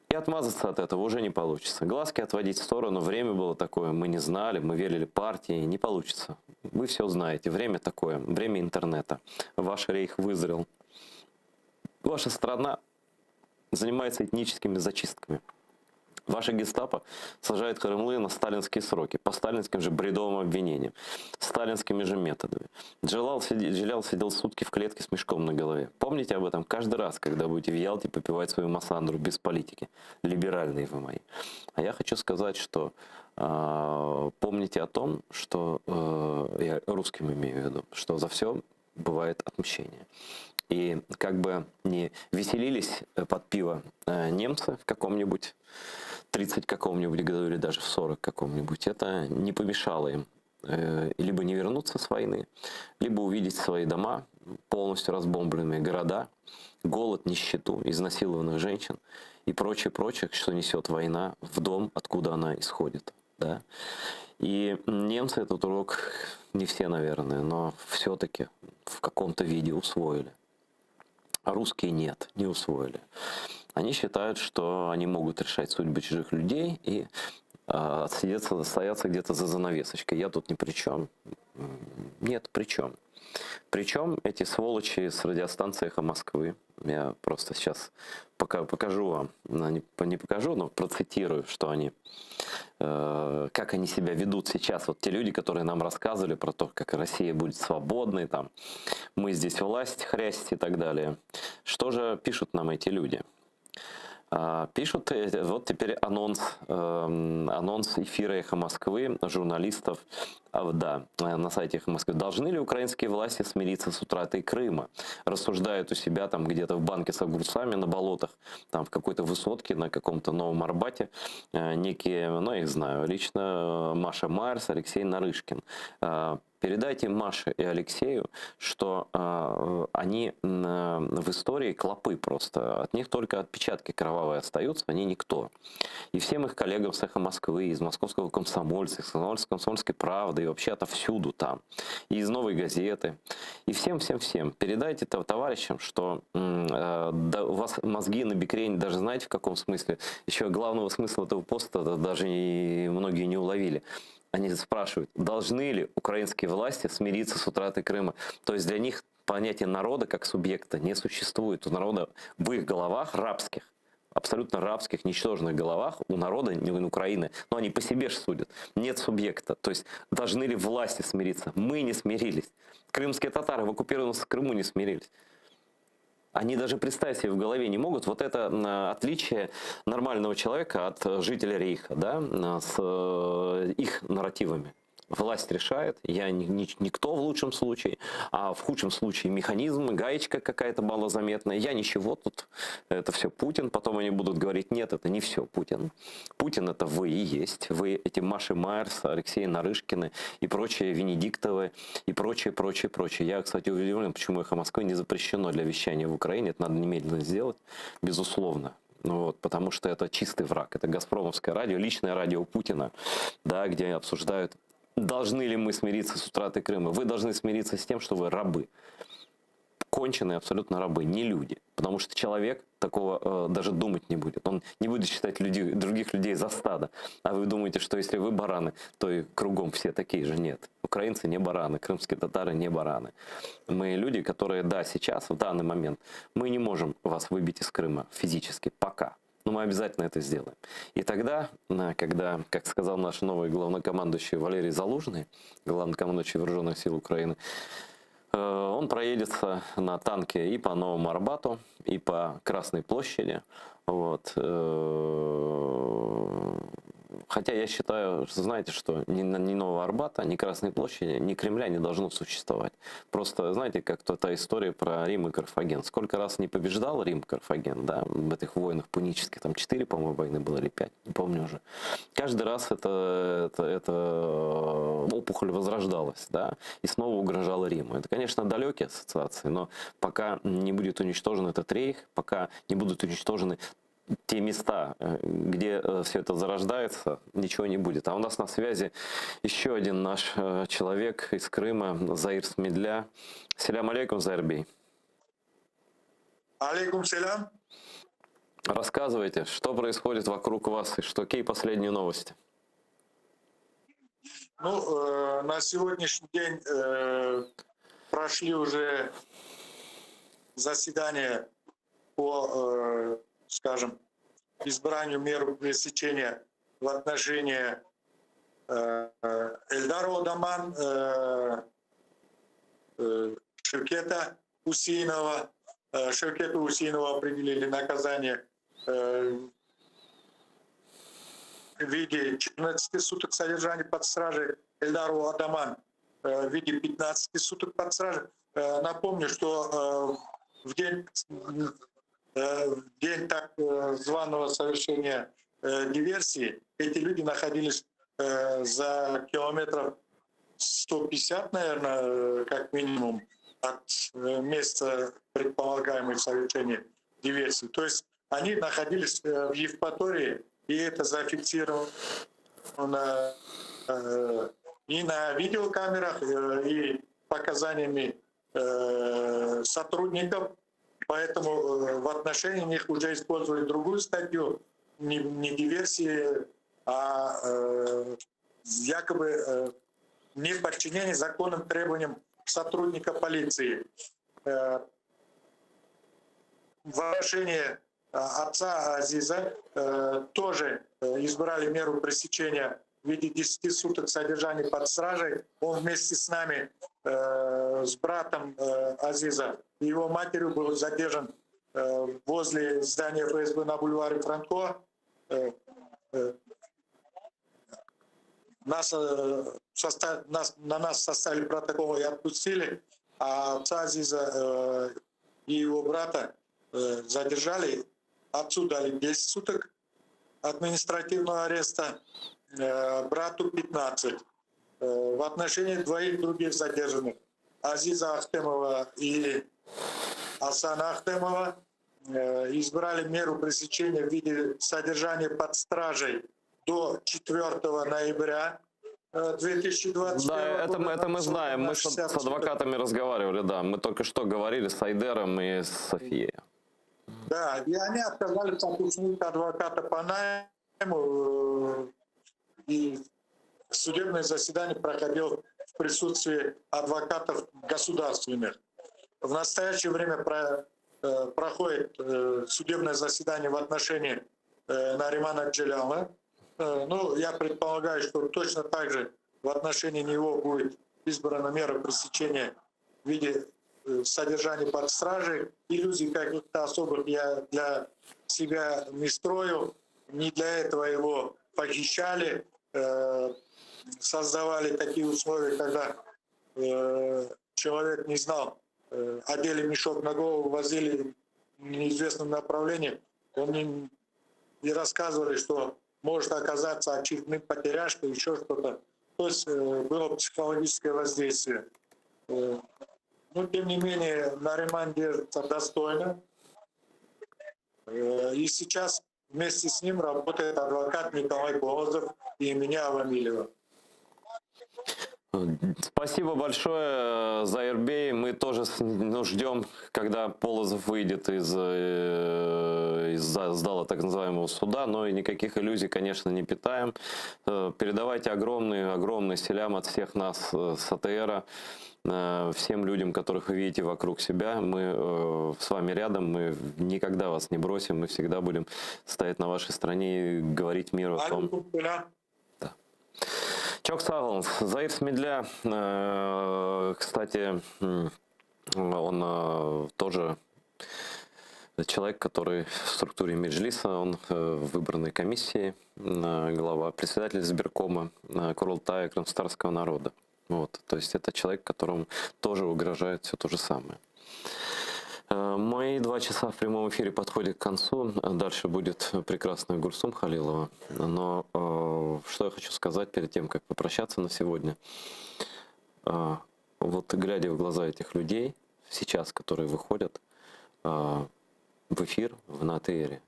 И отмазаться от этого уже не получится. Глазки отводить в сторону, время было такое, мы не знали, мы верили партии, не получится. Вы все знаете, время такое, время интернета. Ваш рейх вызрел. Ваша страна занимается этническими зачистками. Ваша гестапо сажает крымлы на сталинские сроки, по сталинским же бредовым обвинениям, сталинскими же методами. Джелал, сиди, Джелял сидел сутки в клетке с мешком на голове. Помните об этом каждый раз, когда будете в Ялте попивать свою массандру без политики. Либеральные вы мои. А я хочу сказать, что э, помните о том, что, э, я русским имею в виду, что за все бывает отмщение. И как бы не веселились под пиво э, немцы в каком-нибудь 30 каком-нибудь году или даже в 40 каком-нибудь, это не помешало им э, либо не вернуться с войны, либо увидеть свои дома, полностью разбомбленные города, голод, нищету, изнасилованных женщин и прочее, прочее, что несет война в дом, откуда она исходит. Да? И немцы этот урок, не все, наверное, но все-таки в каком-то виде усвоили. А русские нет, не усвоили. Они считают, что они могут решать судьбы чужих людей и э, отсидеться, стояться где-то за занавесочкой. Я тут ни при чем. Нет, при чем. Причем эти сволочи с радиостанции «Эхо Москвы», я просто сейчас пока покажу вам, не, не покажу, но процитирую, что они, э, как они себя ведут сейчас. Вот те люди, которые нам рассказывали про то, как Россия будет свободной, там, мы здесь власть хрясть и так далее. Что же пишут нам эти люди? А, пишут, э, вот теперь анонс, эм, анонс эфира «Эхо Москвы» журналистов, а, да, э, на сайте «Эхо Москвы». Должны ли украинские власти смириться с утратой Крыма? Рассуждают у себя там где-то в банке с огурцами на болотах, там в какой-то высотке на каком-то Новом Арбате э, некие, ну, я их знаю лично, Маша Майерс, Алексей Нарышкин. Передайте Маше и Алексею, что э, они э, в истории клопы просто. От них только отпечатки кровавые остаются, они никто. И всем их коллегам с «Эхо Москвы», из «Московского комсомольца», из «Комсомольской правды», и вообще отовсюду там, и из «Новой газеты». И всем-всем-всем передайте товарищам, что э, да, у вас мозги на бикрень, даже знаете в каком смысле? Еще главного смысла этого поста даже и многие не уловили. Они спрашивают, должны ли украинские власти смириться с утратой Крыма. То есть для них понятие народа как субъекта не существует. У народа в их головах рабских, абсолютно рабских, ничтожных головах у народа не у Украины, но они по себе ж судят, нет субъекта. То есть должны ли власти смириться? Мы не смирились. Крымские татары в оккупированном Крыму не смирились. Они даже представить себе в голове не могут. Вот это отличие нормального человека от жителя Рейха, да, с э, их нарративами. Власть решает, я никто в лучшем случае, а в худшем случае механизм, гаечка какая-то малозаметная, я ничего тут, это все Путин. Потом они будут говорить, нет, это не все Путин. Путин это вы и есть, вы эти Маши Майерс, Алексеи Нарышкины и прочие Венедиктовы и прочее, прочее, прочее. Я, кстати, удивлен, почему «Эхо Москвы» не запрещено для вещания в Украине, это надо немедленно сделать, безусловно. Потому что это чистый враг, это Газпромовское радио, личное радио Путина, да, где обсуждают, должны ли мы смириться с утратой Крыма. Вы должны смириться с тем, что вы рабы. Конченые абсолютно рабы, не люди. Потому что человек такого даже думать не будет. Он не будет считать других людей за стадо. А вы думаете, что если вы бараны, то и кругом все такие же. Нет. Украинцы не бараны, крымские татары не бараны. Мы люди, которые, да, сейчас, в данный момент, мы не можем вас выбить из Крыма физически пока. Но мы обязательно это сделаем. И тогда, когда, как сказал наш новый главнокомандующий Валерий Залужный, главнокомандующий Вооруженных сил Украины, он проедется на танке и по Новому Арбату, и по Красной площади. Хотя я считаю, что, знаете, что ни Нового Арбата, ни Красной площади, ни Кремля не должно существовать. Просто, знаете, как то та история про Рим и Карфаген. Сколько раз не побеждал Рим Карфаген, да, в этих войнах пунических, там 4, по-моему, войны было или 5, не помню уже. Каждый раз эта опухоль возрождалась, да, и снова угрожала Риму. Это, конечно, далекие ассоциации, но пока не будет уничтожен этот рейх, пока не будут уничтожены те места, где все это зарождается, ничего не будет. А у нас на связи еще один наш человек из Крыма, Заир Смедля. Селям алейкум, Заир бей. Алейкум селям. Рассказывайте, что происходит вокруг вас и какие последние новости? На сегодняшний день прошли уже заседания по, скажем, избранию меры пресечения в отношении Эльдара Одаман, Шевкета Усейнова. Шевкету Усейнову определили наказание в виде 14 суток содержания под стражей, Эльдару Одаман в виде 15 суток под стражей. Напомню, что в день так званого совершения диверсии эти люди находились за километров 150, наверное, как минимум, от места предполагаемого совершения диверсии. То есть они находились в Евпатории, и это зафиксировано и на видеокамерах, и показаниями сотрудников. Поэтому в отношении них уже использовали другую статью, не диверсии, а якобы неподчинение законным требованиям сотрудника полиции. В отношении отца Азиза тоже избрали меру пресечения в виде 10 суток содержания под стражей. Он вместе с нами, с братом Азиза и его матерью был задержан возле здания ФСБ на бульваре Франко. На нас составили протокол и отпустили, а отца Азиза и его брата задержали. Отцу дали 10 суток административного ареста, брату 15. В отношении двоих других задержанных, Азиза Ахтемова и Асана Ахтемова, избрали меру пресечения в виде содержания под стражей до 4 ноября 2021 Да, года. это мы знаем, мы с адвокатами разговаривали, да, мы только что говорили с Айдером и с Софией. Да, и они отказались от услуг адвоката по найму, и судебное заседание проходило в присутствии адвокатов государственных. В настоящее время проходит судебное заседание в отношении Наримана Джеляла. Я предполагаю, что точно так же в отношении него будет избрана мера пресечения в виде содержания под стражей. Иллюзий каких-то особых я для себя не строю. Не для этого его похищали. создавали такие условия, когда человек не знал, одели мешок на голову, возили в неизвестном направлении, он не, и рассказывали, что может оказаться очередным потеряшкой, еще что-то. То есть было психологическое воздействие. Но, тем не менее, Нариман держится достойно. И сейчас вместе с ним работает адвокат Николай Полозов и меня Авамилева. Спасибо большое, Заирбей. Мы тоже ну, ждем, когда Полозов выйдет из, э, из зала так называемого суда, но и никаких иллюзий, конечно, не питаем. Э, передавайте огромный, огромный selâm от всех нас э, с АТРа, всем людям, которых вы видите вокруг себя. Мы с вами рядом, мы никогда вас не бросим, мы всегда будем стоять на вашей стороне и говорить миру о том... Да. Çoq sağ oluñ. Заир Смедля, э, кстати, он э, тоже человек, который в структуре Меджлиса, он э, в выбранной комиссии, глава, председатель избиркома Курултая крымскотатарского народа. Вот, то есть это человек, которому тоже угрожает все то же самое. Мои два часа в прямом эфире подходят к концу. Дальше будет прекрасная Гульсум Халилова. Но э, что я хочу сказать перед тем, как попрощаться на сегодня. Э, вот глядя в глаза этих людей сейчас, которые выходят э, в эфир в на АТРе,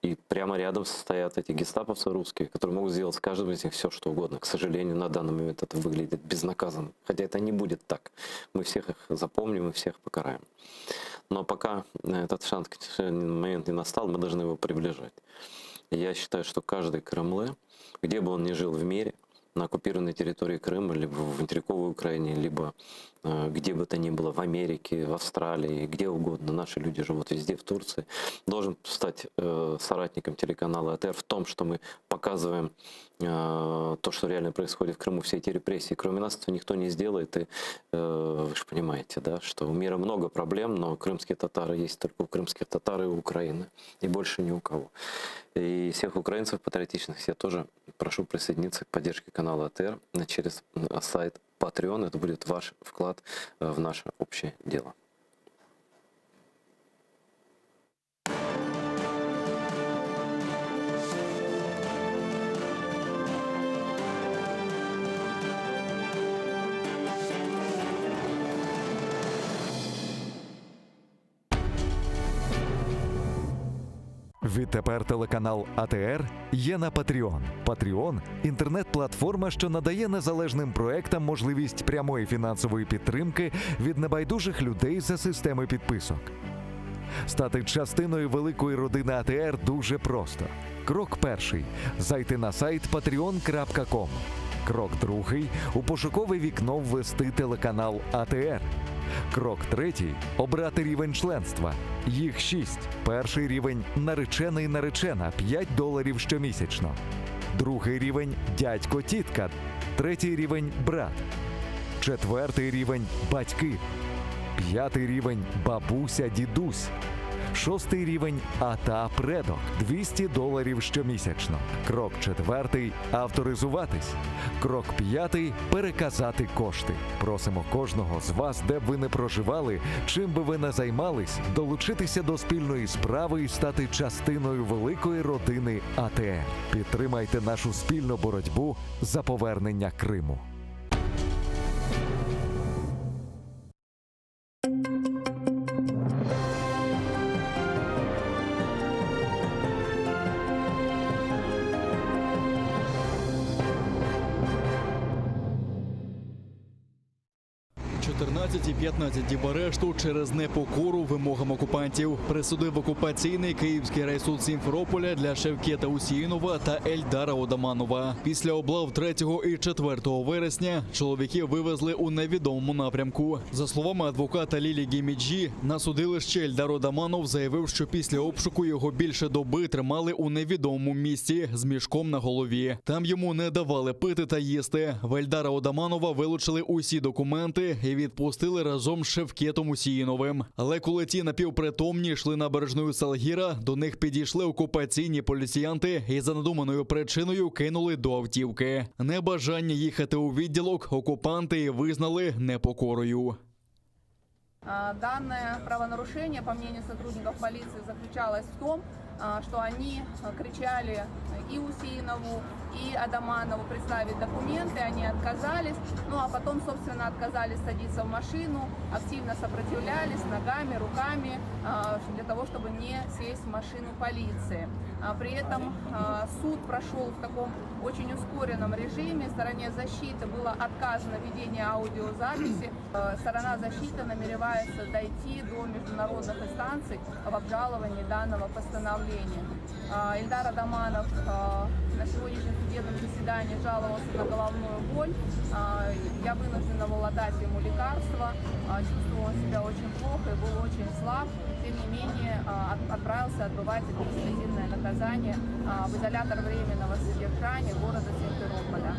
и прямо рядом стоят эти гестаповцы русские, которые могут сделать с каждым из них все, что угодно. К сожалению, на данный момент это выглядит безнаказанно. Хотя это не будет так. Мы всех их запомним и всех покараем. Но пока этот шанс, момент не настал, мы должны его приближать. Я считаю, что каждый qırımlı, где бы он ни жил в мире, на оккупированной территории Крыма, либо в материковой Украине, либо э, где бы то ни было, в Америке, в Австралии, где угодно, наши люди живут везде, в Турции, должен стать э, соратником телеканала АТР в том, что мы показываем э, то, что реально происходит в Крыму, все эти репрессии. Кроме нас этого никто не сделает, и вы же понимаете, да, что у мира много проблем, но крымские татары есть только у крымских татар и у Украины, и больше ни у кого. И всех украинцев патриотичных я тоже прошу присоединиться к поддержке канала АТР через сайт Patreon. Это будет ваш вклад э, в наше общее дело. Відтепер телеканал АТР є на Patreon. Patreon – інтернет-платформа, що надає незалежним проектам можливість прямої фінансової підтримки від небайдужих людей за системи підписок. Стати частиною великої родини АТР дуже просто. Крок перший зайти на сайт patreon.com. Крок другий у пошукове вікно ввести телеканал АТР. Крок третій обрати рівень членства. Їх шість. Перший рівень наречений наречена 5 доларів щомісячно. Другий рівень дядько тітка. Третій рівень брат. Четвертий рівень батьки. П'ятий рівень бабуся дідусь. Шостий рівень ата предок 200 доларів щомісячно. Крок четвертий авторизуватись. Крок п'ятий переказати кошти. Просимо кожного з вас, де б ви не проживали, чим би ви не займались, долучитися до спільної справи і стати частиною великої родини АТР. Підтримайте нашу спільну боротьбу за повернення Криму. 14,15 діб арешту через непокору вимогам окупантів. Присудив окупаційний Київський райсуд Сімферополя для Шевкета Усіїнова та Ельдара Одаманова. Після облав 3 і 4 вересня чоловіків вивезли у невідомому напрямку. За словами адвоката Лілі Гіміджі, на судилищі Ельдар Одаманов заявив, що після обшуку його більше доби тримали у невідомому місці з мішком на голові. Там йому не давали пити та їсти. В Ельдара Одаманова вилучили усі документи і відпустили. відпустили разом з Шевкетом Усіїновим. Але коли ті напівпритомні йшли набережною Салгіра, до них підійшли окупаційні поліціянти і за надуманою причиною кинули до автівки. Небажання їхати у відділок окупанти і визнали непокорою. А, Данное правонарушение, по мнению сотрудников полиции, заключалось в том, а, что они а, кричали и Усеинову, и Адаманову представить документы, они отказались, ну а потом, собственно, отказались садиться в машину, активно сопротивлялись ногами, руками, а, для того, чтобы не сесть в машину полиции. А При этом а, суд прошел в таком очень ускоренном режиме, стороне защиты было отказано ведение аудиозаписи, Э, Сторона защиты намеревается дойти до международных инстанций в обжаловании данного постановления. А, Эльдар Адаманов а, на сегодняшнем судебном заседании жаловался на головную боль. А, Я вынуждена была дать ему лекарства. А, Чувствовал он себя очень плохо и был очень слаб. Тем не менее, а, от- отправился отбывать административное наказание а, в изолятор временного содержания города Симферополя.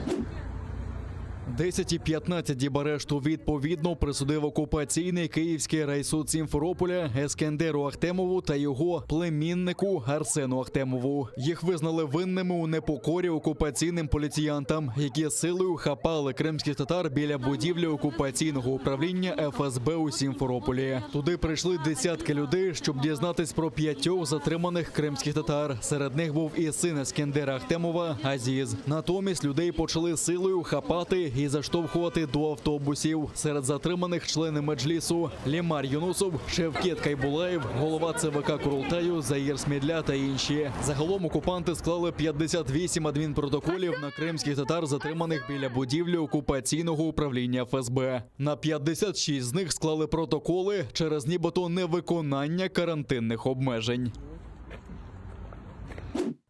10 і 15 діб арешту відповідно присудив окупаційний київський райсуд Сімферополя Ескендеру Ахтемову та його племіннику Арсену Ахтемову. Їх визнали винними у непокорі окупаційним поліціянтам, які силою хапали кримських татар біля будівлі окупаційного управління ФСБ у Сімферополі. Туди прийшли десятки людей, щоб дізнатись про п'ятьох затриманих кримських татар. Серед них був і син Ескендера Ахтемова Азіз. Натомість людей почали силою хапати і заштовхувати до автобусів. Серед затриманих члени меджлісу Лімар Юнусов, Шевкет Кайбулаєв, голова ЦВК Курултаю, Заїр Смідля та інші. Загалом окупанти склали 58 адмінпротоколів на кримських татар, затриманих біля будівлі окупаційного управління ФСБ. На 56 з них склали протоколи через нібито невиконання карантинних обмежень.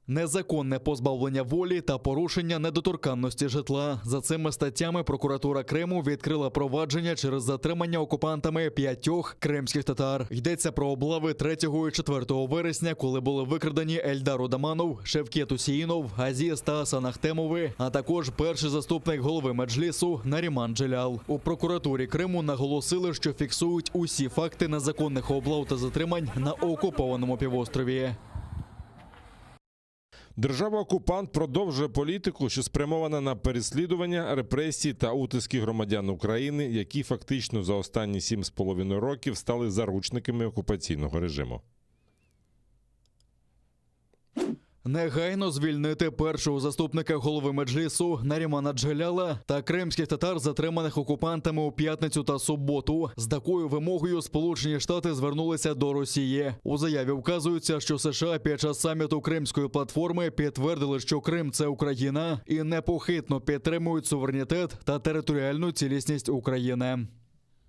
Незаконне позбавлення волі та порушення недоторканності житла. За цими статтями прокуратура Криму відкрила провадження через затримання окупантами п'ятьох кримських татар. Йдеться про облави 3 і 4 вересня, коли були викрадені Ельдар Одаманов, Шевкет Усіїнов, Азіз та Асан Ахтемови, а також перший заступник голови меджлісу Наріман Джелял. У прокуратурі Криму наголосили, що фіксують усі факти незаконних облав та затримань на окупованому півострові. Держава-окупант продовжує політику, що спрямована на переслідування, репресії та утиски громадян України, які фактично за останні 7,5 років стали заручниками окупаційного режиму. Негайно звільнити першого заступника голови меджлісу Нарімана Джеляла та кримських татар, затриманих окупантами у п'ятницю та суботу. З такою вимогою Сполучені Штати звернулися до Росії. У заяві вказується, що США під час саміту Кримської платформи підтвердили, що Крим це Україна, і непохитно підтримують суверенітет та територіальну цілісність України.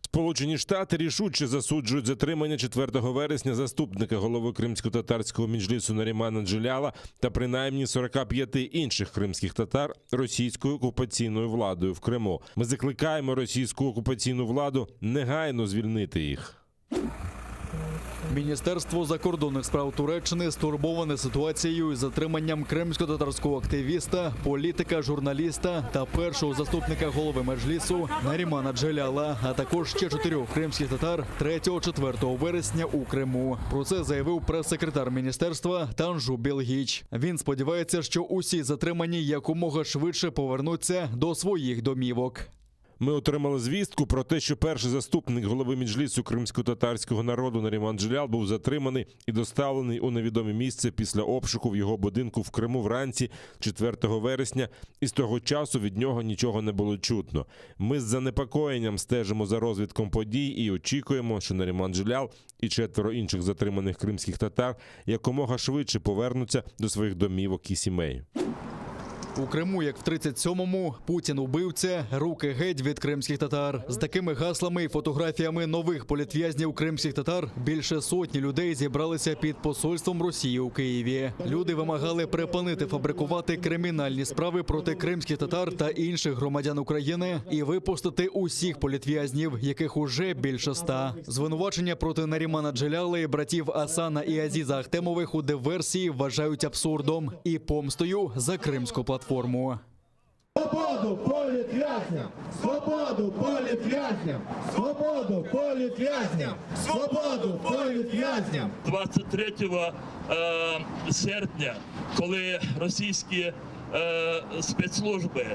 Сполучені Штати рішуче засуджують затримання 4 вересня заступника голови кримсько-татарського меджлісу Нарімана Джеляла та принаймні 45 інших кримських татар російською окупаційною владою в Криму. Ми закликаємо російську окупаційну владу негайно звільнити їх. Міністерство закордонних справ Туреччини стурбоване ситуацією із затриманням кримсько-татарського активіста, політика, журналіста та першого заступника голови меджлісу Нарімана Джеляла, а також ще чотирьох кримських татар 3-4 вересня у Криму. Про це заявив прес-секретар міністерства Танжу Білгіч. Він сподівається, що усі затримані якомога швидше повернуться до своїх домівок. Ми отримали звістку про те, що перший заступник голови Меджлісу кримсько-татарського народу Наріман Джелял був затриманий і доставлений у невідоме місце після обшуку в його будинку в Криму вранці 4 вересня, і з того часу від нього нічого не було чутно. Ми з занепокоєнням стежимо за розвитком подій і очікуємо, що Наріман Джелял і четверо інших затриманих кримських татар якомога швидше повернуться до своїх домівок і сімей. У Криму, як в 37-му, Путін убивця, руки геть від кримських татар. З такими гаслами і фотографіями нових політв'язнів кримських татар більше сотні людей зібралися під посольством Росії у Києві. Люди вимагали припинити фабрикувати кримінальні справи проти кримських татар та інших громадян України і випустити усіх політв'язнів, яких уже більше ста. Звинувачення проти Нарімана Джеляла і братів Асана і Азіза Ахтемових у диверсії вважають абсурдом і помстою за кримську платформу. Свободу політв'язням! Свободу політв'язням! Свободу політв'язням! Свободу політв'язням! 23 е, серпня, коли російські е, спецслужби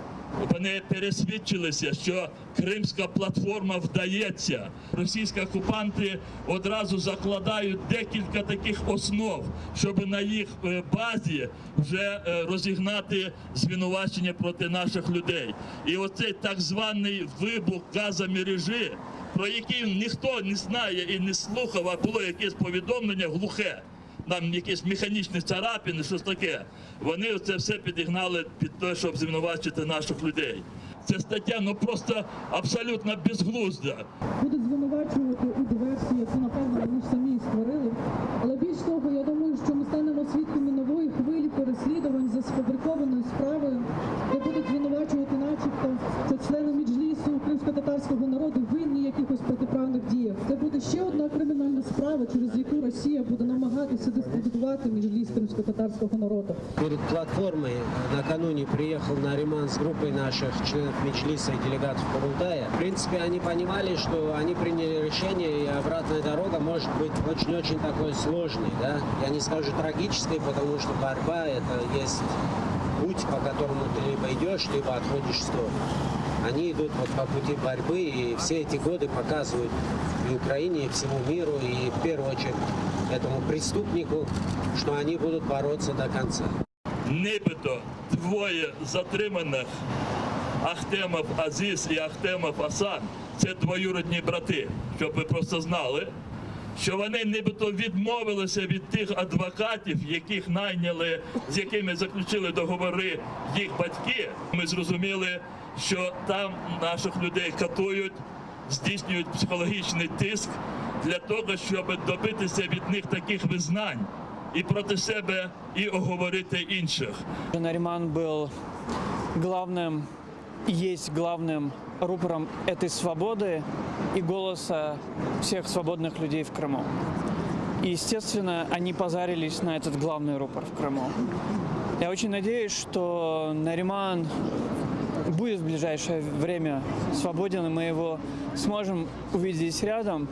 вони пересвідчилися, що Кримська платформа вдається. Російські окупанти одразу закладають декілька таких основ, щоб на їх е, базі вже е, розігнати звинувачення проти наших людей. І оцей так званий вибух газомережі, про який ніхто не знає і не слухав, а було якесь повідомлення глухе. Там якісь механічні царапини, щось таке. Вони це все підігнали під те, щоб звинувачити наших людей. Ця стаття ну просто абсолютно безглузда. будуть звинувачувати у диверсії, яку напевно вони ж самі і створили. Але більш того, я думаю, що ми станемо свідками нової хвилі переслідувань за сфабрикованою справою, де будуть звинувачувати, начебто, що члени Меджлісу кримсько-татарського народу винні в якихось протиправних діях. Це буде ще одна кримінальна справа, через яку Росія буде намагатися дискредитувати Меджліс кримсько-татарського народу. Перед платформой накануне приехал Нариман с группой наших членов Меджлиса и делегатов Курултая. В принципе, они понимали, что они приняли решение, и обратная дорога может быть очень-очень такой сложной. Да? Я не скажу трагической, потому что борьба – это есть путь, по которому ты либо идешь, либо отходишь в сторону. Они идут вот по пути борьбы, и все эти годы показывают и Украине, и всему миру, и в первую очередь этому преступнику, что они будут бороться до конца. Нібито двоє затриманих Ахтемов Азіз і Ахтемов Асан це двоюродні брати, щоб ви просто знали, що вони нібито відмовилися від тих адвокатів, яких найняли, з якими заключили договори їх батьки. Ми зрозуміли, що там наших людей катують, здійснюють психологічний тиск для того, щоб добитися від них таких визнань і проти себе, і оговорити інших. Нариман был главным и есть главным рупором этой свободы и голоса всех свободных людей в Крыму. И, естественно, они позарились на этот главный рупор в Крыму. Я очень надеюсь, что Нариман будет в ближайшее время свободен, и мы его сможем увидеть здесь рядом.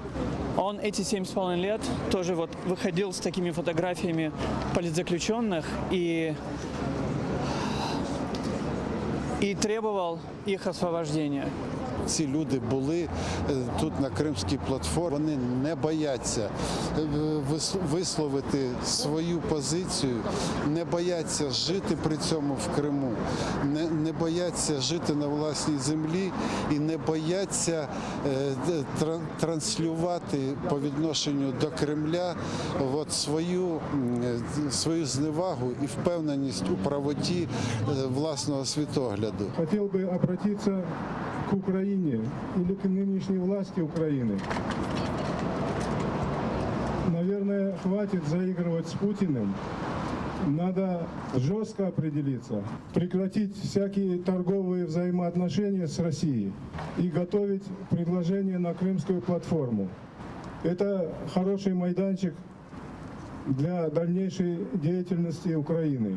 Он эти 7,5 лет тоже вот выходил с такими фотографиями политзаключенных и, и требовал их освобождения. Ці люди були е, тут на Кримській платформі. Вони не бояться е, вис- висловити свою позицію, не бояться жити при цьому в Криму, не, не бояться жити на власній землі і не бояться е, д- тра- транслювати по відношенню до Кремля от свою, м, е, свою зневагу і впевненість у правоті е, власного світогляду. Хотел бы обратиться к Украине или к нынешней власти Украины. Наверное, хватит заигрывать с Путиным. Надо жестко определиться, прекратить всякие торговые взаимоотношения с Россией и готовить предложение на Крымскую платформу. Это хороший майданчик для дальнейшей деятельности Украины.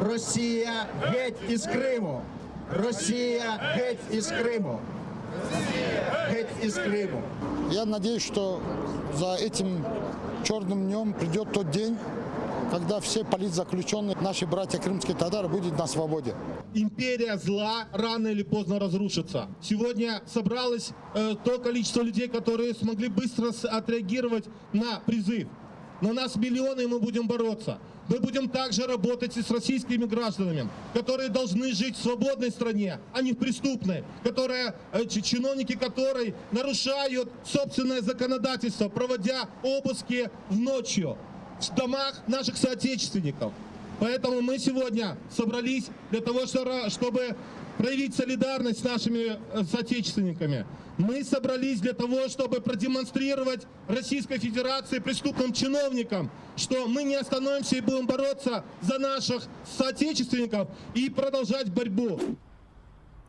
Росія геть із Криму! Росія геть із Криму! Геть із Криму! Я надеюсь, что за этим черным днем придет тот день, когда все политзаключенные, наши братья крымские татары, будут на свободе. Империя зла рано или поздно разрушится. Сегодня собралось э, то количество людей, которые смогли быстро с- отреагировать на призыв. Но нас миллионы, и мы будем бороться. Мы будем также работать и с российскими гражданами, которые должны жить в свободной стране, а не в преступной, которая, э, чи- чиновники которой нарушают собственное законодательство, проводя обыски в ночью в домах наших соотечественников. Поэтому мы сегодня собрались для того, что- чтобы проявить солидарность с нашими э, соотечественниками. Мы собрались для того, чтобы продемонстрировать Российской Федерации преступным чиновникам, что мы не остановимся и будем бороться за наших соотечественников и продолжать борьбу.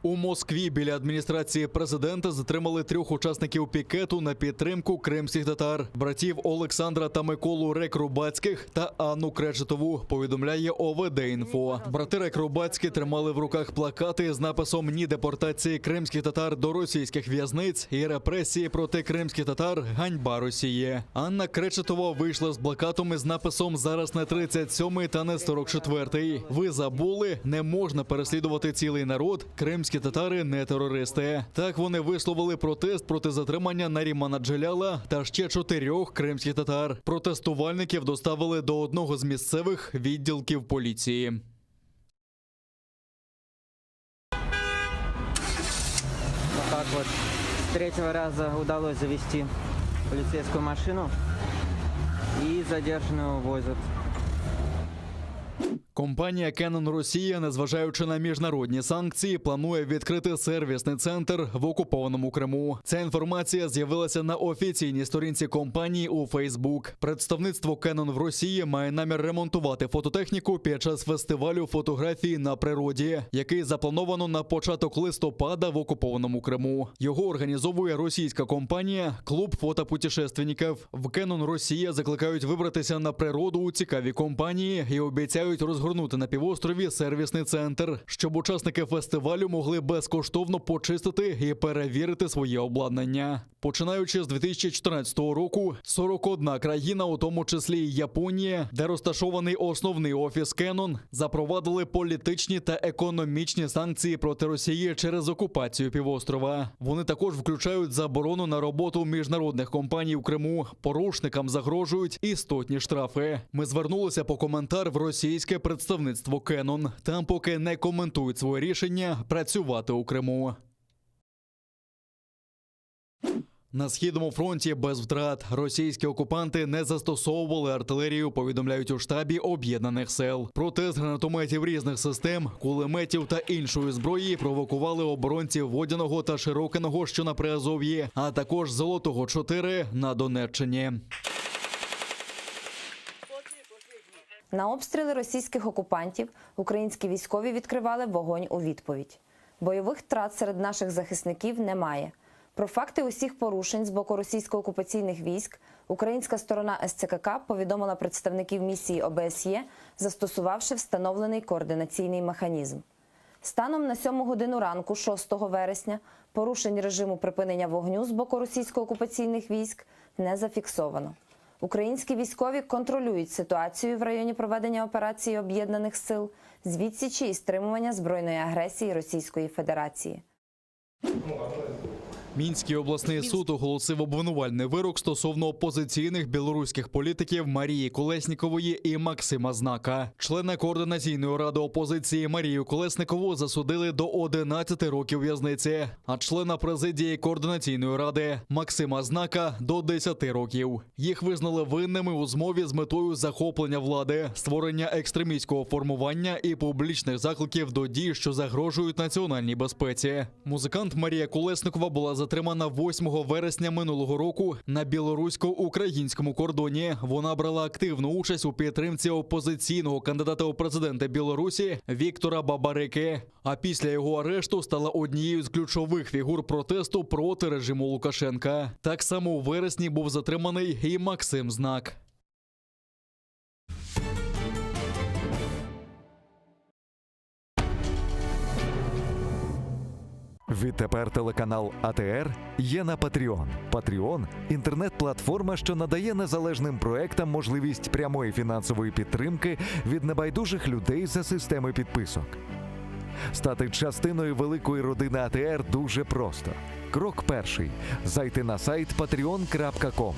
У Москві біля адміністрації президента затримали трьох учасників пікету на підтримку кримських татар братів Олександра та Миколу Рекрубацьких та Анну Кречетову. Повідомляє ОВД Інфо. Брати Рекрубацькі тримали в руках плакати з написом Ні депортації кримських татар до російських в'язниць і репресії проти кримських татар ганьба Росії. Анна Кречетова вийшла з плакатом із написом Зараз не 37-й та не 44-й. Ви забули, не можна переслідувати цілий народ. Кримські татари не терористи. Так вони висловили протест проти затримання Нарімана Джеляла та ще чотирьох кримських татар. Протестувальників доставили до одного з місцевих відділків поліції. Вот так вот с третьего раза удалось завести полицейскую машину и задержанного возят. Компанія Canon Росія, незважаючи на міжнародні санкції, планує відкрити сервісний центр в окупованому Криму. Ця інформація з'явилася на офіційній сторінці компанії у Facebook. Представництво Canon в Росії має намір ремонтувати фототехніку під час фестивалю фотографії на природі, який заплановано на початок листопада в окупованому Криму. Його організовує російська компанія Клуб фотопутешественників. В Canon Росія закликають вибратися на природу у цікаві компанії і обіцяють розгорнути на півострові сервісний центр, щоб учасники фестивалю могли безкоштовно почистити і перевірити своє обладнання. Починаючи з 2014 року, 41 країна, у тому числі і Японія, де розташований основний офіс Canon, запровадили політичні та економічні санкції проти Росії через окупацію півострова. Вони також включають заборону на роботу міжнародних компаній в Криму. Порушникам загрожують істотні штрафи. Ми звернулися по коментар в російське представництво Canon. Там поки не коментують своє рішення працювати у Криму. На східному фронті без втрат російські окупанти не застосовували артилерію. Повідомляють у штабі об'єднаних сил. Проте з гранатометів різних систем, кулеметів та іншої зброї провокували оборонців Водяного та Широкиного, що на Приазов'ї, а також Золотого 4 на Донеччині. На обстріли російських окупантів українські військові відкривали вогонь у відповідь. Бойових втрат серед наших захисників немає. Про факти усіх порушень з боку російсько-окупаційних військ українська сторона СЦКК повідомила представників місії ОБСЄ, застосувавши встановлений координаційний механізм. Станом на 7 годину ранку, 6 вересня, порушень режиму припинення вогню з боку російсько-окупаційних військ не зафіксовано. Українські військові контролюють ситуацію в районі проведення операції об'єднаних сил з відсічі і стримування збройної агресії Російської Федерації. Мінський обласний суд оголосив обвинувальний вирок стосовно опозиційних білоруських політиків Марії Колеснікової і Максима Знака. Члена координаційної ради опозиції Марію Колесникову засудили до 11 років в'язниці, а члена президії координаційної ради Максима Знака до 10 років. Їх визнали винними у змові з метою захоплення влади, створення екстремістського формування і публічних закликів до дій, що загрожують національній безпеці. Музикант Марія Колесникова була затримана 8 вересня минулого року на білорусько-українському кордоні. Вона брала активну участь у підтримці опозиційного кандидата у президенти Білорусі Віктора Бабарики. А після його арешту стала однією з ключових фігур протесту проти режиму Лукашенка. Так само у вересні був затриманий і Максим Знак. Відтепер телеканал АТР є на Patreon. Patreon – інтернет-платформа, що надає незалежним проектам можливість прямої фінансової підтримки від небайдужих людей за системи підписок. Стати частиною великої родини АТР дуже просто. Крок перший зайти на сайт patreon.com.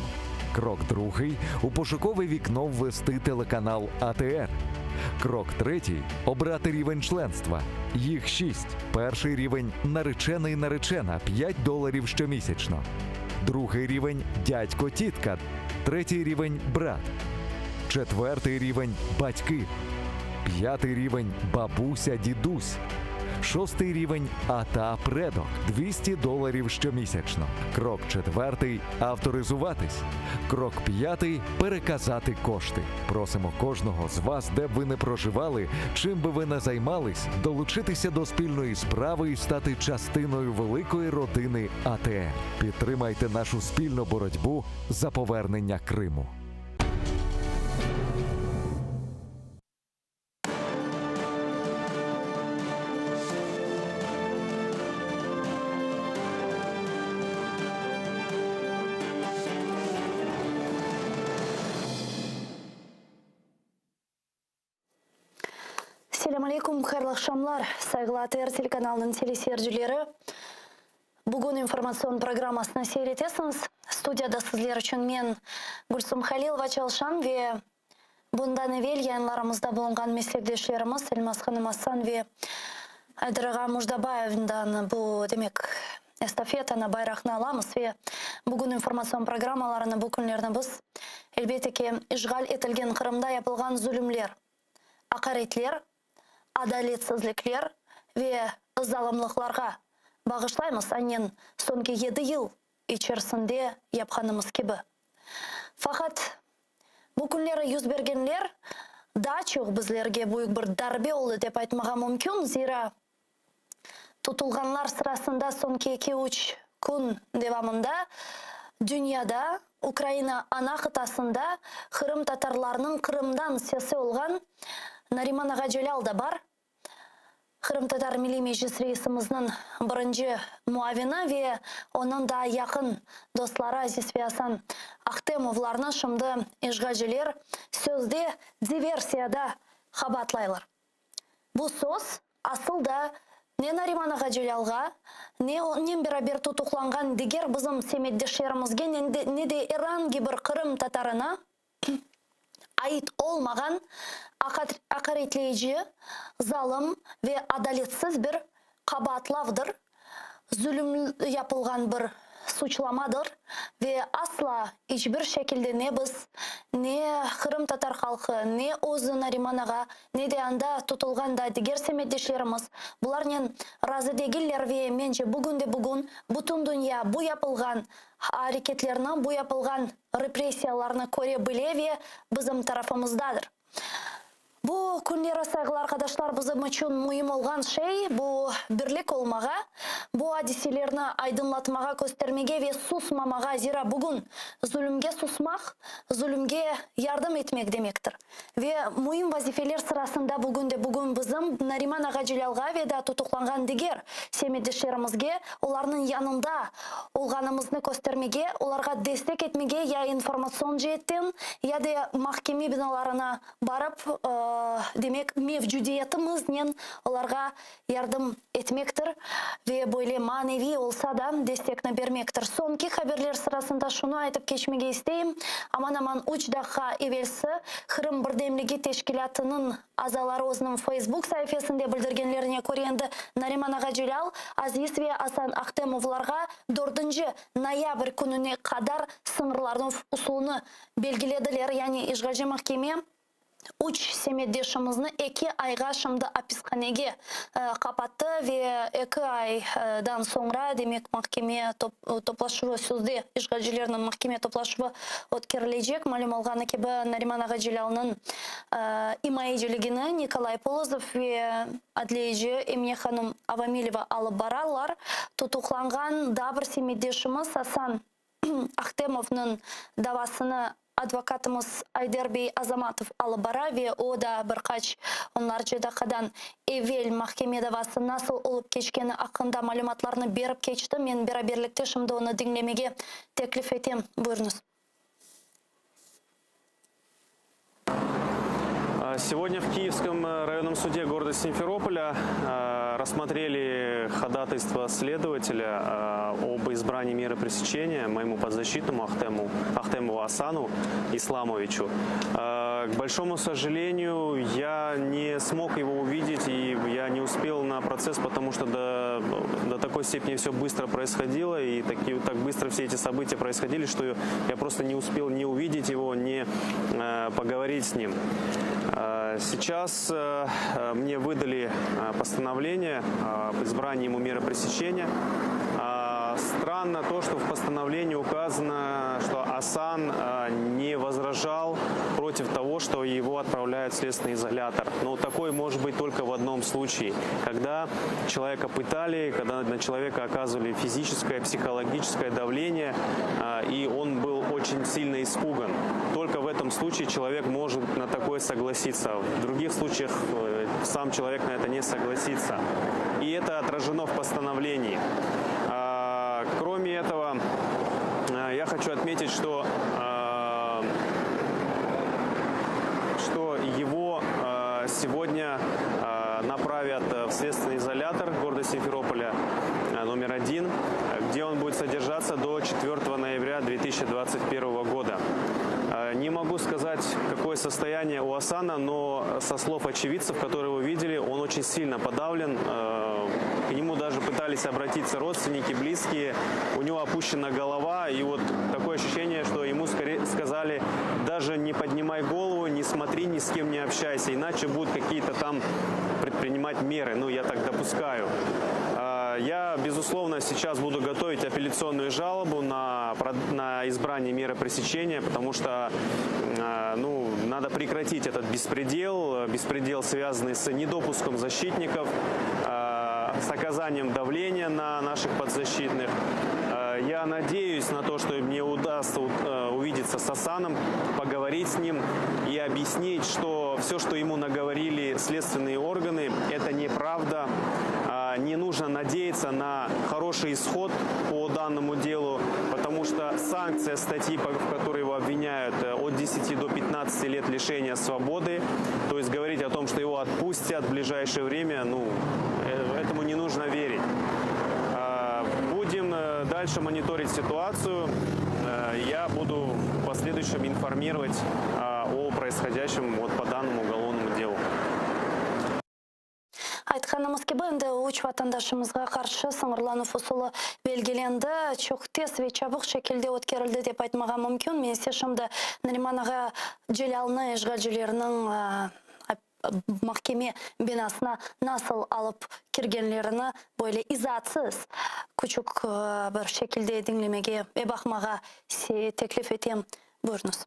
Крок другий у пошукове вікно ввести телеканал АТР. Крок третій обрати рівень членства. Їх шість. Перший рівень наречений наречена 5 доларів щомісячно. Другий рівень дядько тітка. Третій рівень брат. Четвертий рівень батьки. П'ятий рівень бабуся дідусь. Шостий рівень АТА Предок 200 доларів щомісячно. Крок четвертий авторизуватись. Крок п'ятий переказати кошти. Просимо кожного з вас, де б ви не проживали, чим би ви не займались, долучитися до спільної справи і стати частиною великої родини АТР. Підтримайте нашу спільну боротьбу за повернення Криму. Selâm aleykum, hayırlı aqşamlar, sayğılı ATR telekanalınıñ teleseyircileri. Bugün informatsion programmasını seyir etesiñiz. Studiyada sizler içün men, Gülsum Halilova, çalışam ve bundan evel yayınlarımızda bulunğan meslekdeşlerimiz Elmaz hanım Asan ve Ayder ağa Mujdabayevdan bu, demek, estafetanı, bayraqnı alamız ve bugün informatsion programmalarını, bu künlerni biz, elbette ki, işğal etilgen Qırımda yapılğan zulümler, aqaretler, adaletsizlikler ve zalımlıqlarğa bağışlaymız, anen soñki yedi yıl içerisinde yapqanımız kibi. Faqat bu künleri yüz bergenler daa çoq bizlerge büyük bir darbe oldı dep aytmağa mümkün, zira tutulğanlar sırasında soñki eki-üç kün devamında dünyada, Ukraina ana qıtasında qırımtatarlarnıñ Qırımdan sesi olğan Nariman ağa Celâl da bar, Qırımtatar Milliy Meclis reisimizniñ birinci muavini ve onıñ daa yaqın dostları Aziz ve Asan Ahtemovlarnı şimdi işğalciler sözde diversiyada qabaatlaylar. Bu söz, asıl da, ne Nariman ağa Celâlğa, ne onen beraber tutuqlanğan diger bizim semetdeşlerimizge, ne de er angi bir qırım tatarına ait olmağan aqaretleyici, zalım ve adaletsiz bir qabaatlavdır, zulüm yapılğan bir suçlamadır ve asla iç bir şekilde ne biz, ne qırımtatar halqı, ne özü Nariman ağa, ne de anda tutulğan da diger semetdeşlerimiz bularnen razı degiller ve mence bugünde-bugün bütün dünya bu yapılğan areketlerni, bu yapılğan repressiyalarnı köre bile ve bizim tarafımızdadır. Bu künleri, sayğılı arqadaşlar, bizim içün müim olğan şey, bu birlik olmağa, bu adiselerni aydınlatmağa, köstermege ve susmamağa, zira bugün zulümge susmaq, zulümge yardım etmek demektir. Ve müim vazifeler sırasında bugün de bugün bizim Nariman ağa Celâlğa ve daa tutuqlanğan diger semetdeşlerimizge olarnıñ yanında olğanımıznı köstermege, olarğa destek etmege ya informatsion ceetten, ya de mahkeme binalarına barıp, demek, mevcudiyetimiznen olarğa yardım etmektir ve böyle maneviy olsa da destekni bermektir. Soñki haberler sırasında şunı aytıp keçmege isteyim, aman-aman üç daqqa evelsi Qırım birdemligi teşkilâtınıñ azaları özüniñ Facebook saifesinde bildirgenlerine köre endi Nariman ağa Celâl, Aziz ve Asan Ahtemovlarğa dördünci noyabr kününe qadar sıñırlanuv usulını belgilediler, yani işğalci mahkeme Üç semetdeşimizni eki ayğa şimdi apishanege qapattı ve eki aydan soñra, demek, mahkeme toplaşuvı, sözde işğalcilerniñ mahkeme toplaşuvı ötkerilecek. Malüm olğanı kibi, Nariman ağa Celâlnıñ imayeciligini Nikolay Polozov ve adliyeci Emine hanım Avamileva alıp baralar. Tutuqlanğan daa bir semetdeşimiz Asan Ahtemovnıñ davasını advokatımız Ayder bey Azamatov alıp bara ve o da bir qaç onlarca daqqadan evel mahkeme davası nasıl olıp keçkeni aqqında malümatlarnı berip keçti. Men beraberlikte şimdi onı diñlemege teklif etem. Buyurıñız. Сегодня в Киевском э, районном суде города Симферополя э, рассмотрели ходатайство следователя э, об избрании меры пресечения моему подзащитному Ахтему, Ахтемову Асану Исламовичу. К большому сожалению, я не смог его увидеть и я не успел на процесс, потому что до, до такой степени все быстро происходило и таки, так быстро все эти события происходили, что я просто не успел не увидеть его, не поговорить с ним. Сейчас мне выдали постановление об избрании ему меры пресечения. Странно то, что в постановлении указано, что Асан не возражал против того, что его отправляют в следственный изолятор. Но такое может быть только в одном случае, когда человека пытали, когда на человека оказывали физическое, психологическое давление, и он был очень сильно испуган. Только в этом случае человек может на такое согласиться. В других случаях э, сам человек на это не согласится. И это отражено в постановлении. Кроме этого, э, я хочу отметить, что, э, что его сегодня направят в следственный изолятор города Симферополя номер один, где он будет содержаться до 4 ноября 2021 года. Не могу сказать, какое состояние у Асана, но со слов очевидцев, которые его видели, он очень сильно подавлен. К нему даже пытались обратиться родственники, близкие. У него опущена голова, и вот такое ощущение, что ему скорее сказали, даже не поднимай голову, не смотри, ни с кем не общайся, иначе будут какие-то там предпринимать меры. Ну, я так допускаю. Я, безусловно, сейчас буду готовить апелляционную жалобу на, на избрание меры пресечения, потому что ну, надо прекратить этот беспредел, беспредел, связанный с недопуском защитников, с оказанием давления на наших подзащитных. Я надеюсь на то, что мне удастся увидеться с Асаном, поговорить с ним и объяснить, что все, что ему наговорили следственные органы, это неправда. Не нужно надеяться на хороший исход по данному делу, потому что санкция статьи, в которой его обвиняют, от 10 до 15 лет лишения свободы. То есть говорить о том, что его отпустят в ближайшее время, ну, этому не нужно верить. Будем дальше мониторить ситуацию. Я буду в последующем информировать о происходящем вот по данному уголовному делу. Aytqanımız kibi, endi üç vatandaşımızğa qarşı sıñırlanuv usulı belgilendi. Çoq tez ve çabik şekilde ötkerildi dep aytmağa mümkün. Men ise şimdi Nariman ağa Celâlnı işğalcilerniñ mahkeme binasına nasıl alıp kirgenlerini böyle izaatsız küçük bir şekilde diñlemege ve baqmağa teklif etem. Buyurıñız.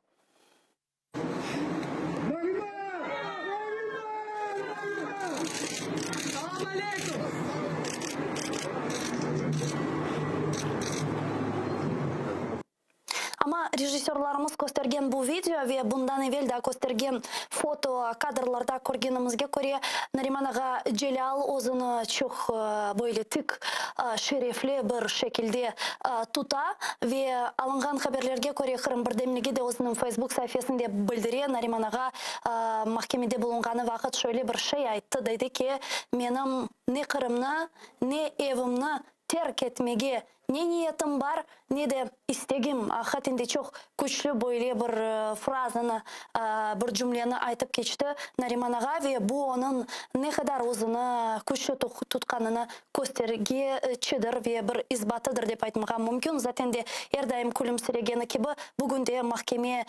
Amma rejissörlarımız köstergen bu video ve bundan evel daa köstergen foto kadrlarda körgenimizge köre, Nariman ağa Celâl özüni çoq böyle tik, şerefli bir şekilde tuta ve alınğan haberlerge köre, Qırım birdemligi de özüniñ Facebook saifesinde bildire, Nariman ağa mahkemede bulunğanı vaqıt şöyle bir şey ayttı, dedi ki, Menim ne Qırımnı, ne evimni terk etmege Ne niyetim bar, ne de istegim. Aqiqaten de çoq küçlü böyle bir frazanı, bir cümleni aytıp keçti Nariman ağa ve bu onıñ ne qadar özüni küçlü tutqanını köstergiçidir ve bir isbatıdır dep aytmağa mümkün. Zaten de er daim külümsiregeni kibi, bugün de mahkeme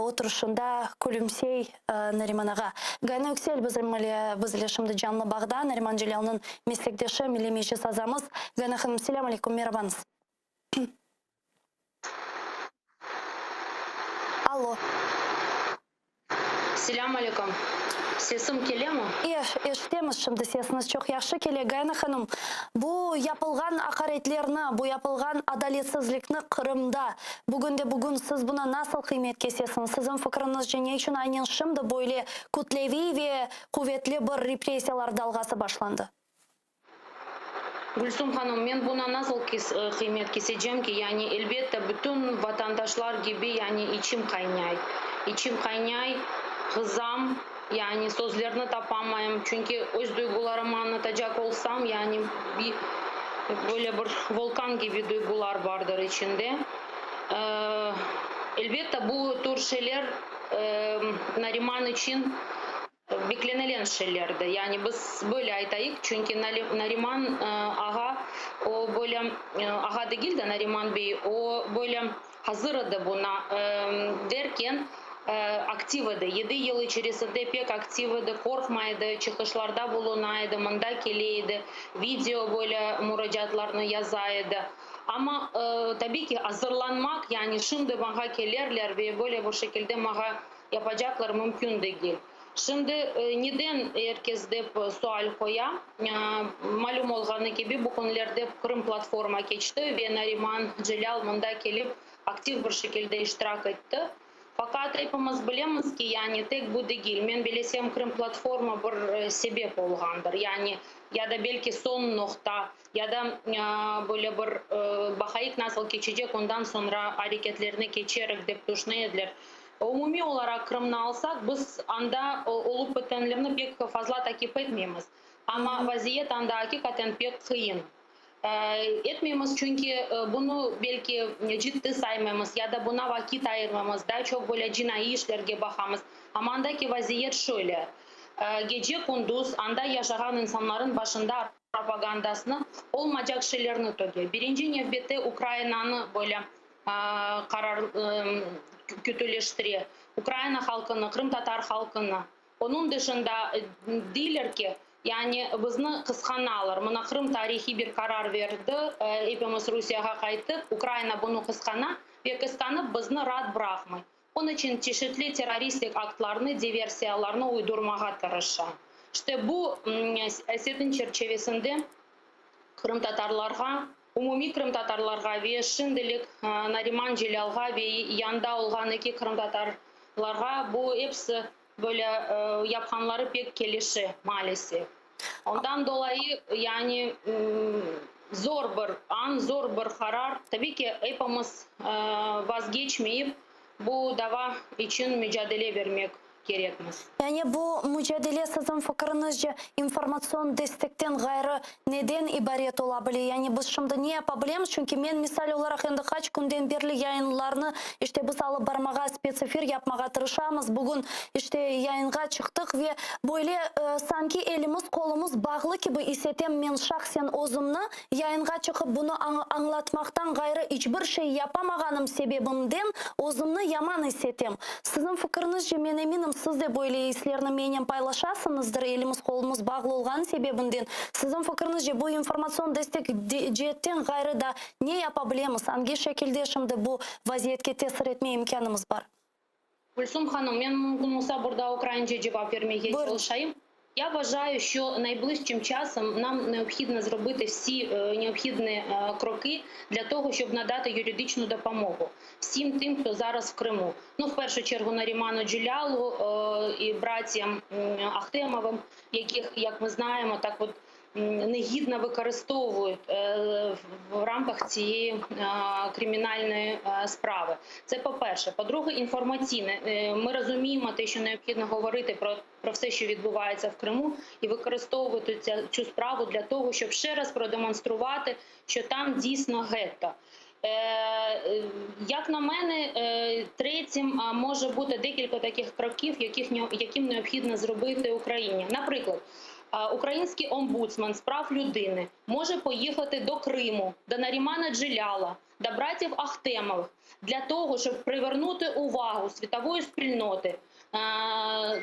oturışında külümsey Nariman ağa. Gayana Yüksel bizim ile, biz ile şimdi canlı bağda, Nariman Celâlnıñ meslekdeşi, Milliy Meclis azamız. Gayana hanım, selâm aleyküm, merabañız. Allo. Selâm aleyküm. Sesim kelemi? E, eşitemiz şimdi sesiñiz çoq yahşı kele. Gayana hanım, bu yapılğan aqaretlerni, bu yapılğan adaletsizlikni Qırımda Bugün de bugün siz buna nasıl qıymet kesesiñiz? Siziñ fikriñizce ne içün aynen şimdi böyle kütleviy ve quvetli bir repressiyalar dalğası başlandı? Gülsüm hanım, men buna nasıl qıymet kesecem ki, yani elbette bütün vatandaşlar kibi yani içim qaynay. İçim qaynay, qızam, yani sözlerni tapamayım, çünki öz duygularımı añlatacaq olsam, yani bir böyle bir volkan kibi duygular bardır içinde. Elbette bu tür şeyler Nariman içün beklenelen şeylerdi. Yani biz böyle aytayıq, çünki Nariman ağa o böyle ağa degil de Nariman bey, o böyle hazır edi buna derken. Aktiv edi. Yedi yıl içerisinde pek aktiv edi, qorqmay edi, çıqışlarda buluna edi, mında kele edi, video böyle muracaatlarnı yaza edi. Amma, tabiy ki, azırlanmaq, yani şimdi maña kelerler ve böyle bir şekilde maña yapacaqlar mümkün degil. Şimdi neden er kes dep sual qoya. Malüm olğanı kibi, bu künlerde Qırım platforma keçti ve Nariman Celâl mında kelip aktiv bir şekilde iştirak etti. Faqat epimiz bilemiz ki, yani tek bu degil. Men bilesem, Krım platforma bir sebep olğandır. Yani ya da belki soñ noqta, ya da böyle bir baqayıq nasıl keçecek, ondan soñra areketlerine keçerik dep tüşüne ediler. Umumiy olaraq Qırımnı alsaq, biz anda olıp bitenlerni pek fazla takip etmeymiz. Amma vaziyet anda aqiqaten pek qıyın. Etmeymiz, çünki bunı belki ciddi saymamız ya da buna vaqit ayırmamız, daa çoq böyle cinaiy işlerge baqamız. Amma andaki vaziyet şöyle, gece-kündüz anda yaşağan insanların başında propagandasını, olmacaq şeylerni töge. Birinci nevbette Ukrainanı böyle qarar kötüleştire, Ukraina halqını, qırımtatar halqını. Onıñ dışında deyler ki, yani bizni qısqanalar. Mına Qırım tarihiy bir qarar berdi, epimiz Rusiyağa qayttıq, Ukraina bunı qısqana ve qısqanıp bizni raat bıraqmay. Onıñ içün çeşitli terroristik aktlarnı, diversiyalarnı uydurmağa tırışa. İşte bu siyasetniñ çerçevesinde qırımtatarlarğa, umumiy qırımtatarlarğa ve şimdilik Nariman Celâlğa ve yanında olğan eki qırımtatarlarğa bu episi böyle yapqanları pek kelişe, maalesef. Ondan dolayı, yani zor bir an, zor bir qarar. Tabiy ki, epimiz vazgeçmeyip, bu dava içün mücadele bermek kerekmiz. Yani bu mücadele siziñ fikiriñizce informatsion destekten ğayrı neden ibaret ola bile? Yani biz şimdi ne yapa bilemiz? Çünki men misal olaraq endi qaç künden berli yayınlarnı işte biz alıp barmağa, spetsefir yapmağa tırışamız. Bugün işte yayınğa çıqtıq ve böyle sanki elimiz qolumız bağlı kibi is etem men şahsen özümni. Yayınğa çıqıp bunı añlatmaqtan ğayrı iç bir şey yapamağanım sebebimden özümni yaman is etem. Siziñ fikiriñizce, men eminim, siz de böyle islerni mennen paylaşasıñızdır, elimiz qolumız bağlı olğanı sebebinden. Siziñ fikiriñizce, bu informatsion destek ceetten ğayrı da ne yapa bilemiz, angi şekilde şimdi bu vaziyetke tesir etme imkânımız bar? Gülsum hanım, men mümkün olsa burada ukraince cevap vermege çalışayım. Я вважаю, що найближчим часом нам необхідно зробити всі необхідні кроки для того, щоб надати юридичну допомогу всім тим, хто зараз в Криму. Ну, в першу чергу, Наріману Джелялу і братям Ахтемовим, яких, як ми знаємо, так от негідно використовують в рамках цієї кримінальної справи. Це по-перше. По-друге, інформаційне. Ми розуміємо те, що необхідно говорити про, про все, що відбувається в Криму, і використовувати ця, цю справу для того, щоб ще раз продемонструвати, що там дійсно гетто. Як на мене, третім може бути декілька таких кроків, яких, яким необхідно зробити Україні. Наприклад, український омбудсман з прав людини може поїхати до Криму, до Нарімана Джеляла, до братів Ахтемових для того, щоб привернути увагу світової спільноти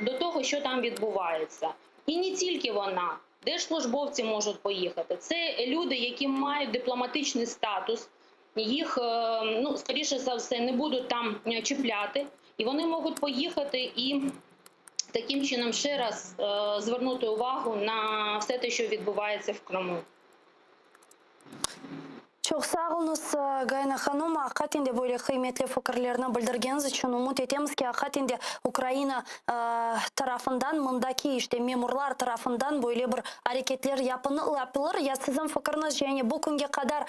до того, що там відбувається. І не тільки вона, держслужбовці можуть поїхати. Це люди, які мають дипломатичний статус, їх, ну, скоріше за все, не будуть там чіпляти, і вони можуть поїхати і таким чином ще раз звернути увагу на все те, що відбувається в Криму. Çoq sağ oluñız, Gayana hanım, aqiqaten de böyle qıymetli fikirlerni bildirgeniñiz içün. Ümüt etemiz ki, aqiqaten de Ukraina tarafından, mındaki işte memurlar tarafından böyle bir areketler yapılır. Ya siziñ fikiriñizce, yani bu künge qadar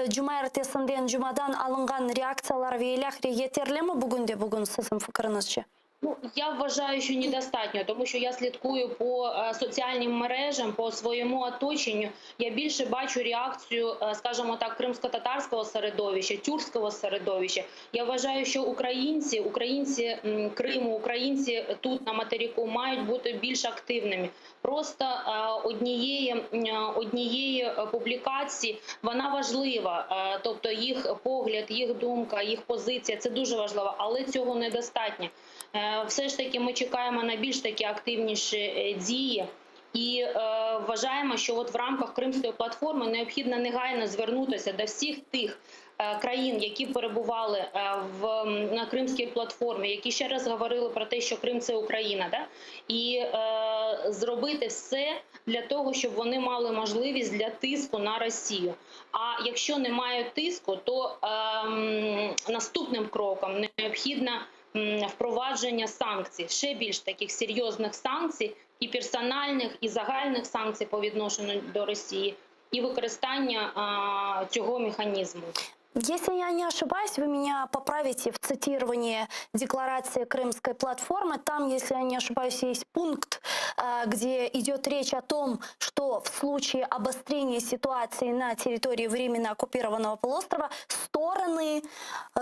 cumaertesinden, cumadan alınğan reaktsiyalar ve ilâhre yeterlimi bugün de bugün siziñ fikiriñizce? Ну, я вважаю, що недостатньо, тому що я слідкую по е, соціальним мережам, по своєму оточенню. Я більше бачу реакцію, е, скажімо так, кримсько-татарського середовища, тюркського середовища. Я вважаю, що українці, українці м, Криму, українці тут на материку мають бути більш активними. Просто е, однієї, м, однієї е, публікації вона важлива, Е, тобто їх погляд, їх думка, їх позиція це дуже важливо, але цього недостатньо. Е, Все ж таки ми чекаємо на більш такі активніші е, дії. І е, вважаємо, що от в рамках Кримської платформи необхідно негайно звернутися до всіх тих е, країн, які перебували е, в м, на Кримській платформі, які ще раз говорили про те, що Крим це Україна, да? і е, зробити все для того, щоб вони мали можливість для тиску на Росію. А якщо немає тиску, то ем, наступним кроком необхідно м, впровадження санкцій, ще більш таких серйозних санкцій, і персональних, і загальних санкцій по відношенню до Росії, і використання а, цього механізму. Если я не ошибаюсь, вы меня поправите в цитировании декларации Крымской платформы. Там, если я не ошибаюсь, есть пункт, э, где идет речь о том, что в случае обострения ситуации на территории временно оккупированного полуострова стороны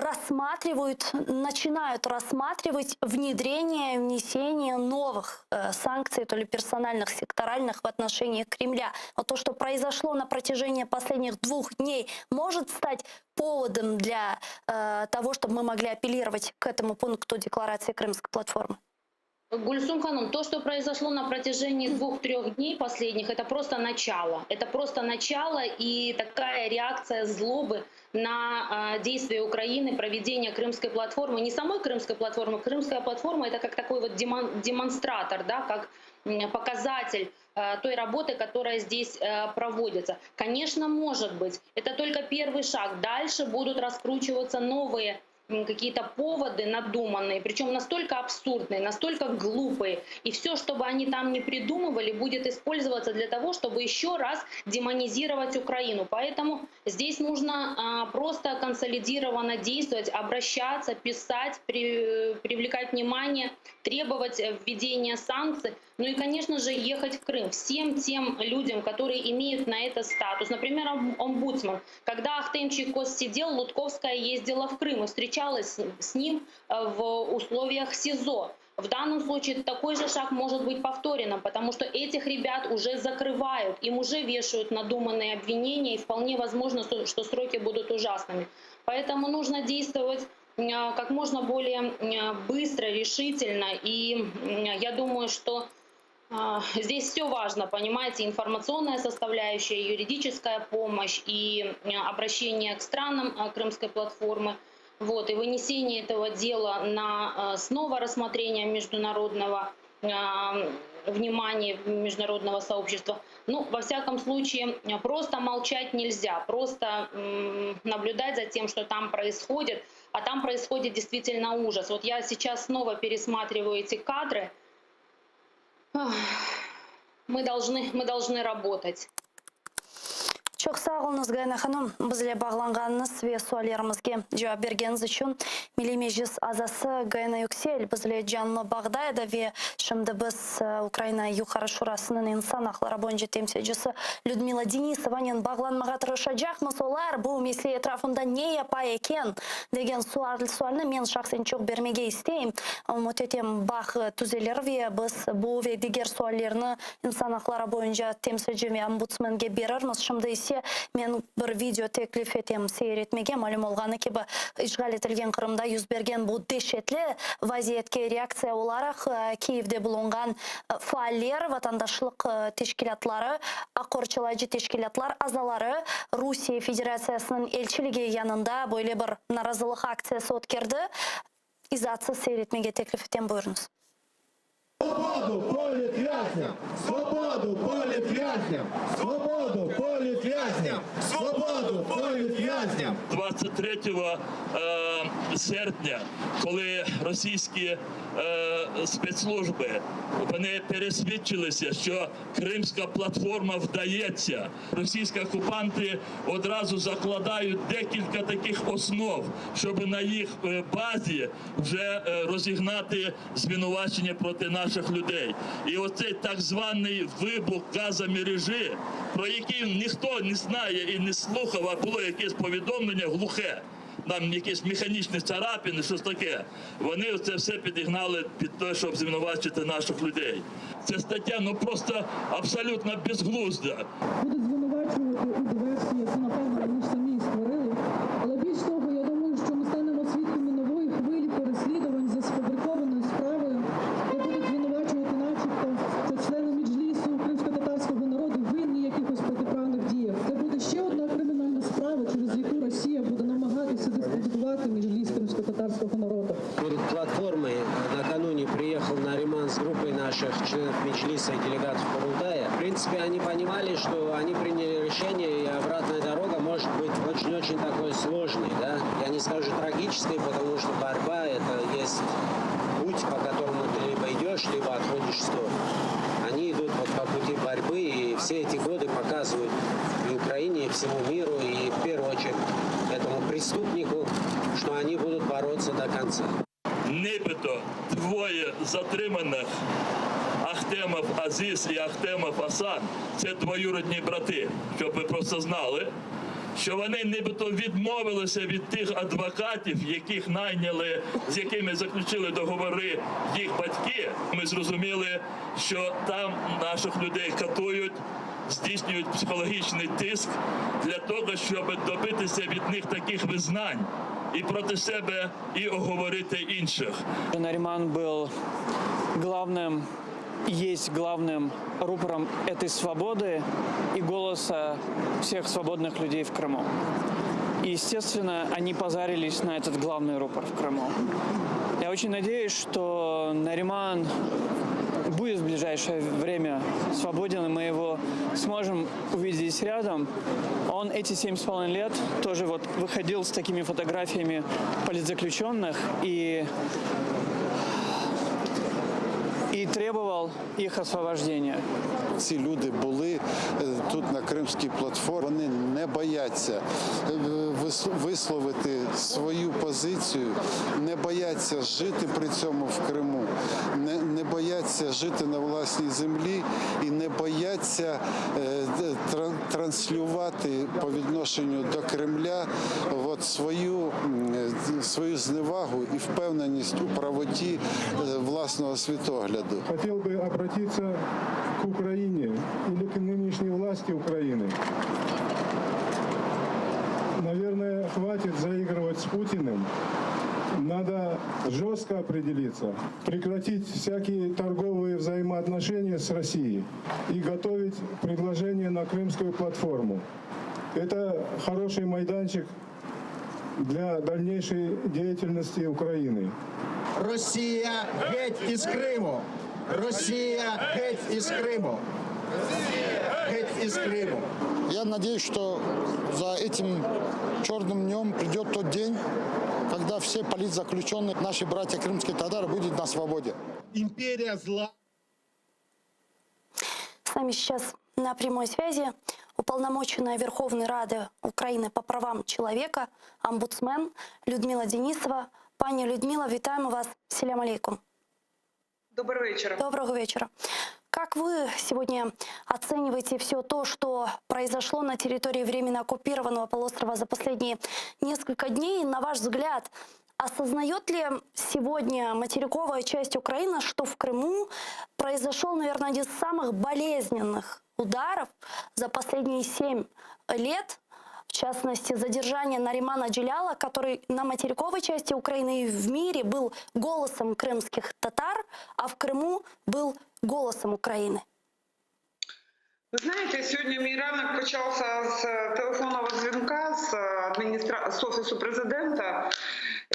рассматривают, начинают рассматривать внедрение, внесение новых э, санкций, то ли персональных, секторальных в отношении Кремля. Вот то, что произошло на протяжении последних двух дней, может стать поводом для э, того, чтобы мы могли апеллировать к этому пункту декларации Крымской платформы? Гульсум Ханум, то, что произошло на протяжении двух-трех дней последних, это просто начало. Это просто начало и такая реакция злобы на э, действия Украины, проведение Крымской платформы, не самой Крымской платформы, Крымская платформа это как такой вот демон, демонстратор, да, как м, показатель э, той работы, которая здесь э, проводится. Конечно, может быть, это только первый шаг. Дальше будут раскручиваться новые м, какие-то поводы надуманные, причем настолько абсурдные, настолько глупые. И все, что бы они там не придумывали, будет использоваться для того, чтобы еще раз демонизировать Украину. Поэтому здесь нужно а, просто консолидированно действовать, обращаться, писать, при, привлекать внимание, требовать э, введения санкций. Ну и, конечно же, ехать в Крым. Всем тем людям, которые имеют на это статус. Например, ом- омбудсман. Когда Ахтем Чийгоз сидел, Лутковская ездила в Крым и встречалась с- с ним э, в условиях СИЗО. В данном случае такой же шаг может быть повторенным, потому что этих ребят уже закрывают, им уже вешают надуманные обвинения, и вполне возможно, что что сроки будут ужасными. Поэтому нужно действовать э, как можно более э, быстро, решительно, и м, я думаю, что а, Здесь все важно, понимаете, информационная составляющая, юридическая помощь и э, обращение к странам э, Крымской платформы, вот, и вынесение этого дела на э, снова рассмотрение международного э, внимания международного сообщества. Ну, во всяком случае, э, просто молчать нельзя, просто м, наблюдать за тем, что там происходит, а там происходит действительно ужас. Вот я сейчас снова пересматриваю эти кадры, Ах, Мы должны, мы должны работать. Çoq sağ oluñız, Gayana hanım, bizle bağlanğanıñız ve suallerimizge cevap bergeniñiz içün Milliy Meclis azası Gayana Yüksel bizle canlı bağda edi ve şimdi biz e, Ukraina Yuqarı Şurasınıñ insan aqları boyunca temsilcisi Lüdmila Denisovanen bağlanmağa tırışacaqmız. Olar bu mesele etrafında ne yapa eken degen sual, sualni men şahsen çoq bermege isteyim. Ümüt etem bağ tüzelir ve biz bu ve diger suallerni insan aqları boyunca temsilci ve ombudsmenge berermiz. Şimdi ise men bir video teklif etem seyir etmege malüm olğanı kibi işğal etilgen Qırımda yüz bergen bu deşetli vaziyetke reaktsiya olaraq e, Kiyevde bulunğan e, faaller, vatandaşlıq e, teşkilâtları, aq qorçalayıcı teşkilâtlar azaları Rusiye Federatsiyasınıñ elçiligi yanında böyle bir narazılıq aktsiyası ötkerdi. İzaatsız seyir etmege teklif etem buyurıñız. Свободу політв'язням! Свободу політв'язням! Свободу політв'язням! Свободу політв'язням! 23 е, серпня, коли російські е, Спецслужби вони пересвідчилися, що Кримська платформа вдається. Російські окупанти одразу закладають декілька таких основ, щоб на їх е, базі вже е, розігнати звинувачення проти наших людей. І оцей так званий вибух газомережі, про який ніхто не знає і не слухав, а було якесь повідомлення глухе. Там якісь механічні царапини, щось таке. Вони це все підігнали під те, щоб звинувачити наших людей. Ця стаття ну просто абсолютно безглузда. Будуть звинувачувати у диверсії, яку, напевно, вони ж самі і створили. Але більш того, я думаю, що ми станемо свідками нової хвилі переслідувань за сфабрикованою справою, де будуть звинувачувати начебто, що члени Меджлісу кримськотатарського народу винні в якихось протиправних діях. Це буде ще одна кримінальна справа, через яку Росія буде намагатися дискредитувати Меджліс кримськотатарського народу. Перед платформой накануне приехал Нариман с группой наших членов Меджлиса и делегатов Курултая. В принципе, они понимали, что они приняли решение, и обратная дорога может быть очень-очень такой сложной. Да? Я не скажу трагической, потому что борьба – это есть путь, по которому ты либо идешь, либо отходишь в сторону. Они идут вот по пути борьбы, и все эти годы показывают и Украине, и всему миру, и в первую очередь этому преступнику, что они будут бороться до конца. Нібито двоє затриманих Ахтемов Азіз і Ахтемов Асан це двоюродні брати, щоб ви просто знали, що вони нібито відмовилися від тих адвокатів, яких найняли, з якими заключили договори їх батьки. Ми зрозуміли, що там наших людей катують, здійснюють психологічний тиск для того, щоб добитися від них таких визнань і проти себе, і оговорити інших. Нариман был главным и есть главным рупором этой свободы и голоса всех свободных людей в Крыму. И, естественно, они позарились на этот главный рупор в Крыму. Я очень надеюсь, что Нариман будет в ближайшее время свободен, и мы его сможем увидеть здесь рядом. Он эти 7,5 лет тоже вот выходил с такими фотографиями политзаключенных и и требовал их освобождения. Ці люди були е, тут на кримській платформі. Вони не бояться е, вис- висловити свою позицію, не бояться жити при цьому в Криму, не, не бояться жити на власній землі і не бояться е, тра- транслювати по відношенню до Кремля от свою, м, е, свою зневагу і впевненість у правоті е, власного світогляду. Хотел бы обратиться к Украине или к нынешней власти Украины. Наверное, хватит заигрывать с Путиным. Надо жестко определиться, прекратить всякие торговые взаимоотношения с Россией и готовить предложение на крымскую платформу. Это хороший майданчик для дальнейшей деятельности Украины. Росія геть із Криму! Росія геть із Криму! Геть із Криму! Я надеюсь, что за этим черным днем придет тот день, когда все политзаключенные, наши братья крымские татары, будут на свободе. Империя зла. С нами сейчас на прямой связи уполномоченная Верховной Рады Украины по правам человека, омбудсмен Людмила Денисова. Пані Людмила, вітаємо вас. Селям алейкум. Доброго вечора. Доброго вечера. Как вы сегодня оцениваете все то, что произошло на территории временно оккупированного полуострова за последние несколько дней? На ваш взгляд, осознает ли сегодня материковая часть Украины, что в Крыму произошел, наверное, один из самых болезненных ударов за последние 7 лет, в частности, задержание Наримана Джеляла, который на материковой части Украины и в мире был голосом крымских татар, а в Крыму был голосом Украины. Ви знаєте, сьогодні мій ранок почався з телефонного дзвінка з адміністра... з офісу президента.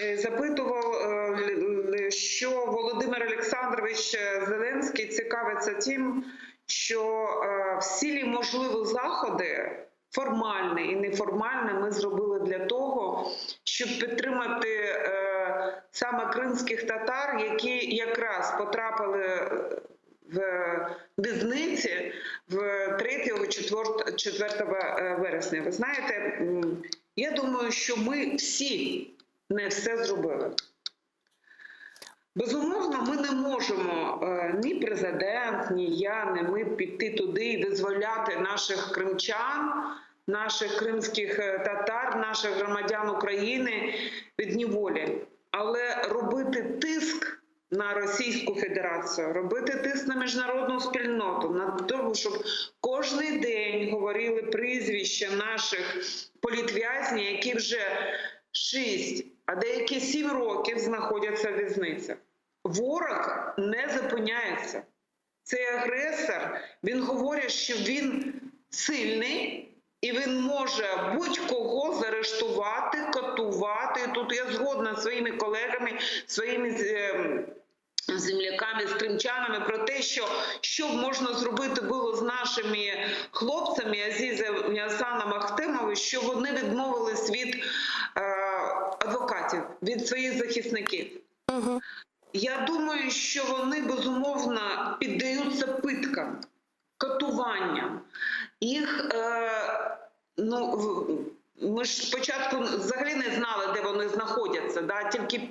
Е, Запитував, е, л- що Володимир Олександрович Зеленський цікавиться тим, що е, всі ли можливі заходи. формальне і неформальне ми зробили для того, щоб підтримати е, саме кримських татар, які якраз потрапили в в'язниці в 3 4, 4 вересня. Ви знаєте, м, я думаю, що ми всі не все зробили. Безумовно, ми не можемо е, ні президент, ні я, ні ми піти туди і визволяти наших кримчан, наших кримських е, татар, наших громадян України від неволі. Але робити тиск на Російську Федерацію, робити тиск на міжнародну спільноту, на того, щоб кожний день говорили прізвища наших політв'язнів, які вже 6, а деякі 7 років знаходяться в в'язницях. Ворог не зупиняється. Цей агресор, він говорить, що він сильний і він може будь-кого заарештувати, катувати. Тут я згодна зі своїми колегами, своїми е, земляками, з кримчанами про те, що що б можна зробити було з нашими хлопцями Азізом і Асаном Ахтемовим, що вони відмовились від е, адвокатів, від своїх захисників. Я думаю, що вони безумовно піддаються пыткам, катуванням. Їх е, ну, в- ми ж спочатку взагалі не знали, де вони знаходяться. Да? Тільки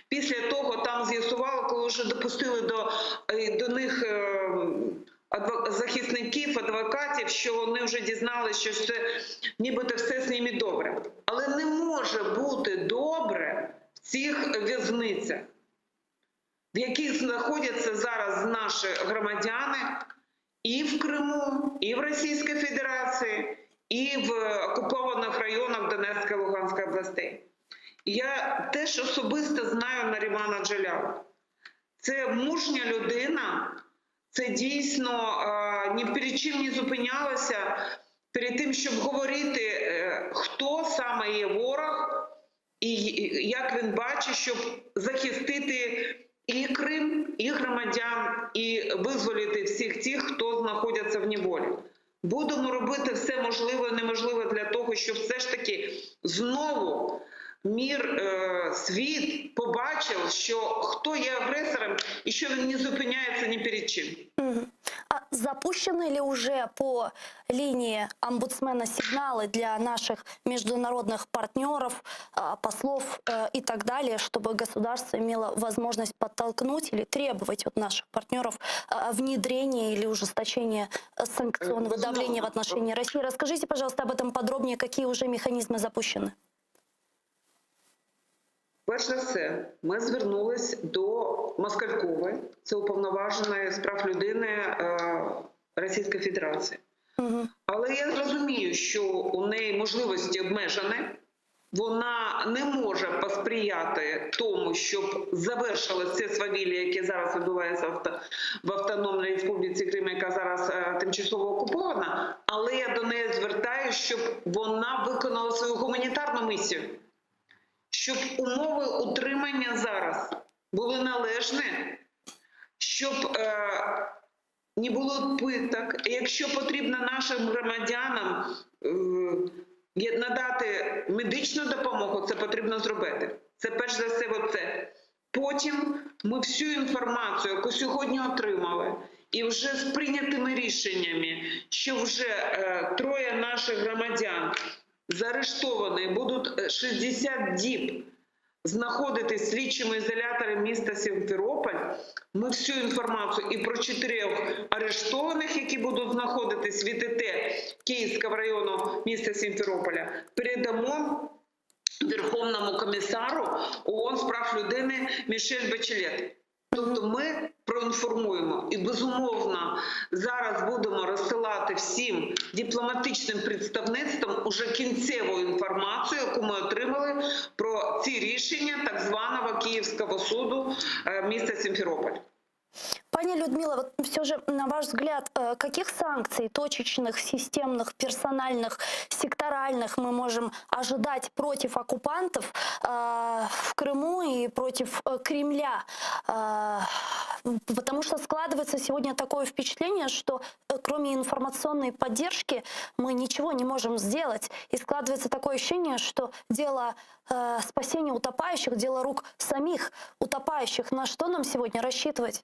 після того там з'ясували, коли вже допустили до, е, до них е, адво- захисників, адвокатів, що вони вже дізналися, що це нібито все з ними добре. Але не може бути добре в цих в'язницях, в яких знаходяться зараз наші громадяни і в Криму, і в Російській Федерації, і в окупованих районах Донецької і Луганської областей. Я теж особисто знаю Нарімана Джеляла. Це мужня людина, це дійсно е, ні перед чим не зупинялася перед тим, щоб говорити, е, хто саме є ворог і як він бачить, щоб захистити і Крим, і громадян, і визволити всіх тих, хто знаходяться в неволі. Будемо робити все можливе і неможливе для того, щоб все ж таки знову мир, е, світ побачив, що хто є агресором і що він не зупиняється ні перед чим. Мгм. А запущены ли уже по линии омбудсмена сигналы для наших международных партнеров, а, послов э, и так далее, чтобы государство имело возможность подтолкнуть или требовать от наших партнеров а, внедрения или ужесточения э, санкционного давления в отношении России? Расскажите, пожалуйста, об этом подробнее, какие уже механизмы запущены? Перш за все, ми звернулись до Москалькової, це уповноваженої з прав людини е, Російської Федерації. Але я зрозумію, що у неї можливості обмежені. Вона не може посприяти тому, щоб завершилось це свавілля, яке зараз відбувається в авто- в Автономній Республіці Крим, яка зараз е, тимчасово окупована. Але я до неї звертаюся, щоб вона виконала свою гуманітарну місію щоб умови утримання зараз були належні, щоб е, не було пыток. Якщо потрібно нашим громадянам е, є- надати медичну допомогу, це потрібно зробити. Це перш за все оце. Потім ми всю інформацію, яку сьогодні отримали, і вже з прийнятими рішеннями, що вже е, троє наших громадян заарештовані, будуть е, 60 діб знаходитись в слідчому ізоляторі міста Сімферополь, ми всю інформацію і про чотирьох арештованих, які будуть знаходитись в ІТТ Київського району міста Сімферополя, передамо Верховному комісару ООН з прав людини Мішель Бачелет. Тобто ми проінформуємо і безумовно зараз будемо розсилати всім дипломатичним представництвам уже кінцеву інформацію, яку ми отримали про ці рішення так званого Київського суду е, міста Сімферополь. Пани Людмила, вот все же, на ваш взгляд, э, каких санкций точечных, системных, персональных, секторальных мы можем ожидать против оккупантов э, в Крыму и против э, Кремля? Потому что складывается сегодня такое впечатление, что кроме информационной поддержки мы ничего не можем сделать. И складывается такое ощущение, что дело спасения утопающих, дело рук самих утопающих. На что нам сегодня рассчитывать?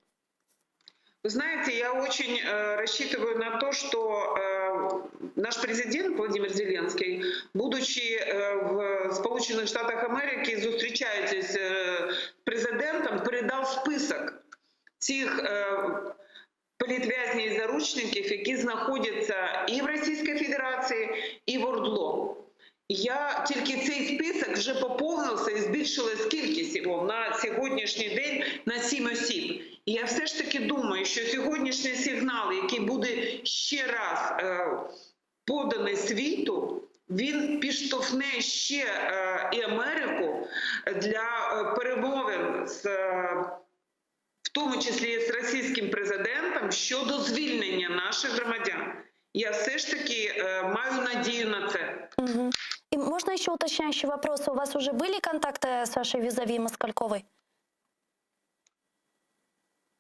Вы знаете, я очень э, рассчитываю на то, что э, наш президент Владимир Зеленский, будучи э, в Сполучених Штатах Америки, зустрічаючись э, з президентом, передав список цих э, політв'язнів і заручників, які знаходяться і в Російській Федерації, і в ОРДЛО. Я тільки цей список вже поповнився і збільшилась кількість його на сьогоднішній день на 7 осіб. І я все ж таки думаю, що сьогоднішній сигнал, який буде ще раз е, поданий світу, він підштовхне ще е, і Америку для е, перемовин з в тому числі і з російським президентом щодо звільнення наших громадян. Я все ж таки маю надію на це. Угу. И можно еще уточняющий вопрос? У вас уже были контакты с вашей визави Москальковой?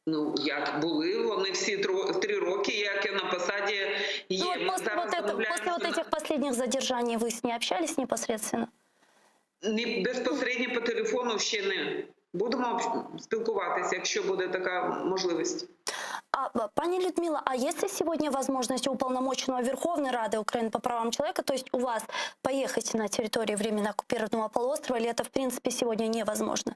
Ну, як були, вони всі три роки, як я на посаді є. Ну, вот после, вот это, после вот этих последних задержаний вы с ней общались непосредственно? Не, безпосередньо по телефону ще не. Будемо спілкуватися, якщо буде така можливість. А, пани Людмила, а есть ли сегодня возможность у уполномоченного Верховной Рады Украины по правам человека, то есть у вас, поехать на территорию временно оккупированного полуострова, или это в принципе сегодня невозможно?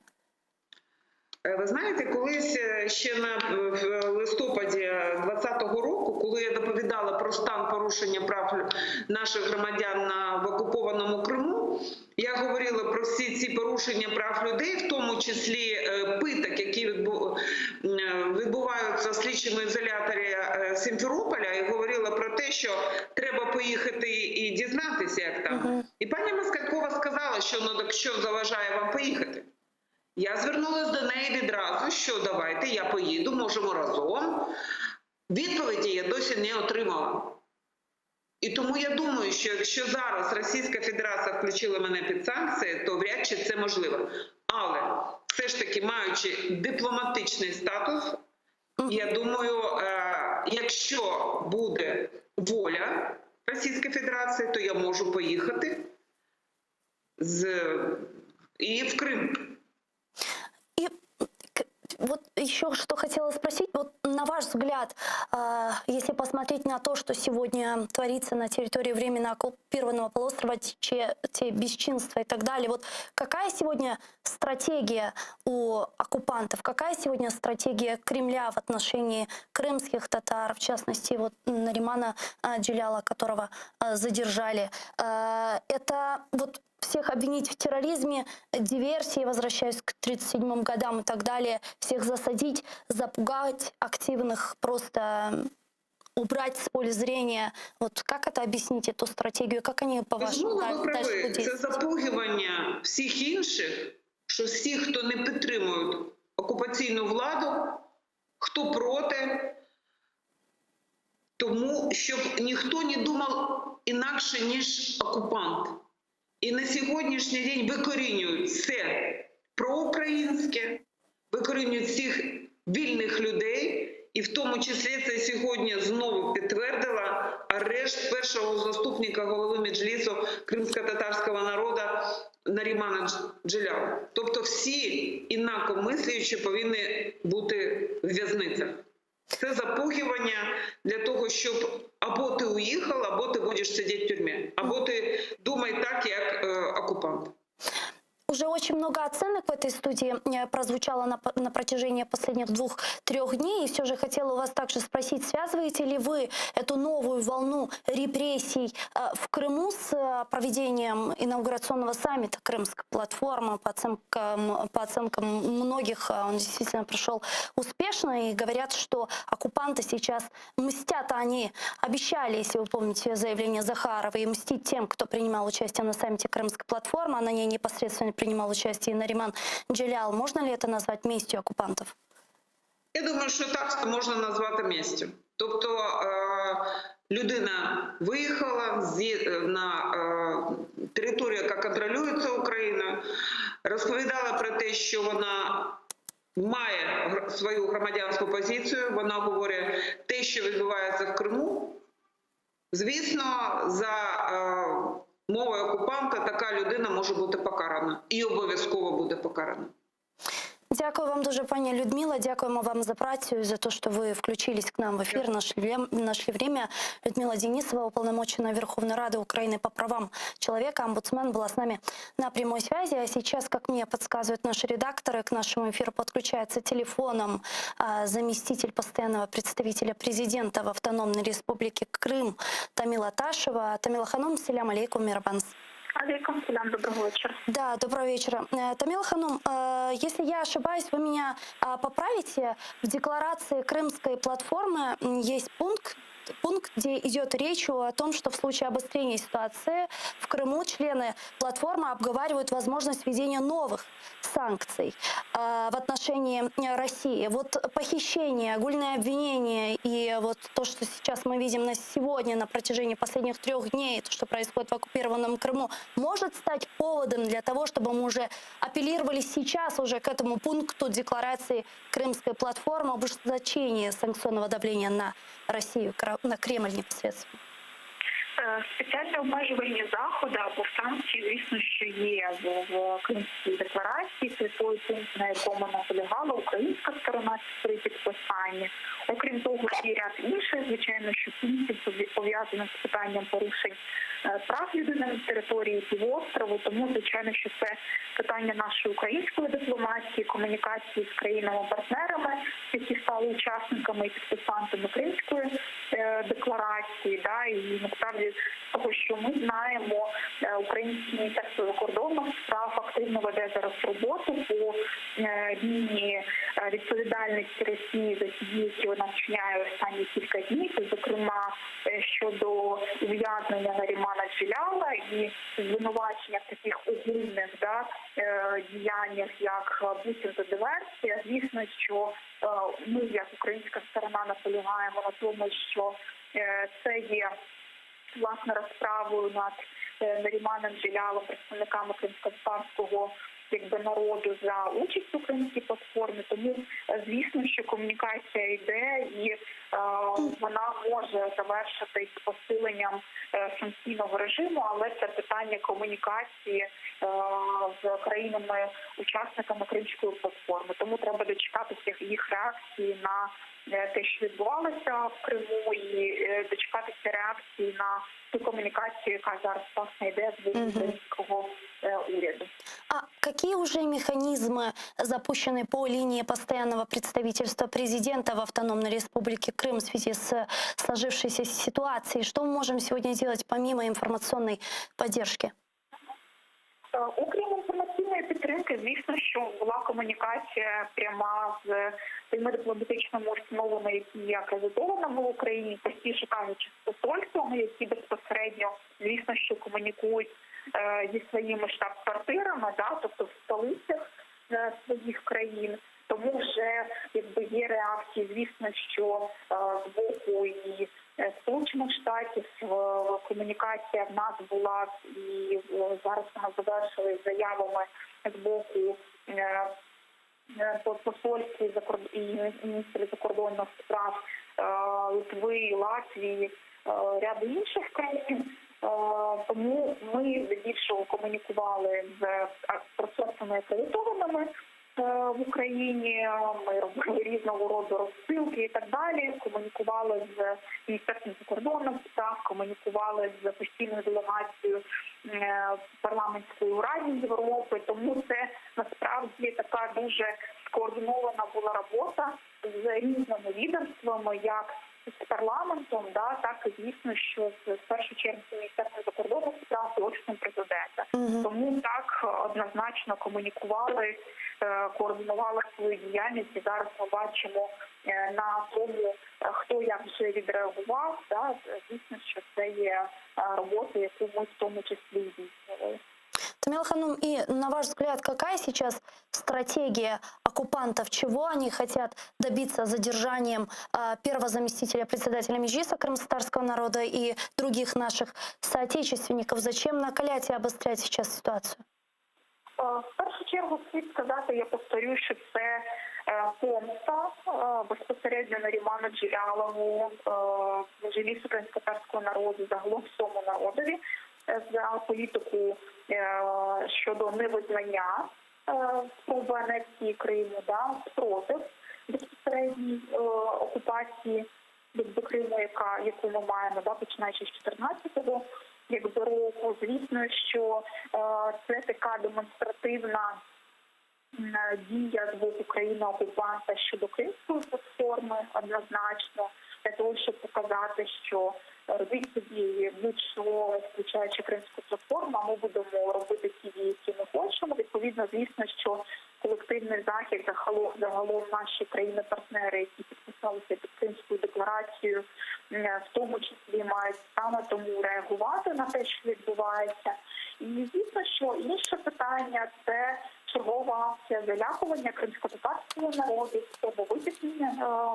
Е, Ви знаєте, колись е, ще на в листопаді 2020 року, коли я доповідала про стан порушення прав наших громадян на в окупованому Криму, я говорила про всі ці порушення прав людей, в тому числі е, пыток, які відбуваються в слідчому ізоляторі Сімферополя, і говорила про те, що треба поїхати і дізнатися, як там. І пані Москалькова сказала, що ну так що заважає вам поїхати. Я звернулася до неї відразу, що давайте я поїду, можемо разом. Відповіді я досі не отримала. І тому я думаю, що якщо зараз Російська Федерація включила мене під санкції, то вряд чи це можливо. Але все ж таки, маючи дипломатичний статус, я думаю, е, якщо буде воля Російської Федерації, то я можу поїхати з і в Крим. И вот еще что хотела спросить, вот на ваш взгляд, а, если посмотреть на то, что сегодня творится на территории временно оккупированного полуострова, те, те бесчинства и так далее, вот какая сегодня стратегия у оккупантов, какая сегодня стратегия Кремля в отношении крымских татар, в частности, вот Наримана а, Джеляла, которого а, задержали? Это вот всех обвинить в терроризме, диверсии, возвращаясь к 1937 годам и так далее, всех засадить, запугать активных, просто убрать с поля зрения. Вот как это объяснить, эту стратегию? Как они, по-вашему, Безумовно, ви дальше праві. будут Це действовать? запугування всіх інших, що всі, хто не підтримують окупаційну владу, хто проти, тому щоб ніхто не думав інакше, ніж окупант. І на сьогоднішній день викорінюють все проукраїнське, викорінюють всіх вільних людей, і в тому числі це сьогодні знову підтвердила арешт першого заступника голови Меджлісу кримсько-татарського народу Нарімана Джеляла. Тобто всі інакомислюючі повинні бути в в'язницях. Це запугування для того, щоб або ти уїхав, або ти будеш сидіти в тюрмі, або ти думай так, як е, окупант. Уже очень много оценок в этой студии э, прозвучало на, на протяжении последних двух-трех дней. И все же хотела у вас также спросить, связываете ли вы эту новую волну репрессий э, в Крыму с э, проведением инаугурационного саммита Крымской платформы? По оценкам, по оценкам многих, он действительно прошел успешно. И говорят, что оккупанты сейчас мстят. Они обещали, если вы помните заявление Захарова, и мстить тем, кто принимал участие на саммите Крымской платформы, а на ней непосредственно принимал участие и Нариман Джелял. Можно ли это назвать местью оккупантов? Я думаю, що так це можна назвати местю. Тобто людина виїхала на територію, яка контролюється Україною, розповідала про те, що вона має свою громадянську позицію, вона говорить те, що відбувається в Криму. Звісно, за мовою окупанта така людина може бути покарана і обов'язково буде покарана. Дякую вам дуже, пані Людмила. Дякуємо вам за працю и за то, что вы включились к нам в эфир, нашли, нашли время. Людмила Денисова, уполномоченная Верховной Рады Украины по правам человека, омбудсмен, была с нами на прямой связи. А сейчас, как мне подсказывают наши редакторы, к нашему эфиру подключается телефоном заместитель постоянного представителя президента в Автономной Республике Крым Тамила Ташева. Тамила Ханум, селям алейкум, merhabañız. Алейкум селям, доброго вечера. Да, доброго вечера. Тамила Ханум, если я ошибаюсь, вы меня поправите. В декларации Крымской платформы есть пункт, где идет речь о том, что в случае обострения ситуации в Крыму члены платформы обговаривают возможность введения новых санкций в отношении России. Вот похищение, огульное обвинение и вот то, что сейчас мы видим на сегодня, на протяжении последних трех дней, то, что происходит в оккупированном Крыму, может стать поводом для того, чтобы мы уже апеллировали сейчас уже к этому пункту декларации Крымской платформы об ужесточении санкционного давления на Россию, на Кремль непосредственно? Спеціальні обмежувальні заходи або санкції, звісно, що є в Кримській декларації. Це той пункт, на якому наполягала українська сторона при підписанні. Окрім того, є ряд інших, звичайно, що пунктів пов'язаних з питанням порушень прав людини на території півострову. Тому, звичайно, що це питання нашої української дипломатії, комунікації з країнами-партнерами, які стали учасниками і підписантами Кримської декларації. Да, і насправді з того, що ми знаємо, Українське міністерство закордонних справ активно веде зараз роботу по лінії відповідальності Росії за ті дії, які вона вчиняє останні кілька днів, зокрема щодо ув'язнення Нарімана Джеляла і звинувачення в таких огульних, да, діяннях, як буцімто диверсія. Звісно, що ми, як українська сторона, наполягаємо на тому, що це є власне розправою над Наріманом Джелялом, представниками кримськотатарського народу за участь у Кримській платформі. Тому, звісно, що комунікація йде і вона може завершитись посиленням санкційного режиму, але це питання комунікації з країнами-учасниками Кримської платформи. Тому треба дочекатися їх реакції на те, що відбувалося в Криму, і дочекатися реакції на ту комунікацію, яка зараз, власне, йде з боку українського уряду. А какие уже механизмы запущены по линии постоянного представительства президента в Автономной Республике Крым в связи с сложившейся ситуацией? Что мы можем сегодня делать помимо информационной поддержки? Окрім інформаційної підтримки, звісно, що була комунікація пряма з тими дипломатичними установами, які є акредитованими в Україні, простіше кажучи, з посольствами, які безпосередньо, звісно, що комунікують зі своїми штаб-квартирами, да, тобто в столицях своїх країн. Тому вже є реакції, звісно, що з боку і Сполучених Штатів комунікація в нас була, і зараз вона завершилась заявами з боку посольств і міністрів закордонних справ Литви, Латвії, ряду інших країн. Тому ми здебільшого комунікували з посольствами акредитованими в Україні, ми робили різного роду розсилки і так далі, комунікували з Міністерством закордонних справ, комунікували з постійною делегацією парламентської Ради Європи. Тому це насправді така дуже скоординована була робота з різними відомствами, як з парламентом, да, так і, звісно, що в першу чергу з Міністерством закордонних справ і Офісом президента. Тому так однозначно комунікували, координували свою діяльність, і зараз ми бачимо на тому, хто як вже відреагував, да, звісно, що це є робота, яку ми в тому числі здійснювали. Тамила Ханум, и на ваш взгляд, какая сейчас стратегия оккупантов? оккупантов? Чего они хотят добиться задержанием первого заместителя председателя Меджлиса крымскотатарского народа и других наших соотечественников? Зачем накалять и обострять сейчас ситуацию? В першу чергу слід сказати, я повторю, що це помста безпосередньо Наріману Джелялову, Меджлісу кримськотатарського народу, загалом всьому народові за політику щодо невизнання спроби анексії Криму, да, спротив безпосередній окупації до Криму, яка, яку ми маємо, да, починаючи з 14-го якби, року. Звісно, що це така демонстративна дія з боку країни-окупанта щодо Кримської платформи, однозначно, для того, щоб показати, що робіть собі будь-що, включаючи Кримську платформу, а ми будемо робити ті дії, які ми хочемо. Відповідно, звісно, що колективний Захід, загалом, загалом наші країни-партнери, які підписалися під Кримською декларацією, в тому числі мають саме тому реагувати на те, що відбувається. І звісно, що інше питання – це чергова акція залякування кримськотатарського народу, спроба витіснення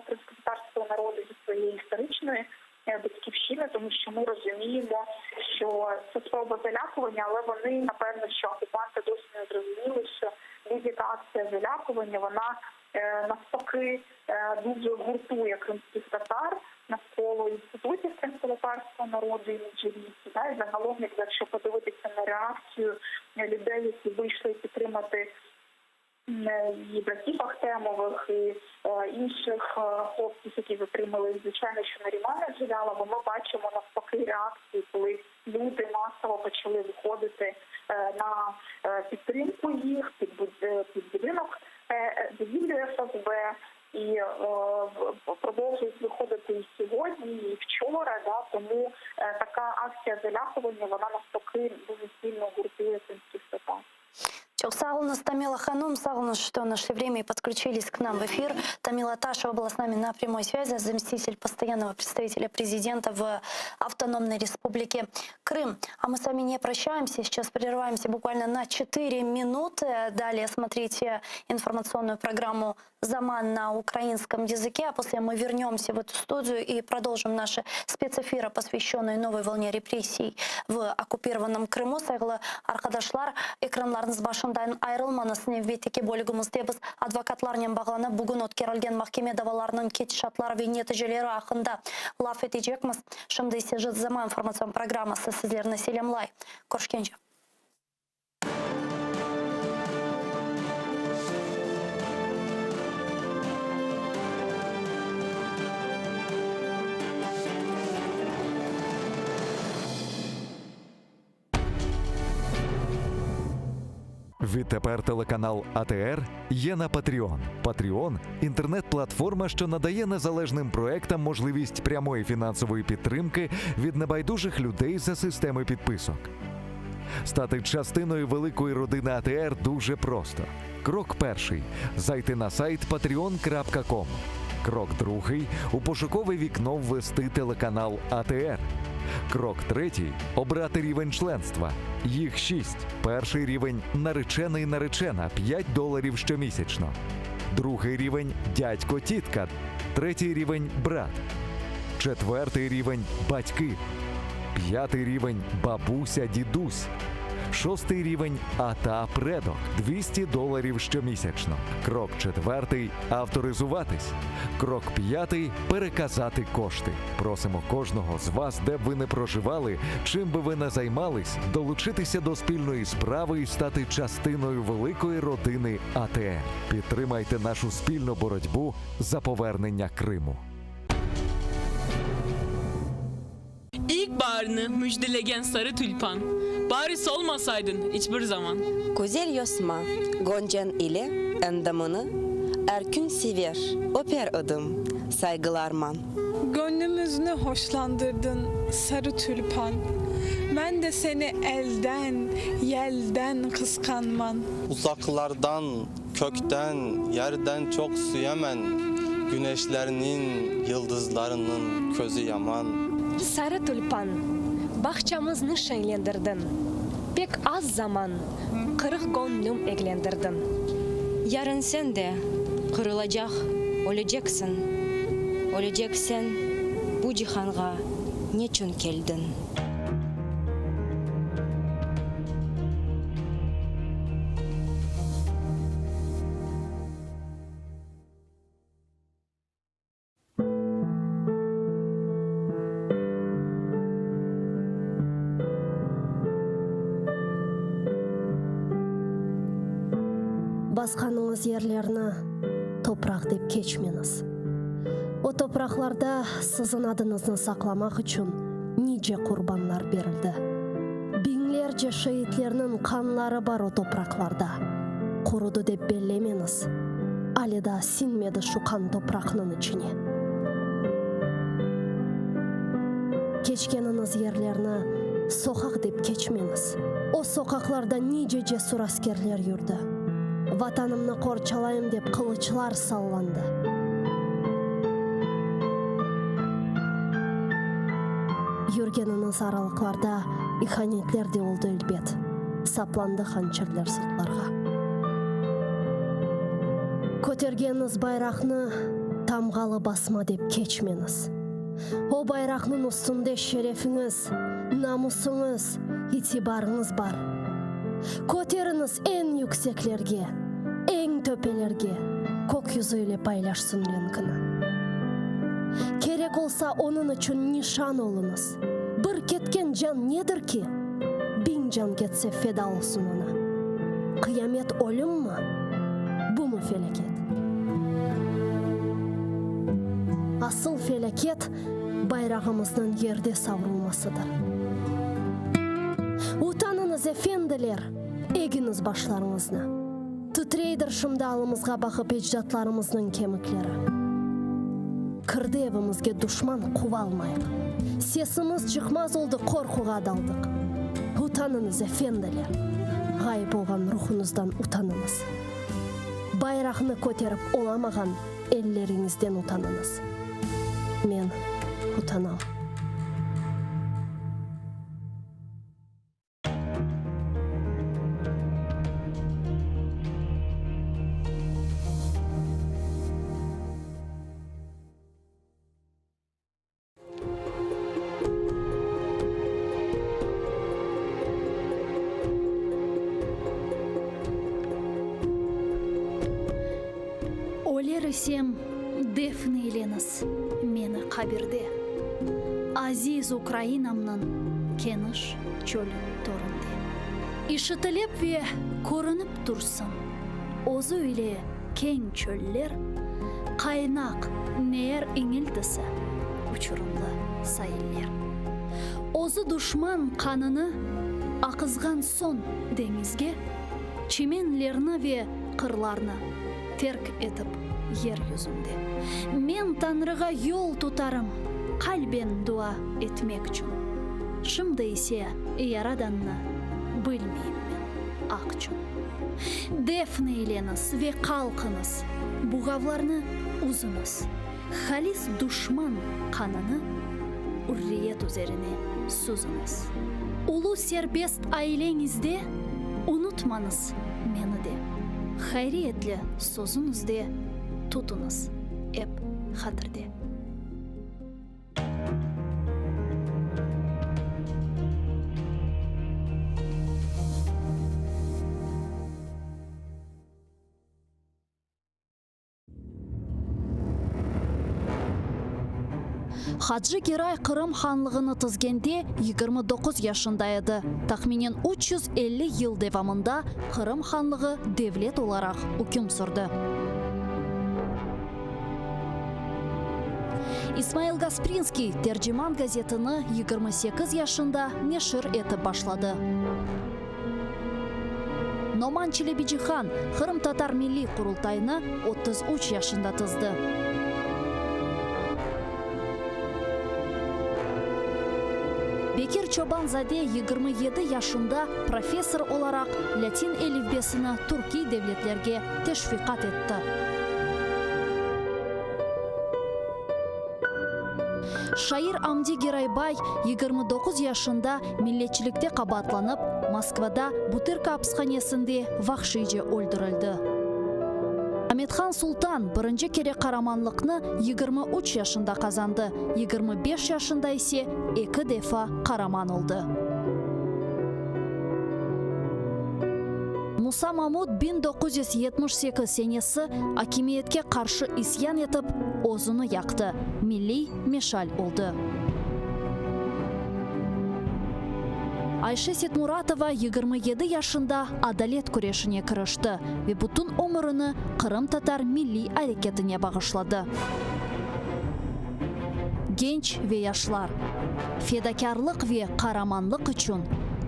кримськотатарського народу зі своєї історичної батьківщини, тому що ми розуміємо, що це спроба залякування, але вони, напевно, що окупанти досі не зрозуміли, що будь-яка акція залякування, вона навпаки дуже гуртує кримських татар навколо інститутів кримськотатарського народу і Меджлісу. Да, і загалом, якщо подивитися на реакцію людей, які вийшли підтримати і братів Ахтемових, і інших хлопців, які затримали, звичайно, що Нарімана Джелялова, ми бачимо навпаки реакцію, коли люди масово почали виходити на підтримку їх під під будинок будівлю ФСБ, і продовжують виходити і сьогодні, і вчора. Да, тому така акція залякування, вона навпаки дуже сильно гуртує кримських татар. Çoq sağ oluñız, Тамила hanım, sağ oluñız, что нашли время и подключились к нам в эфир. Тамила Ташева была с нами на прямой связи, заместитель постоянного представителя президента в Автономной Республике Крым. А мы с вами не прощаемся, сейчас прерываемся буквально на 4 минуты. Далее смотрите информационную программу «Заман» на украинском языке, а после мы вернемся в эту студию и продолжим наши спецэфиры, посвященные новой волне репрессий в оккупированном Крыму. Sayğılı arqadaşlar, ekranlarıñız başından ayırılmañız nevbetteki bölügimizde biz advokatlarnen bağlanıp bugün ötkerilgen mahkeme davalarınıñ ketişatları ve neticeleri aqqında laf etecekmiz. Şimdi ise Zaman informatsion programması sizlerni selâmlay. Körüşkence. Відтепер телеканал АТР є на Patreon. Patreon – інтернет-платформа, що надає незалежним проектам можливість прямої фінансової підтримки від небайдужих людей за системи підписок. Стати частиною великої родини АТР дуже просто. Крок перший зайти на сайт patreon.com. Крок другий у пошукове вікно ввести телеканал АТР. Крок третій обрати рівень членства. Їх шість. Перший рівень наречений наречена 5 доларів щомісячно. Другий рівень дядько тітка. Третій рівень брат. Четвертий рівень батьки. П'ятий рівень бабуся дідусь. Шостий рівень ата предок 200 доларів щомісячно. Крок четвертий авторизуватись. Крок п'ятий переказати кошти. Просимо кожного з вас, де б ви не проживали, чим би ви не займались, долучитися до спільної справи і стати частиною великої родини АТР. Підтримайте нашу спільну боротьбу за повернення Криму. İlkbaharını müjdelegen sarı tülpan. Bari solmasaydın hiçbir zaman. Güzel yosma, goncan ile endamını Er kün sever, öper edim, saygılarman. Gönlümüznü hoşlandırdın sarı tülpan. Ben de seni elden, yelden kıskanman. Uzaklardan, kökten, yerden çok süyemen. Güneşlerinin, yıldızlarının közü yaman. Sarı tülpan, bağçamıznı şeñlendirdiñ, Pek az zaman qırıq göñlüm eglendirdiñ. Yarın sen de qırılacaq, öleceksiñ, Öleceksen, bu cihanğa neçün keldiñ? Basqanıñız yerlerni topraq dep keçmeñiz. O topraqlarda siziñ adıñıznı saqlamaq içün nice qurbanlar berildi. Biñlerce şeitlerniñ qanları bar o topraqlarda. Qurudı dep bellemeñiz. Ale daa siñmedi şu qan topraqnıñ içine. Keçkeniñiz yerlerni soqaq dep keçmeñiz. O soqaqlarda nice cesur askerler yürdi. Vatanımnı qorçalayım dep qılıçlar sallandı. Yürgeniñiz aralıqlarda ihanetler de oldı elbet, saplandı hançerler sırtlarğa. Kötergeniñiz bayraqnı tamğalı basma dep keçmeñiz. O bayraqnıñ üstünde şerefiñiz, namusıñız, itibarıñız bar. Köteriñiz eñ yükseklerge, eñ töpelerge, kök yüzü ile paylaşsın renkini. Kerek olsa, onıñ içün nişan oluñız. Bir ketken can nedir ki? Biñ can ketse feda olsun oña. Qıyamet ölümmi? Bumı felâket? Asıl felâket, bayrağımıznıñ yerde savrulmasıdır. Utanıñız, efendiler, egiñiz başlarıñıznı. Titreydir şimdi alımızğa baqıp ecdatlarımıznıñ kemikleri. Kirdi evimizge duşman quvalmayıq. Sesimiz çıqmaz oldı, qorquğa daldıq. Utanıñız, efendiler! Ğayıp olğan ruhuñızdan utanıñız. Bayraqnı köterip olamağan elleriñizden utanıñız. Men utanam. Öler isem, defn eyleñiz meni qabirde, Aziz Ukrainamnıñ keniş çöl töründe. İşitilip ve körünip tursın özü ile keñ çöller, Qaynaq neer iñiltisi, uçurımlı sailler. Özü duşman qanını aqızğan soñ deñizge, Çimenlerni ve qırlarnı terk etip yer yüzünde. Men Tañrığa yol tutarım, qalben dua etmekçün. Şimdi ise Yaradannı bilmeyim men, aqçün. Defn eyleñiz ve qalqıñız, buğavlarnı üzüñiz. Halis duşman qanını ürriyet üzerine süzüñiz. Ulu serbest aileñizde unutmañız meni de. Hayriyetli sözüñizde tutuñız ep hatirde. Hacı Geray Qırım hanlığını tizgende 29 yaşında edi. Tahminen 350 yıl devamında Qırım hanlığı devlet olaraq üküm sürdi. İsmail Gasprinskiy Terciman gazetini 28 yaşında neşir etip başladı. Noman Çelebicihan Qırımtatar Milliy Qurultayını 33 yaşında tizdi. Bekir Çoban-zade 27 yaşında professor olaraq lâtin elifbesini türkiy devletlerge teşviqat etti. Şair Amdi Geraybay 29 yaşında milletçilikte qabaatlanıp, Moskvada Butırka apishanesinde vahşiyce öldürildi. Amethan Sultan birinci kere qaramanlıqnı 23 yaşında qazandı, 25 yaşında ise eki defa qaraman oldı. Musa Mamut 1978 senesi akimiyetke qarşı isyan etip, özüni yaqtı, milliy meşal oldı. Ayşe Setmuratova 27 yaşında adalet küreşine kirişti ve bütün ömürini qırımtatar milliy areketine bağışladı. Genç ve yaşlar, fedakârlıq ve qaramanlıq içün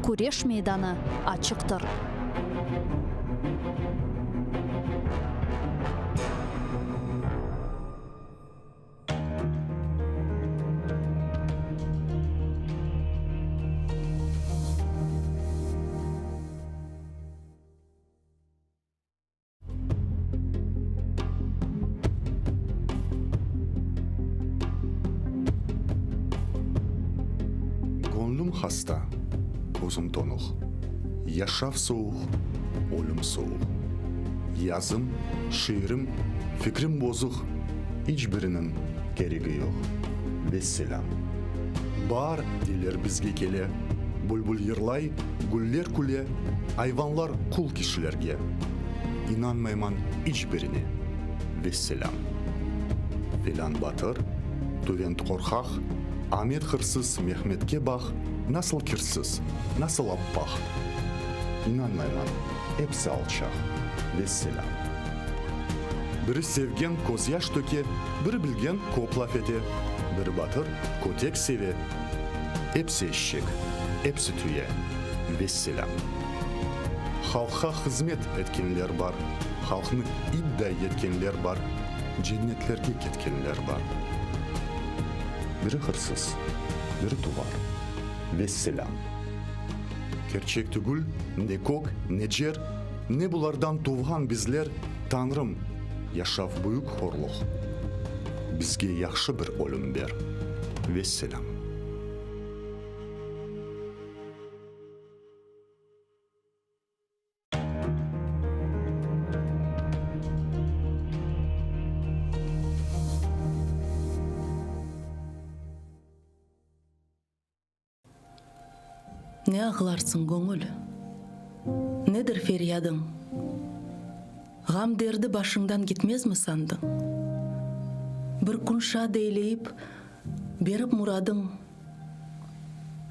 küreş meydanı açıqtır. Göñlüm hasta, közüm tonuq, Yaşav sovuq, ölüm sovuq. Yazım, şiirim, fikrim bozuq, İç biriniñ keregi yoq. Vesselâm. Baar, deyler, bizge kele, Bülbül yırlay, güller küle, Ayvanlar qul kişilerge. İnanmayman iç birine. Vesselâm. Felân batır, tüvent qorqaq, Amet hırsız, Mehmetke baq, Nasıl kirsiz, nasıl appaq. İnanmayman, epsi alçaq. Vesselâm. Biri sevgen közyaş töke, Biri bilgen köp laf ete, Biri batır, kötek seve. Epsi eşek, epsi tüye. Vesselâm. Halqqa hızmet etkenler bar, Halqnı itday etkenler bar, Cennetlerge ketkenler bar. Biri hırsız, biri tuvar. Vesselâm. Kerçek tügül, ne kök, ne cer, Ne bulardan tuvğan bizler, Tañrım, yaşav büyük horluq, Bizge yahşı bir ölüm ber. Vesselâm. Ne ağlarsıñ, göñül? Nedir feryadıñ? Ğam-derdi başıñdan gitmezmi sandıñ? Bir kün şad eyleyip, berip muradıñ,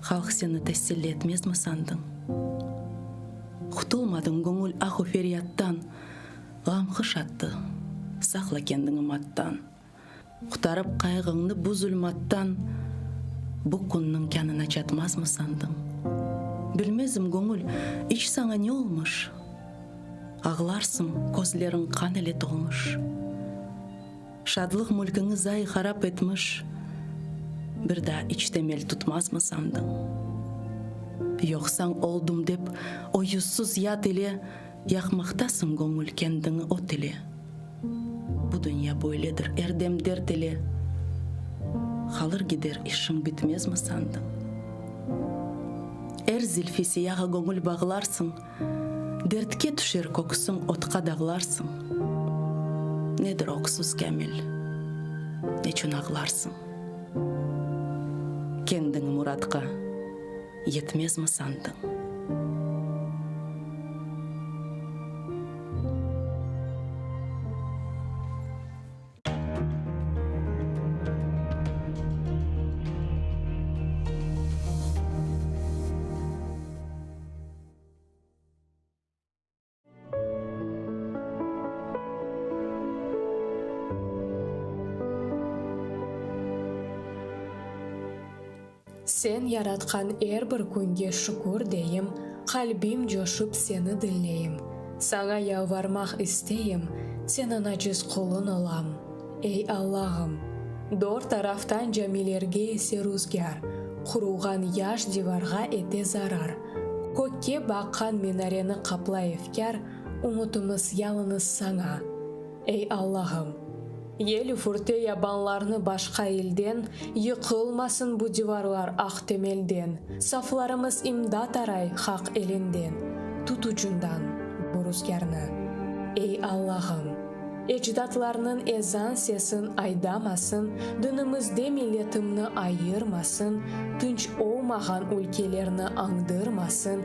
Halq seni teselli etmezmi sandıñ? Qutulmadıñ, göñül, ah-u feryattan, Ğam qış attı, saqla kendiñi mattan. Qutarıp qayğıñnı bu zulmattan, Bu künniñ kânına çatmazmı sandıñ? Bilmezim, göñül, iç saña ne olmış? Ağlarsıñ, közleriñ qan ile tolmuş. Şadlıq mülkiñi zay harap etmiş, Bir daa iç temel tutmazmı sandıñ? Yoqsañ oldım dep, o yüzsüz yat ile Yaqmaqtasıñ, göñül, kendiñi ot ile. Bu dünya böyledir, er dem dert ile Qalır gider, işiñ bitmezmi sandıñ? Er zilfi siyağa göñül bağlarsıñ, Dertke tüşer köksüñ, otqa dağlarsıñ. Nedir öksüz Kâmil, neçün ağlarsıñ? Kendiñ muratqa yetmezmi sandıñ? Sen yaratqan er bir künge şükür deyim, Qalbim coşıp seni diñleyim. Saña yalvarmaq isteyim, Seniñ aciz quluñ olam, ey Allağım. Dört taraftan camilerge ese ruzgâr, Qurulğan yaş divarğa ete zarar. Kökke baqqan minareni qaplay efkâr, Ümütimiz yalıñız saña, ey Allağım. Yel üfürte yabanlarnı başqa ilden, Yıqılmasın bu divarlar aq temelden, Saflarımız imdat aray Haq elinden, Tut ucundan bu ruzgârnı, ey Allağım. Ecdatlarnıñ ezan sesin aydamasın, Dinimizde milletimni ayırmasın, Tınç olmağan ülkelerni añdırmasın,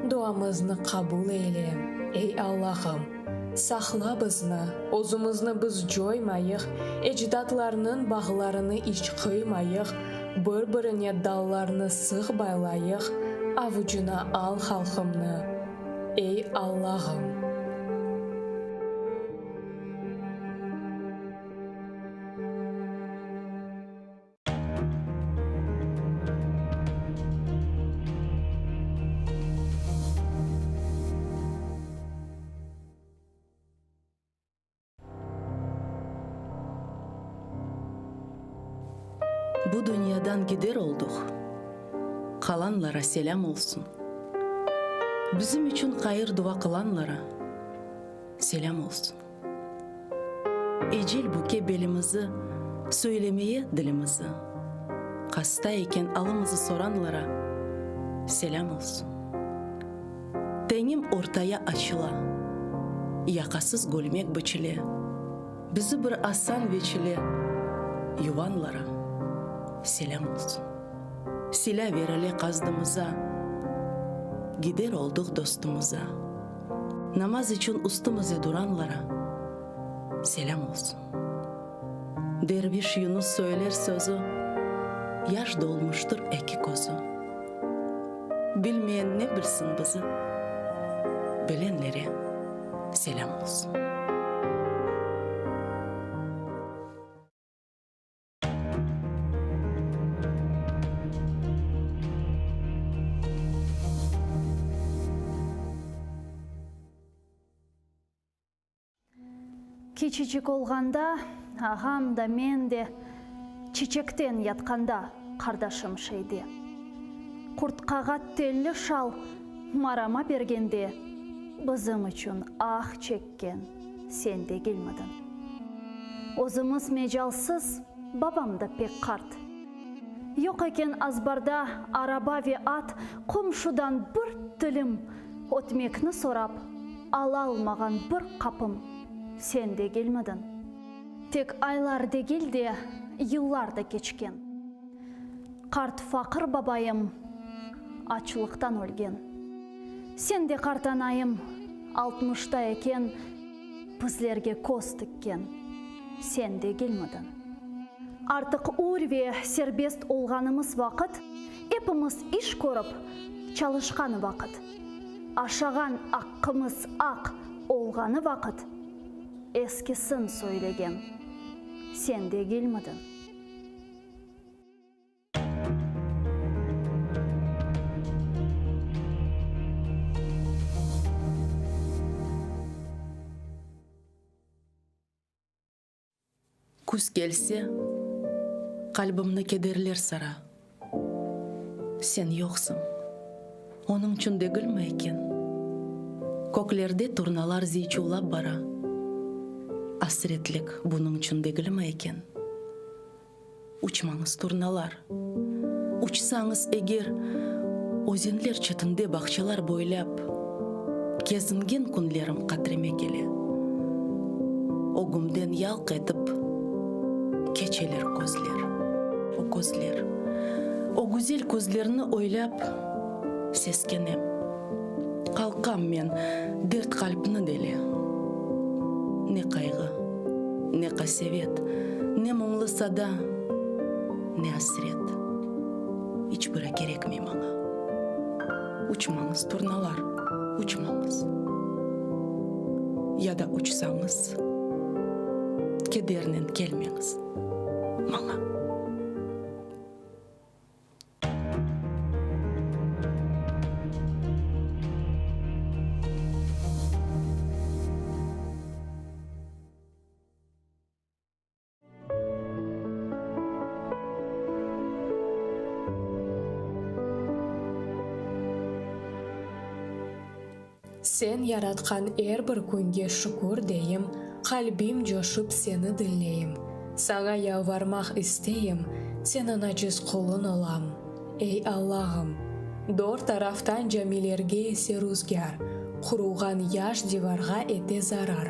Duamıznı qabul eyle, ey Allahım! Saqla bizni, özümizni biz coymayıq, Ecdatlarnıñ bağlarını iç qıymayıq, Bir-birine dallarnı sıq baylayıq, Avucına al halqımnı, ey Allahım! Bu dünyadan gider olduq, qalanlara selâm olsun. Bizim içün hayır-dua qılanlara selâm olsun. Ecel büke belimizi, söylemeye dilimizi, Hasta eken alımızı soranlara selâm olsun. Teñim ortaya açıla, yaqasız kölmek biçile, Bizi bir asan veçile yuvanlara selâm olsun. Silâ berile qazdımıza, gider olduq dostumıza, Namaz içün üstümize duranlara selâm olsun. Derviş Yunus söyler sözü, Yaş dolmuştır eki közü. Bilmeyen ne bilsin bizi, Bilenlere selâm olsun. Kiçicik olğanda, ağam da, men de, Çiçekten yatqanda qardaşım şeyde. Qurtqağa telli şal marama bergende, Bizim içün ah çekken sen degilmidiñ? Özümiz mecalsız, babam da pek qart. Yoq eken azbarda araba ve at, Qomşudan bir tilim ötmekni sorap, Alalmağan bir qapım sen degilmidiñ? Tek aylar degil de, yıllar da keçken. Qart faqır babayım açlıqtan ölgen. Sen de qartanayım altmışta eken, Bizlerge köz tikken sen degilmidiñ? Artıq ür ve serbest olğanımız vaqıt, Epimiz iş körip çalışqan vaqıt, Aşağan aqqımız aq olğanı vaqıt, Eskisin söylegen sen degilmidiñ? Küz kelse, qalbimni kederler sara. Sen yoqsıñ, onıñçün degilmi eken? Köklerde turnalar ziyçuvlap bara. Asretlik bunıñçün degilmi eken? Uçmañız, turnalar. Uçsañız eger, özenler çetinde bağçalar boylap kezingen künlerim qatrime kele. Ögümden yalq etip keçeler közler, o közler. O güzel közlerni oylap seskenem. Qalqam men, dert qalpni dele. Ne qayğı, ne qasevet, ne muñlı sada, ne asret. İç biri kerekmey maña. Uçmañız, turnalar, uçmañız. Ya da uçsañız, kedernen kelmeñiz maña. Sen yaratqan er bir künge şükür deyim, Qalbim coşıp seni diñleyim. Saña yalvarmaq isteyim, Seniñ aciz quluñ olam, ey Allahım! Dört taraftan camilerge ese ruzgâr, Qurulğan yaş divarğa ete zarar.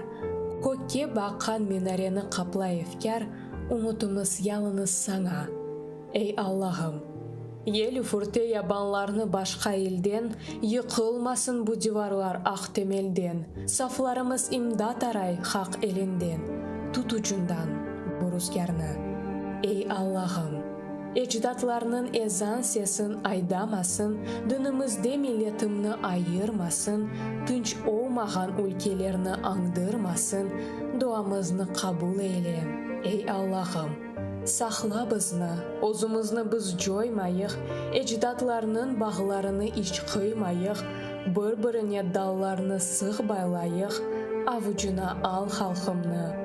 Kökke baqqan minareni qaplay efkâr, Ümütimiz yalıñız saña, ey Allahım! Yel üfürte yabanlarnı başqa ilden, Yıqılmasın bu divarlar aq temelden, Saflarımız imdat aray Haq elinden, Tut ucundan bu ruzgârnı, ey Allahım! Ecdatlarnıñ ezan sesin aydamasın, Dinimizde milletimni ayırmasın, Tınç olmağan ülkelerni añdırmasın, Duamıznı qabul eyle, ey Allahım! Saqla bizni, özümizni biz coymayıq, Ecdatlarnıñ bağlarını iç qıymayıq, Bir-birine dallarnı sıq baylayıq, Avucına al halqımnı,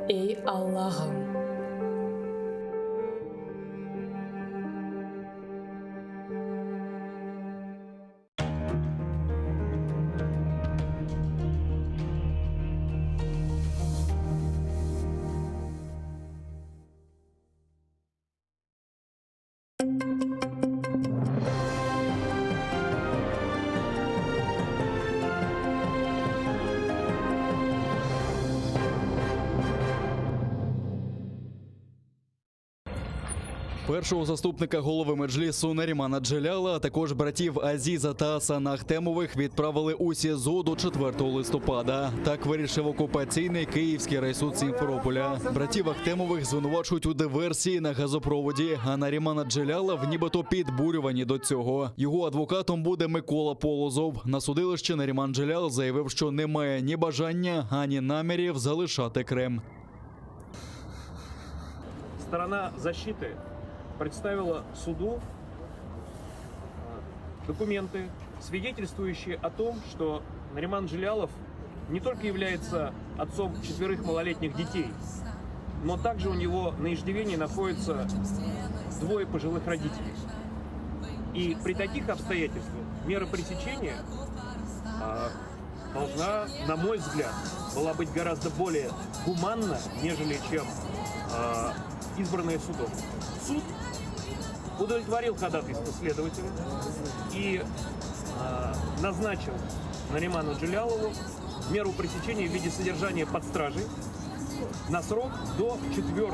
ey Allahım! Першого заступника голови меджлісу Нарімана Джеляла, а також братів Азіза та Асана Ахтемових відправили у СІЗО до 4 листопада. Так вирішив окупаційний київський райсуд Сімферополя. Братів Ахтемових звинувачують у диверсії на газопроводі, а Нарімана Джеляла в нібито підбурюванні до цього. Його адвокатом буде Микола Полозов. На судилищі Наріман Джелял заявив, що не має ні бажання, ані намірів залишати Крим. Сторона защиты представила суду документы, свидетельствующие о том, что Нариман Джелялов не только является отцом четверых малолетних детей, но также у него на иждивении находятся двое пожилых родителей. И при таких обстоятельствах мера пресечения а, должна, на мой взгляд, была быть гораздо более гуманна, нежели чем э, избранная судом. Суд удовлетворил ходатайство следователя и э, назначил Нариману Джелялову меру пресечения в виде содержания под стражей на срок до 4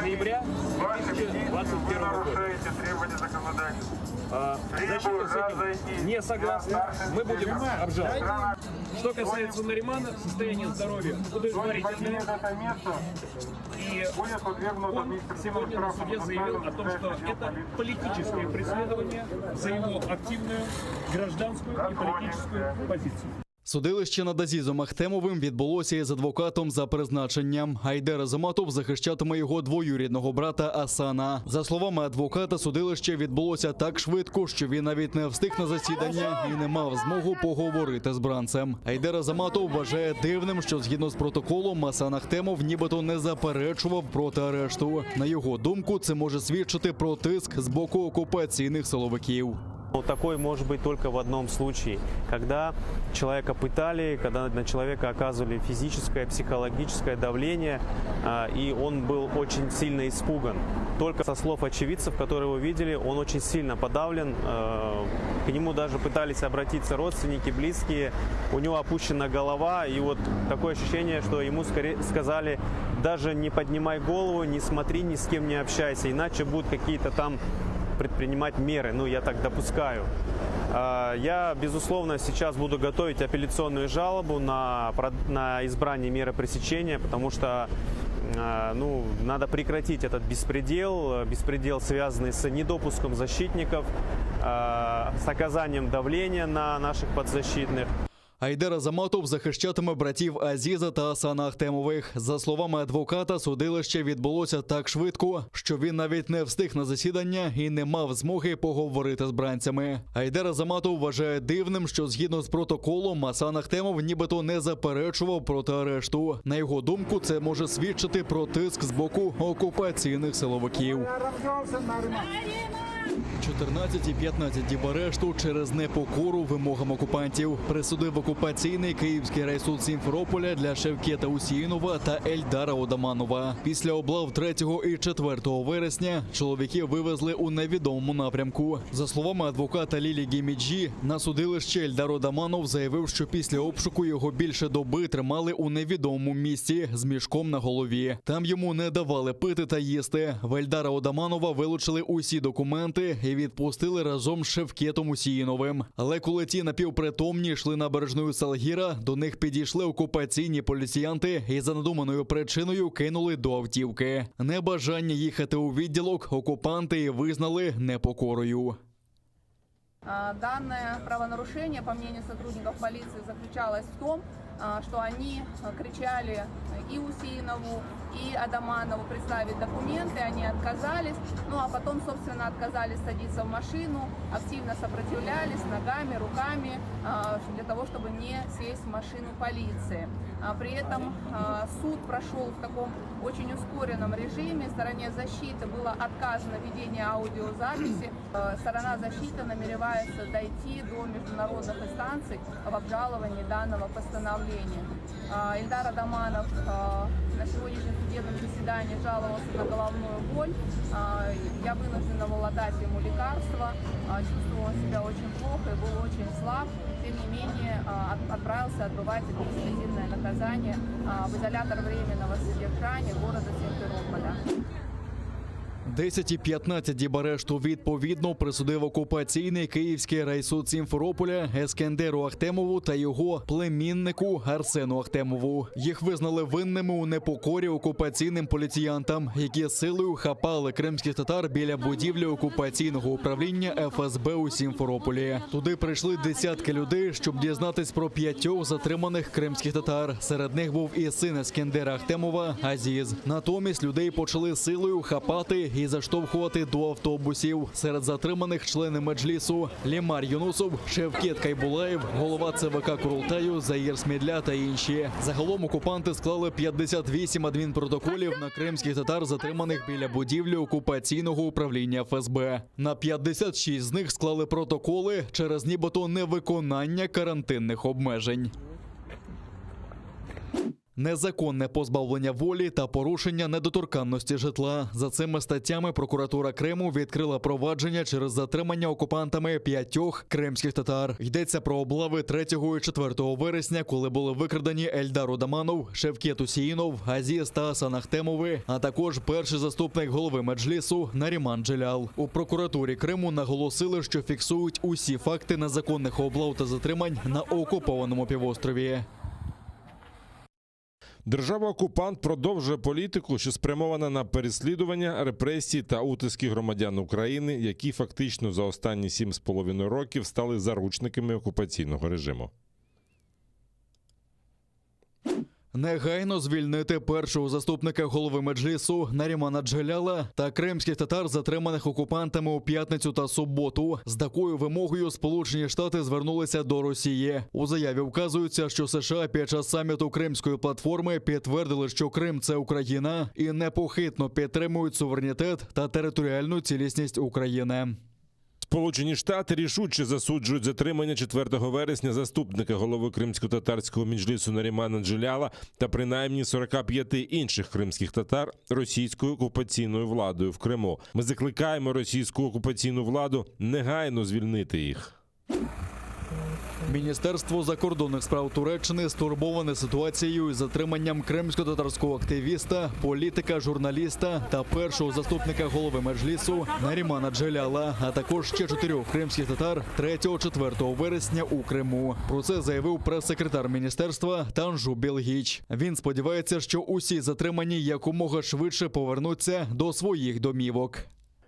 ноября 2021 года. Защита с этим не согласна. Мы будем обжаловать. Что касается Наримана, состояние здоровья удовлетворительное. И он сегодня на суде заявил о том, что это политическое преследование за его активную гражданскую и политическую позицию. Судилище над Азізом Ахтемовим відбулося із адвокатом за призначенням. Айдер Азаматов захищатиме його двоюрідного брата Асана. За словами адвоката, судилище відбулося так швидко, що він навіть не встиг на засідання і не мав змогу поговорити з бранцем. Айдер Азаматов вважає дивним, що згідно з протоколом Асан Ахтемов нібито не заперечував проти арешту. На його думку, це може свідчити про тиск з боку окупаційних силовиків. Но такой может быть только в одном случае, когда человека пытали, когда на человека оказывали физическое, психологическое давление, и он был очень сильно испуган. Только со слов очевидцев, которые его видели, он очень сильно подавлен. К нему даже пытались обратиться родственники, близкие. У него опущена голова, и вот такое ощущение, что ему скорее сказали, даже не поднимай голову, не смотри, ни с кем не общайся, иначе будут какие-то там предпринимать меры, ну, я так допускаю. Я, безусловно, сейчас буду готовить апелляционную жалобу на, на избрание меры пресечения, потому что ну, надо прекратить этот беспредел, беспредел, связанный с недопуском защитников, с оказанием давления на наших подзащитных. Айдер Азаматов захищатиме братів Азіза та Асана Ахтемових. За словами адвоката, судилище відбулося так швидко, що він навіть не встиг на засідання і не мав змоги поговорити з бранцями. Айдер Азаматов вважає дивним, що згідно з протоколом Асан Ахтемов нібито не заперечував проти арешту. На його думку, це може свідчити про тиск з боку окупаційних силовиків. 14 і 15 діб арешту через непокору вимогам окупантів присудив окупаційний Київський райсуд Сімферополя для Шевкета Усіїнова та Ельдара Одаманова. Після облав 3 і 4 вересня чоловіків вивезли у невідомому напрямку. За словами адвоката Лілі Гіміджі, на судилище Ельдар Одаманов заявив, що після обшуку його більше доби тримали у невідомому місці з мішком на голові. Там йому не давали пити та їсти. В Ельдара Одаманова вилучили усі документи і відпустили разом з Шевкетом Усіїновим. Але коли ті напівпритомні йшли набережною Салгіра, до них підійшли окупаційні поліціянти і за надуманою причиною кинули до автівки. Небажання їхати у відділок окупанти і визнали непокорою. А, Данное правонарушение, по мнению сотрудников полиции, заключалось в том, а, что они а, кричали и Усеинову, и Адаманову представить документы, они отказались, ну а потом, собственно, отказались садиться в машину, активно сопротивлялись ногами, руками, а, для того, чтобы не сесть в машину полиции. А, При этом а, суд прошел в таком очень ускоренном режиме, стороне защиты было отказано ведение аудиозаписи, Э, Сторона защиты намеревается дойти до международных инстанций в обжаловании данного постановления. А, Эльдар Адаманов а, на сегодняшнем судебном заседании жаловался на головную боль. А, Я вынуждена была дать ему лекарства. А, Чувствовал он себя очень плохо и был очень слаб. Тем не менее, а, от- отправился отбывать административное наказание а, в изолятор временного содержания города Симферополя. 10 і 15 діб арешту відповідно присудив окупаційний київський райсуд Сімферополя Ескендеру Ахтемову та його племіннику Арсену Ахтемову. Їх визнали винними у непокорі окупаційним поліціянтам, які силою хапали кримських татар біля будівлі окупаційного управління ФСБ у Сімферополі. Туди прийшли десятки людей, щоб дізнатись про п'ятьох затриманих кримських татар. Серед них був і син Ескендера Ахтемова Азіз. Натомість людей почали силою хапати і заштовхувати до автобусів. Серед затриманих члени меджлісу Лімар Юнусов, Шевкет Кайбулаєв, голова ЦВК Курултаю, Заїр Смідля та інші. Загалом окупанти склали 58 адмінпротоколів на кримських татар, затриманих біля будівлі окупаційного управління ФСБ. На 56 з них склали протоколи через нібито невиконання карантинних обмежень. Незаконне позбавлення волі та порушення недоторканності житла. За цими статтями прокуратура Криму відкрила провадження через затримання окупантами п'ятьох кримських татар. Йдеться про облави 3 і 4 вересня, коли були викрадені Ельдар Одаманов, Шевкет Усіїнов, Азіз та Асан Ахтемови, а також перший заступник голови меджлісу Наріман Джелял. У прокуратурі Криму наголосили, що фіксують усі факти незаконних облав та затримань на окупованому півострові. Держава-окупант продовжує політику, що спрямована на переслідування, репресії та утиски громадян України, які фактично за останні 7,5 років стали заручниками окупаційного режиму. Негайно звільнити першого заступника голови меджлісу Нарімана Джеляла та кримських татар, затриманих окупантами у п'ятницю та суботу. З такою вимогою Сполучені Штати звернулися до Росії. У заяві вказується, що США під час саміту Кримської платформи підтвердили, що Крим це Україна, і непохитно підтримують суверенітет та територіальну цілісність України. Сполучені Штати рішуче засуджують затримання 4 вересня заступника голови кримсько-татарського меджлісу Нарімана Джеляла та принаймні 45 інших кримських татар російською окупаційною владою в Криму. Ми закликаємо російську окупаційну владу негайно звільнити їх. Міністерство закордонних справ Туреччини стурбоване ситуацією із затриманням кримсько-татарського активіста, політика, журналіста та першого заступника голови меджлісу Нарімана Джеляла, а також ще чотирьох кримських татар 3-4 вересня у Криму. Про це заявив прес-секретар міністерства Танжу Білгіч. Він сподівається, що усі затримані якомога швидше повернуться до своїх домівок.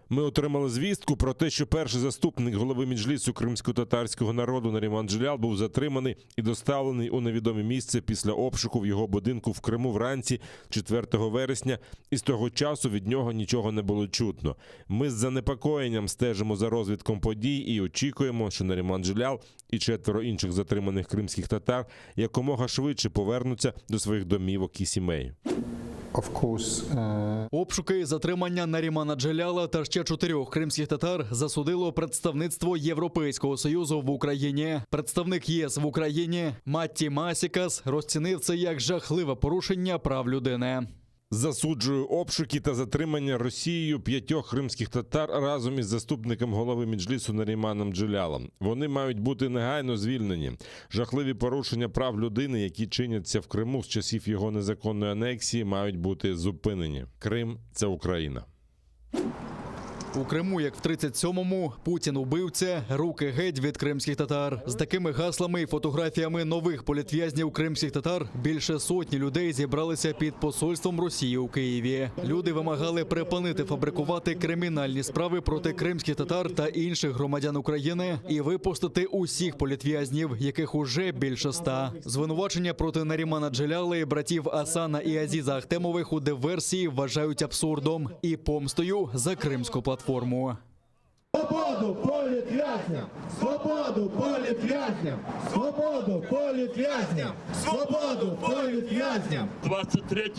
Ми отримали звістку про те, що перший заступник голови Меджлісу кримсько-татарського народу Наріман Джелял був затриманий і доставлений у невідоме місце після обшуку в його будинку в Криму вранці 4 вересня, і з того часу від нього нічого не було чутно. Ми з занепокоєнням стежимо за розвитком подій і очікуємо, що Наріман Джелял і четверо інших затриманих кримських татар якомога швидше повернуться до своїх домівок і сімей. Of course, Обшуки і затримання Нарімана Джеляла та ще чотирьох кримських татар засудило представництво Європейського союзу в Україні. Представник ЄС в Україні Матті Масікас розцінив це як жахливе порушення прав людини. Засуджую обшуки та затримання Росією п'ятьох кримських татар разом із заступником голови Меджлісу Наріманом Джелялом. Вони мають бути негайно звільнені. Жахливі порушення прав людини, які чиняться в Криму з часів його незаконної анексії, мають бути зупинені. Крим це Україна. У Криму, як в 37-му, Путін убивця, руки геть від кримських татар. З такими гаслами і фотографіями нових політв'язнів кримських татар більше сотні людей зібралися під посольством Росії у Києві. Люди вимагали припинити фабрикувати кримінальні справи проти кримських татар та інших громадян України і випустити усіх політв'язнів, яких уже більше ста. Звинувачення проти Нарімана Джеляла і братів Асана і Азіза Ахтемових у диверсії вважають абсурдом і помстою за кримську платформу. Свободу політв'язням! Свободу політв'язням! Свободу політв'язням! Свободу політв'язням! 23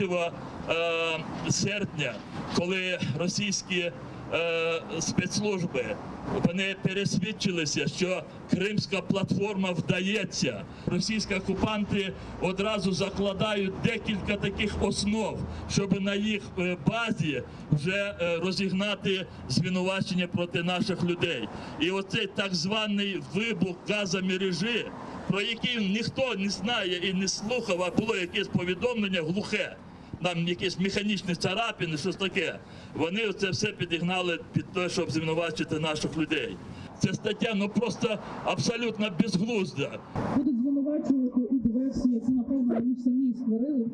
е, серпня, коли російські е, спецслужби вони пересвідчилися, що кримська платформа вдається. Російські окупанти одразу закладають декілька таких основ, щоб на їх е, базі вже е, розігнати звинувачення проти наших людей. І оцей так званий вибух газомережі, про який ніхто не знає і не слухав, а було якесь повідомлення глухе. Там якісь механічні царапини, щось таке. Вони це все підігнали під те, щоб звинувачити наших людей. Ця стаття ну просто абсолютно безглузда. будуть звинувачувати у диверсії, яку напевно вони самі створили.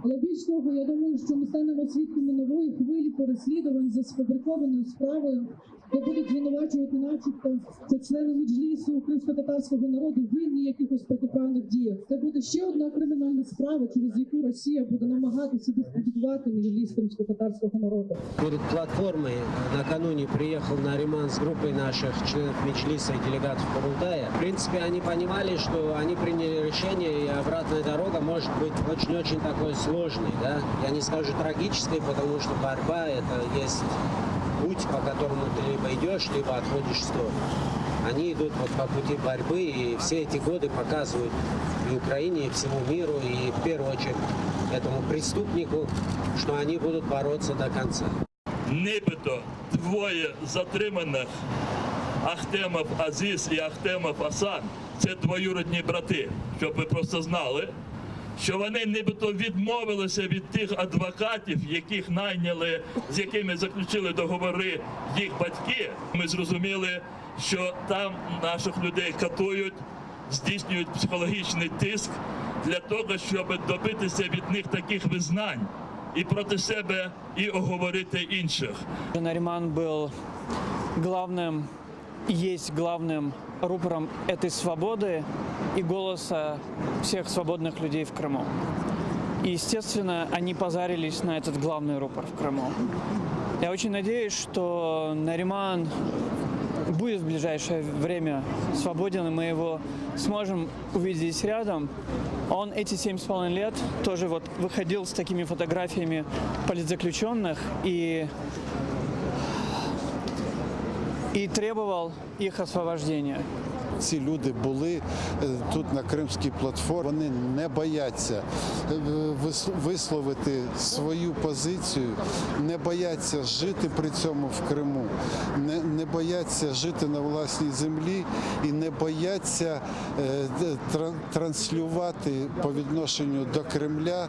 Але більш того, я думаю, що ми станемо свідками нової хвилі переслідувань за сфабрикованою справою, де будуть звинувачувати, начебто, що члени Меджлісу кримсько-татарського народу винні якихось протиправних діях. Це буде ще одна кримінальна справа, через яку Росія буде намагатися дискредитувати Меджліс кримсько-татарського народу. Перед платформой накануне приехал Нариман с группой наших членов Меджлиса и делегатов Курултая. В принципе, они понимали, что они приняли решение, и обратная дорога может быть очень-очень такой сложной. Да? Я не скажу трагической, потому что борьба – это есть путь, по которому ты либо идешь, либо отходишь в сторону. Они идут вот по пути борьбы, и все эти годы показывают и Украине, и всему миру, и в первую очередь этому преступнику, что они будут бороться до конца. Нібито двоє затриманих Ахтемов Азіз і Ахтемов Асан це двоюродні брати, щоб ви просто знали, що вони нібито відмовилися від тих адвокатів, яких найняли, з якими заключили договори їх батьки. Ми зрозуміли, що там наших людей катують, здійснюють психологічний тиск для того, щоб добитися від них таких визнань і проти себе, і оговорити інших. Нариман был главным и есть главным рупором этой свободы и голоса всех свободных людей в Крыму. И, естественно, они позарились на этот главный рупор в Крыму. Я очень надеюсь, что Нариман будет в ближайшее время свободен, и мы его сможем увидеть здесь рядом. Он эти семь с половиной лет тоже вот выходил с такими фотографиями политзаключенных и, и требовал их освобождения. Ці люди були е, тут на кримській платформі. Вони не бояться е, вис- висловити свою позицію, не бояться жити при цьому в Криму, не, не бояться жити на власній землі і не бояться е, д- тра- транслювати по відношенню до Кремля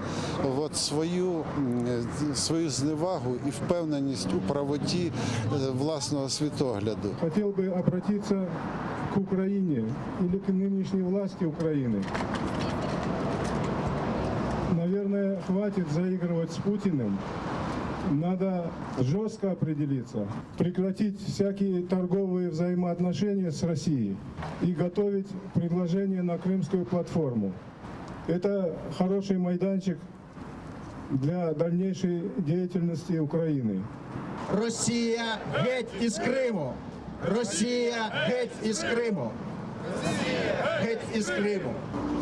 от свою, м, е, свою зневагу і впевненість у правоті е, власного світогляду. Хотел бы обратиться к Украине или к нынешней власти Украины. Наверное, хватит заигрывать с Путиным. Надо жестко определиться, прекратить всякие торговые взаимоотношения с Россией и готовить предложение на крымскую платформу. Это хороший майданчик для дальнейшей деятельности Украины. Росія геть із Криму! Росія геть із Криму! Геть із Криму!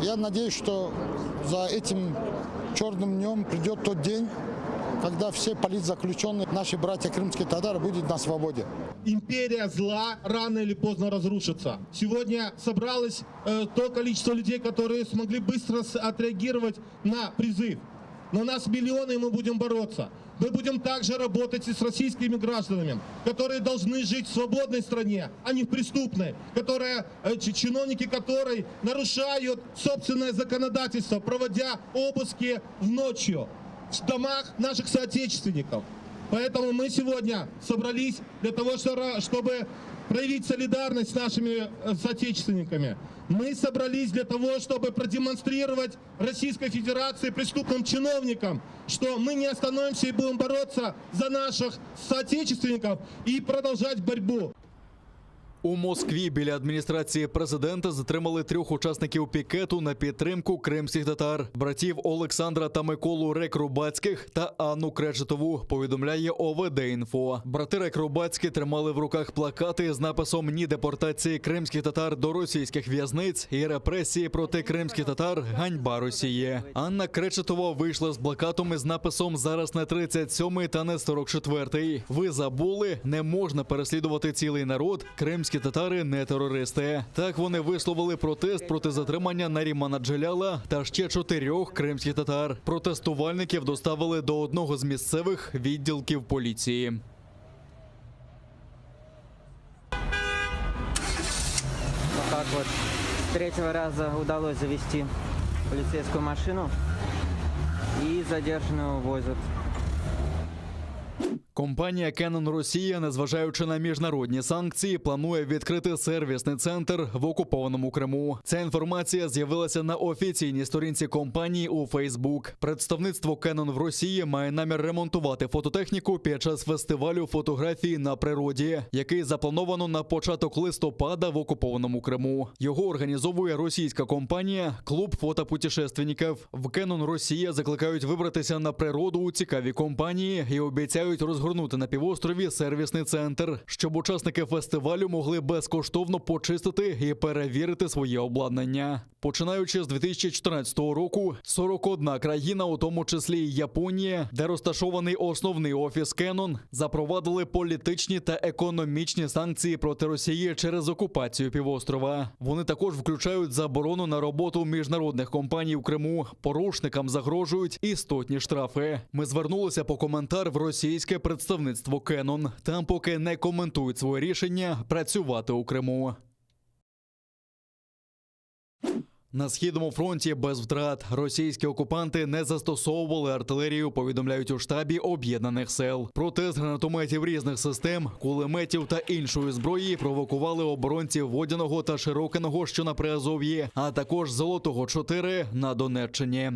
Я надеюсь, что за этим черным днем придет тот день, Когда все политзаключенные, наши братья крымские татары, будут на свободе. Империя зла рано или поздно разрушится. Сегодня собралось э, то количество людей, которые смогли быстро отреагировать на призыв. Но нас миллионы, и мы будем бороться. Мы будем также работать и с российскими гражданами, которые должны жить в свободной стране, а не в преступной, которые, э, чиновники которой нарушают собственное законодательство, проводя обыски в ночью в домах наших соотечественников. Поэтому мы сегодня собрались для того, чтобы проявить солидарность с нашими э, соотечественниками. Мы собрались для того, чтобы продемонстрировать Российской Федерации преступным чиновникам, что мы не остановимся и будем бороться за наших соотечественников и продолжать борьбу. У Москві біля адміністрації президента затримали трьох учасників пікету на підтримку кримських татар братів Олександра та Миколу Рекрубацьких та Анну Кречетову. Повідомляє ОВД Інфо. Брати Рекрубацькі тримали в руках плакати з написом Ні депортації кримських татар до російських в'язниць і репресії проти кримських татар ганьба Росії. Анна Кречетова вийшла з плакатом із написом Зараз не 37-й та не 44-й. Ви забули, не можна переслідувати цілий народ. Кримські татари не терористи. Так вони висловили протест проти затримання Нарімана Джеляла та ще чотирьох кримських татар. Протестувальників доставили до одного з місцевих відділків поліції. Вот так вот с третьего раза удалось завести полицейскую машину и задержанного возят. Компанія Canon Росія, незважаючи на міжнародні санкції, планує відкрити сервісний центр в окупованому Криму. Ця інформація з'явилася на офіційній сторінці компанії у Facebook. Представництво Canon в Росії має намір ремонтувати фототехніку під час фестивалю фотографії на природі, який заплановано на початок листопада в окупованому Криму. Його організовує російська компанія Клуб фотопутешественників. В Canon Росія закликають вибратися на природу у цікаві компанії і обіцяють розгорнути на півострові сервісний центр, щоб учасники фестивалю могли безкоштовно почистити і перевірити своє обладнання. Починаючи з 2014 року, 41 країна, у тому числі і Японія, де розташований основний офіс Canon, запровадили політичні та економічні санкції проти Росії через окупацію півострова. Вони також включають заборону на роботу міжнародних компаній в Криму. Порушникам загрожують істотні штрафи. Ми звернулися по коментар в російське представництво Canon. Там поки не коментують своє рішення працювати у Криму. На східному фронті без втрат російські окупанти не застосовували артилерію. Повідомляють у штабі об'єднаних сил. Проте з гранатометів різних систем, кулеметів та іншої зброї провокували оборонців Водяного та Широкиного, що на Приазов'ї, а також Золотого 4 на Донеччині.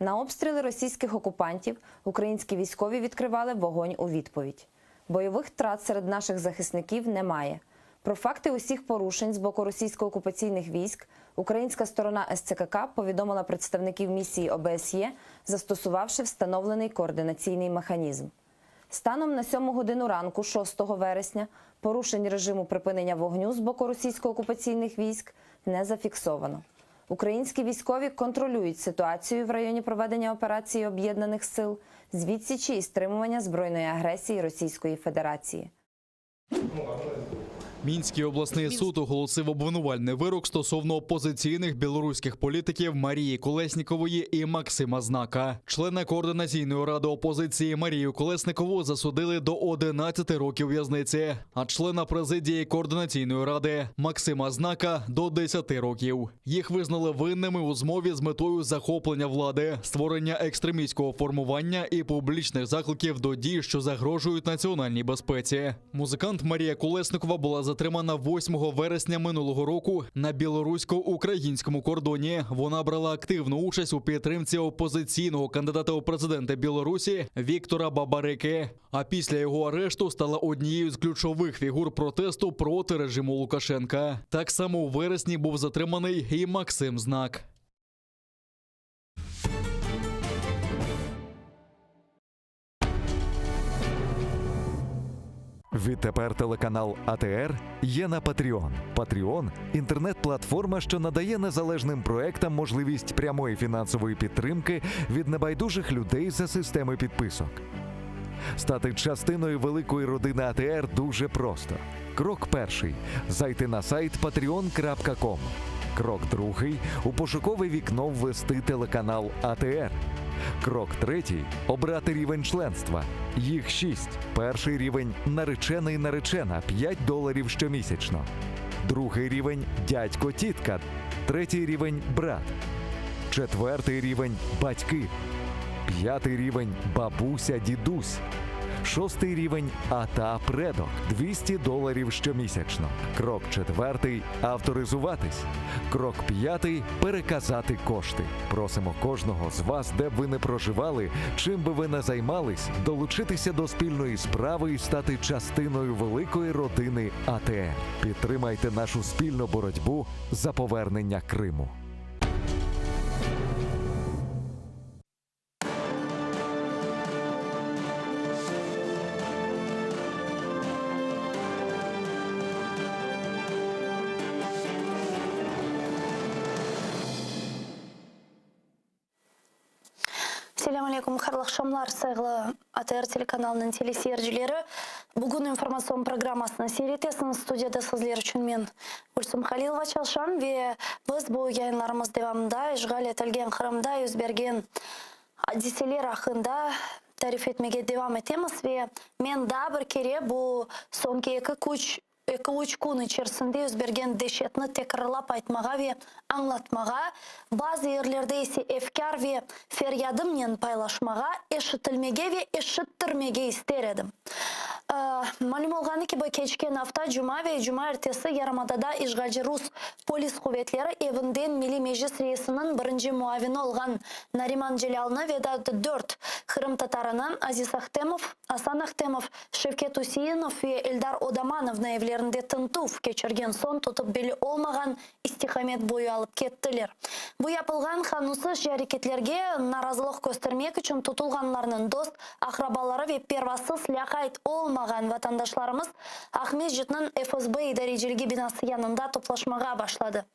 На обстріли російських окупантів українські військові відкривали вогонь у відповідь. Бойових втрат серед наших захисників немає. Про факти усіх порушень з боку російсько-окупаційних військ українська сторона СЦКК повідомила представників місії ОБСЄ, застосувавши встановлений координаційний механізм. Станом на 7 годину ранку, 6 вересня, порушень режиму припинення вогню з боку російсько-окупаційних військ не зафіксовано. Українські військові контролюють ситуацію в районі проведення операції Об'єднаних сил з відсічі і стримування збройної агресії Російської Федерації. Мінський обласний суд оголосив обвинувальний вирок стосовно опозиційних білоруських політиків Марії Колеснікової і Максима Знака. Члена координаційної ради опозиції Марію Колесникову засудили до 11 років в'язниці, а члена президії координаційної ради Максима Знака до 10 років. Їх визнали винними у змові з метою захоплення влади, створення екстремістського формування і публічних закликів до дій, що загрожують національній безпеці. Музикант Марія Колесникова була затримана 8 вересня минулого року на білорусько-українському кордоні. Вона брала активну участь у підтримці опозиційного кандидата у президенти Білорусі Віктора Бабарики. А після його арешту стала однією з ключових фігур протесту проти режиму Лукашенка. Так само у вересні був затриманий і Максим Знак. Відтепер телеканал АТР є на Patreon. Patreon – інтернет-платформа, що надає незалежним проектам можливість прямої фінансової підтримки від небайдужих людей за системи підписок. Стати частиною великої родини АТР дуже просто. Крок перший зайти на сайт patreon.com. Крок другий у пошукове вікно ввести телеканал АТР. Крок третій обрати рівень членства. Їх шість. Перший рівень наречений наречена 5 доларів щомісячно. Другий рівень дядько тітка. Третій рівень брат. Четвертий рівень батьки. П'ятий рівень бабуся дідусь. Шостий рівень ата предок 200 доларів щомісячно. Крок четвертий авторизуватись. Крок п'ятий переказати кошти. Просимо кожного з вас, де б ви не проживали, чим би ви не займались, долучитися до спільної справи і стати частиною великої родини АТР. Підтримайте нашу спільну боротьбу за повернення Криму. Selâm aleyküm, hayırlı aqşamlar, sayğılı ATR telekanalınıñ teleseyircileri. Bugün informatsion programmasını seyir etesiñiz. Studiyada sizler içün men, Gülsum Halilova çalışam ve biz bu yayınlarımız devamında işğal etilgen Qırımda yüz bergen adiseler aqqında tarif etmege devam etemiz ve men daa bir kere bu soñki eki küç eki üç kün içerisinde yüz bergen deşetni tekrarlap aytmağa ve añlatmağa, bazı yerlerde ise efkâr ve feryadımnen paylaşmağa, eşitilmege ve eşittirmege ister edim. Malüm olğanı kibi, keçken afta cuma ve cumaertesi yarımadada işğalci rus polis quvetleri evinden Milliy Meclis reisiniñ birinci muavini olğan Nariman Celâlnı ve daa dört qırımtatarını, Aziz Ahtemov, Asan Ahtemov, Şevket Üseinov ve Eldar Odamanovnı evlerinde tintüv keçirgen soñ tutıp belli olmağan istiqamet boyu alıp kettiler. Bu yapılğan qanunsızca areketlerge narazılıq köstermek içün tutulğanlarnıñ dost, aqrabaları ve pervasız lâqayt olmağan vatandaşlarımız Aqmescitniñ FSB idareciligi binası yanında toplaşmağa başladı.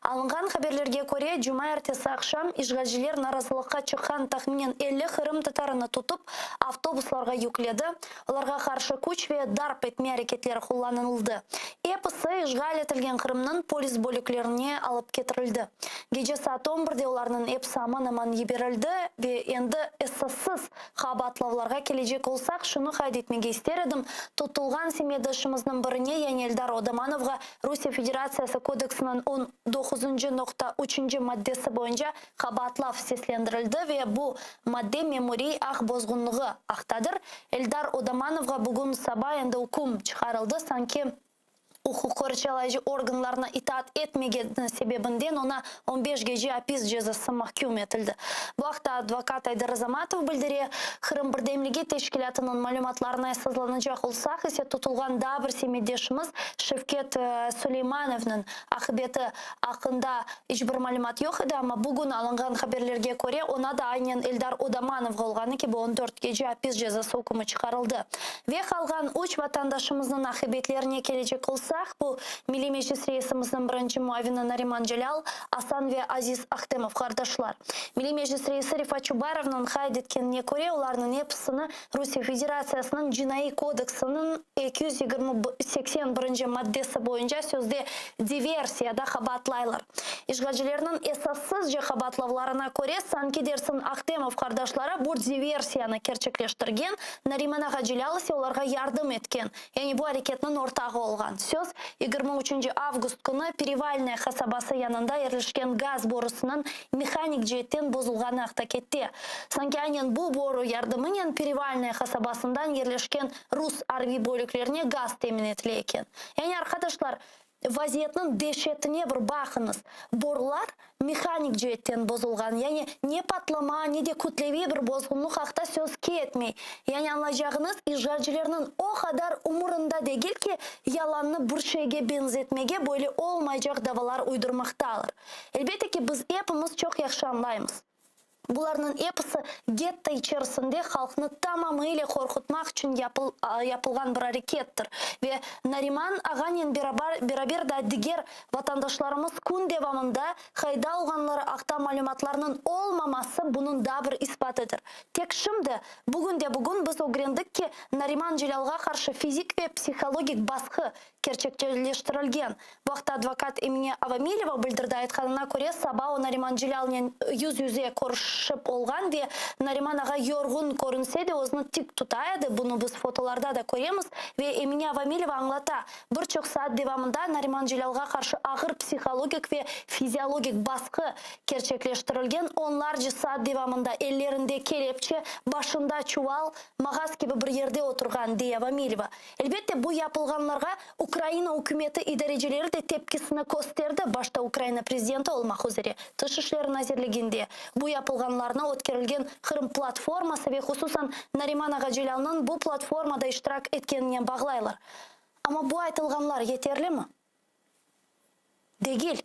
Alınğan haberlerge köre, cumaertesi aqşam işğalciler narazılıqqa çıqqan tahminen 50 qırımtatarını tutıp, avtobuslarğa yükledi, olarğa qarşı küç ve darp etme areketleri qullanıldı. Episi işğal etilgen Qırımnıñ polis bölüklerine alıp ketirildi. Gece saat on birde olarnıñ episi aman-aman yiberildi ve endi esassız Qabaatlavlarğa kelecek olsaq, şunı qayd etmege ister edim, tutulğan semetdeşimizniñ birine, yani Eldar Odamanovğa Rusiye Federatsiyası Kodeksiniñ on doquzıncı noqta üçünci maddesi boyunca qabaatlav seslendirildi ve bu madde memuriy aq bozğunlığı aqtadır. Eldar Odamanovğa bugün saba endi üküm çıqarıldı, sanki uquq qorçalayıcı organlarına itaat etmegeni sebebinden oña on beş gece apis cezası mahküm etildi. Bu aqta advokat Ayder Azamatov bildire. Qırım birdemligi teşkilâtınıñ malümatlarına esaslanacaq olsaq ise, tutulğan daa bir semetdeşimiz Şevket Suleymanovnıñ aqibeti aqqında iç bir malümat yoq edi, amma bugün alınğan haberlerge köre, oña da aynen Eldar Odamanovğa olğanı kibi 14 gece apis cezası ükümi çıqarıldı. Ve qalğan üç vatandaşımıznıñ aqibetlerine kelecek olsaq, bu, Milliy Meclis reisimizniñ birinci muavini Nariman Celâl, Asan ve Aziz Ahtemov qardaşlar. Milliy Meclis reisi Refat Çubarovnıñ qayd etkenine köre, olarnıñ episini Rusiye Federatsiyasınıñ Cinaiy kodeksiniñ 220 81 maddesi boyunca sözde diversiyada qabaatlaylar. İşğalcilerniñ esassızca qabaatlavlarına köre, sanki dersin Ahtemov qardaşları bu diversiyanı kerçekleştirgen, Nariman ağa Celâl ise olarğa yardım etken, yani bu areketniñ ortağı olğan. Söz, 23 avgust künü Perevalnoye qasabası yanında yerleşken gaz borusınıñ mehanik ceetten bozulğanı aqta kette. Sanki aynen bu boru yardımınen Perevalnoye qasabasından yerleşken rus arbiy bölüklerine gaz temin etile eken. Yani, arqadaşlar, vaziyetniñ deşetine bir baqıñız, borular mehanik ceetten bozulğan, yani ne patlama, ne de kütleviy bir bozğunluq aqta söz ketmey. Yani añlaycağıñız, işğalcilerniñ o qadar umurında degil ki, yalannı bir şeyge beñzetmege böyle olmaycaq davalar uydurmaqtalar. Elbette ki, biz epimiz çoq yahşı añlaymız. Bularnıñ episi getto içerisinde halqnı tamamıyle qorqutmaq içün yapılğan bir arekettir. Ve Nariman ağanen beraber da diger vatandaşlarımız kün devamında qayda olğanları aqta malümatlarnıñ olmaması bunıñ daa bir isbatıdır. Tek şimdi, bugünde-bugün biz ögrendik ki, Nariman Celâlğa qarşı fizik ve psihologik basqı kerçekleştirilgen. Bu aqta advokat Emine Avamileva bildirdi, aytqanına köre, saba o Nariman Celâlnen yüz-yüze körüşip olğan ve Nariman ağa yorğun körünse de, özüni tik tuta edi, bunı biz fotolarda da köremiz, ve Emine Avamileva añlata, bir çoq saat devamında Nariman Celâlğa qarşı ağır psihologik ve fiziologik basqı kerçekleştirilgen, onlarca saat devamında ellerinde kelepçe, başında çuval, mağaz kibi bir yerde oturğan, dey Avamileva. Elbette, bu yapılğanlarğa Ukraina ükümeti idarecileri de tepkisini kösterdi, başta Ukraina prezidenti olmaq üzere Tış işleri nazirliginde bu yapılğanlarnı ötkerilgen Qırım platforması ve hususan Nariman ağa Celâlnıñ bu platformada iştirak etkeninen bağlaylar. Amma bu aytılğanlar yeterlimi? Degil.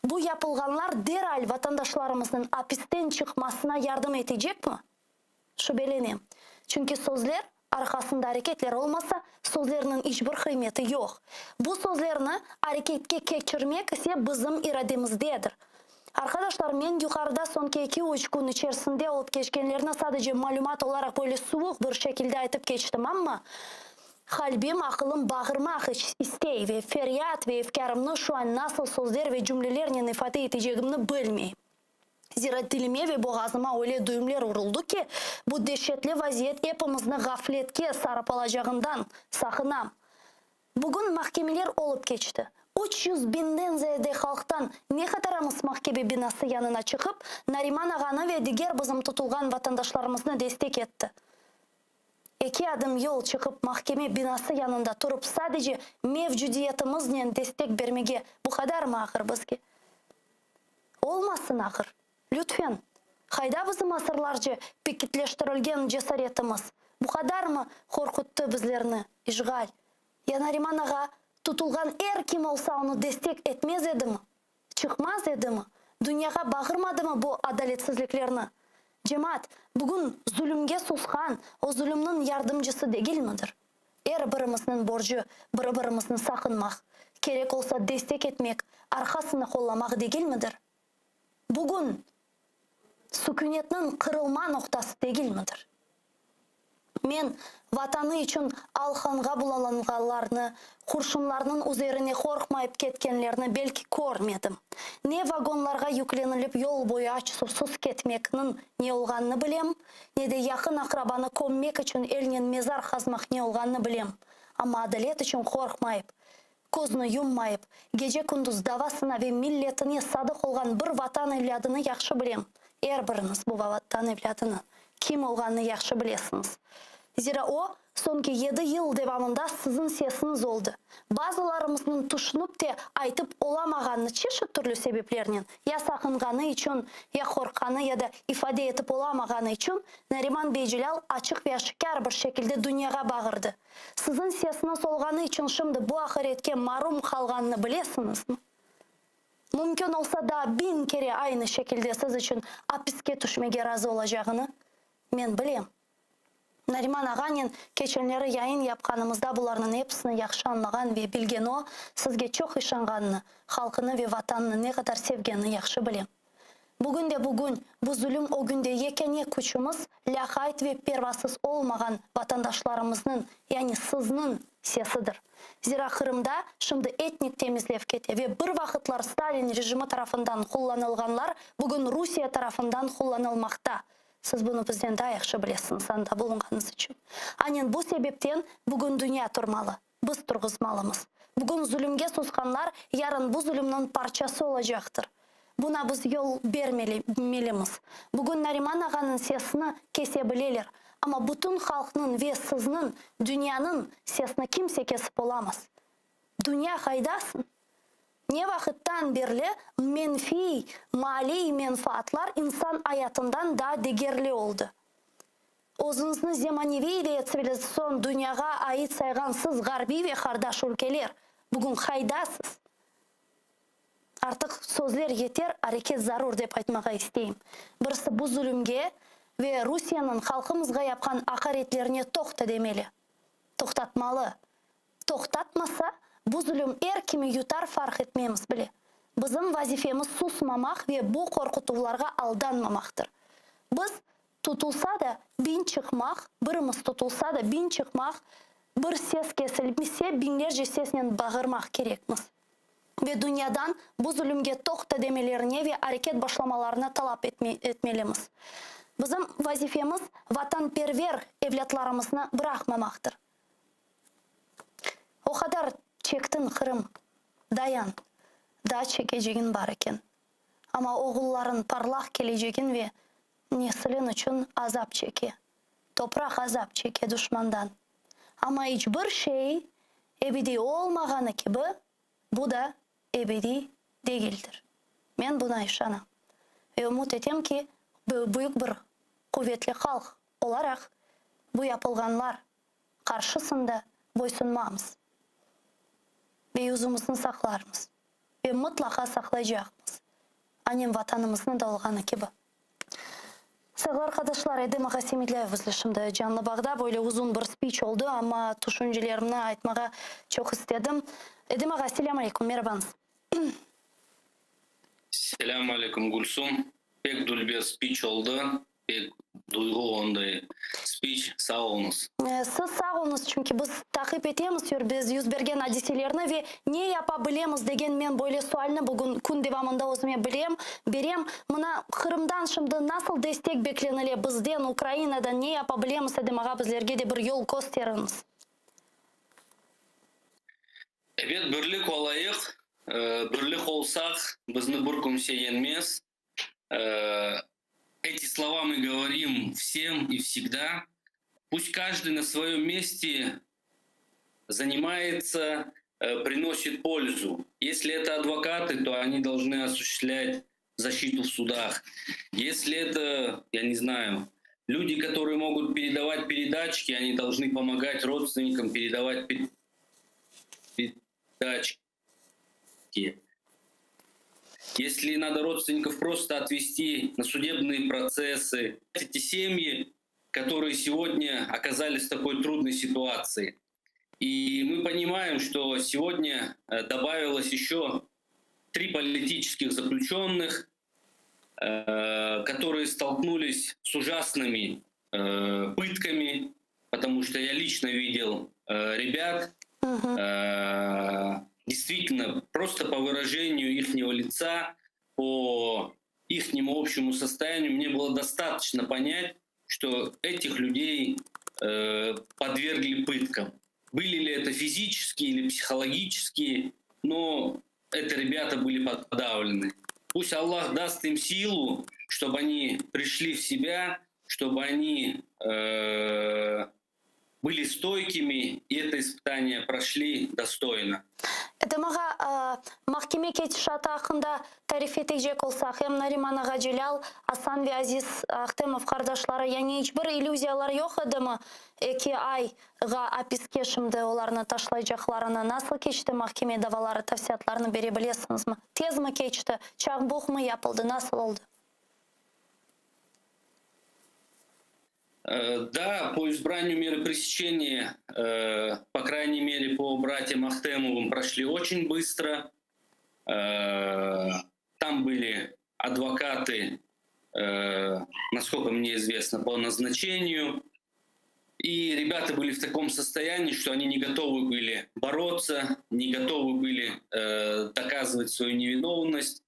Bu yapılğanlar deral vatandaşlarımıznıñ apisten çıqmasına yardım etecekmi? Şübelenem. Çünki sözler arqasında areketler olmasa, sözlerniñ iç bir qıymeti yoq. Bu sözlerni areketke keçirmek ise bizim irademizdedir. Arqadaşlar, men yuqarıda soñki eki-üç kün içerisinde olıp keçkenlerni sadece malümat olaraq böyle suvuq bir şekilde aytıp keçtim, amma qalbim, aqılım bağırmaq istey ve feryat ve efkârımnı şu an nasıl sözler ve cümlelernen ifade etecegimni bilmeyim. Zira tilime ve boğazıma öyle düğümler uruldı ki, bu deşetli vaziyet epimizni ğafletke sarıp alacağından saqınam. Bugün mahkemeler olıp keçti. 300 biñden ziyade halqtan ne qadaramız mahkeme binası yanına çıqıp, Nariman ağanı ve diger bizim tutulğan vatandaşlarımıznı destek etti. Eki adım yol çıqıp mahkeme binası yanında turıp sadece mevcudiyetimiznen destek bermege bu qadarmı ağır bizge? Olmasın ağır. Lütfen! Qayda bizim asırlarca pekitleştirilgen cesaretimiz? Bu qadarmı qorquttı bizlerni işğal? Ya Nariman ağa tutulğan er kim olsa onı destek etmez edimi? Çıqmaz edimi? Dünyağa bağırmadımı bu adaletsizliklerni? Cemaat, bugün zulümge susqan, o zulümniñ yardımcısı degilmidir? Er birimizniñ borcu biri-birimizni saqınmaq, kerek olsa destek etmek, arqasını qollamaq degilmidir? Bugün sükünetniñ qırılma noqtası degilmidir? Men, Vatanı içün alqanğa bulalanğanlarnı, qurşunlarnıñ üzerine qorqmayıp ketkenlerni belki körmedim. Ne vagonlarğa yüklenilip yol boyu aç-susuz ketmekniñ ne olğanını bilem, ne de yaqın aqrabanı kömmek içün elnen mezar qazmaq ne olğanını bilem. Amma adalet içün qorqmayıp, közni yummayıp, gece-kündüz davasına ve milletine sadıq olğan bir vatan evlâdını yahşı bilem. Er biriñiz bu vatan evlâdını kim olğanını yahşı bilesiñiz. Zira o, soñki yedi yıl devamında siziñ sesiñiz oldı. Bazılarımıznıñ tüşünip te aytıp olamağanını çeşit türlü sebeplernen, ya saqınğanı içün, ya qorqqanı ya da ifade etip olamağanı içün, Nariman bey Celâl açıq ve aşikâr bir şekilde dünyağa bağırdı. Siziñ sesiñiz olğanı içün şimdi bu ahiretke marum qalğanını bilesiñizmi? Mümkün olsa daa biñ kere aynı şekilde siz içün apiske tüşmege razı olacağını men bilem. Nariman ağanen keçenleri yayın yapqanımızda bularnıñ episini yahşı añlağan ve bilgen o, sizge çoq işanğanını, halqını ve Vatanını ne qadar sevgenini yahşı bilem. Bugün de bugün bu zulüm ögünde yekâne küçümiz lâqayt ve pervasız olmağan vatandaşlarımıznıñ, yani sizniñ sesidir. Zira Qırımda şimdi etnik temizlev kete ve bir vaqıtlar Stalin rejimi tarafından qullanılğanlar bugün Rusiye tarafından qullanılmaqta. Siz bunı bizden daa yahşı bilesiñiz, anda bulunğanıñız içün. Anen bu sebepten bugün dünya turmalı, biz turğızmalımız. Bugün zulümge susqanlar yarın bu zulümniñ parçası olacaqtır. Buna biz yol bermelimiz. Bugün Nariman ağanıñ sesini kese bileler, amma bütün halqnıñ ve sizniñ, dünyanıñ sesini kimse kesip olamaz. Dünya qaydasıñ? Ne vaqıttan berli menfiy maliy menfaatlar insan ayatından daa degerli oldı? Özüñizni zemaneviy ve tsivilizatsion dünyağa ait sayğan siz ğarbiy ve qardaş ülkeler, bugün qaydasız? Artıq sözler yeter, areket zarur dep aytmağa isteyim. Birisi bu zulümge ve Rusiyeniñ halqımızğa yapqan aqaretlerine toqta demeli. Toqtatmalı. Toqtatmasa, bu zulüm er kimi yutar farq etmemiz bile. Bizim vazifemiz susmamaq ve bu qorqutuvlarğa aldanmamaqtır. Biz tutulsa da biñ çıqmaq, birimiz tutulsa da biñ çıqmaq, bir ses kesilmse biñlerce sesnen bağırmaq kerekmiz. Ve dünyadan bu zulümge toqta demelerine ve areket başlamalarına talap etmelimiz. Bizim vazifemiz vatanperver evlâtlarımıznı bıraqmamaqtır. O qadar çektiñ, Qırım, dayan, daa çekecegiñ bar eken. Amma oğullarıñ parlaq kelecegiñ ve nesiliñ içün azap çeke. Topraq azap çeke duşmandan. Amma iç bir şey ebediy olmağanı kibi, bu da ebediy degildir. Men buna işanam. Ve ümüt etem ki, büyük bir quvetli halq olaraq bu yapılğanlar qarşısında boysunmamız ve yüzümizni saqlarmız ve mıtlaqa saqlaycaqmız, anem Vatanımıznı da olğanı kibi. Sayğılı arqadaşlar, Edem ağa Semedlâyev bizle şimdi canlı bağda. Böyle uzun bir spiç oldı, amma tüşüncelerimni aytmağa çoq istedim. Edem ağa, selâm aleyküm, merabañız. Selâm aleyküm, Gülsum. Pek dülber spiç oldı, pek duyğu onday spiç, sağ oluñız. Siz sağ oluñız, çünki biz taqip etemiz biz yüz bergen adiselerni ve ne yapa bilemiz degen men böyle sualni bugün kün devamında özüme bilem, berem. Mına, Qırımdan şimdi nasıl destek beklenile bizden, Ukrainadan ne yapa bilemiz, Edem ağa bizlerge de bir yol kösteriñiz. Ebet, birlik olayıq, birlik olsaq, bizni bir kimse yeñmez. Эти слова мы говорим всем и всегда. Пусть каждый на своем месте занимается, приносит пользу. Если это адвокаты, то они должны осуществлять защиту в судах. Если это, я не знаю, люди, которые могут передавать передачки, они должны помогать родственникам передавать передачки. Если надо родственников просто отвести на судебные процессы, эти семьи, которые сегодня оказались в такой трудной ситуации. И мы понимаем, что сегодня э, добавилось еще три политических заключенных, э, которые столкнулись с ужасными э, пытками, потому что я лично видел ребят, угу. действительно, просто по выражению ихнего лица, по ихнему общему состоянию мне было достаточно понять, что этих людей э, подвергли пыткам. Были ли это физические или психологические, но это ребята были подавлены. Пусть Аллах даст им силу, чтобы они пришли в себя, чтобы они э, были стойкими и это испытание прошли достойно. Edem ağa, mahkeme ketişatı aqqında tarif etecek olsaq, em Nariman ağa Celâl, Asan ve Aziz Ahtemov qardaşları, yani iç bir illüziyalar yoq edimi, eki ayğa apiske şimdi olarnı taşlaycaqlarını? Nasıl keçti mahkeme davaları, tafsiyatlarını bere bilesiñizmi? Tezmi keçti, çabukmı yapıldı, nasıl oldı? Э, да, по избранию меры пресечения, э, по крайней мере, по братьям Ахтемовым прошли очень быстро. Э, там были адвокаты, насколько мне известно, по назначению. И ребята были в таком состоянии, что они не готовы были бороться, не готовы были доказывать свою невиновность.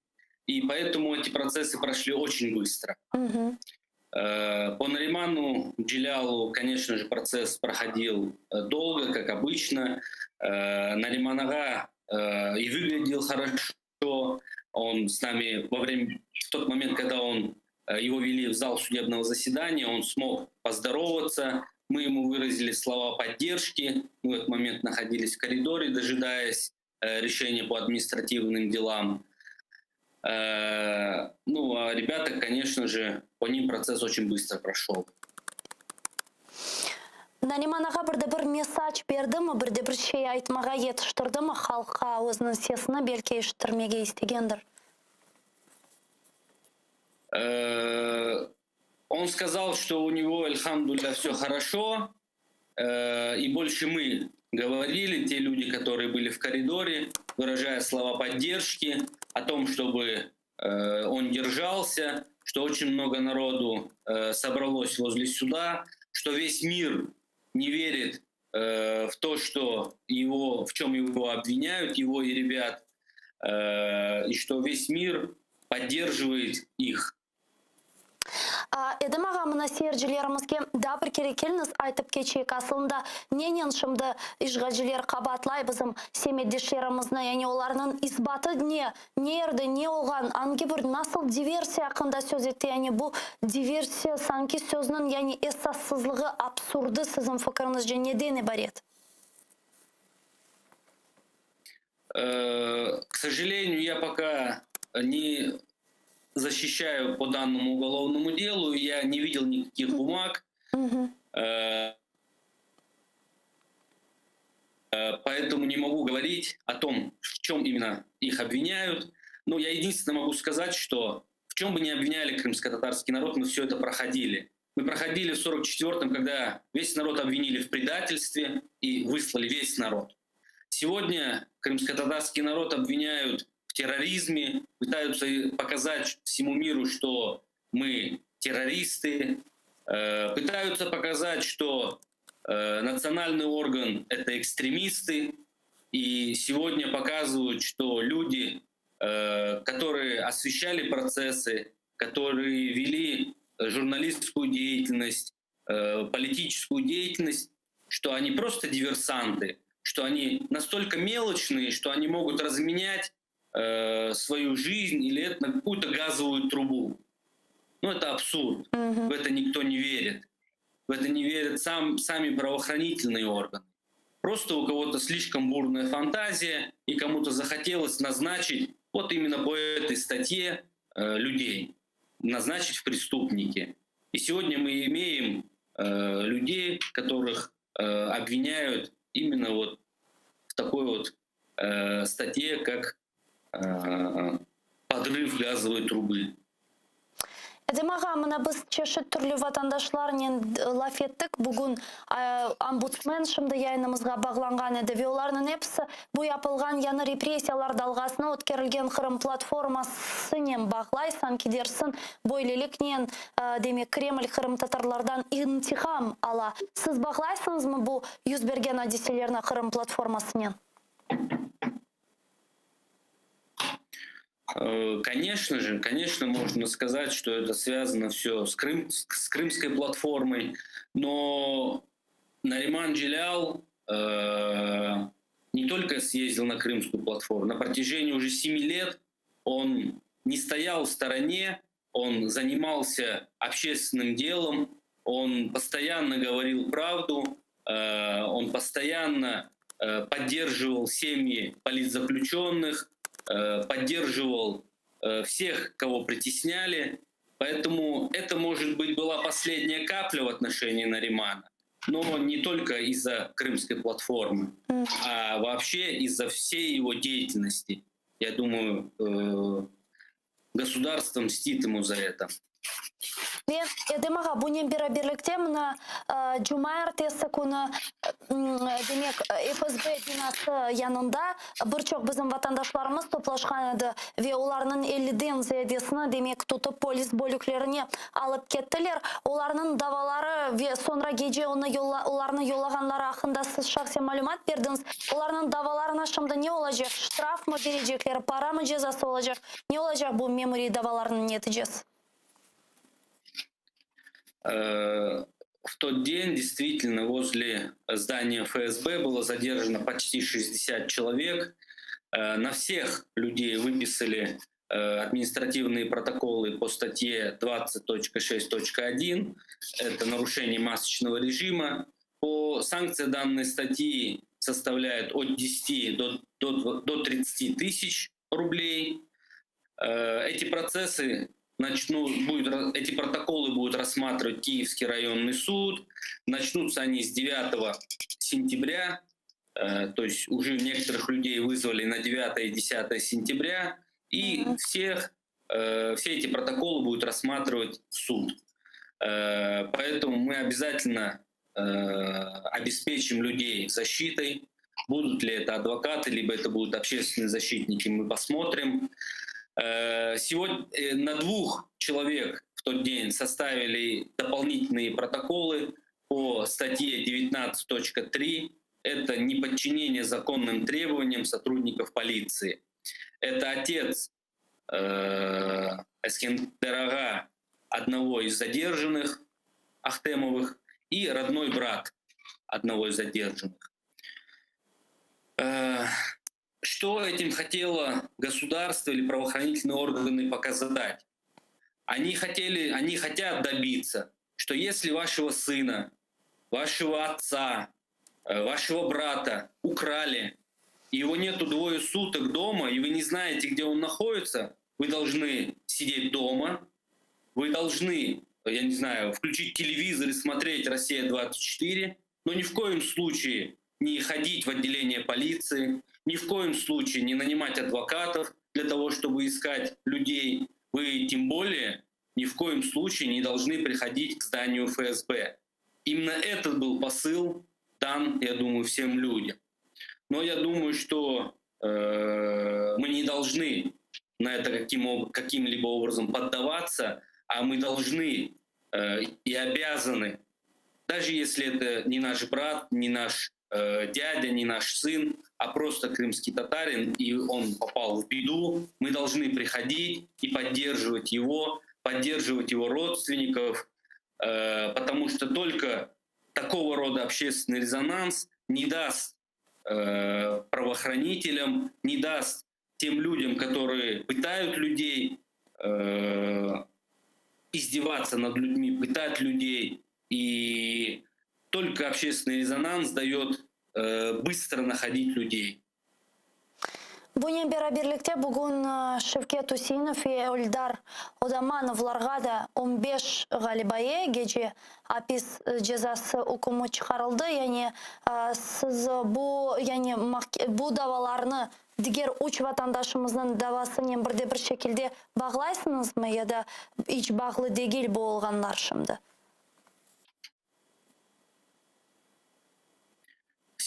И поэтому эти процессы прошли очень быстро. Угу. По Нариману Джелялу, конечно же, процесс проходил э, долго, как обычно. Э, Нариман ağa и выглядел хорошо. Он с нами во время, в тот момент, когда он, его вели в зал судебного заседания, он смог поздороваться. Мы ему выразили слова поддержки. Мы в этот момент находились в коридоре, дожидаясь решения по административным делам. Э, ну, а ребята, конечно же, по ним процесс очень быстро прошел. Nariman ağa bir de bir mesac berdimi, bir de bir şey aytmağa yetiştirdimi halqqa, özüniñ sesini belki eşittirmege istegendir? On skazal, çto u nego, elhamdulilâ, vsё horoşo, и больше мы говорили, те люди, которые были в коридоре, выражая слова поддержки о том, чтобы он держался, что очень много народу собралось возле суда, что весь мир не верит в то, что его, в чем его обвиняют, его и ребят, и что весь мир поддерживает их. Edem ağa, mına seyircilerimizge daa bir kere keliñiz aytıp keçeyik, asılında nenen şimdi işğalciler qabaatlay bizim semetdeşlerimizni, yani olarnıñ isbatı ne, ne yerde ne olğan, angi bir nasıl diversiya aqqında söz etti, yani bu diversiya sanki sözniñ yani esassızlığı, absurdı siziñ fikiriñizce neden ibaret? K sojaleniyu, ya poka ne защищаю по данному уголовному делу, я не видел никаких бумаг. Поэтому не могу говорить о том, в чем именно их обвиняют. Но я единственное могу сказать, что в чем бы ни обвиняли крымско-татарский народ, мы все это проходили. Мы проходили в 44-м, когда весь народ обвинили в предательстве и выслали весь народ. Сегодня крымско-татарский народ обвиняют в терроризме, пытаются показать всему миру, что мы террористы, пытаются показать, что национальный орган — это экстремисты, и сегодня показывают, что люди, которые освещали процессы, которые вели журналистскую деятельность, политическую деятельность, что они просто диверсанты, что они настолько мелочные, что они могут разменять свою жизнь или это на какую-то газовую трубу. Это абсурд. В это никто не верит. В это не верят сами правоохранительные органы. Просто у кого-то слишком бурная фантазия, и кому-то захотелось назначить вот именно по этой статье людей, назначить в преступники. И сегодня мы имеем людей, которых обвиняют именно в такой статье, как подрыв газовой трубы. Edem ağa, mına biz çeşit türlü vatandaşlarnen laf ettik. Bugün ombudsmen şimdi yayınımızğa bağlanğan edi ve olarnıñ episi bu yapılğan yañı repressiyalar dalğasını ötkerilgen Qırım platformasınen bağlay, sanki dersiñ, böyleliknen, demek, Kreml qırımtatarlardan intiqam ala. Siz bağlaysıñızmı bu yüz bergen adiselerni Qırım platformasınen? Конечно же, конечно, можно сказать, что это связано все с, Крым, с крымской платформой, но Нариман Джелял не только съездил на крымскую платформу, на протяжении уже 7 лет он не стоял в стороне, он занимался общественным делом, он постоянно говорил правду, он постоянно поддерживал семьи политзаключенных, поддерживал всех, кого притесняли. Поэтому это, может быть, была последняя капля в отношении Наримана, но не только из-за крымской платформы, а вообще из-за всей его деятельности. Я думаю, государство мстит ему за это. Ve Edem ağa, bunen beraberlikte mına cumaertesi künü demek, FSB binası yanında bir çoq bizim vatandaşlarımız toplaşqan edi ve olarnıñ 50-den ziyadesini, demek, tutıp polis bölüklerine alıp kettiler. Olarnıñ davaları ve soñra gece olarnı yollağanları aqqında siz şahsen malümat berdiñiz. Olarnıñ davalarına şimdi ne olacaq? Ştraf mı berecekler, para mı cezası olacaq? Ne olacaq bu memuriy davalarnıñ neticesi? В тот день действительно возле здания ФСБ было задержано почти 60 человек. На всех людей выписали административные протоколы по статье 20.6.1. Это нарушение масочного режима. По санкции данной статьи составляет от 10 до 30 тысяч рублей. Эти процессы Начну, будет, эти протоколы будут рассматривать Киевский районный суд. Начнутся они с 9 сентября. Э, то есть уже некоторых людей вызвали на 9 и 10 сентября. И всех, э, все эти протоколы будут рассматривать суд. Э, поэтому мы обязательно обеспечим людей защитой. Будут ли это адвокаты, либо это будут общественные защитники, мы посмотрим. Сегодня на двух человек в тот день составили дополнительные протоколы по статье 19.3. Это неподчинение законным требованиям сотрудников полиции. Это отец э, Эскендер-ага, одного из задержанных Ахтемовых, и родной брат одного из задержанных. Э, что этим хотело государство или правоохранительные органы показать? Они, хотели, они хотят добиться, что если вашего сына, вашего отца, э, вашего брата украли, и его нету двое суток дома, и вы не знаете, где он находится, вы должны сидеть дома, вы должны, я не знаю, включить телевизор и смотреть «Россия-24», но ни в коем случае не ходить в отделение полиции, ни в коем случае не нанимать адвокатов для того, чтобы искать людей. Вы тем более ни в коем случае не должны приходить к зданию ФСБ. Именно этот был посыл дан, я думаю, всем людям. Но я думаю, что э, мы не должны на это каким, каким-либо образом поддаваться, а мы должны э, и обязаны, даже если это не наш брат, не наш э, дядя, не наш сын, а просто крымский татарин, и он попал в беду, мы должны приходить и поддерживать его, поддерживать его родственников, э, потому что только такого рода общественный резонанс не даст э, правоохранителям, не даст тем людям, которые пытают людей, э, издеваться над людьми, пытать людей. И только общественный резонанс дает э, быстро находить людей. Bunen beraberlikte bugün Şevket Useinov ve Eldar Odamanovlarğa da on beş, ğaliba, gece apis cezası ükmü çıqarıldı. Yani siz bu, yani bu davalarnı diger üç vatandaşımıznıñ davasınen bir de bir şekilde bağlaysıñızmı ya da iç bağlı degil bu olğanlar şimdi?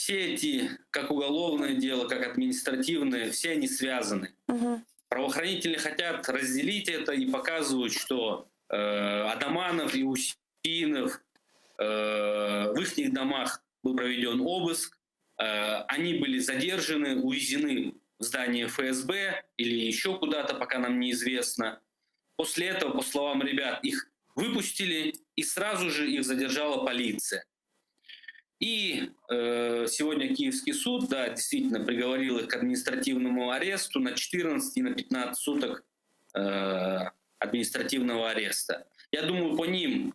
Все эти, как уголовное дело, как административное, все они связаны. Угу. Правоохранители хотят разделить это и показывают, что э, Адаманов и Усеинов э, в их домах был проведен обыск, э, они были задержаны, увезены в здание ФСБ или еще куда-то, пока нам неизвестно. После этого, по словам ребят, их выпустили, и сразу же их задержала полиция. И э, сегодня Киевский суд, да, действительно приговорил их к административному аресту на 14 и на 15 суток э, административного ареста. Я думаю, по ним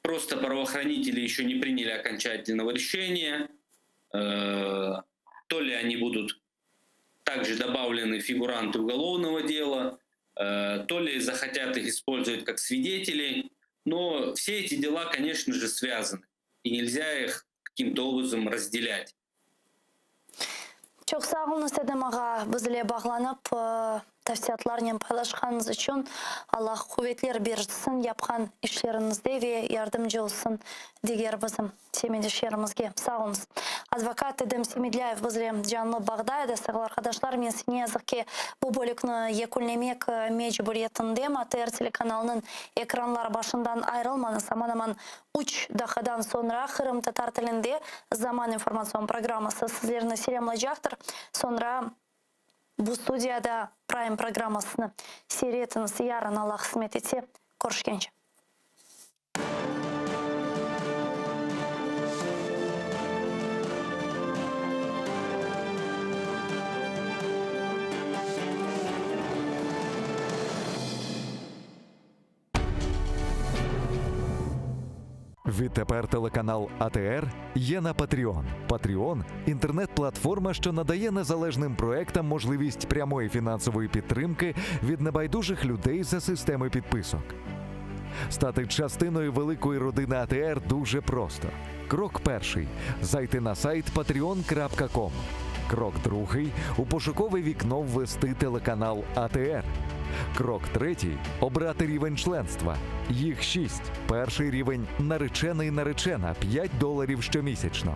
просто правоохранители еще не приняли окончательного решения. Э, то ли они будут также добавлены фигуранты уголовного дела, э, то ли захотят их использовать как свидетелей. Но все эти дела, конечно же, связаны и нельзя их каким-то образом разделять. Çoq sağ oluñız, Edem ağa, bizle bağlanıp, tafsilâtlarnen paylaşqanıñız içün. Allah quvetler bersin yapqan işleriñizde ve yardımcı olsun diger bizim semetdeşlerimizge. Sağ oluñız. Advokat Edem Semedlâyev bizle canlı bağda edi. Sayğılı arqadaşlar, men ne yazıq ki, bu bölükni yekünlemek mecburiyetindem. ATR telekanalınıñ ekranları başından ayırılmañız, aman-aman Üç daqqadan soñra qırımtatar tilinde Zaman informatsion programması sizlerni selâmlaycaqtır. Soñra bu studiyada Prime programmasını seyir etiñiz. Yarın, Allah qısmet etse, körüşkence. Відтепер телеканал АТР є на Patreon. Patreon – інтернет-платформа, що надає незалежним проектам можливість прямої фінансової підтримки від небайдужих людей за системи підписок. Стати частиною великої родини АТР дуже просто. Крок перший зайти на сайт patreon.com. Крок другий у пошукове вікно ввести телеканал АТР. Крок третій обрати рівень членства. Їх шість. Перший рівень наречений наречена 5 доларів щомісячно.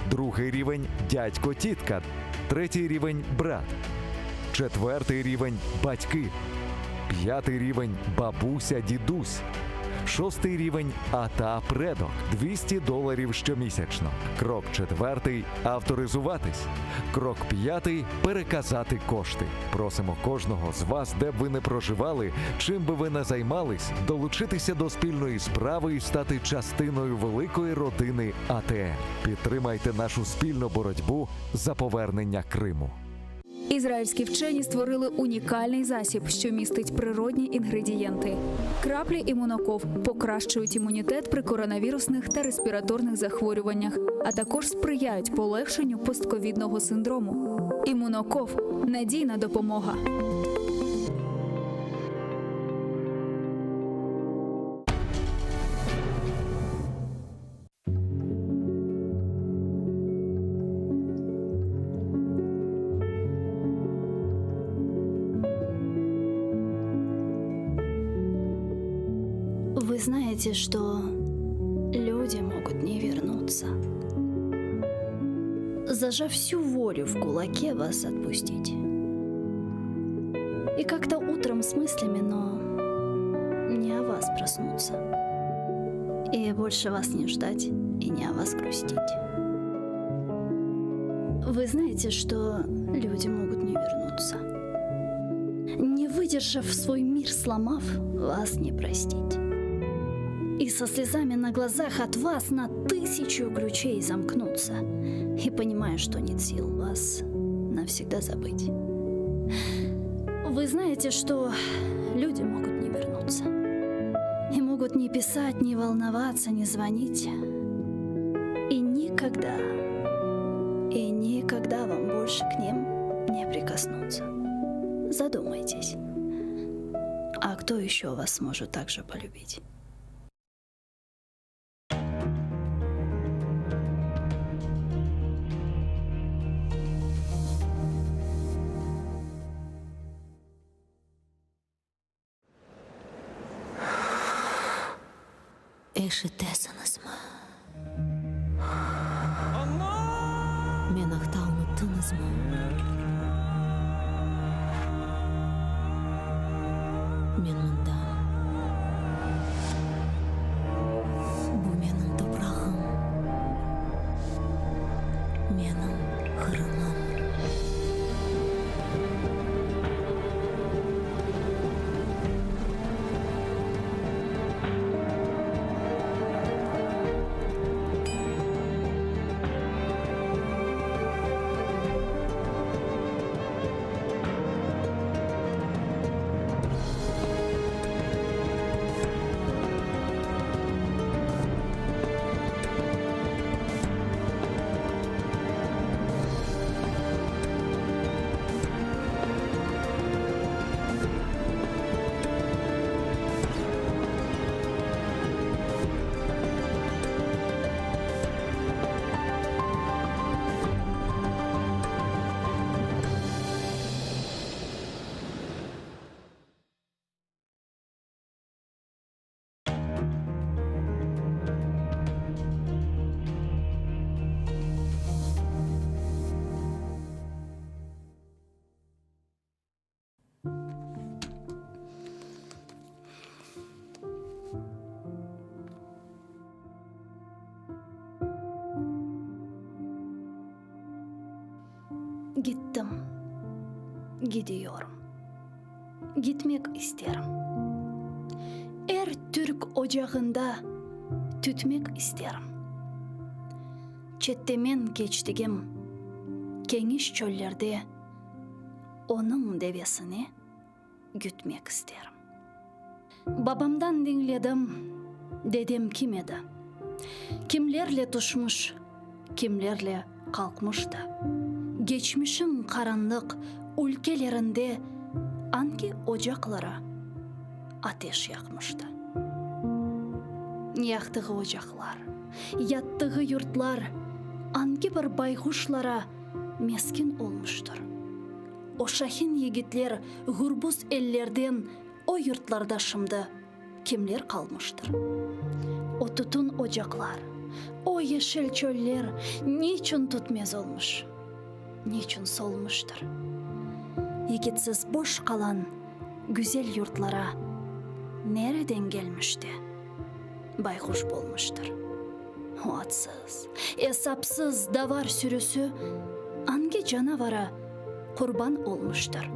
Другий рівень дядько тітка. Третій рівень брат. Четвертий рівень батьки. П'ятий рівень бабуся, дідусь. Шостий рівень ата предок 200 доларів щомісячно. Крок четвертий авторизуватись. Крок п'ятий переказати кошти. Просимо кожного з вас, де б ви не проживали, чим би ви не займались, долучитися до спільної справи і стати частиною великої родини АТР. Підтримайте нашу спільну боротьбу за повернення Криму. Ізраїльські вчені створили унікальний засіб, що містить природні інгредієнти. Краплі імуноков покращують імунітет при коронавірусних та респіраторних захворюваннях, а також сприяють полегшенню постковідного синдрому. Імуноков надійна допомога. Вы знаете, что люди могут не вернуться. Зажав всю волю в кулаке, вас отпустить. И как-то утром с мыслями, но не о вас проснуться. И больше вас не ждать и не о вас грустить. Вы знаете, что люди могут не вернуться. Не выдержав свой мир, сломав, вас не простить. И со слезами на глазах от вас на тысячу ключей замкнуться. И понимая, что нет сил вас навсегда забыть. Вы знаете, что люди могут не вернуться. И могут не писать, не волноваться, не звонить. И никогда, и никогда вам больше к ним не прикоснуться. Задумайтесь. А кто еще вас сможет так же полюбить? Eşitesiñizmi? Men aqta unuttıñızmı? Men mındam. Bu menim toprağım, menim Qırımım. Gittim. Gidiyorum. Gitmek isterim. Er türk ocağında tütmek isterim. Çette men keçtigim keniş çöllerde onıñ devesini gütmek isterim. Babamdan diñledim, dedem kim edi. Kimlerle tüşmüş, kimlerle qalqmış da, Geçmişiñ qaranlıq ülkelerinde Angi ocaqlara ateş yaqmış da. Yaqtığı ocaqlar, yattığı yurtlar Angi bir bayğuşlara mesken olmuştır. O şahin yigitler gürbüz ellerden O yurtlarda şimdi kimler qalmıştır? O tütün ocaqlar, o yeşil çöller niçün tütmez olmuş, niçün solmuştır? Yigitsiz boş qalan güzel yurtlara nereden gelmiş de bayquş bolmuştır? O adsız, esapsız davar sürüsü angi canavara qurban olmuştır?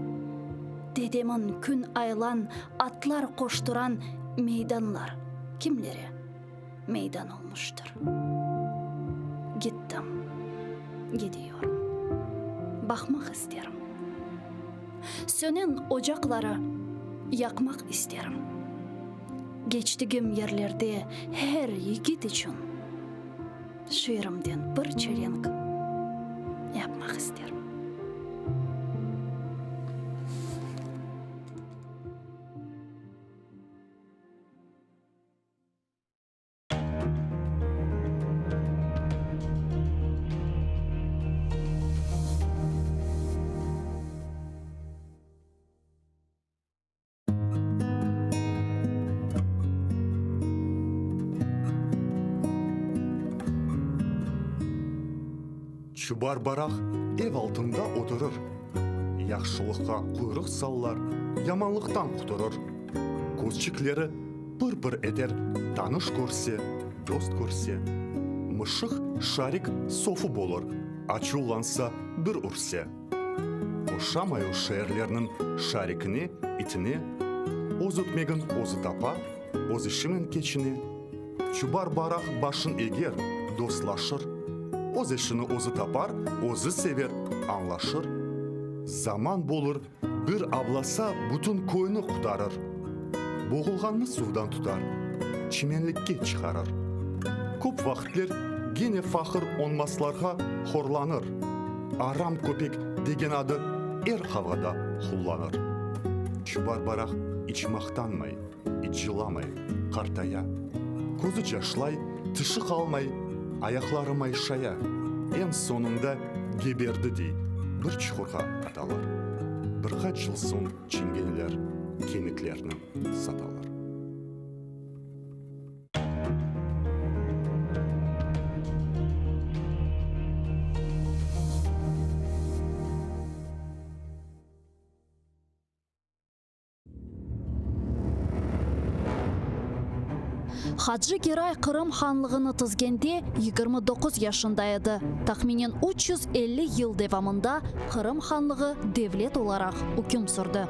Dedemin kün aylan atlar qoşturan meydanlar kimlere meydan olmuştır? Gittim, gidiyorum, baqmaq isterim. Sönen ocaqları yaqmaq isterim. Keçtigim yerlerde her yigit içün şiirimden bir çelenk yapmaq isterim. Çubar baraq ev altında oturır. Yahşılıqqa quyruq sallar, yamanlıqtan quturır. Közçikleri pır-pır eter, tanış körse, dost körse. Mışıq Şarik sofu bolur, açuvlansa, bir ürse. Oşamay o şeerlerniñ şarikine, itine, Öz ötmegin özü tapa, öz işinen keçine. Çubar baraq başın eger, dostlaşır, Öz eşini özü tapar, özü sever, añlaşır. Zaman bolur, bir avlasa bütün köyni qutarır. Boğulğannı suvdan tutar, çimenlikke çıqarır. Köp vaqıtler gene faqır onmaslarğa horlanır. Aram köpek degen adı er qavğada qullanır. Çubar baraq iç maqtanmay, iç cılamay, qartaya. Közü caşlay, tişi qalmay, ayaqları mayşaya. Eñ soñunda geberdi dey, bir çuqurğa atalar. Bir qaç yıl soñ çingeneler kemiklerni satalar. Hacı Geray Qırım hanlığını tizgende 29 yaşında edi. Tahminen 350 yıl devamında Qırım hanlığı devlet olaraq üküm sürdi.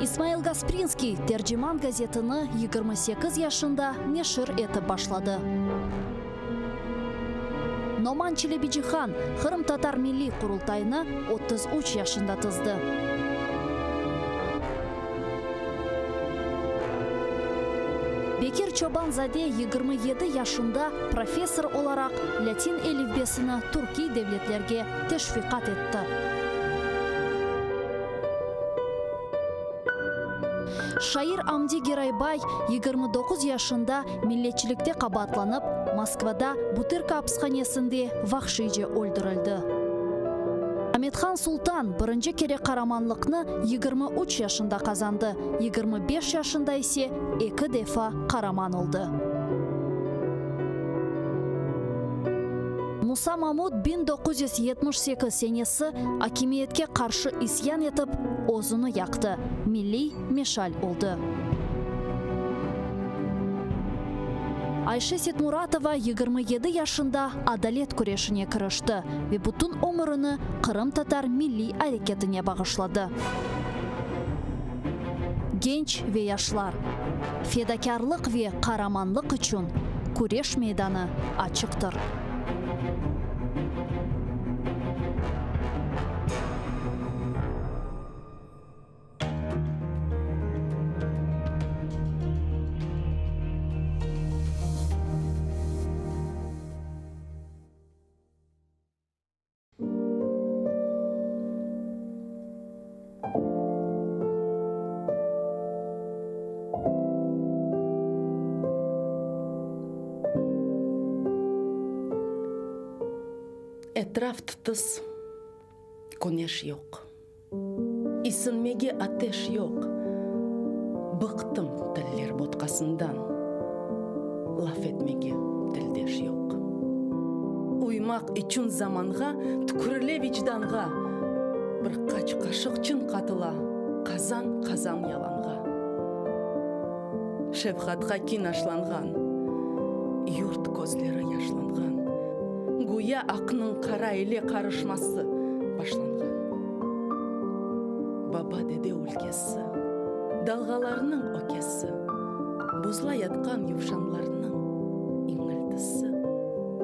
İsmail Gasprinskiy Terciman gazetini 28 yaşında neşir etip başladı. Noman Çelebicihan Qırımtatar Milliy Qurultayını 33 yaşında tizdi. Bekir Çoban-zade 27 yaşında professor olaraq lâtin elifbesini türkiy devletlerge teşviqat etti. Şair Amdi Geraybay 29 yaşında milletçilikte qabaatlanıp, Moskvada Butırka apishanesinde vahşiyce öldürildi. Amethan Sultan birinci kere qaramanlıqnı 23 yaşında qazandı, 25 yaşında ise eki defa qaraman oldı. Musa Mamut 1978 senesi akimiyetke qarşı isyan etip, özüni yaqtı, milliy meşal oldı. Ayşe Setmuratova 27 yaşında adalet küreşine kirişti ve bütün ömürini qırımtatar milliy areketine bağışladı. Genç ve yaşlar, fedakârlıq ve qaramanlıq içün küreş meydanı açıqtır. Etraf tıtıs, küneş yoq. İsinmege ateş yoq. Bıqtım tiller botqasından, Laf etmege tildeş yoq. Uymaq içün zamanğa, Tükürile vicdanğa. Bir qaç qaşıq çın qatıla, Qazan-qazan yalanğa. Şefqatqa kin aşlanğan, Yurt közleri yaşlanğan, Güya aqnıñ qara ile qarışması başlanğan. Baba-dede ülkesi, Dalğalarnıñ ökesi, Buzla yatqan yuvşanlarnıñ İñiltisi,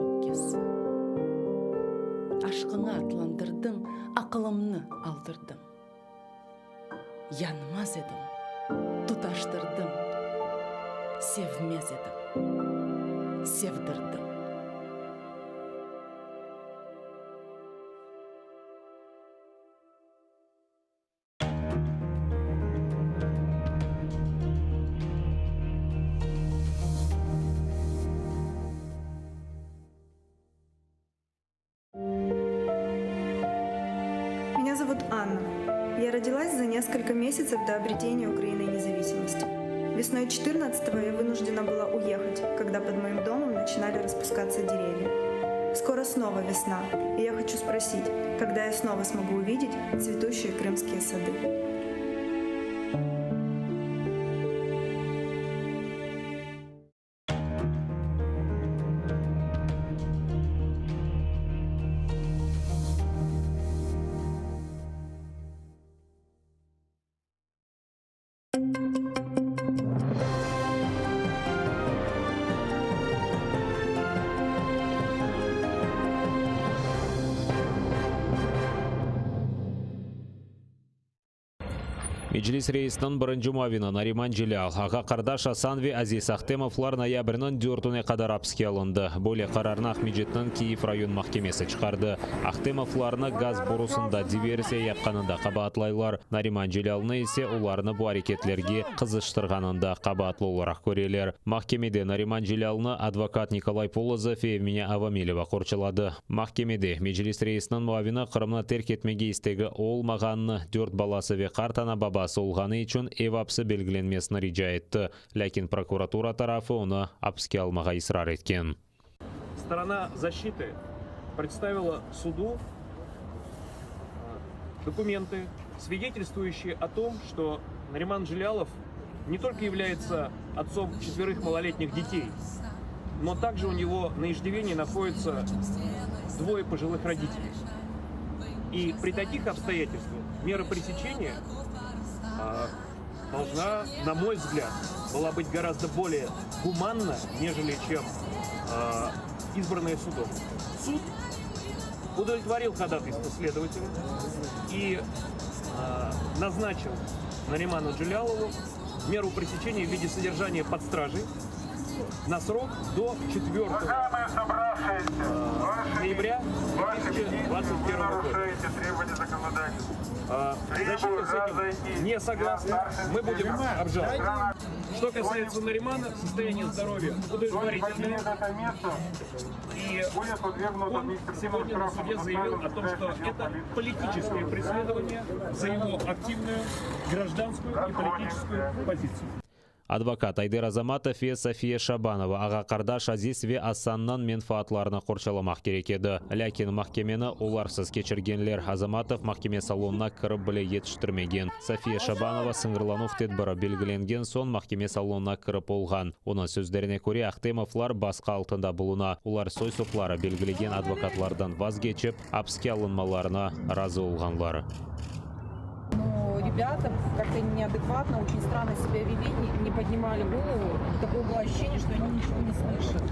öpkesi. Aşqıña atlandırdıñ, Aqılımnı aldırdıñ. Yanmaz edim, tutaştırdıñ, Sevmez edim, sevdirdiñ. Меня зовут Анна. Я родилась за несколько месяцев до обретения Украиной независимости. Весной 14-го я вынуждена была уехать, когда под моим домом начинали распускаться деревья. Скоро снова весна, и я хочу спросить, когда я снова смогу увидеть цветущие крымские сады. Meclis reisiniñ birinci muavini Nariman Celâl, ağa-qardaş Asan ve Aziz Ahtemovlar noyabrniñ dörtüne qadar apiske alındı. Böyle qararnı Aqmecitniñ Kiyev rayon mahkemesi çıqardı. Ahtemovlarnı gaz borusında diversiya yapqanında qabaatlaylar, Nariman Celâlnı ise olarnı bu areketlerge qızıştırğanında qabaatlı olaraq köreler. Mahkemede Nariman Celâlnı advokat Nikolay Polozov ve Emine Avamileva qorçaladı. Mahkemede, Meclis reisiniñ muavini Qırımnı terk etmege istegi olmağanını, dört balası ve qart ana-babası olğanı içün ev apsi belgilenmesini rica etti, lâkin prokuratura tarafı onı apiske almağa israr etken. Storona zaşçity predstavila sudu dokumenty, svidetelstvuющие o tom, çto Nariman Celâlov ne tolko yavlâyetsâ otcom çetverıh maloletnih detey, no takje u nego na ijdivenii nahodятся dvoye poжилых roditeley. I pri takih obstoyatelstvah mera presечения должна, на мой взгляд, была быть гораздо более гуманна, нежели чем избранная судом. Суд удовлетворил ходатайство следователя и назначил Нариману Джелялову меру пресечения в виде содержания под стражей на срок до 4 ноября 2021 года. Защита с этим не согласна, мы будем обжаловать. Что касается Наримана, состояние здоровья удовлетворительное. И он сегодня на суде заявил о том, что это политическое преследование за его активную гражданскую и политическую позицию. Advokat Ayder Azamatov ve Safiye Şabanova ağa-qardaş Aziz ve Asannıñ menfaatlarını qorçalamaq kerek edi. Lâkin mahkemeni olarsız keçirgenler, Azamatov mahkeme salonına kirip bile yetiştirmegen. Safiye Şabanova sıñırlanuv tedbiri belgilengen soñ mahkeme salonına kirip olğan. Onıñ sözlerine köre, Ahtemovlar basqı altında buluna, olar soy-sopları belgilegen advokatlardan vazgeçip, Apiske alınmalarına razı olğanlar. Но ребята как-то неадекватно, очень странно себя вели, не поднимали голову. Такое было ощущение, что они ничего не слышат.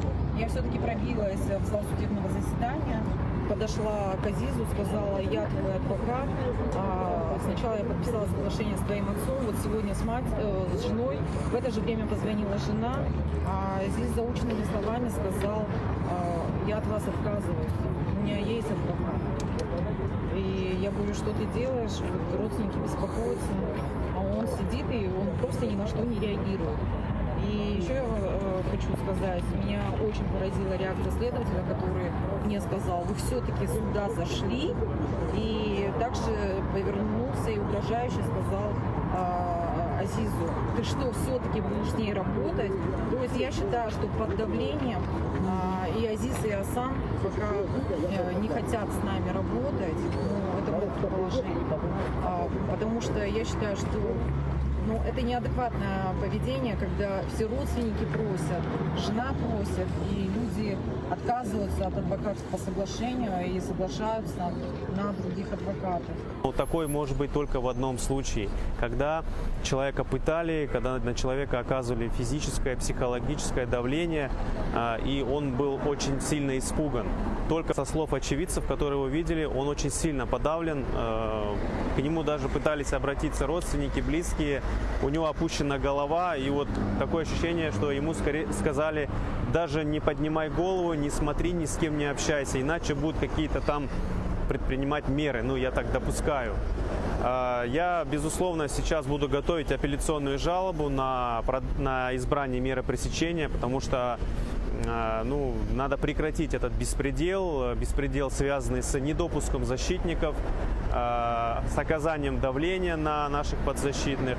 Я все-таки пробилась в зал судебного заседания, подошла к Азизу, сказала, я твой адвокат. Сначала я подписала соглашение с твоим отцом, вот сегодня с мать, э, с женой. В это же время позвонила жена. А Азиз заученными словами сказал, я от вас отказываюсь, у меня есть адвокат. И я говорю, что ты делаешь, вот родственники беспокоятся. А он сидит и он просто ни на что не реагирует. И. И еще э, хочу сказать, меня очень поразила реакция следователя, который мне сказал, вы все-таки сюда зашли, и также повернулся и угрожающе сказал э, Азизу, ты что, все-таки будешь с ней работать? То есть я считаю, что под давлением э, и Азиз, и Асан пока э, не хотят с нами работать, ну, это мое предположение. А, потому что я считаю, что ну, это неадекватное поведение, когда все родственники просят, жена просит, и люди отказываются от адвокатов по соглашению и соглашаются на других адвокатов. Но такой может быть только в одном случае, когда человека пытали, когда на человека оказывали физическое, психологическое давление, а, и он был очень сильно испуган. Только со слов очевидцев, которые его видели, он очень сильно подавлен. Э, к нему даже пытались обратиться родственники, близкие. У него опущена голова, и вот такое ощущение, что ему скорее сказали, даже не поднимай голову, не смотри, ни с кем не общайся, иначе будут какие-то там предпринимать меры, ну, я так допускаю. А, я, безусловно, сейчас буду готовить апелляционную жалобу на, на избрание меры пресечения, потому что а, ну, надо прекратить этот беспредел, беспредел, связанный с недопуском защитников, а, с оказанием давления на наших подзащитных.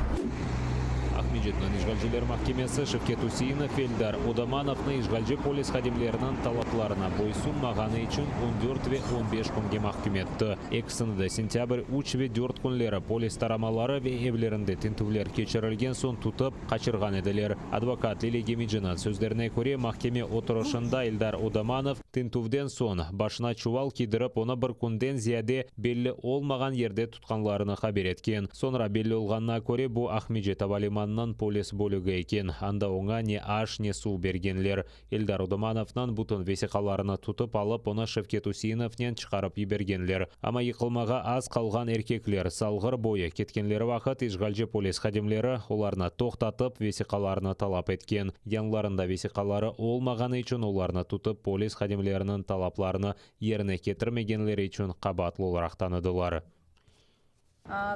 Aqmescitniñ işğalciler mahkemesi Şevket Useinov ve Eldar Odamanovnı işğalci polis hadimleriniñ talaplarına boysunmağanı içün 14 ve 15 künge mahküm etti. Ekisini de sentâbr 3 ve 4 künleri polis taramaları ve evlerinde tintüvler keçirilgen soñ tutıp qaçırğan ediler. Advokat Lilâ Gemeciniñ sözlerine köre, mahkeme oturışında Eldar Odamanov tintüvden soñ başına çuval kiydirip, onı bir künden ziyade belli olmağan yerde tutqanlarını haber etken. Soñra belli olğanına köre, bu Aqmescit avalimanınıñ polis bölügi eken, anda oña ne aş, ne suv bergenler. Eldar Odamanovnıñ bütün vesiqalarını tutıp alıp, onı Şevket Useinovnen çıqarıp yibergenler. Amma yıqılmağa az qalğan erkekler Salğır boyu ketkenleri vaqıt işğalci polis hadimleri olarnı toqtatıp, vesiqalarını talap etken. Yanlarında vesiqaları olmağanı içün olarnı tutıp, polis hadimleriniñ talaplarını yerine ketirmegenleri içün qabaatlı olaraq tanıdılar.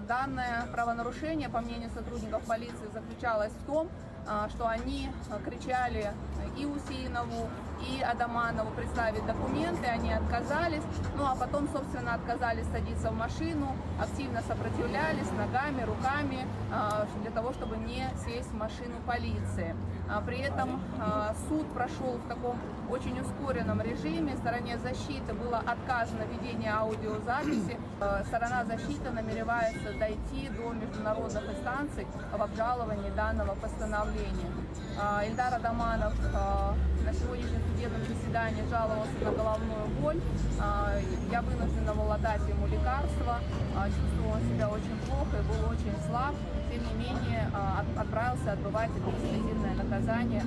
Данное правонарушение, по мнению сотрудников полиции, заключалось в том, что они кричали и Усеинову, и Адаманову представить документы, они отказались, ну а потом, собственно, отказались садиться в машину, активно сопротивлялись ногами, руками, для того, чтобы не сесть в машину полиции. При этом суд прошел в таком очень ускоренном режиме, стороне защиты было отказано ведение аудиозаписи, сторона защиты намеревается дойти до международных инстанций в обжаловании данного постановления. Эльдар Адаманов на сегодняшнем судебном заседании жаловался на головную боль. Я вынуждена была дать ему лекарства. Чувствовал он себя очень плохо и был очень слаб. Тем не менее, отправился отбывать административное наказание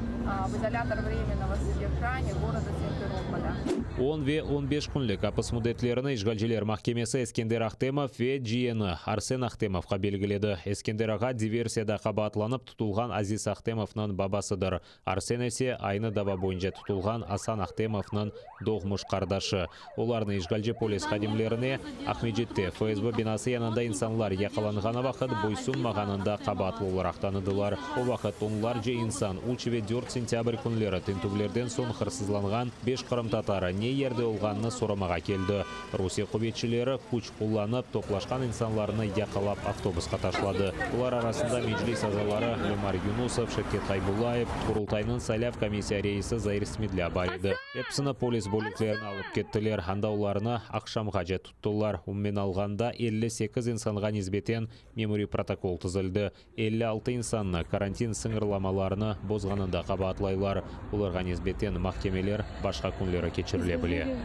в изолятор временного содержания города Симферополя. 10 ve 15 künlik apis müddetlerini işğalciler mahkemesi Eskender Ahtemov ve ciyeni Arsen Ahtemovqa belgiledi. Eskender ağa diversiyada qabaatlanıp tutulğan Aziz Ahtemovnıñ babasıdır. Arsen ise aynı dava boyunca tutulğan Asan Ahtemovnıñ doğmuş qardaşı. Olarnı işğalci polis hadimlerine Aqmescitte FSB binası yanında insanlar yaqalanğanı vaqıt boysunmağanında qabaatlı olaraq tanıdılar. O vaqıt onlarca insan 3 ve 4 sentâbr künleri tintüvlerden soñ hırsızlanğan beş qırımtatarı ne yerde olğanını soramağa keldi. Rusiye quvetçileri küç qullanıp, toplaşqan insanlarnı yaqalap avtobusqa taşladı. Bular arasında Meclis azaları Lemar Yunusov, Şevket Qaybullayev, Qurultaynıñ saylav komissiya reisi Zair Smedlâ bar edi. Episini polis bölüklerine alıp kettiler, anda olarnı aqşamğace tuttılar. Umumen alğanda, 58 insanğa nisbeten memuriy protokol tizildi. 56 insannı karantin sıñırlamalarını bozğanında qabaatlaylar. Olarğa nisbeten mahkemeler başqa künleri keçirile bile.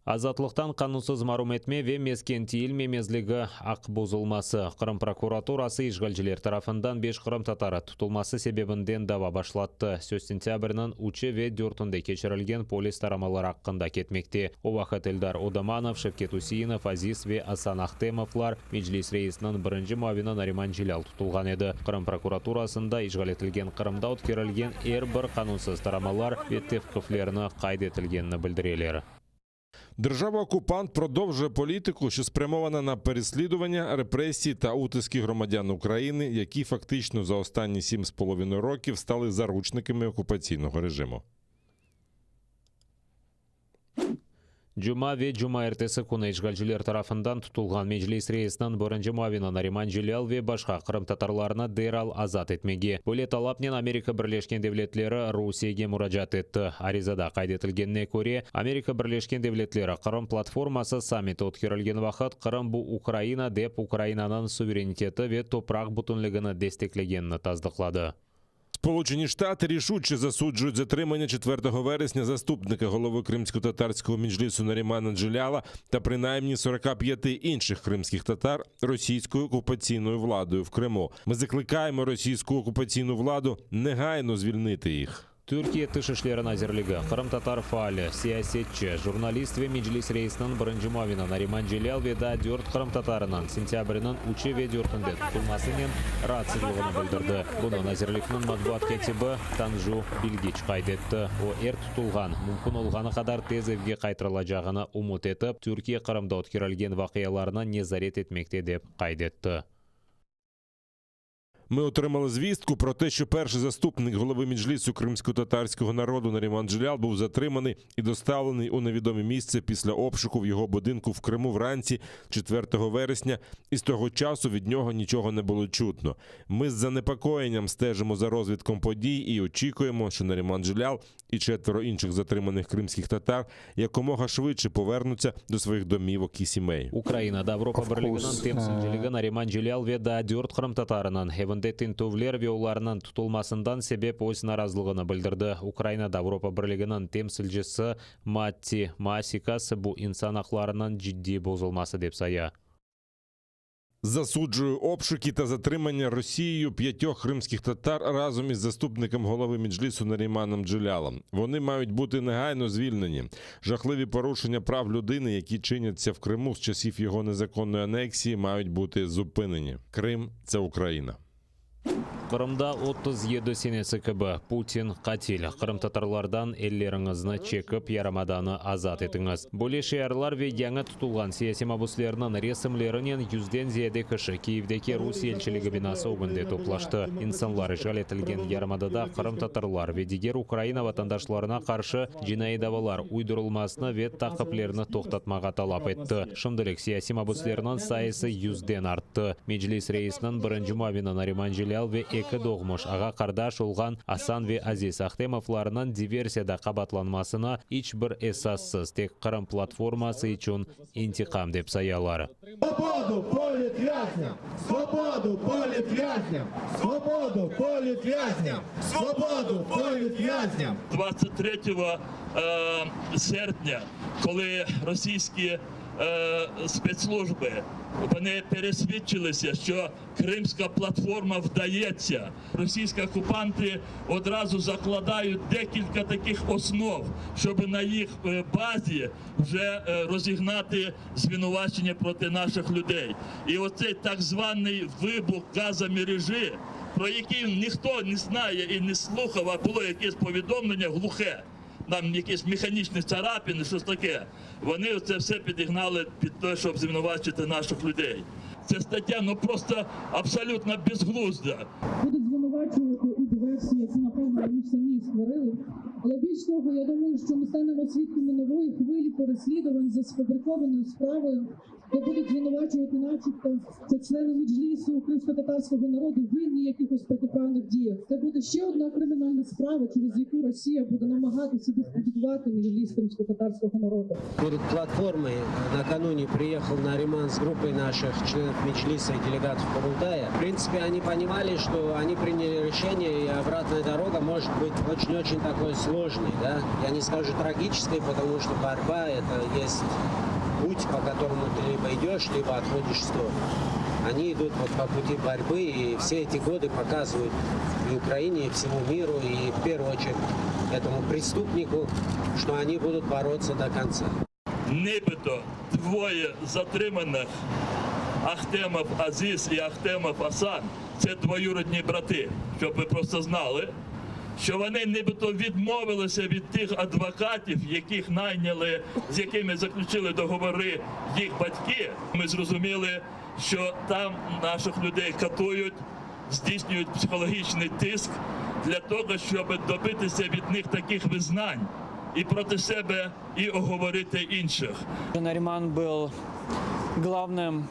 Azatlıqtan qanunsız marum etme ve mesken tiyilmemezligi aq bozulması, Qırım prokuraturası işğalciler tarafından beş qırımtatarı tutulması sebebinden dava başlattı. Söz sentâbrniñ üçü ve dörtünde keçirilgen polis taramaları aqqında ketmekte. O vaqıt Eldar Odamanov, Şevket Useinov, Aziz ve Asan Ahtemovlar, Meclis reisiniñ birinci muavini Nariman Celâl tutulğan edi. Qırım prokuraturasında işğal etilgen Qırımda ötkerilgen er bir qanunsız taramalar ve tevqiflerni qayd etilgenini bildireler. Держава-окупант продовжує політику, що спрямована на переслідування, репресії та утиски громадян України, які фактично за останні 7,5 років стали заручниками окупаційного режиму. Cuma ve cumaertesi künü işğalciler tarafından tutulğan Meclis reisiniñ birinci muavini Nariman Celâl ve başqa qırımtatarlarnı deral azat etmege. Böyle talapnen Amerika Birleşken Devletleri Rusiyege muracaat etti. Arizada qayd etilgenine köre, Amerika Birleşken Devletleri Qırım platforması sammiti ötkerilgen vaqıt Qırım bu Ukraina dep Ukrainanıñ suvereniteti ve topraq bütünligini desteklegenini tasdıqladı. Сполучені Штати рішуче засуджують затримання 4 вересня заступника голови кримсько-татарського Меджлісу Нарімана Джеляла та принаймні 45 інших кримських татар російською окупаційною владою в Криму. Ми закликаємо російську окупаційну владу негайно звільнити їх. Türkiye Tış işleri nazirligi, qırımtatar faali, siyasetçi, jurnalist ve Meclis reisiniñ birinci muavini Nariman Celâl ve daa dört qırımtatarınıñ sentâbrniñ üçü ve dörtünde tutulmasınen raatsızlığını bildirdi. Bunı nazirlikniñ matbuat kâtibi Tanju Bilgiç qayd etti. O, er tutulğan, mümkün olğanı qadar tez evge qaytarılacağını ümüt etip, Türkiye Qırımda ötkerilgen vaqialarnı nezaret etmekte dep qayd etti. Ми отримали звістку про те, що перший заступник голови Меджлісу кримськотатарського народу Наріман Джелял був затриманий і доставлений у невідоме місце після обшуку в його будинку в Криму вранці 4 вересня, і з того часу від нього нічого не було чутно. Ми з занепокоєнням стежимо за розвитком подій і очікуємо, що Наріман Джелял і четверо інших затриманих кримських татар якомога швидше повернуться до своїх домівок і сімей. Ukrainada Avropa Birliginiñ temsilciligi Nariman Celâl ve daa dört qırımtatarınıñ evinde tintüvler ve olarnıñ tutulmasından sebep öz narazılığını bildirdi. Ukrainada Avropa Birliginiñ temsilcisi Matti Maasikas bu insan aqlarınıñ ciddiy bozulması dep saya. Засуджую обшуки та затримання Росією п'ятьох кримських татар разом із заступником голови Меджлісу Наріманом Джелялом. Вони мають бути негайно звільнені. Жахливі порушення прав людини, які чиняться в Криму з часів його незаконної анексії, мають бути зупинені. Крим це Україна. Qırımda 37 senesi kibi, Putin, qatil, qırımtatarlardan elleriñizni çekip yarımadanı azat etiñiz! Böyle şiarlar ve yañı tutulğan siyasiy mabüslerniñ resimlerinen yüzden ziyade kişi Kiyevdeki Rusiye elçiligi binası ögünde toplaştı. İnsanlar işğal etilgen yarımadada qırımtatarlar ve diger Ukraina vatandaşlarına qarşı cinaiy davalar uydurılmasını ve taqiplerni toqtatmağa talap etti. Şimdilik siyasiy mabüslerniñ sayısı yüzden arttı. Meclis reisiniñ birinci muavini Nariman Celâl ve eki doğmuş ağa-qardaş olğan Asan ve Aziz Ahtemovlarnıñ diversiyada qabaatlanmasını iç bir esassız, tek Qırım platforması içün intiqam dep sayalar. Svobodu politvyaznyam! Svobodu politvyaznyam! Svobodu politvyaznyam! Svobodu politvyaznyam! 23 серпня, коли російські спецслужби вони пересвідчилися, що Кримська платформа вдається. Російські окупанти одразу закладають декілька таких основ, щоб на їх базі вже розігнати звинувачення проти наших людей. І оцей так званий вибух газомережі, про який ніхто не знає і не слухав, а було якесь повідомлення глухе, там якісь механічні царапини, щось таке. Вони це все підігнали під те, щоб звинувачити наших людей. Ця стаття ну просто абсолютно безглузда. Будуть звинувачувати у диверсії, яку, напевно, вони самі створили. Але більш того, я думаю, що ми станемо свідками нової хвилі переслідувань за сфабрикованою справою, де будуть звинувачувати начебто, що члени Меджлісу кримськотатарського народу винні в якихось протиправних діях. Це буде ще одна кримінальна справа, через яку Росія буде намагатися дискредитувати Меджліс кримськотатарського народу. Перед платформой накануне приехал Нариман с группой наших членов Меджлиса и делегатов Курултая. В принципе, они понимали, что они приняли решение, и обратная дорога может быть очень-очень такой сложной. Да? Я не скажу трагической, потому что борьба – это есть путь, по которому ты либо идешь, либо отходишь в сторону. Они идут вот по пути борьбы, и все эти годы показывают и Украине, и всему миру, и в первую очередь этому преступнику, что они будут бороться до конца. Нібито двоє затриманих Ахтемов Азіз і Ахтемов Асан це двоюродні брати, щоб ви просто знали. Що вони нібито відмовилися від тих адвокатів, яких найняли, з якими заключили договори їх батьки. Ми зрозуміли, що там наших людей катують, здійснюють психологічний тиск для того, щоб добитися від них таких визнань і проти себе, і оговорити інших. Нариман был главным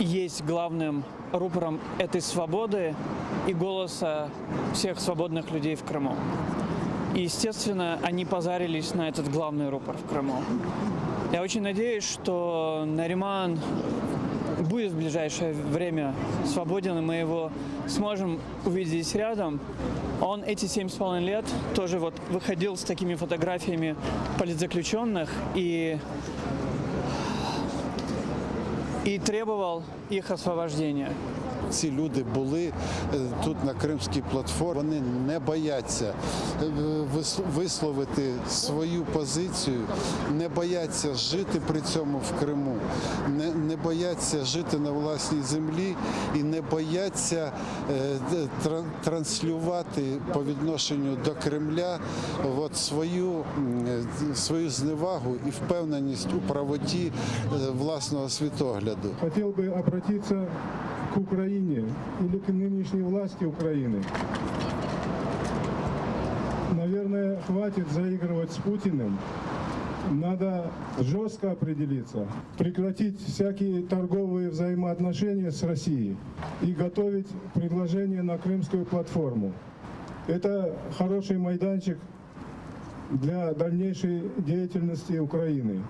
и есть главным рупором этой свободы и голоса всех свободных людей в Крыму. И, естественно, они позарились на этот главный рупор в Крыму. Я очень надеюсь, что Нариман будет в ближайшее время свободен, и мы его сможем увидеть рядом. Он эти 7,5 лет тоже вот выходил с такими фотографиями политзаключенных и, и требовал их освобождения. Ці люди були е, тут на Кримській платформі. Вони не бояться е, вис- висловити свою позицію, не бояться жити при цьому в Криму, не, не бояться жити на власній землі і не бояться е, д- тра- транслювати по відношенню до Кремля от свою, м, е, свою зневагу і впевненість у правоті е, власного світогляду. Хотел бы обратиться к Украине или к нынешней власти Украины. Наверное, хватит заигрывать с Путиным. Надо жестко определиться, прекратить всякие торговые взаимоотношения с Россией и готовить предложение на крымскую платформу. Это хороший майданчик для дальнейшей деятельности Украины.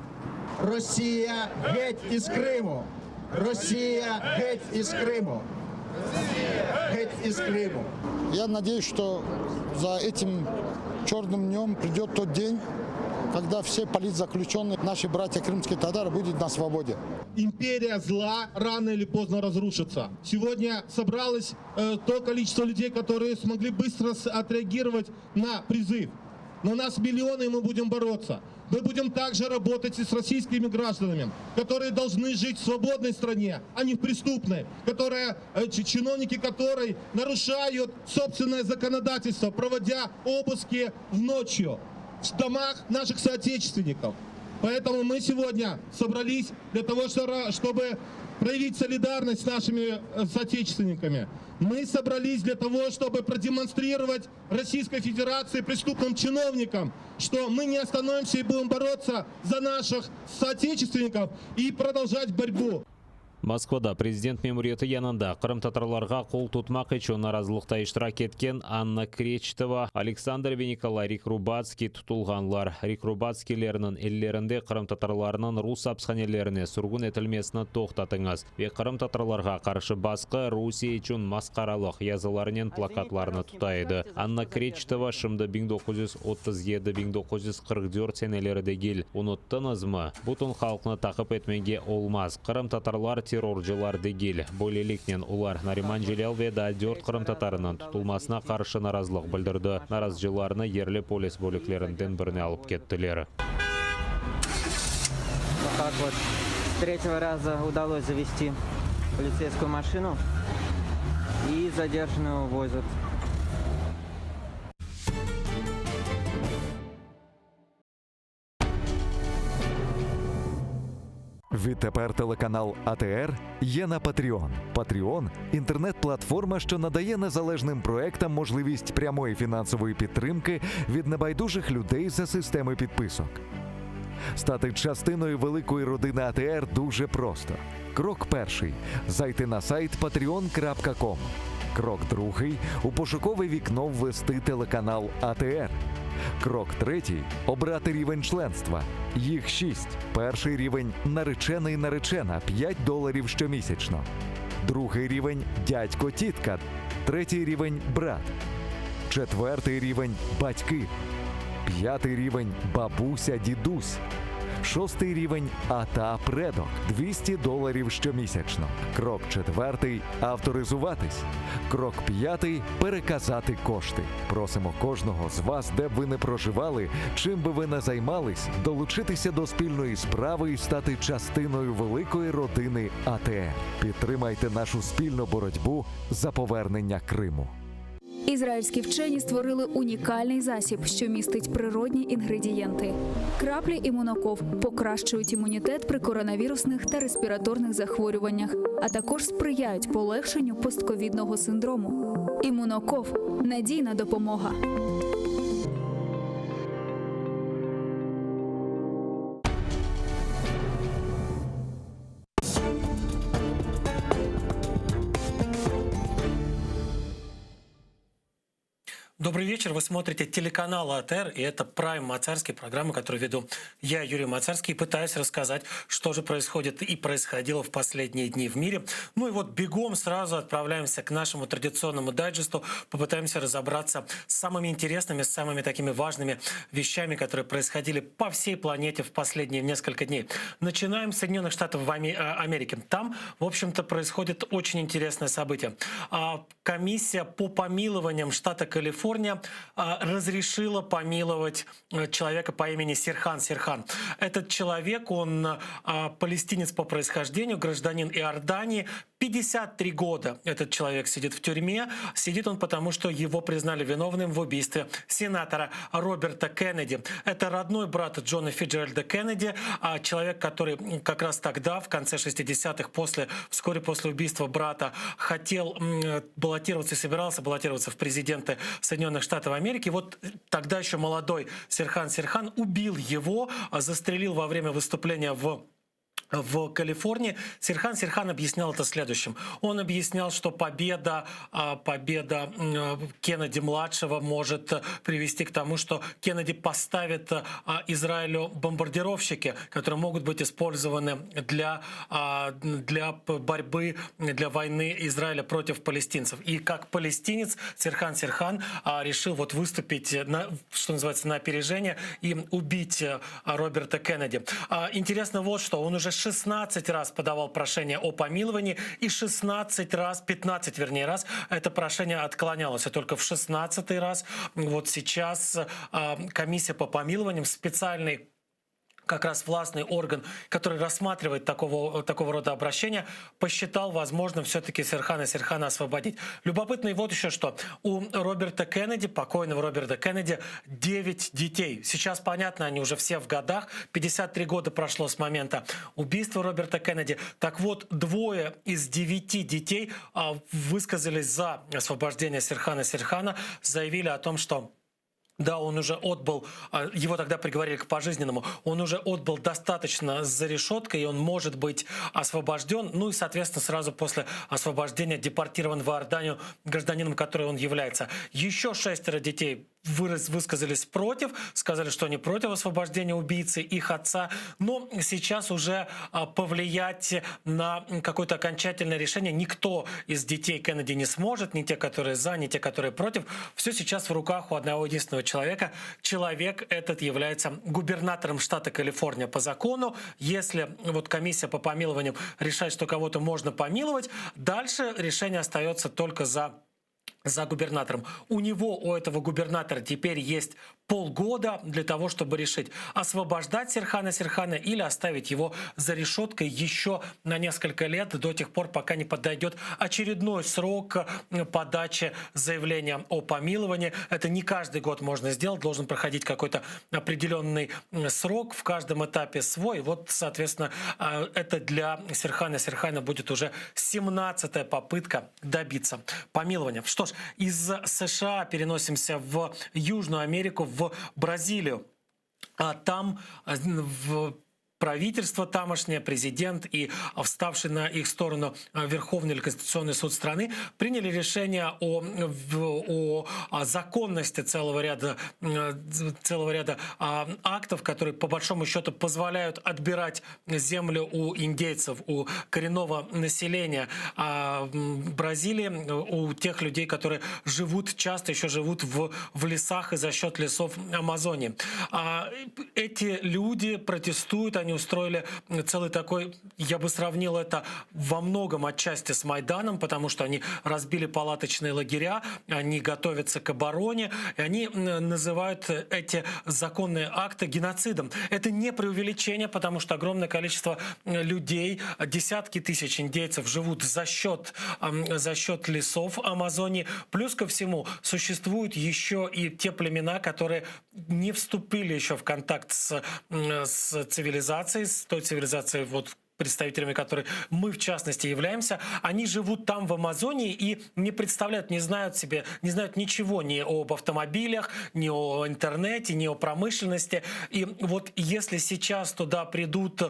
Росія геть із Криму! Росія геть із Криму! Геть із Криму! Я надеюсь, что за этим черным днем придет тот день, когда все политзаключенные, наши братья крымские татары, будут на свободе. Империя зла рано или поздно разрушится. Сегодня собралось э, то количество людей, которые смогли быстро с- отреагировать на призыв. Но нас миллионы, и мы будем бороться. Мы будем также работать и с российскими гражданами, которые должны жить в свободной стране, а не в преступной, которая, э, чи- чиновники которой нарушают собственное законодательство, проводя обыски в ночью в домах наших соотечественников. Поэтому мы сегодня собрались для того, что- чтобы проявить солидарность с нашими э, соотечественниками. Мы собрались для того, чтобы продемонстрировать Российской Федерации преступным чиновникам, что мы не остановимся и будем бороться за наших соотечественников и продолжать борьбу. Moskvada prezident memuriyeti yanında qırımtatarlarğa qol tutmaq içün narazılıqta iştirak etken Anna Kreçetova, Aleksandr ve Nikolay Rikrubatskiy tutulğanlar. Rikrubatskiylerniñ ellerinde qırımtatarlarnıñ rus apishanelerine sürgün etilmesini toqtatıñız ve qırımtatarlarğa qarşı basqı Rusiye içün masqaralıq yazılarınen plakatlarnı tuta edi. Anna Kreçetova şimdi 1937-1944 seneleri degil. Unuttıñızmı? Bütün halqnı taqip etmege olmaz. Qırımtatarlar terrorcılar degil. Böyleliknen olar Nariman Celâl ve daa dört qırımtatarınıñ tutulmasına qarşı narazılıq bildirdi. Narazıcılarnı yerli polis bölüklerinden birine alıp kettiler. Вот так вот с третьего раза удалось завести полицейскую машину и задержанную увозят. Відтепер телеканал АТР є на Patreon. Patreon – інтернет-платформа, що надає незалежним проектам можливість прямої фінансової підтримки від небайдужих людей за системи підписок. Стати частиною великої родини АТР дуже просто. Крок перший зайти на сайт patreon.com. Крок другий у пошукове вікно ввести телеканал АТР. Крок третій обрати рівень членства. Їх шість. Перший рівень наречений наречена 5 доларів щомісячно. Другий рівень дядько тітка. Третій рівень брат. Четвертий рівень батьки. П'ятий рівень бабуся дідусь. Шостий рівень ата предок 200 доларів щомісячно. Крок четвертий авторизуватись. Крок п'ятий переказати кошти. Просимо кожного з вас, де б ви не проживали, чим би ви не займались, долучитися до спільної справи і стати частиною великої родини АТР. Підтримайте нашу спільну боротьбу за повернення Криму. Ізраїльські вчені створили унікальний засіб, що містить природні інгредієнти. Краплі імуноков покращують імунітет при коронавірусних та респіраторних захворюваннях, а також сприяють полегшенню постковідного синдрому. Імуноков надійна допомога. Добрый вечер. Вы смотрите телеканал АТР, и это Прайм Мацарский, программа, которую веду я, Юрий Мацарский, и пытаюсь рассказать, что же происходит и происходило в последние дни в мире. Ну и вот бегом сразу отправляемся к нашему традиционному дайджесту, попытаемся разобраться с самыми интересными, с самыми такими важными вещами, которые происходили по всей планете в последние несколько дней. Начинаем с Соединенных Штатов э, Америки. Там, в общем-то, происходит очень интересное событие. А, комиссия по помилованиям штата Калифорния а, разрешила помиловать э, человека по имени Серхан Серхан. Этот человек, он а, палестинец по происхождению, гражданин Иордании. 53 года этот человек сидит в тюрьме. Сидит он потому, что его признали виновным в убийстве сенатора Роберта Кеннеди. Это родной брат Джона Фиджеральда Кеннеди, а, человек, который как раз тогда, в конце 60-х, после, вскоре после убийства брата, хотел баллотироваться и собирался баллотироваться в президенты Соединенных Штатов Америки. Вот тогда еще молодой Серхан Серхан убил его, а, застрелил во время выступления в в Калифорнии. Серхан Серхан объяснял это следующим. Он объяснял, что победа, а, победа Кеннеди-младшего может привести к тому, что Кеннеди поставит а, Израилю бомбардировщики, которые могут быть использованы для, а, для борьбы, для войны Израиля против палестинцев. И как палестинец Серхан Серхан решил вот выступить, на, что называется, на опережение и убить Роберта Кеннеди. Интересно вот что, он уже 16 раз подавал прошение о помиловании, и 16 раз, 15 вернее раз, это прошение отклонялось. И только в 16 раз вот сейчас а, комиссия по помилованиям, специальный как раз властный орган, который рассматривает такого, такого рода обращения, посчитал возможным все-таки Серхана Серхана освободить. Любопытно и вот еще что. У Роберта Кеннеди, покойного Роберта Кеннеди, 9 детей. Сейчас, понятно, они уже все в годах. 53 года прошло с момента убийства Роберта Кеннеди. Так вот, двое из 9 детей а, высказались за освобождение Серхана Серхана, заявили о том, что да, он уже отбыл, а, его тогда приговорили к пожизненному, он уже отбыл достаточно за решеткой, и он может быть освобожден, ну и, соответственно, сразу после освобождения депортирован в Иорданию гражданином, который он является. Еще шестеро детей выраз, высказались против, сказали, что они против освобождения убийцы, их отца, но сейчас уже а, повлиять на какое-то окончательное решение никто из детей Кеннеди не сможет, ни те, которые за, ни те, которые против. Все сейчас в руках у одного единственного человека. Человек этот является губернатором штата Калифорния по закону. Если вот комиссия по помилованию решает, что кого-то можно помиловать, дальше решение остается только за за губернатором. У него, у этого губернатора теперь есть полгода для того, чтобы решить, освобождать Серхана Серхана или оставить его за решеткой еще на несколько лет, до тех пор, пока не подойдет очередной срок э, подачи заявления о помиловании. Это не каждый год можно сделать, должен проходить какой-то определенный срок, в каждом этапе свой. Вот, соответственно, э, это для Серхана Серхана будет уже 17-я попытка добиться помилования. Что ж, из США переносимся в Южную Америку, в Бразилию. А там э, в правительство тамошнее, президент и вставший на их сторону э, Верховный или Конституционный суд страны приняли решение о, о, о законности целого ряда, э, целого ряда а, актов, которые по большому счету позволяют отбирать землю у индейцев, у коренного населения а, Бразилии, у тех людей, которые живут, часто еще живут в, в лесах и за счет лесов Амазонии. А, эти люди протестуют, они. они устроили целый такой, я бы сравнил это во многом отчасти с Майданом, потому что они разбили палаточные лагеря, они готовятся к обороне, и они называют эти законные акты геноцидом. Это не преувеличение, потому что огромное количество людей, десятки тысяч индейцев живут за счет, за счет лесов Амазонии. Плюс ко всему существуют еще и те племена, которые не вступили еще в контакт с, с цивилизацией, с той цивилизацией, вот, представителями которой мы, в частности, являемся, они живут там, в Амазонии, и не представляют, не знают себе, не знают ничего ни об автомобилях, ни о интернете, ни о промышленности. И вот если сейчас туда придут,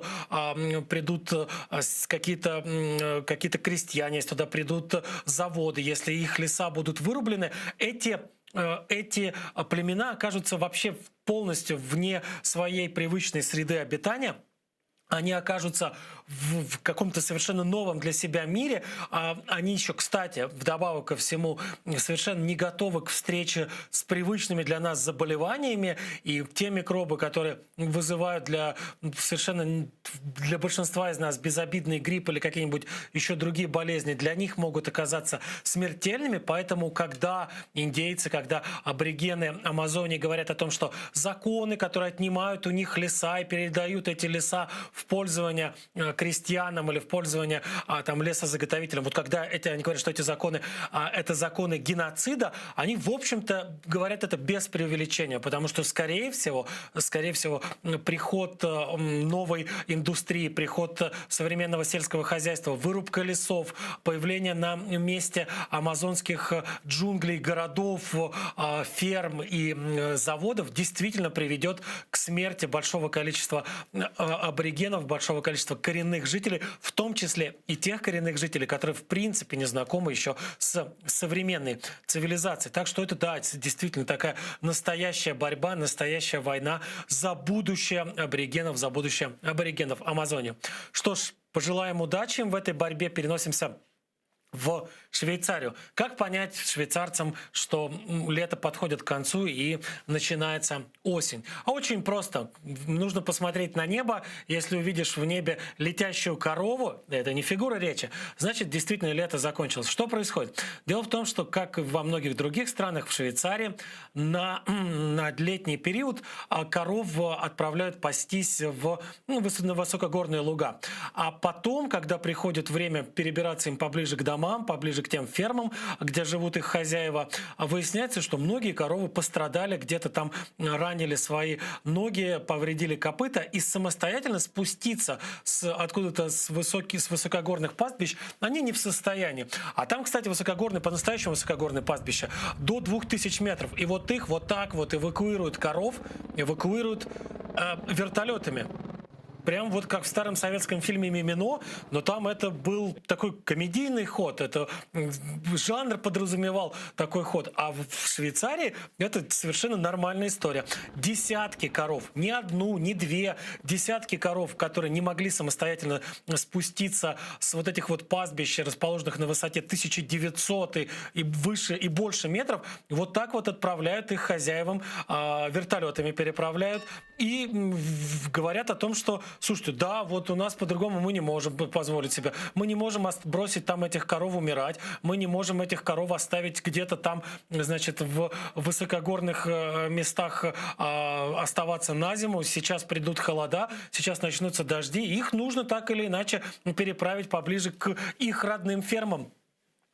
придут а, какие-то какие крестьяне, если туда придут заводы, если их леса будут вырублены, эти э, эти племена окажутся вообще полностью вне своей привычной среды обитания, они окажутся в, в каком-то совершенно новом для себя мире. А, они еще, кстати, вдобавок ко всему, совершенно не готовы к встрече с привычными для нас заболеваниями. И те микробы, которые вызывают для совершенно для большинства из нас безобидный грипп или какие-нибудь еще другие болезни, для них могут оказаться смертельными. Поэтому, когда индейцы, когда аборигены Амазонии говорят о том, что законы, которые отнимают у них леса и передают эти леса в пользование э, крестьянам или в пользование а, там, лесозаготовителям, вот когда эти, они говорят, что эти законы, а, это законы геноцида, они, в общем-то, говорят это без преувеличения, потому что, скорее всего, скорее всего, приход э, новой индустрии, приход э, современного сельского хозяйства, вырубка лесов, появление на месте амазонских джунглей, городов, ферм и заводов действительно приведет к смерти большого количества аборигенов, большого количества коренных жителей, в том числе и тех коренных жителей, которые в принципе не знакомы еще с современной цивилизацией. Так что это, да, действительно такая настоящая борьба, настоящая война за будущее аборигенов, за будущее аборигенов Амазонии. Что ж, пожелаем удачи им в этой борьбе. Переносимся в Швейцарию. Как понять швейцарцам, что лето подходит к концу и начинается осень? А очень просто. Нужно посмотреть на небо. Если увидишь в небе летящую корову, это не фигура речи, значит, действительно лето закончилось. Что происходит? Дело в том, что, как и во многих других странах, в Швейцарии на, на летний период а, коров отправляют пастись в, ну, на высокогорные луга. А потом, когда приходит время перебираться им поближе к домам, поближе к тем фермам, где живут их хозяева, выясняется, что многие коровы пострадали, где-то там ранили свои ноги, повредили копыта, и самостоятельно спуститься с, откуда-то с, высоких, с высокогорных пастбищ они не в состоянии. А там, кстати, высокогорные, по-настоящему высокогорные пастбища до 2000 метров. И вот их вот так вот эвакуируют коров, эвакуируют э, вертолетами. Прям вот как в старом советском фильме «Мимино», но там это был такой комедийный ход, это жанр подразумевал такой ход. А в Швейцарии это совершенно нормальная история. Десятки коров, не одну, не две, десятки коров, которые не могли самостоятельно спуститься с вот этих вот пастбищ, расположенных на высоте 1900 и, и выше, и больше метров, вот так вот отправляют их хозяевам, э, вертолетами переправляют и говорят о том, что слушайте, да, вот у нас по-другому мы не можем позволить себе. Мы не можем бросить там этих коров умирать, мы не можем этих коров оставить где-то там, значит, в высокогорных э, местах э, оставаться на зиму. Сейчас придут холода, сейчас начнутся дожди, их нужно так или иначе переправить поближе к их родным фермам.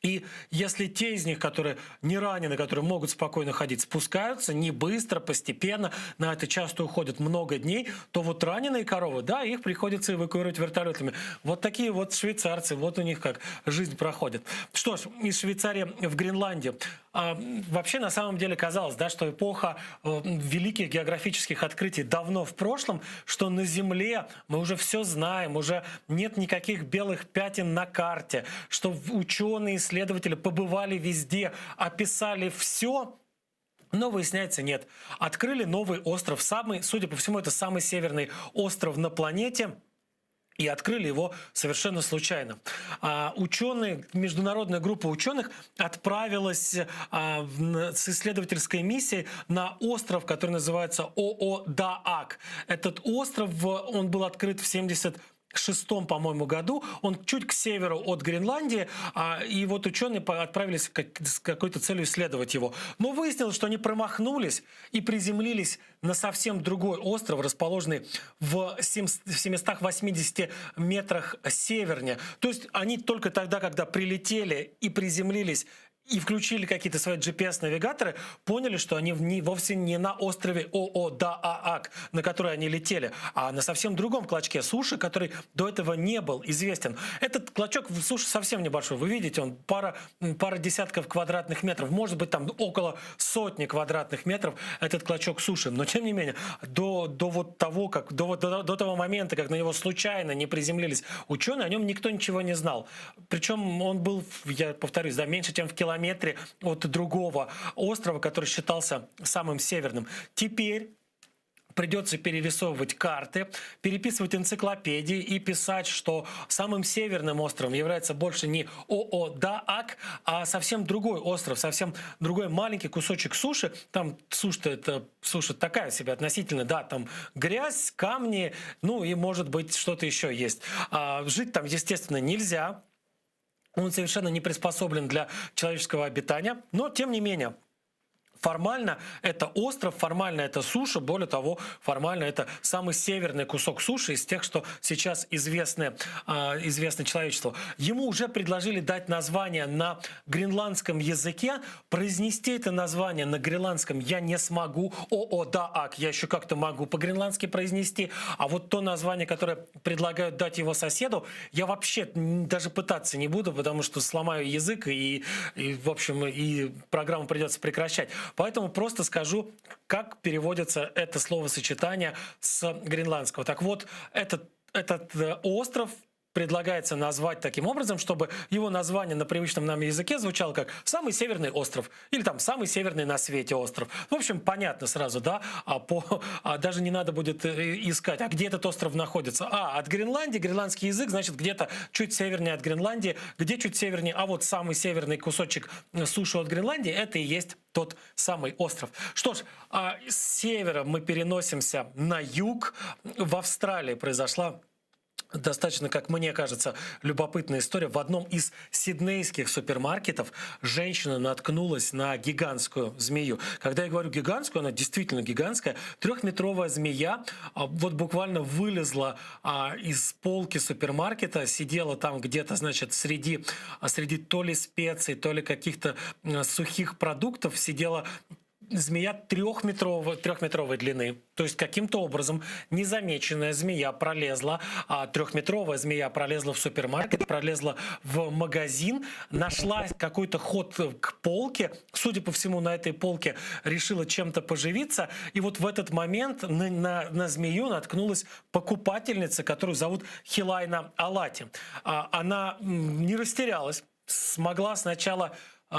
И если те из них, которые не ранены, которые могут спокойно ходить, спускаются не быстро, постепенно, на это часто уходит много дней, то вот раненые коровы, да, их приходится эвакуировать вертолетами. Вот такие вот швейцарцы, вот у них как жизнь проходит. Что ж, из Швейцарии в Гренландию. А, вообще, на самом деле, казалось, да, что эпоха э, великих географических открытий давно в прошлом, что на Земле мы уже все знаем, уже нет никаких белых пятен на карте, что ученые, исследователи побывали везде, описали все, но выясняется, нет. Открыли новый остров, самый, судя по всему, это самый северный остров на планете. И открыли его совершенно случайно. А, ученые, международная группа ученых отправилась а, с исследовательской миссией на остров, который называется Оодаак. Этот остров, он был открыт в 70 шестом, по-моему, году. Он чуть к северу от Гренландии, а, и вот ученые отправились как, с какой-то целью исследовать его. Но выяснилось, что они промахнулись и приземлились на совсем другой остров, расположенный в 780 метрах севернее. То есть они только тогда, когда прилетели и приземлились и включили какие-то свои GPS-навигаторы, поняли, что они не, вовсе не на острове Оодаак, на который они летели, а на совсем другом клочке суши, который до этого не был известен. Этот клочок суши совсем небольшой. Вы видите, он пара, пара десятков квадратных метров, может быть, там около сотни квадратных метров этот клочок суши. Но, тем не менее, до, до вот того, как, до, до, до того момента, как на него случайно не приземлились ученые, о нем никто ничего не знал. Причем он был, я повторюсь, да, меньше, чем в километре километре от другого острова, который считался самым северным. Теперь придется перерисовывать карты, переписывать энциклопедии и писать, что самым северным островом является больше не Оодаак, а совсем другой остров, совсем другой маленький кусочек суши. Там суша это суша такая себе относительно, да, там грязь, камни, ну и может быть что-то еще есть. А, жить там, естественно, нельзя. Он совершенно не приспособлен для человеческого обитания, но тем не менее Формально это остров, формально это суша, более того, формально это самый северный кусок суши из тех, что сейчас известны, а, известны человечеству. Ему уже предложили дать название на гренландском языке. Произнести это название на гренландском я не смогу. О, да, ак, я еще как-то могу по-гренландски произнести. А вот то название, которое предлагают дать его соседу, я вообще даже пытаться не буду, потому что сломаю язык и, и в общем, и программу придется прекращать. Поэтому просто скажу, как переводится это словосочетание с гренландского. Так вот, этот, этот э, остров предлагается назвать таким образом, чтобы его название на привычном нам языке звучало как «самый северный остров» или там «самый северный на свете остров». В общем, понятно сразу, да? А по, а даже не надо будет э, искать, а где этот остров находится. А, от Гренландии, гренландский язык, значит, где-то чуть севернее от Гренландии, где чуть севернее, а вот самый северный кусочек суши от Гренландии, это и есть тот самый остров. Что ж, а с севера мы переносимся на юг. В Австралии произошла достаточно, как мне кажется, любопытная история. В одном из сиднейских супермаркетов женщина наткнулась на гигантскую змею. Когда я говорю гигантскую, она действительно гигантская. Трехметровая змея а, вот буквально вылезла а, из полки супермаркета, сидела там где-то, значит, среди, а, среди то ли специй, то ли каких-то сухих продуктов, сидела змея трехметровой, трехметровой длины. То есть каким-то образом незамеченная змея пролезла, а трехметровая змея пролезла в супермаркет, пролезла в магазин, нашла какой-то ход к полке. Судя по всему, на этой полке решила чем-то поживиться. И вот в этот момент на, на, на змею наткнулась покупательница, которую зовут Хилайна Алати. А, она не растерялась, смогла сначала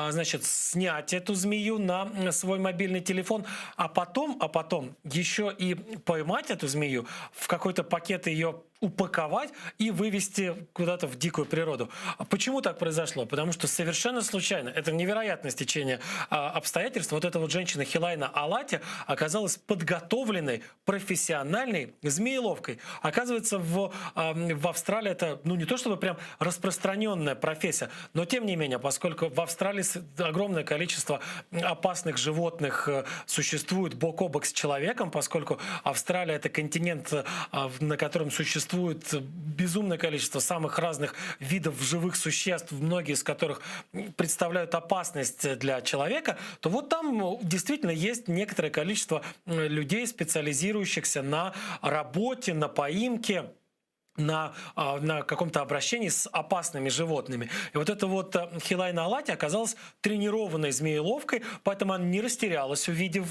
значит, снять эту змею на свой мобильный телефон, а потом, а потом еще и поймать эту змею, в какой-то пакет ее упаковать и вывести куда-то в дикую природу. А почему так произошло? Потому что совершенно случайно, это невероятное стечение а, обстоятельств, вот эта вот женщина Хилайна Алати оказалась подготовленной, профессиональной змееловкой. Оказывается, в, а, в Австралии это, ну не то чтобы прям распространенная профессия, но тем не менее, поскольку в Австралии огромное количество опасных животных э, существует бок о бок с человеком, поскольку Австралия это континент, э, на котором существует безумное количество самых разных видов живых существ, многие из которых представляют опасность для человека, то вот там действительно есть некоторое количество людей, специализирующихся на работе, на поимке на, а, на каком-то обращении с опасными животными. И вот эта вот э, Хилайна Алати оказалась тренированной змееловкой, поэтому она не растерялась, увидев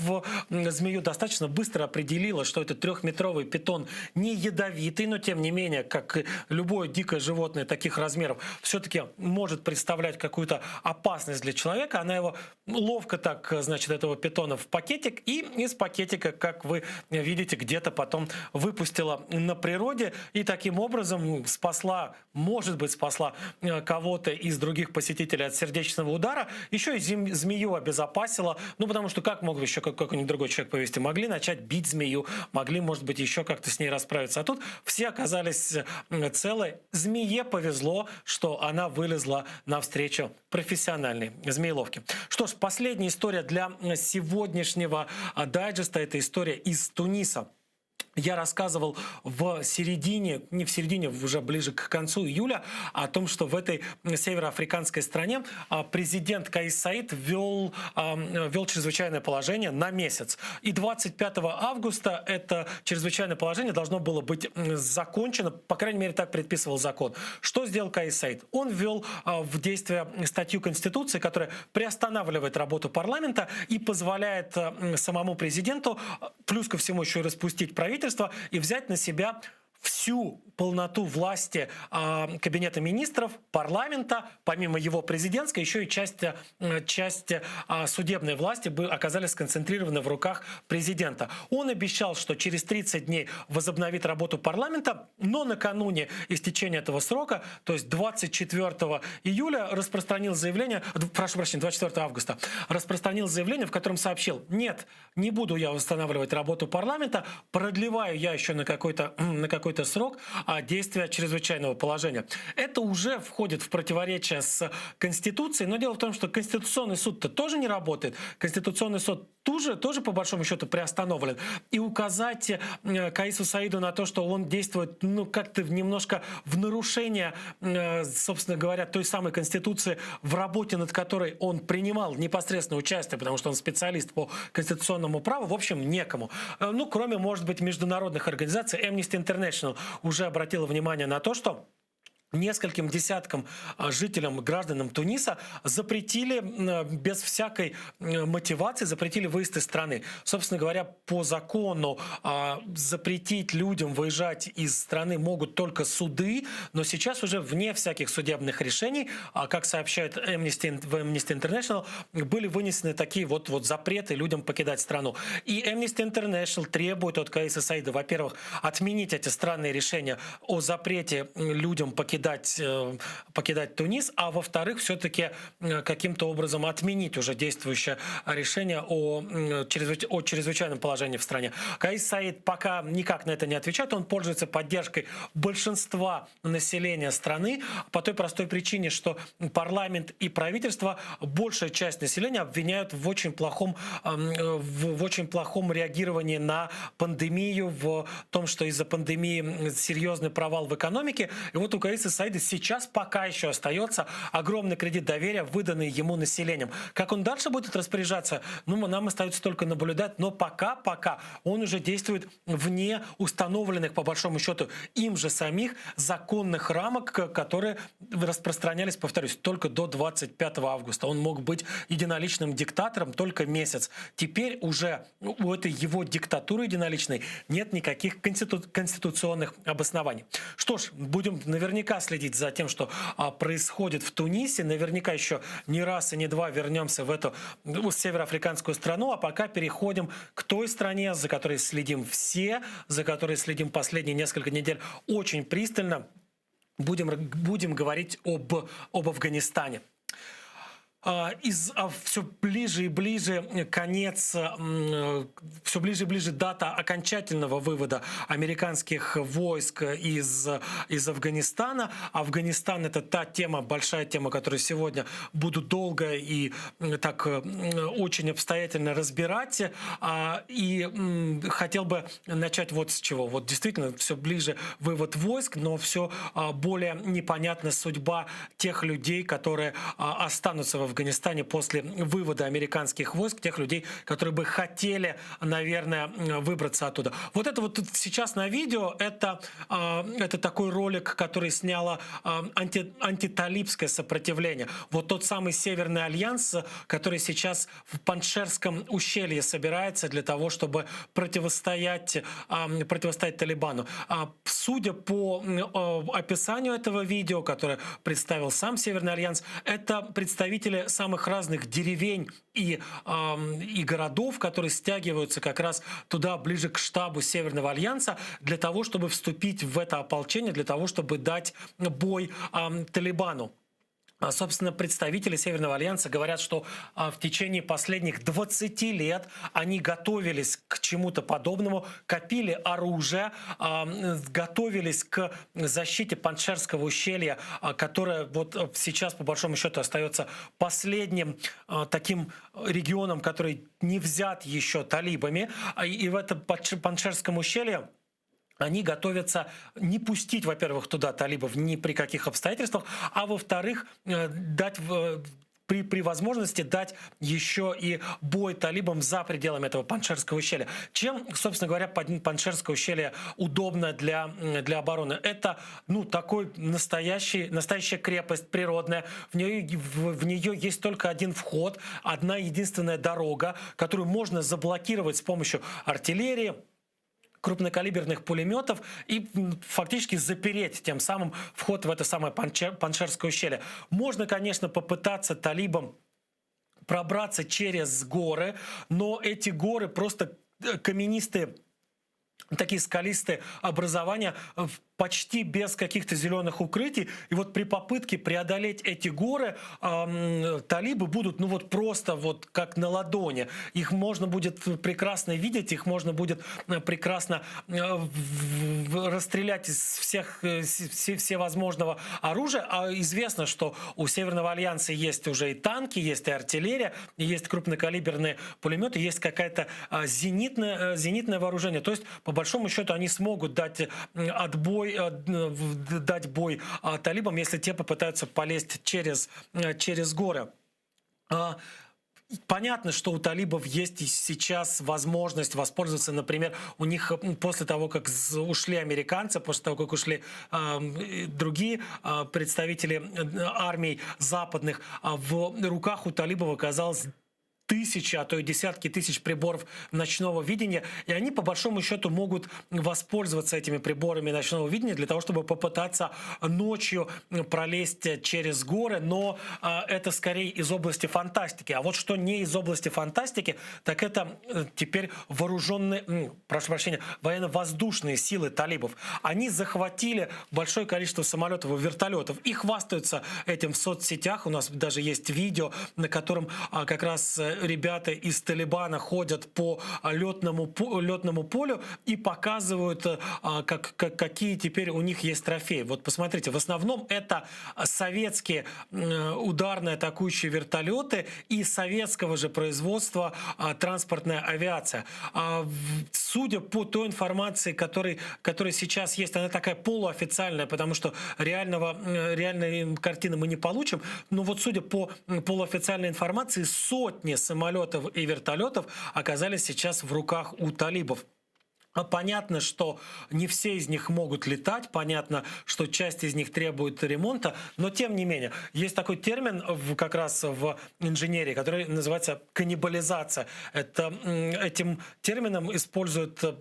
змею, достаточно быстро определила, что это трехметровый питон не ядовитый, но тем не менее, как любое дикое животное таких размеров, все-таки может представлять какую-то опасность для человека. Она его ловко так, значит, этого питона в пакетик, и из пакетика, как вы видите, где-то потом выпустила на природе, и таким. таким образом спасла, может быть, спасла э, кого-то из других посетителей от сердечного удара, еще и змею обезопасила, ну, потому что как мог еще какой-нибудь другой человек повести? Могли начать бить змею, могли, может быть, еще как-то с ней расправиться. А тут все оказались э, целы. Змее повезло, что она вылезла навстречу профессиональной змееловке. Что ж, последняя история для сегодняшнего а, дайджеста – это история из Туниса. Я рассказывал в середине, не в середине, уже ближе к концу июля, о том, что в этой североафриканской стране а, президент Каис Саид ввел, а, ввел чрезвычайное положение на месяц. И 25 августа это чрезвычайное положение должно было быть закончено, по крайней мере, так предписывал закон. Что сделал Каис Саид? Он ввел а, в действие статью Конституции, которая приостанавливает работу парламента и позволяет самому президенту, плюс ко всему еще и распустить правительство, и взять на себя всю полноту власти э, Кабинета министров, парламента, помимо его президентской, еще и часть, э, часть э, судебной власти бы оказались сконцентрированы в руках президента. Он обещал, что через 30 дней возобновит работу парламента, но накануне истечения этого срока, то есть 24 июля, распространил заявление, прошу прощения, 24 августа, распространил заявление, в котором сообщил, нет, не буду я восстанавливать работу парламента, продлеваю я еще на какой-то на какой-то срок а, действия чрезвычайного положения. Это уже входит в противоречие с Конституцией, но дело в том, что Конституционный суд-то тоже не работает. Конституционный суд тоже, тоже по большому счету приостановлен. И указать э, Каису Саиду на то, что он действует ну, как-то немножко в нарушение, э, собственно говоря, той самой Конституции, в работе над которой он принимал непосредственно участие, потому что он специалист по конституционному праву, в общем, некому. Э, ну, кроме, может быть, международных организаций. Amnesty International уже обратила внимание на то, что нескольким десяткам а, жителям, гражданам Туниса запретили без всякой мотивации, запретили выезд из страны. Собственно говоря, по закону а, запретить людям выезжать из страны могут только суды, но сейчас уже вне всяких судебных решений, а, как сообщает Amnesty, в Amnesty International, были вынесены такие вот, вот запреты людям покидать страну. И Amnesty International требует от Каиса Саида, во-первых, отменить эти странные решения о запрете людям покидать покидать, э, покидать Тунис, а во-вторых, все-таки э, каким-то образом отменить уже действующее решение о, чрезвыч... о чрезвычайном положении в стране. Каис Саид пока никак на это не отвечает, он пользуется поддержкой большинства населения страны по той простой причине, что парламент и правительство большая часть населения обвиняют в очень плохом, э, в, в очень плохом реагировании на пандемию, в том, что из-за пандемии серьезный провал в экономике. И вот у Каиса Саида сейчас пока еще остается огромный кредит доверия, выданный ему населением. Как он дальше будет распоряжаться, ну, нам остается только наблюдать, но пока, пока он уже действует вне установленных, по большому счету, им же самих законных рамок, которые распространялись, повторюсь, только до 25 августа. Он мог быть единоличным диктатором только месяц. Теперь уже у этой его диктатуры единоличной нет никаких конститу конституционных обоснований. Что ж, будем наверняка следить за тем, что а, происходит в Тунисе. Наверняка еще не раз и не два вернемся в эту ну, североафриканскую страну. А пока переходим к той стране, за которой следим все, за которой следим последние несколько недель очень пристально. Будем, будем говорить об, об Афганистане. А, из, а, все ближе и ближе конец, все ближе и ближе дата окончательного вывода американских войск из, из Афганистана. Афганистан — это та тема, большая тема, которую сегодня буду долго и так очень обстоятельно разбирать. А, и хотел бы начать вот с чего. Вот действительно все ближе вывод войск, но все более непонятна судьба тех людей, которые останутся в Афганистане после вывода американских войск, тех людей, которые бы хотели, наверное, выбраться оттуда. Вот это вот сейчас на видео, это, а, это такой ролик, который сняло а, анти, антиталибское сопротивление. Вот тот самый Северный Альянс, который сейчас в Паншерском ущелье собирается для того, чтобы противостоять, а, противостоять Талибану. Судя по описанию этого видео, которое представил сам Северный Альянс, это представители. жители самых разных деревень и, и городов, которые стягиваются как раз туда, ближе к штабу Северного Альянса, для того, чтобы вступить в это ополчение, для того, чтобы дать бой Талибану. А, собственно, представители Северного Альянса говорят, что а, в течение последних 20 лет они готовились к чему-то подобному, копили оружие, а, готовились к защите Панджшерского ущелья, которое вот э, сейчас, по большому счету, остается последним таким регионом, который не взят еще талибами. И в этом Панджшерском ущелье они готовятся не пустить, во-первых, туда талибов ни при каких обстоятельствах, а во-вторых, э, дать при, при возможности дать еще и бой талибам за пределами этого Панджшерского ущелья. Чем, собственно говоря, Панджшерское ущелье удобно для, для обороны? Это ну, такой настоящий, настоящая крепость природная. В нее, в, в нее есть только один вход, одна единственная дорога, которую можно заблокировать с помощью артиллерии, крупнокалиберных пулеметов и фактически запереть тем самым вход в это самое Панджшерское ущелье. Можно, конечно, попытаться талибам пробраться через горы, но эти горы просто э, каменистые, такие скалистые образования, почти без каких-то зеленых укрытий. И вот при попытке преодолеть эти горы эм, талибы будут ну вот просто вот как на ладони. Их можно будет прекрасно видеть, их можно будет э, прекрасно э, расстрелять из всех э, все, всевозможного оружия. А известно, что у Северного Альянса есть уже и танки, есть и артиллерия, есть крупнокалиберные пулеметы, есть какая-то зенитная, зенитное вооружение. То есть, по большому счету, они смогут дать отбой бой, э, дать бой а, талибам, если те попытаются полезть через, э, через горы. А, понятно, что у талибов есть и сейчас возможность воспользоваться, например, у них после того, как ушли американцы, после того, как ушли э, другие э, представители армий западных, в руках у талибов оказалось тысячи, а то и десятки тысяч приборов ночного видения, и они по большому счету могут воспользоваться этими приборами ночного видения для того, чтобы попытаться ночью пролезть через горы, но а, это скорее из области фантастики. А вот что не из области фантастики, так это э, теперь вооруженные, прошу прощения, военно-воздушные силы талибов. Они захватили большое количество самолетов и вертолетов и хвастаются этим в соцсетях. У нас даже есть видео, на котором а, как раз э, ребята из Талибана ходят по летному, летному полю и показывают, э, как, как, какие теперь у них есть трофеи. Вот посмотрите, в основном это советские ударные атакующие вертолеты и советского же производства а, транспортная авиация. А, судя по той информации, которой, которая сейчас есть, она такая полуофициальная, потому что реального, реальной картины мы не получим, но вот судя по полуофициальной информации, сотни самолетов и вертолетов оказались сейчас в руках у талибов. А понятно, что не все из них могут летать, понятно, что часть из них требует ремонта, но тем не менее, есть такой термин в, как раз в инженерии, который называется каннибализация. Это, этим термином используют, э,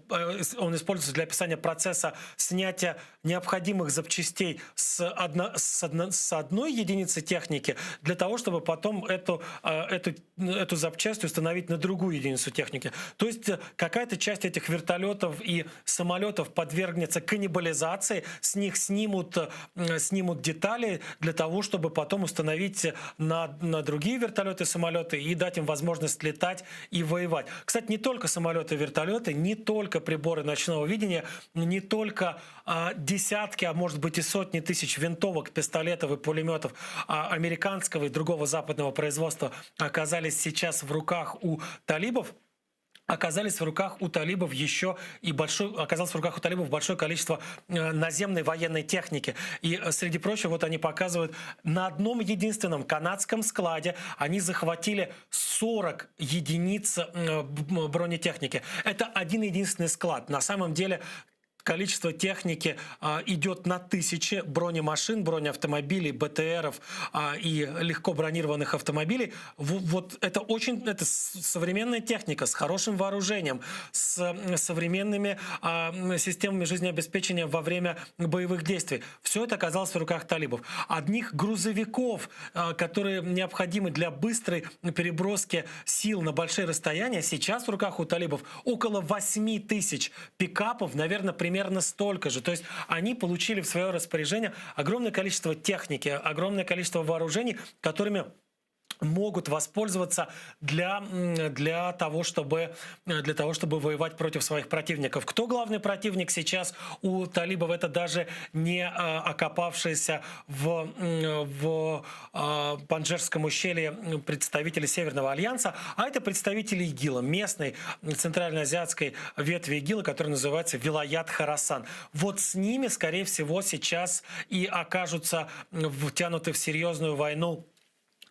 он используется для описания процесса снятия необходимых запчастей с, одно, с, одно, с одной единицы техники для того, чтобы потом эту, э, эту, эту запчасть установить на другую единицу техники. То есть э, какая-то часть этих вертолетов и самолетов подвергнется каннибализации, с них снимут, э, снимут детали для того, чтобы потом установить на, на другие вертолеты, самолеты и дать им возможность летать и воевать. Кстати, не только самолеты и вертолеты, не только приборы ночного видения, не только а, десятки, а может быть и сотни тысяч винтовок, пистолетов и пулеметов а, американского и другого западного производства оказались сейчас в руках у талибов. Оказались в руках у талибов еще и большой, оказалось в руках у талибов большое количество э, наземной военной техники. И, э, среди прочего, вот они показывают, на одном единственном канадском складе они захватили 40 единиц э, бронетехники. Это один единственный склад. На самом деле... Количество техники идет на тысячи бронемашин, бронеавтомобилей, БТРов и легко бронированных автомобилей. Вот это очень это современная техника с хорошим вооружением, с современными системами жизнеобеспечения во время боевых действий. Все это оказалось в руках талибов. Одних грузовиков, которые необходимы для быстрой переброски сил на большие расстояния, сейчас в руках у талибов около 8 тысяч пикапов, наверное, примерно столько же. То есть они получили в свое распоряжение огромное количество техники, огромное количество вооружений, которыми могут воспользоваться для, для, того, чтобы, для того, чтобы воевать против своих противников. Кто главный противник сейчас у талибов? Это даже не а, окопавшиеся в, в а, Панджшерском ущелье представители Северного Альянса, а это представители ИГИЛа, местной центральноазиатской ветви ИГИЛа, которая называется Вилаят Хорасан. Вот с ними, скорее всего, сейчас и окажутся втянуты в серьезную войну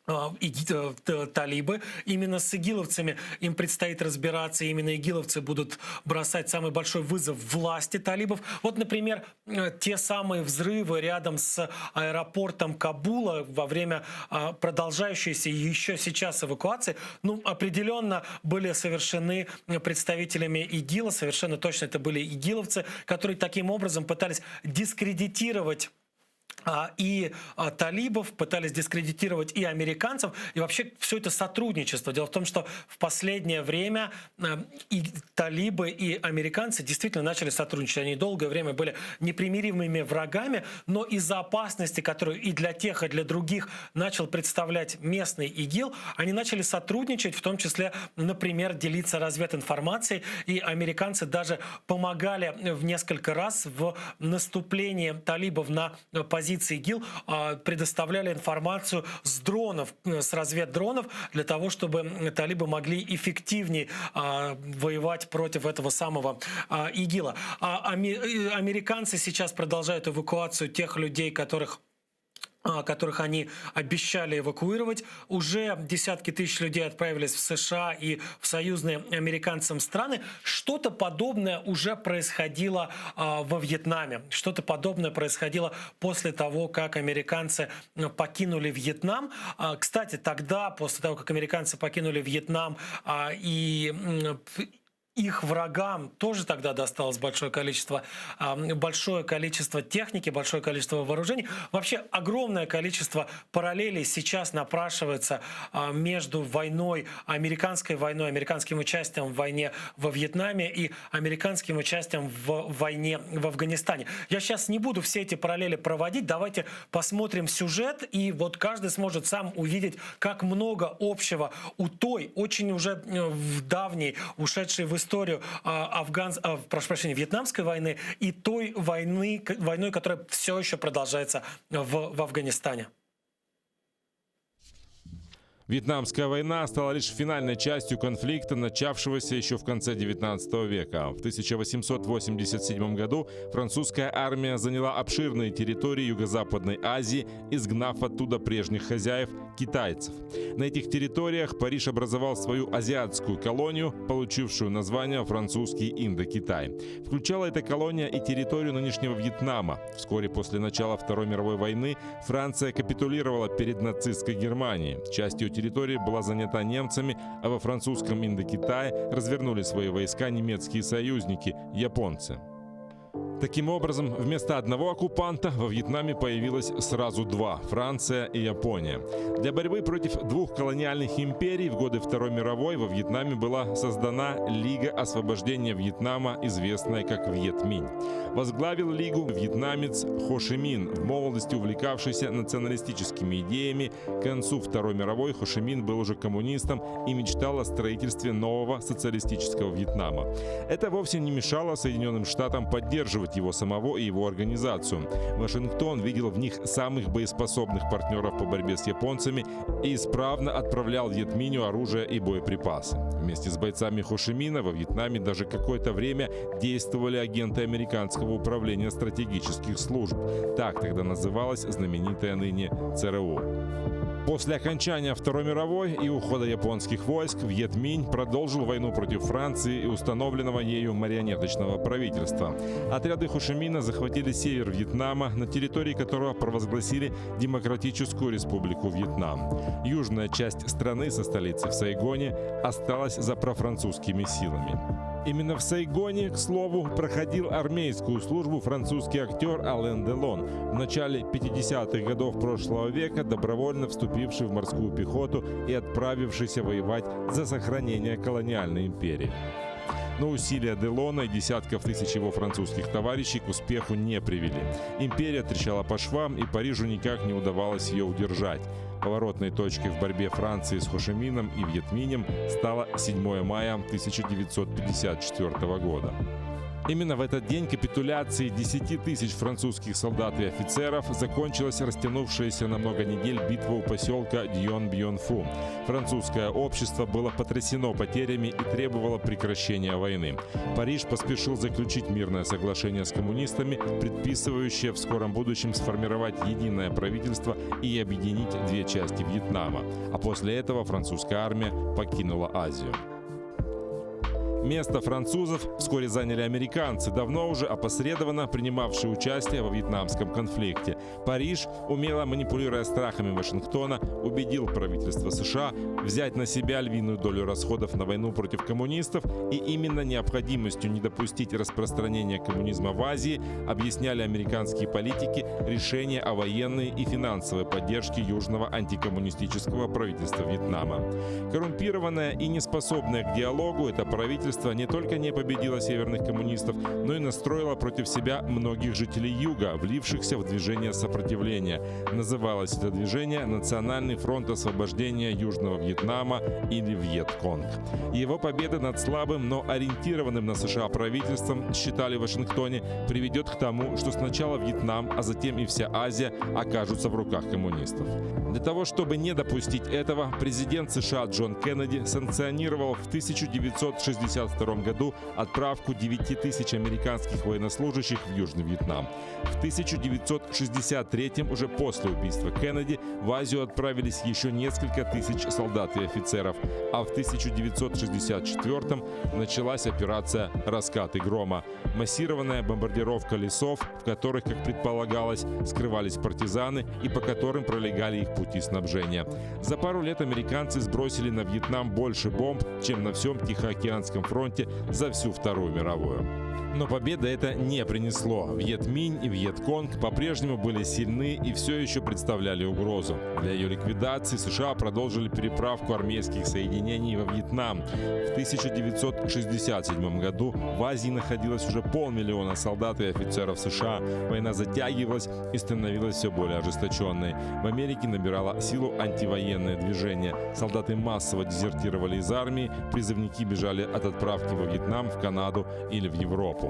а, э, талибы. Именно с игиловцами им предстоит разбираться. Именно игиловцы будут бросать самый большой вызов власти талибов. Вот, например, э, те самые взрывы рядом с аэропортом Кабула во время а, продолжающейся еще сейчас эвакуации, ну, определенно были совершены представителями ИГИЛа. Совершенно точно это были игиловцы, которые таким образом пытались дискредитировать а, и а, талибов, пытались дискредитировать и американцев, и вообще все это сотрудничество. Дело в том, что в последнее время а, и талибы, и американцы действительно начали сотрудничать. Они долгое время были непримиримыми врагами, но из-за опасности, которую и для тех, и для других начал представлять местный ИГИЛ, они начали сотрудничать, в том числе, например, делиться развединформацией, и американцы даже помогали в несколько раз в наступлении талибов на позиции ИГИЛ, а, предоставляли информацию с дронов, э, с разведдронов, для того, чтобы талибы могли эффективнее а, воевать против этого самого а, ИГИЛа. А э, американцы сейчас продолжают эвакуацию тех людей, которых которых они обещали эвакуировать. Уже десятки тысяч людей отправились в США и в союзные американцам страны. Что-то подобное уже происходило а, во Вьетнаме. Что-то подобное происходило после того, как американцы покинули Вьетнам. А, кстати, тогда, после того, как американцы покинули Вьетнам а, и их врагам тоже тогда досталось большое количество, большое количество техники, большое количество вооружений. Вообще огромное количество параллелей сейчас напрашивается а, между войной, американской войной, американским участием в войне во Вьетнаме и американским участием в войне в Афганистане. Я сейчас не буду все эти параллели проводить. Давайте посмотрим сюжет, и вот каждый сможет сам увидеть, как много общего у той, очень уже э, в давней, ушедшей в историю а, афган, а, прошу прощения, вьетнамской войны и той войны, войной, которая все еще продолжается в, в Афганистане. Вьетнамская война стала лишь финальной частью конфликта, начавшегося еще в конце 19 века. В 1887 году французская армия заняла обширные территории Юго-Западной Азии, изгнав оттуда прежних хозяев – китайцев. На этих территориях Париж образовал свою азиатскую колонию, получившую название «Французский Индокитай». Включала эта колония и территорию нынешнего Вьетнама. Вскоре после начала Второй мировой войны Франция капитулировала перед нацистской Германией. Часть ее территории была занята немцами, а во французском Индокитае развернули свои войска немецкие союзники – японцы. Таким образом, вместо одного оккупанта во Вьетнаме появилось сразу два – Франция и Япония. Для борьбы против двух колониальных империй в годы Второй мировой во Вьетнаме была создана Лига освобождения Вьетнама, известная как Вьетминь. Возглавил Лигу вьетнамец Хо Ши Мин, в молодости увлекавшийся националистическими идеями. К концу Второй мировой Хо Ши Мин был уже коммунистом и мечтал о строительстве нового социалистического Вьетнама. Это вовсе не мешало Соединенным Штатам поддерживать его самого и его организацию. Вашингтон видел в них самых боеспособных партнеров по борьбе с японцами и исправно отправлял Вьетминю оружие и боеприпасы. Вместе с бойцами Хо Ши Мина во Вьетнаме даже какое-то время действовали агенты американского управления стратегических служб. Так тогда называлась знаменитая ныне ЦРУ. После окончания Второй мировой и ухода японских войск Вьетминь продолжил войну против Франции и установленного ею марионеточного правительства. Отряды. Отряды Хошимина захватили север Вьетнама, на территории которого провозгласили Демократическую республику Вьетнам. Южная часть страны со столицей в Сайгоне осталась за профранцузскими силами. Именно в Сайгоне, к слову, проходил армейскую службу французский актер Ален Делон, в начале 50-х годов прошлого века добровольно вступивший в морскую пехоту и отправившийся воевать за сохранение колониальной империи. Но усилия Делона и десятков тысяч его французских товарищей к успеху не привели. Империя трещала по швам, и Парижу никак не удавалось ее удержать. Поворотной точкой в борьбе Франции с Хошимином и Вьетминем стало 7 мая 1954 года. Именно в этот день капитуляции 10 тысяч французских солдат и офицеров закончилась растянувшаяся на много недель битва у поселка Дьон-Бьон-Фу. Французское общество было потрясено потерями и требовало прекращения войны. Париж поспешил заключить мирное соглашение с коммунистами, предписывающее в скором будущем сформировать единое правительство и объединить две части Вьетнама. А после этого французская армия покинула Азию. Место французов вскоре заняли американцы, давно уже опосредованно принимавшие участие во вьетнамском конфликте. Париж, умело манипулируя страхами Вашингтона, убедил правительство США взять на себя львиную долю расходов на войну против коммунистов и именно необходимостью не допустить распространения коммунизма в Азии объясняли американские политики решение о военной и финансовой поддержке южного антикоммунистического правительства Вьетнама. Коррумпированное и неспособное к диалогу это правительство не только не победило северных коммунистов, но и настроило против себя многих жителей Юга, влившихся в движение сопротивления. Называлось это движение «Национальный фронт освобождения Южного Вьетнама» или «Вьетконг». Его победа над слабым, но ориентированным на США правительством, считали в Вашингтоне, приведет к тому, что сначала Вьетнам, а затем и вся Азия окажутся в руках коммунистов. Для того, чтобы не допустить этого, президент США Джон Кеннеди санкционировал в 1962 году отправку 9 тысяч американских военнослужащих в Южный Вьетнам. В 1963 уже после убийства Кеннеди, в Азию отправились еще несколько тысяч солдат и офицеров, а в 1964 началась операция «Раскаты грома» – массированная бомбардировка лесов, в которых, как предполагалось, скрывались партизаны и по которым пролегали их пути снабжения. За пару лет американцы сбросили на Вьетнам больше бомб, чем на всем Тихоокеанском фронте за всю Вторую мировую. Но победа это не принесло. Вьетминь и Вьетконг по-прежнему были сильны и все еще представляли угрозу. Для ее ликвидации США продолжили переправку армейских соединений во Вьетнам. В 1967 году в Азии находилось уже полмиллиона солдат и офицеров США. Война затягивалась и становилась все более ожесточенной. В Америке набирало силу антивоенное движение. Солдаты массово дезертировали из армии, призывники бежали от отправки во Вьетнам, в Канаду или в Европу.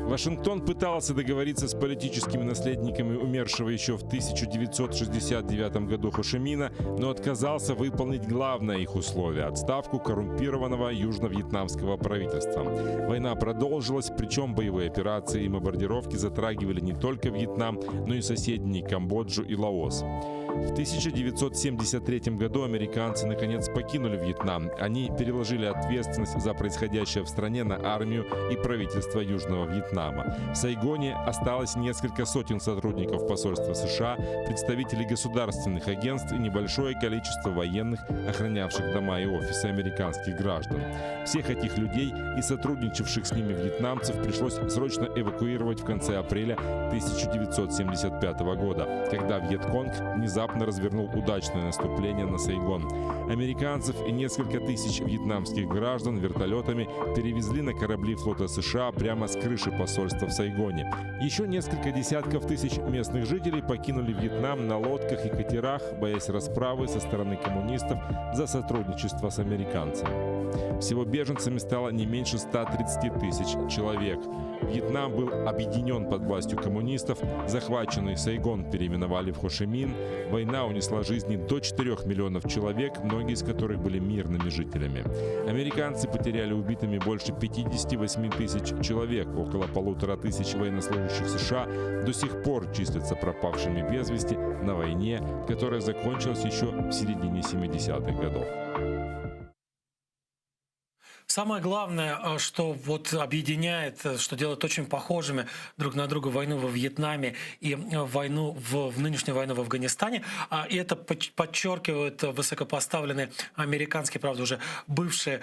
Вашингтон пытался договориться с политическими наследниками умершего еще в 1969 году Хошимина, но отказался выполнить главное их условие – отставку коррумпированного южно-вьетнамского правительства. Война продолжилась, причем боевые операции и бомбардировки затрагивали не только Вьетнам, но и соседние Камбоджу и Лаос. В 1973 году американцы наконец покинули Вьетнам. Они переложили ответственность за происходящее в стране на армию и правительство Южного Вьетнама. В Сайгоне осталось несколько сотен сотрудников посольства США, представителей государственных агентств и небольшое количество военных, охранявших дома и офисы американских граждан. Всех этих людей и сотрудничавших с ними вьетнамцев пришлось срочно эвакуировать в конце апреля 1975 года, когда Вьетконг внезапно развернул удачное наступление на Сайгон. Американцев и несколько тысяч вьетнамских граждан вертолетами перевезли на корабли флота США прямо с крыши посольства в Сайгоне. Еще несколько десятков тысяч местных жителей покинули Вьетнам на лодках и катерах, боясь расправы со стороны коммунистов за сотрудничество с американцами. Всего беженцами стало не меньше 130 тысяч человек. Вьетнам был объединен под властью коммунистов, захваченный Сайгон переименовали в Хошимин. Война унесла жизни до 4 миллионов человек, многие из которых были мирными жителями. Американцы потеряли убитыми больше 58 тысяч человек, около полутора тысяч военнослужащих США до сих пор числятся пропавшими без вести на войне, которая закончилась еще в середине 70-х годов. Самое главное, что вот объединяет, что делает очень похожими друг на друга войну во Вьетнаме и войну в, в нынешнюю войну в Афганистане, и это подчеркивают высокопоставленные американские, правда, уже бывшие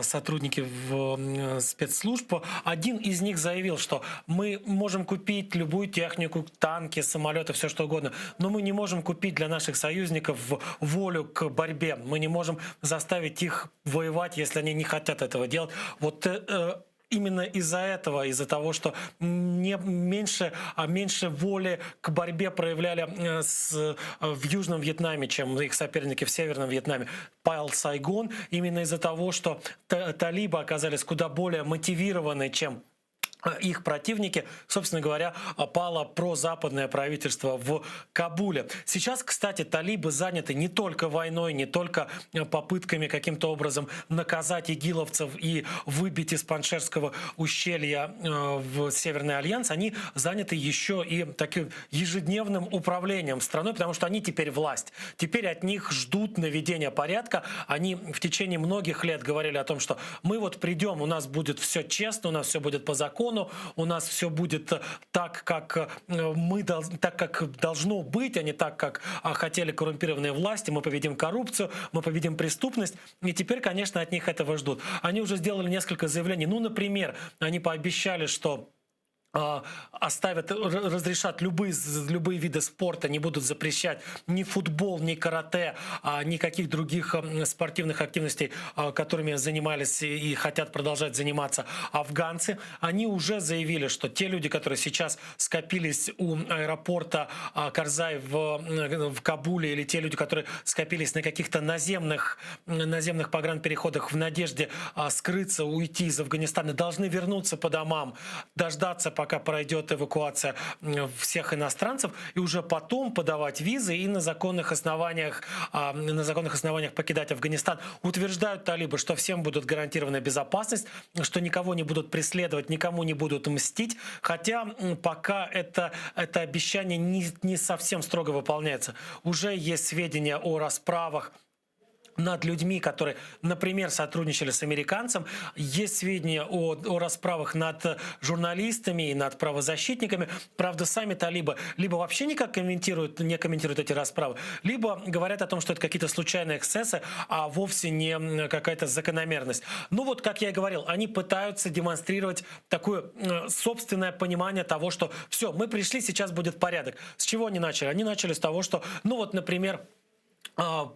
сотрудники в спецслужб. Один из них заявил, что мы можем купить любую технику, танки, самолеты, все что угодно, но мы не можем купить для наших союзников волю к борьбе. Мы не можем заставить их воевать, если они не хотят этого делать. Вот э, именно из-за этого, из-за того, что не меньше, а меньше воли к борьбе проявляли э, с, э, в Южном Вьетнаме, чем их соперники в Северном Вьетнаме, пал Сайгон, именно из-за того, что талибы оказались куда более мотивированы, чем их противники, собственно говоря, пало прозападное правительство в Кабуле. Сейчас, кстати, талибы заняты не только войной, не только попытками каким-то образом наказать игиловцев и выбить из Панджшерского ущелья э, в Северный альянс, они заняты еще и таким ежедневным управлением страной, потому что они теперь власть. Теперь от них ждут наведения порядка. Они в течение многих лет говорили о том, что мы вот придем, у нас будет все честно, у нас все будет по закону, у нас все будет так, как э, мы так, как должно быть, а не так, как а, хотели коррумпированные власти. Мы победим коррупцию, мы победим преступность. И теперь, конечно, от них этого ждут. Они уже сделали несколько заявлений. Ну, например, они пообещали, что а, оставят, разрешат любые, любые виды спорта, не будут запрещать ни футбол, ни карате, а, никаких других спортивных активностей, а, которыми занимались и хотят продолжать заниматься афганцы. Они уже заявили, что те люди, которые сейчас скопились у аэропорта Карзай в, в Кабуле, или те люди, которые скопились на каких-то наземных, наземных погранпереходах в надежде скрыться, уйти из Афганистана, должны вернуться по домам, дождаться, пока пройдет эвакуация всех иностранцев, и уже потом подавать визы и на законных основаниях, а, на законных основаниях покидать Афганистан. Утверждают талибы, что всем будут гарантирована безопасность, что никого не будут преследовать, никому не будут мстить, хотя пока это, это обещание не, не совсем строго выполняется. Уже есть сведения о расправах над людьми, которые, например, сотрудничали с американцем. Есть сведения о, о расправах над журналистами и над правозащитниками. Правда, сами талибы либо вообще никак комментируют, не комментируют эти расправы, либо говорят о том, что это какие-то случайные эксцессы, а вовсе не какая-то закономерность. Ну вот, как я и говорил, они пытаются демонстрировать такое собственное понимание того, что все, мы пришли, сейчас будет порядок. С чего они начали? Они начали с того, что, ну вот, например, а,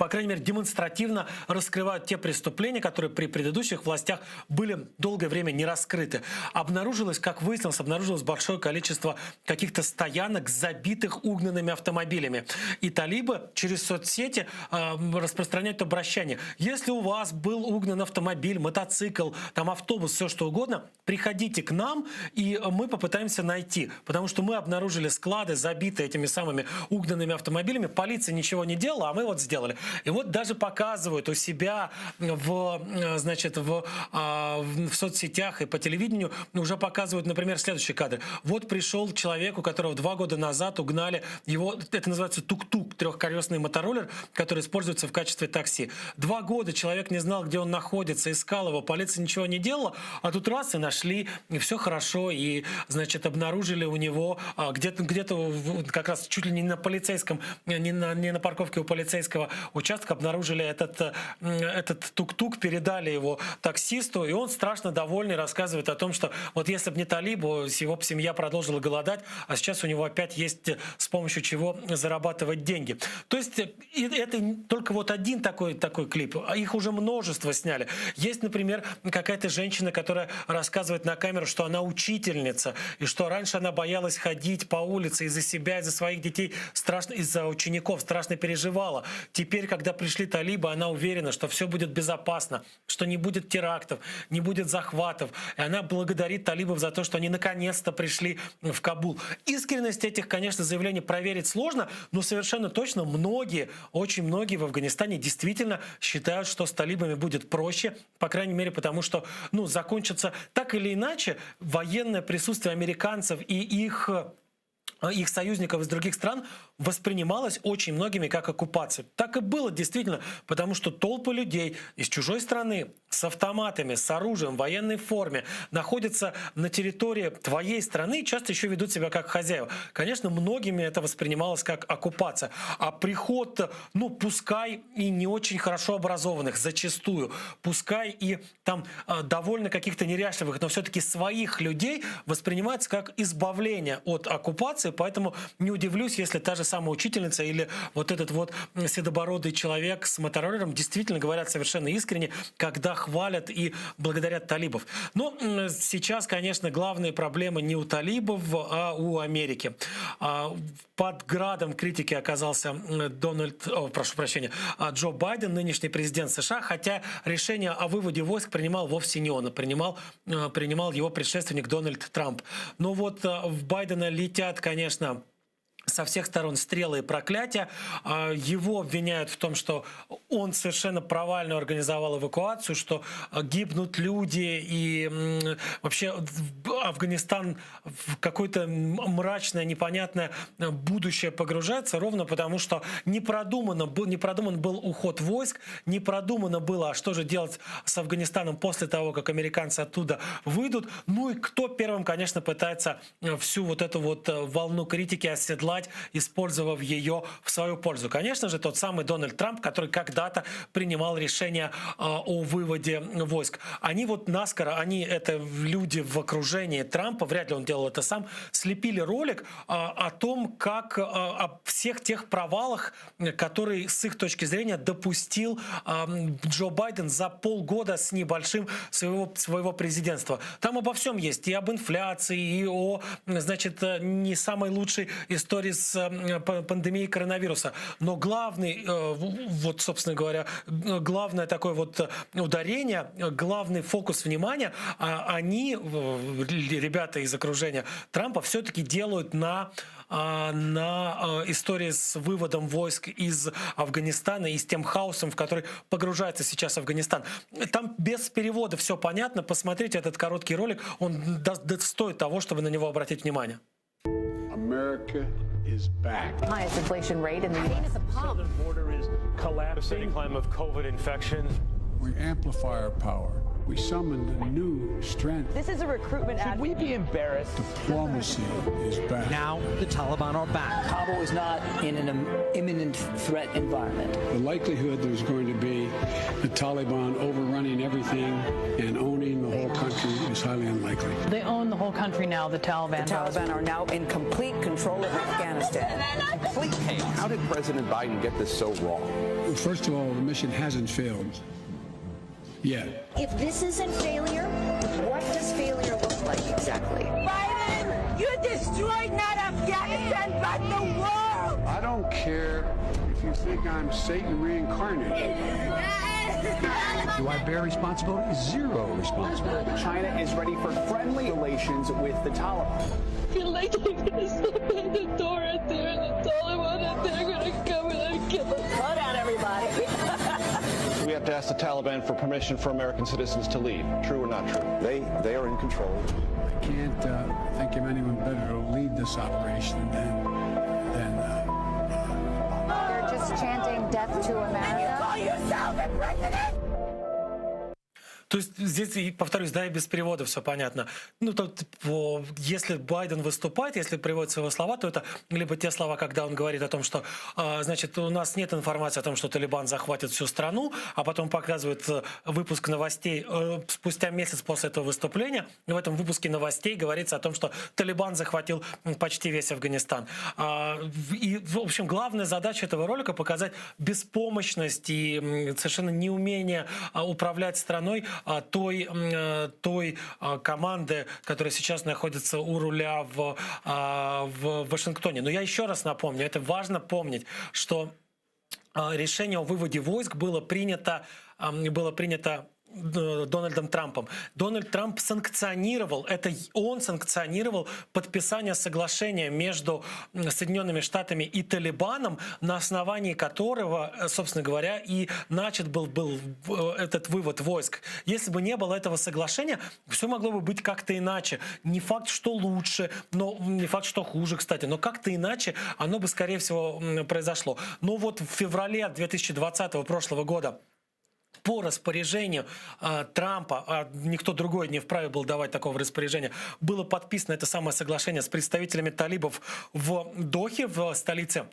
по крайней мере, демонстративно раскрывают те преступления, которые при предыдущих властях были долгое время не раскрыты. Обнаружилось, как выяснилось, обнаружилось большое количество каких-то стоянок, забитых угнанными автомобилями. И талибы через соцсети э, распространяют обращение. Если у вас был угнан автомобиль, мотоцикл, там автобус, все что угодно, приходите к нам, и мы попытаемся найти. Потому что мы обнаружили склады, забитые этими самыми угнанными автомобилями. Полиция ничего не делала, а мы вот сделали. И вот даже показывают у себя в, э, значит, в, а, в соцсетях и по телевидению уже показывают, например, следующий кадр. Вот пришел человек, у которого два года назад угнали его, это называется тук-тук, трехколесный мотороллер, который используется в качестве такси. Два года человек не знал, где он находится, искал его, полиция ничего не делала, а тут раз и нашли, и все хорошо, и, значит, обнаружили у него а, где-то, где-то как раз чуть ли не на полицейском, не на, не на парковке у полицейского участка обнаружили этот, э, этот тук-тук, передали его таксисту, и он страшно довольный рассказывает о том, что вот если бы не талибу, его б семья продолжила голодать, а сейчас у него опять есть э, с помощью чего зарабатывать деньги. То есть э, это только вот один такой, такой клип, а их уже множество сняли. Есть, например, какая-то женщина, которая рассказывает на камеру, что она учительница, и что раньше она боялась ходить по улице из-за себя, из-за своих детей, страшно, из-за учеников, страшно переживала. Теперь, когда пришли талибы, она уверена, что все будет безопасно, что не будет терактов, не будет захватов. И она благодарит талибов за то, что они наконец-то пришли в Кабул. Искренность этих, конечно, заявлений проверить сложно, но совершенно точно многие, очень многие в Афганистане действительно считают, что с талибами будет проще, по крайней мере, потому что, ну, закончится так или иначе военное присутствие американцев и их. Их союзников из других стран воспринималось очень многими как оккупация. Так и было действительно, потому что толпы людей из чужой страны с автоматами, с оружием, в военной форме находятся на территории твоей страны и часто еще ведут себя как хозяева. Конечно, многими это воспринималось как оккупация. А приход, ну, пускай и не очень хорошо образованных, зачастую, пускай и там э, довольно каких-то неряшливых, но все-таки своих людей воспринимается как избавление от оккупации, поэтому не удивлюсь, если та же самая учительница или вот этот вот седобородый человек с мотороллером действительно говорят совершенно искренне, когда хвалят и благодарят талибов. Но сейчас, конечно, главные проблемы не у талибов, а у Америки. А, под градом критики оказался Дональд, о, прошу прощения, а, Джо Байден, нынешний президент США, хотя решение о выводе войск принимал вовсе не он, а принимал, э, принимал его предшественник Дональд Трамп. Но вот э, в Байдена летят, конечно, со всех сторон стрелы и проклятия. А, его обвиняют в том, что он совершенно провально организовал эвакуацию, что а, гибнут люди и вообще Афганистан в какое-то мрачное, непонятное будущее погружается ровно потому, что не продумано, не продуман был уход войск, не продумано было, а что же делать с Афганистаном после того, как американцы оттуда выйдут. Ну и кто первым, конечно, пытается э, всю вот эту вот э, волну критики оседлать, использовав ее в свою пользу. Конечно же, тот самый Дональд Трамп, который когда-то принимал решение э, о выводе войск. Они вот наскоро, они это люди в окружении Трампа, вряд ли он делал это сам, слепили ролик э, о том, как э, о всех тех провалах, которые с их точки зрения допустил Джо Байден за полгода с небольшим своего, своего президентства. Там обо всем есть, и об инфляции, и о, значит, не самой лучшей истории с пандемией коронавируса. Но главный, э, вот, собственно говоря, главное такое вот ударение, главный фокус внимания, а, они, ребята из окружения Трампа, все-таки делают на а, на э, истории с выводом войск из Афганистана и с тем хаосом, в который погружается сейчас Афганистан. Там без перевода все понятно. Посмотрите этот короткий ролик, он стоит того, чтобы на него обратить внимание. America is back. Highest inflation rate in the U.S. Southern border is collapsing. climb of COVID infections. We amplify our power. We summoned a new strength. This is a recruitment Should ad. we be embarrassed? Diplomacy is back. Now the Taliban are back. Kabul is not in an imminent threat environment. The likelihood there's going to be the Taliban overrunning everything and owning the whole country is highly unlikely. They own the whole country now, the Taliban. The Taliban are now in complete control of Afghanistan. Complete chaos. How did President Biden get this so wrong? Well, first of all, the mission hasn't failed yet. If this isn't failure, what does failure look like exactly? Biden, you destroyed not Afghanistan, but the world! I don't care if you think I'm Satan reincarnated. Do I bear responsibility? Zero responsibility. China is ready for friendly relations with the Taliban. I feel like they're gonna step in the door out there and the Taliban and they're gonna come and kill us. Slow down, everybody. We have to ask the Taliban for permission for American citizens to leave. True or not true? They they are in control. I can't uh, think of anyone better to lead this operation than than. Uh, They're just chanting death to America. You call yourself a president? То есть здесь, и повторюсь, да, и без перевода все понятно. Ну, тут, по, если Байден выступает, если приводятся его слова, то это либо те слова, когда он говорит о том, что, э, значит, у нас нет информации о том, что Талибан захватит всю страну, а потом показывает э, выпуск новостей э, спустя месяц после этого выступления. И в этом выпуске новостей говорится о том, что Талибан захватил почти весь Афганистан. А, и, в общем, главная задача этого ролика показать беспомощность и совершенно неумение а, управлять страной а, той, э, той а, команды, которая сейчас находится у руля в, а, в Вашингтоне. Но я еще раз напомню, это важно помнить, что решение о выводе войск было принято, было принято. Дональдом Трампом. Дональд Трамп санкционировал, это он санкционировал подписание соглашения между Соединенными Штатами и Талибаном, на основании которого, собственно говоря, и начат был, был этот вывод войск. Если бы не было этого соглашения, все могло бы быть как-то иначе. Не факт, что лучше, но не факт, что хуже, кстати, но как-то иначе оно бы, скорее всего, произошло. Но вот в феврале 2020 прошлого года по распоряжению э, Трампа, а никто другой не вправе был давать такого распоряжения, было подписано это самое соглашение с представителями талибов в Дохе, в столице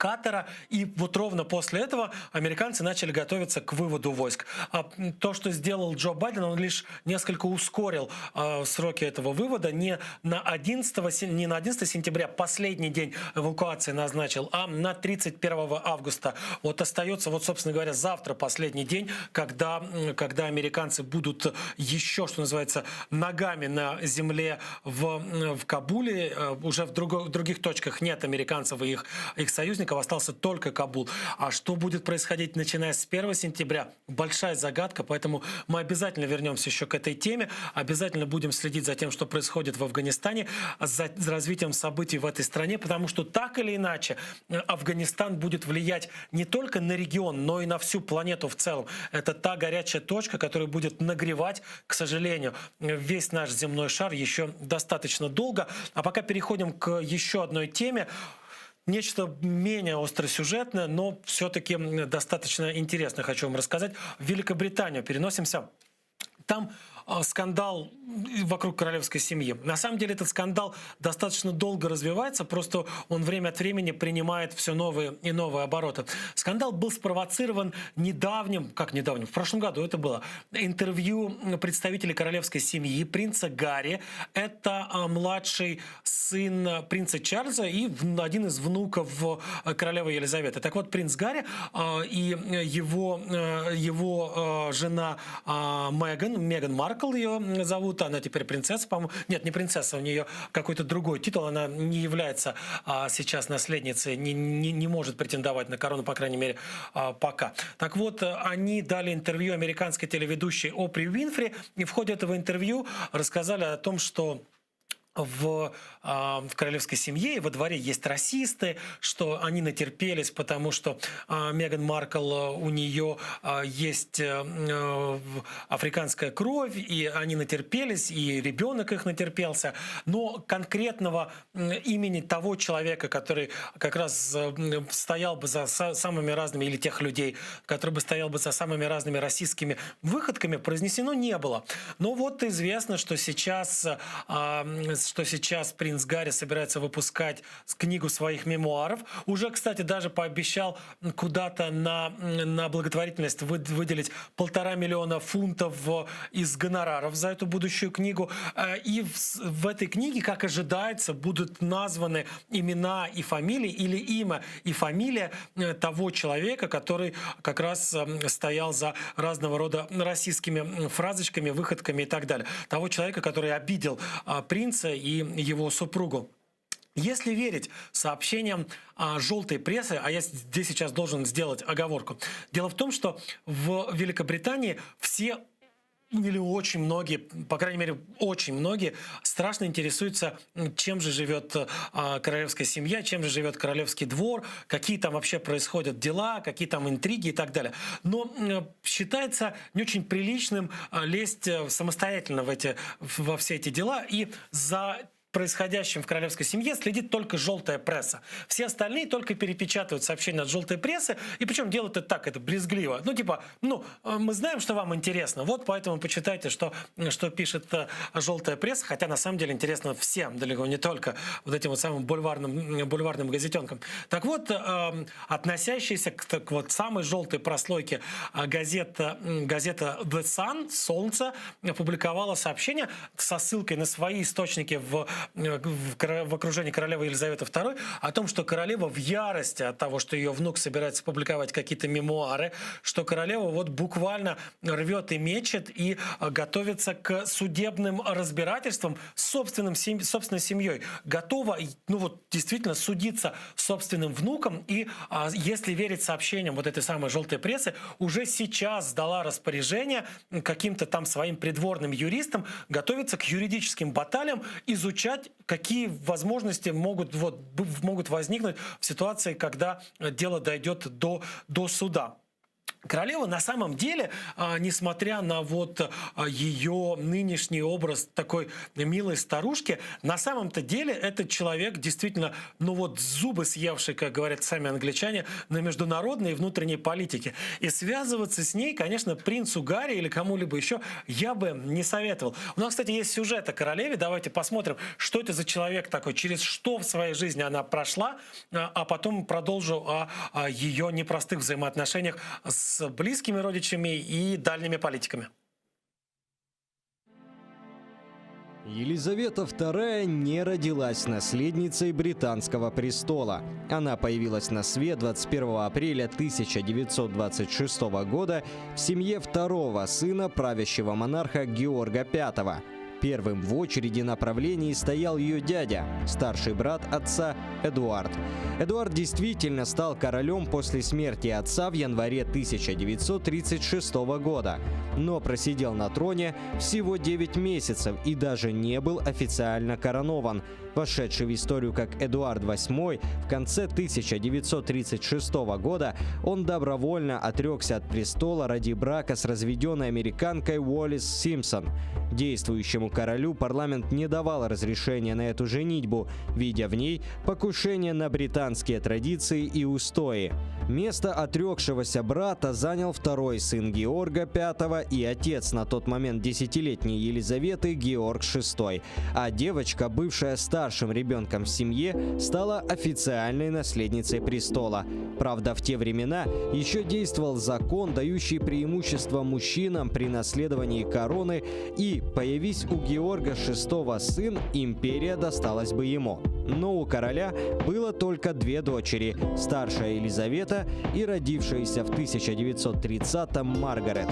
Катара. И вот ровно после этого американцы начали готовиться к выводу войск. А то, что сделал Джо Байден, он лишь несколько ускорил э, сроки этого вывода. Не на, 11, не на 11 сентября, последний день эвакуации назначил, а на 31 августа. Вот остается, вот, собственно говоря, завтра последний день, когда, когда американцы будут еще, что называется, ногами на земле в, в Кабуле. Э, уже в, друго, в других точках нет американцев и их, их союзников, остался только Кабул. А что будет происходить, начиная с 1 сентября, большая загадка, поэтому мы обязательно вернемся еще к этой теме, обязательно будем следить за тем, что происходит в Афганистане, за развитием событий в этой стране, потому что так или иначе э, Афганистан будет влиять не только на регион, но и на всю планету в целом. Это та горячая точка, которая будет нагревать, к сожалению, весь наш земной шар еще достаточно долго. А пока переходим к еще одной теме. Нечто менее остросюжетное, но все-таки достаточно интересное хочу вам рассказать. В Великобританию переносимся. Там скандал вокруг королевской семьи. На самом деле этот скандал достаточно долго развивается, просто он время от времени принимает все новые и новые обороты. Скандал был спровоцирован недавним, как недавним, в прошлом году это было, интервью представителей королевской семьи принца Гарри. Это а, младший сын принца Чарльза и один из внуков э, королевы Елизаветы. Так вот, принц Гарри а, и его, э, его э, жена Меган, Меган Маркл ее зовут, она теперь принцесса, по-моему. Нет, не принцесса, у нее какой-то другой титул, она не является а, сейчас наследницей, не, не, не может претендовать на корону, по крайней мере, а, пока. Так вот, они дали интервью американской телеведущей Опри Уинфри, и в ходе этого интервью рассказали о том, что в, а, в королевской семье и во дворе есть расисты, что они натерпелись, потому что а, Меган Маркл, э, у нее а, есть э, э, африканская кровь, и они натерпелись, и ребенок их натерпелся. Но конкретного имени того человека, который как раз стоял бы за самыми разными, или тех людей, который бы стоял бы за самыми разными расистскими выходками, произнесено не было. Но вот известно, что сейчас что сейчас принц Гарри собирается выпускать книгу своих мемуаров. Уже, кстати, даже пообещал куда-то на, на благотворительность выделить полтора миллиона фунтов из гонораров за эту будущую книгу. Э, и в, в этой книге, как ожидается, будут названы имена и фамилии или имя и фамилия э, того человека, который как раз стоял за разного рода российскими фразочками, выходками и так далее. Того человека, который обидел а, принца и его супругу. Если верить сообщениям а, желтой прессы, а я здесь сейчас должен сделать оговорку, дело в том, что в Великобритании все или очень многие, по крайней мере, очень многие страшно интересуются, чем же живет а, королевская семья, чем же живет королевский двор, какие там вообще происходят дела, какие там интриги и так далее. Но считается не очень приличным а, лезть э, самостоятельно в эти, во все эти дела и за происходящим в королевской семье следит только желтая пресса. Все остальные только перепечатывают сообщения от желтой прессы, и причем делают это так, это брезгливо. Ну, типа, ну, э, мы знаем, что вам интересно, вот поэтому почитайте, что, что пишет э, желтая пресса, хотя на самом деле интересно всем, далеко не только вот этим вот самым бульварным, бульварным газетенкам. Так вот, э, относящиеся к так вот самой желтой прослойке газета, газета The Sun, Солнце, опубликовала сообщение со ссылкой на свои источники в в окружении королевы Елизаветы II, о том, что королева в ярости от того, что ее внук собирается публиковать какие-то мемуары, что королева вот буквально рвет и мечет и готовится к судебным разбирательствам с собственным, собственной семьей. Готова, ну вот, действительно судиться с собственным внуком. И если верить сообщениям вот этой самой желтой прессы, уже сейчас дала распоряжение каким-то там своим придворным юристам готовиться к юридическим баталиям, изучать, какие возможности могут, вот, могут возникнуть в ситуации, когда дело дойдет до, до суда. Королева на самом деле, несмотря на вот ее нынешний образ такой милой старушки, на самом-то деле этот человек действительно, ну вот зубы съевший, как говорят сами англичане, на международной и внутренней политике. И связываться с ней, конечно, принцу Гарри или кому-либо еще я бы не советовал. У нас, кстати, есть сюжет о королеве. Давайте посмотрим, что это за человек такой, через что в своей жизни она прошла, а потом продолжу о, о ее непростых взаимоотношениях с близкими родичами и дальними политиками. Елизавета II не родилась наследницей британского престола. Она появилась на свет 21 апреля 1926 года в семье второго сына правящего монарха Георга V. Первым в очереди на правлении стоял ее дядя, старший брат отца Эдуард. Эдуард действительно стал королем после смерти отца в январе 1936 года, но просидел на троне всего 9 месяцев и даже не был официально коронован. Вошедший в историю как Эдуард VIII, в конце 1936 года он добровольно отрекся от престола ради брака с разведенной американкой Уоллис Симпсон. Действующему королю парламент не давал разрешения на эту женитьбу, видя в ней покушение на британские традиции и устои. Место отрекшегося брата занял второй сын Георга V и отец на тот момент десятилетней Елизаветы Георг VI. А девочка, бывшая старшим ребенком в семье, стала официальной наследницей престола. Правда, в те времена еще действовал закон, дающий преимущество мужчинам при наследовании короны, и появись у Георга VI сын, империя досталась бы ему. Но у короля было только две дочери – старшая Елизавета и родившаяся в 1930-м Маргарет.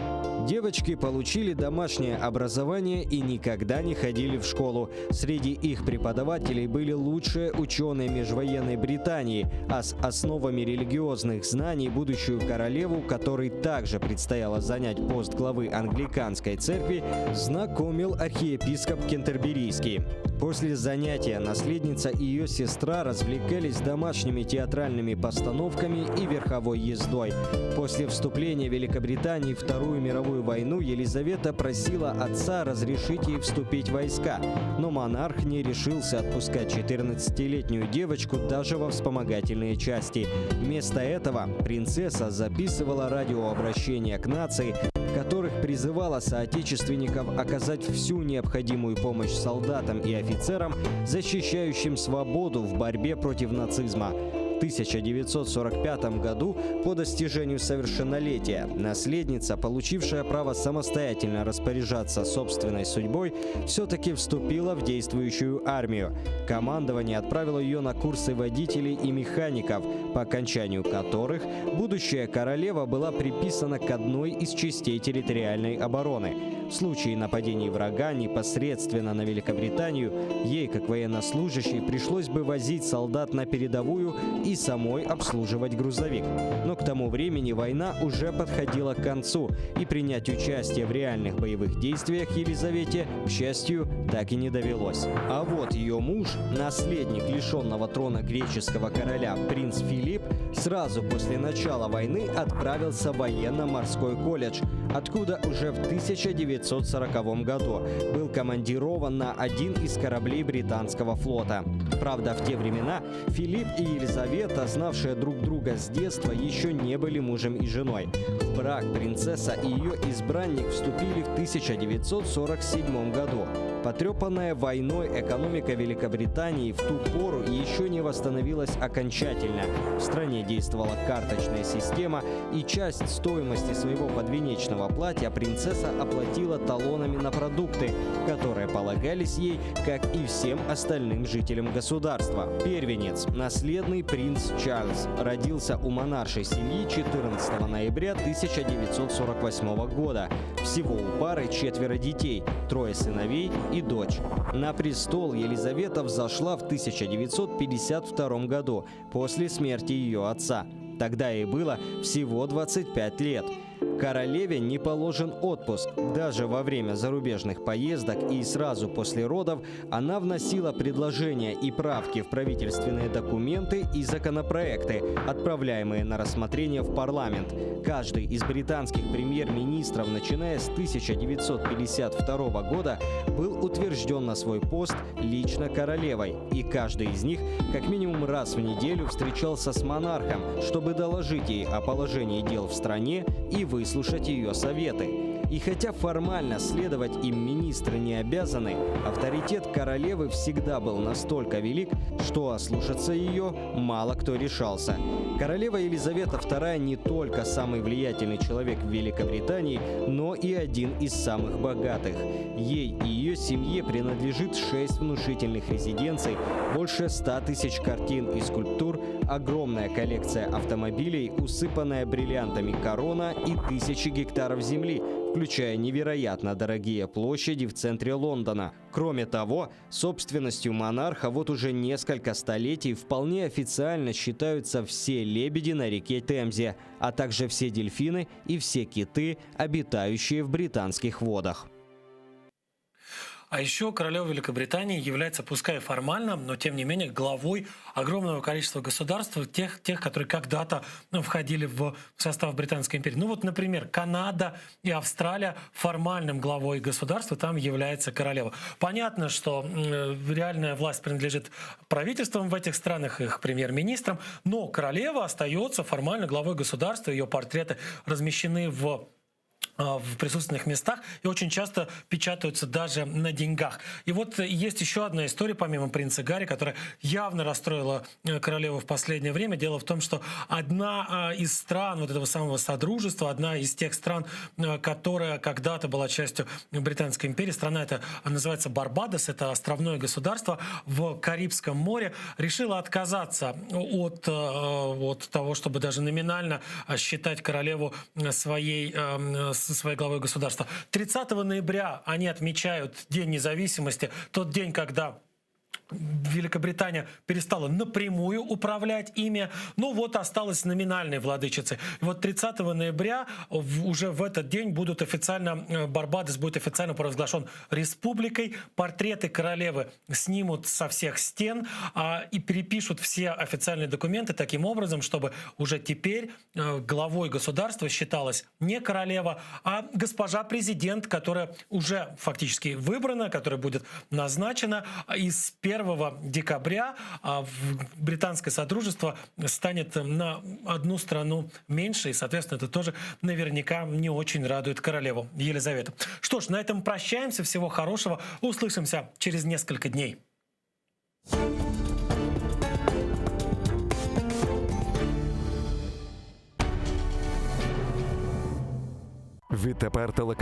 Девочки получили домашнее образование и никогда не ходили в школу. Среди их преподавателей были лучшие ученые межвоенной Британии, а с основами религиозных знаний будущую королеву, которой также предстояло занять пост главы англиканской церкви, знакомил архиепископ Кентерберийский. После занятия наследница и ее сестра развлекались домашними театральными постановками и верховой ездой. После вступления Великобритании в Вторую мировую войну Елизавета просила отца разрешить ей вступить в войска, но монарх не решился отпускать 14-летнюю девочку даже во вспомогательные части. Вместо этого принцесса записывала радиообращения к нации, в которых призывала соотечественников оказать всю необходимую помощь солдатам и офицерам, защищающим свободу в борьбе против нацизма. В 1945 году по достижению совершеннолетия наследница, получившая право самостоятельно распоряжаться собственной судьбой, все-таки вступила в действующую армию. Командование отправило ее на курсы водителей и механиков, по окончанию которых будущая королева была приписана к одной из частей территориальной обороны. В случае нападений врага непосредственно на Великобританию, ей, как военнослужащей, пришлось бы возить солдат на передовую и самой обслуживать грузовик. Но к тому времени война уже подходила к концу, и принять участие в реальных боевых действиях Елизавете, к счастью, так и не довелось. А вот ее муж, наследник лишенного трона греческого короля принц Филипп, сразу после начала войны отправился в военно-морской колледж, откуда уже в 1940 году был командирован на один из кораблей британского флота. Правда, в те времена Филипп и Елизавета, знавшие друг друга с детства, еще не были мужем и женой. В брак принцесса и ее избранник вступили в 1947 году. Потрепанная войной экономика Великобритании в ту пору еще не восстановилась окончательно. В стране действовала карточная система, и часть стоимости своего подвенечного платья принцесса оплатила талонами на продукты, которые полагались ей, как и всем остальным жителям государства. Первенец, наследный принц Чарльз, родился у монаршей семьи 14 ноября 1948 года. Всего у пары четверо детей, трое сыновей и дочь. На престол Елизавета взошла в 1952 году, после смерти ее отца. Тогда ей было всего 25 лет. Королеве не положен отпуск. Даже во время зарубежных поездок и сразу после родов она вносила предложения и правки в правительственные документы и законопроекты, отправляемые на рассмотрение в парламент. Каждый из британских премьер-министров, начиная с 1952 года, был утвержден на свой пост лично королевой. И каждый из них как минимум раз в неделю встречался с монархом, чтобы доложить ей о положении дел в стране и выслушать ее советы. И хотя формально следовать им министры не обязаны, авторитет королевы всегда был настолько велик, что ослушаться ее мало кто решался. Королева Елизавета II не только самый влиятельный человек в Великобритании, но и один из самых богатых. Ей и ее семье принадлежит шесть внушительных резиденций, больше 100 тысяч картин и скульптур, огромная коллекция автомобилей, усыпанная бриллиантами корона и тысячи гектаров земли, включая невероятно дорогие площади в центре Лондона. Кроме того, собственностью монарха вот уже несколько столетий вполне официально считаются все лебеди на реке Темзе, а также все дельфины и все киты, обитающие в британских водах. А еще королева Великобритании является, пускай формально, но тем не менее главой огромного количества государств, тех, тех которые когда-то ну, входили в состав Британской империи. Ну вот, например, Канада и Австралия формальным главой государства там является королева. Понятно, что реальная власть принадлежит правительствам в этих странах, их премьер-министрам, но королева остается формально главой государства, ее портреты размещены в в присутственных местах и очень часто печатаются даже на деньгах. И вот есть еще одна история, помимо принца Гарри, которая явно расстроила э, королеву в последнее время. Дело в том, что одна а, из стран вот этого самого содружества, одна из тех стран, э, которая когда-то была частью Британской империи, страна эта называется Барбадос, это островное государство в Карибском море, решила отказаться от, э, от того, чтобы даже номинально считать королеву своей своей главой государства. 30 ноября они отмечают День независимости, тот день, когда Великобритания перестала напрямую управлять ими, но вот осталась номинальной владычицей. И вот 30 ноября уже в этот день будут официально, э, Барбадос будет официально провозглашен республикой. Портреты королевы снимут со всех стен а, и перепишут все официальные документы таким образом, чтобы уже теперь э, главой государства считалась не королева, а госпожа президент, которая уже фактически выбрана, которая будет назначена из 1 декабря а, британское содружество станет на одну страну меньше, и, соответственно, это тоже наверняка не очень радует королеву Елизавету. Что ж, на этом прощаемся. Всего хорошего. Услышимся через несколько дней. Відтепер телеканал.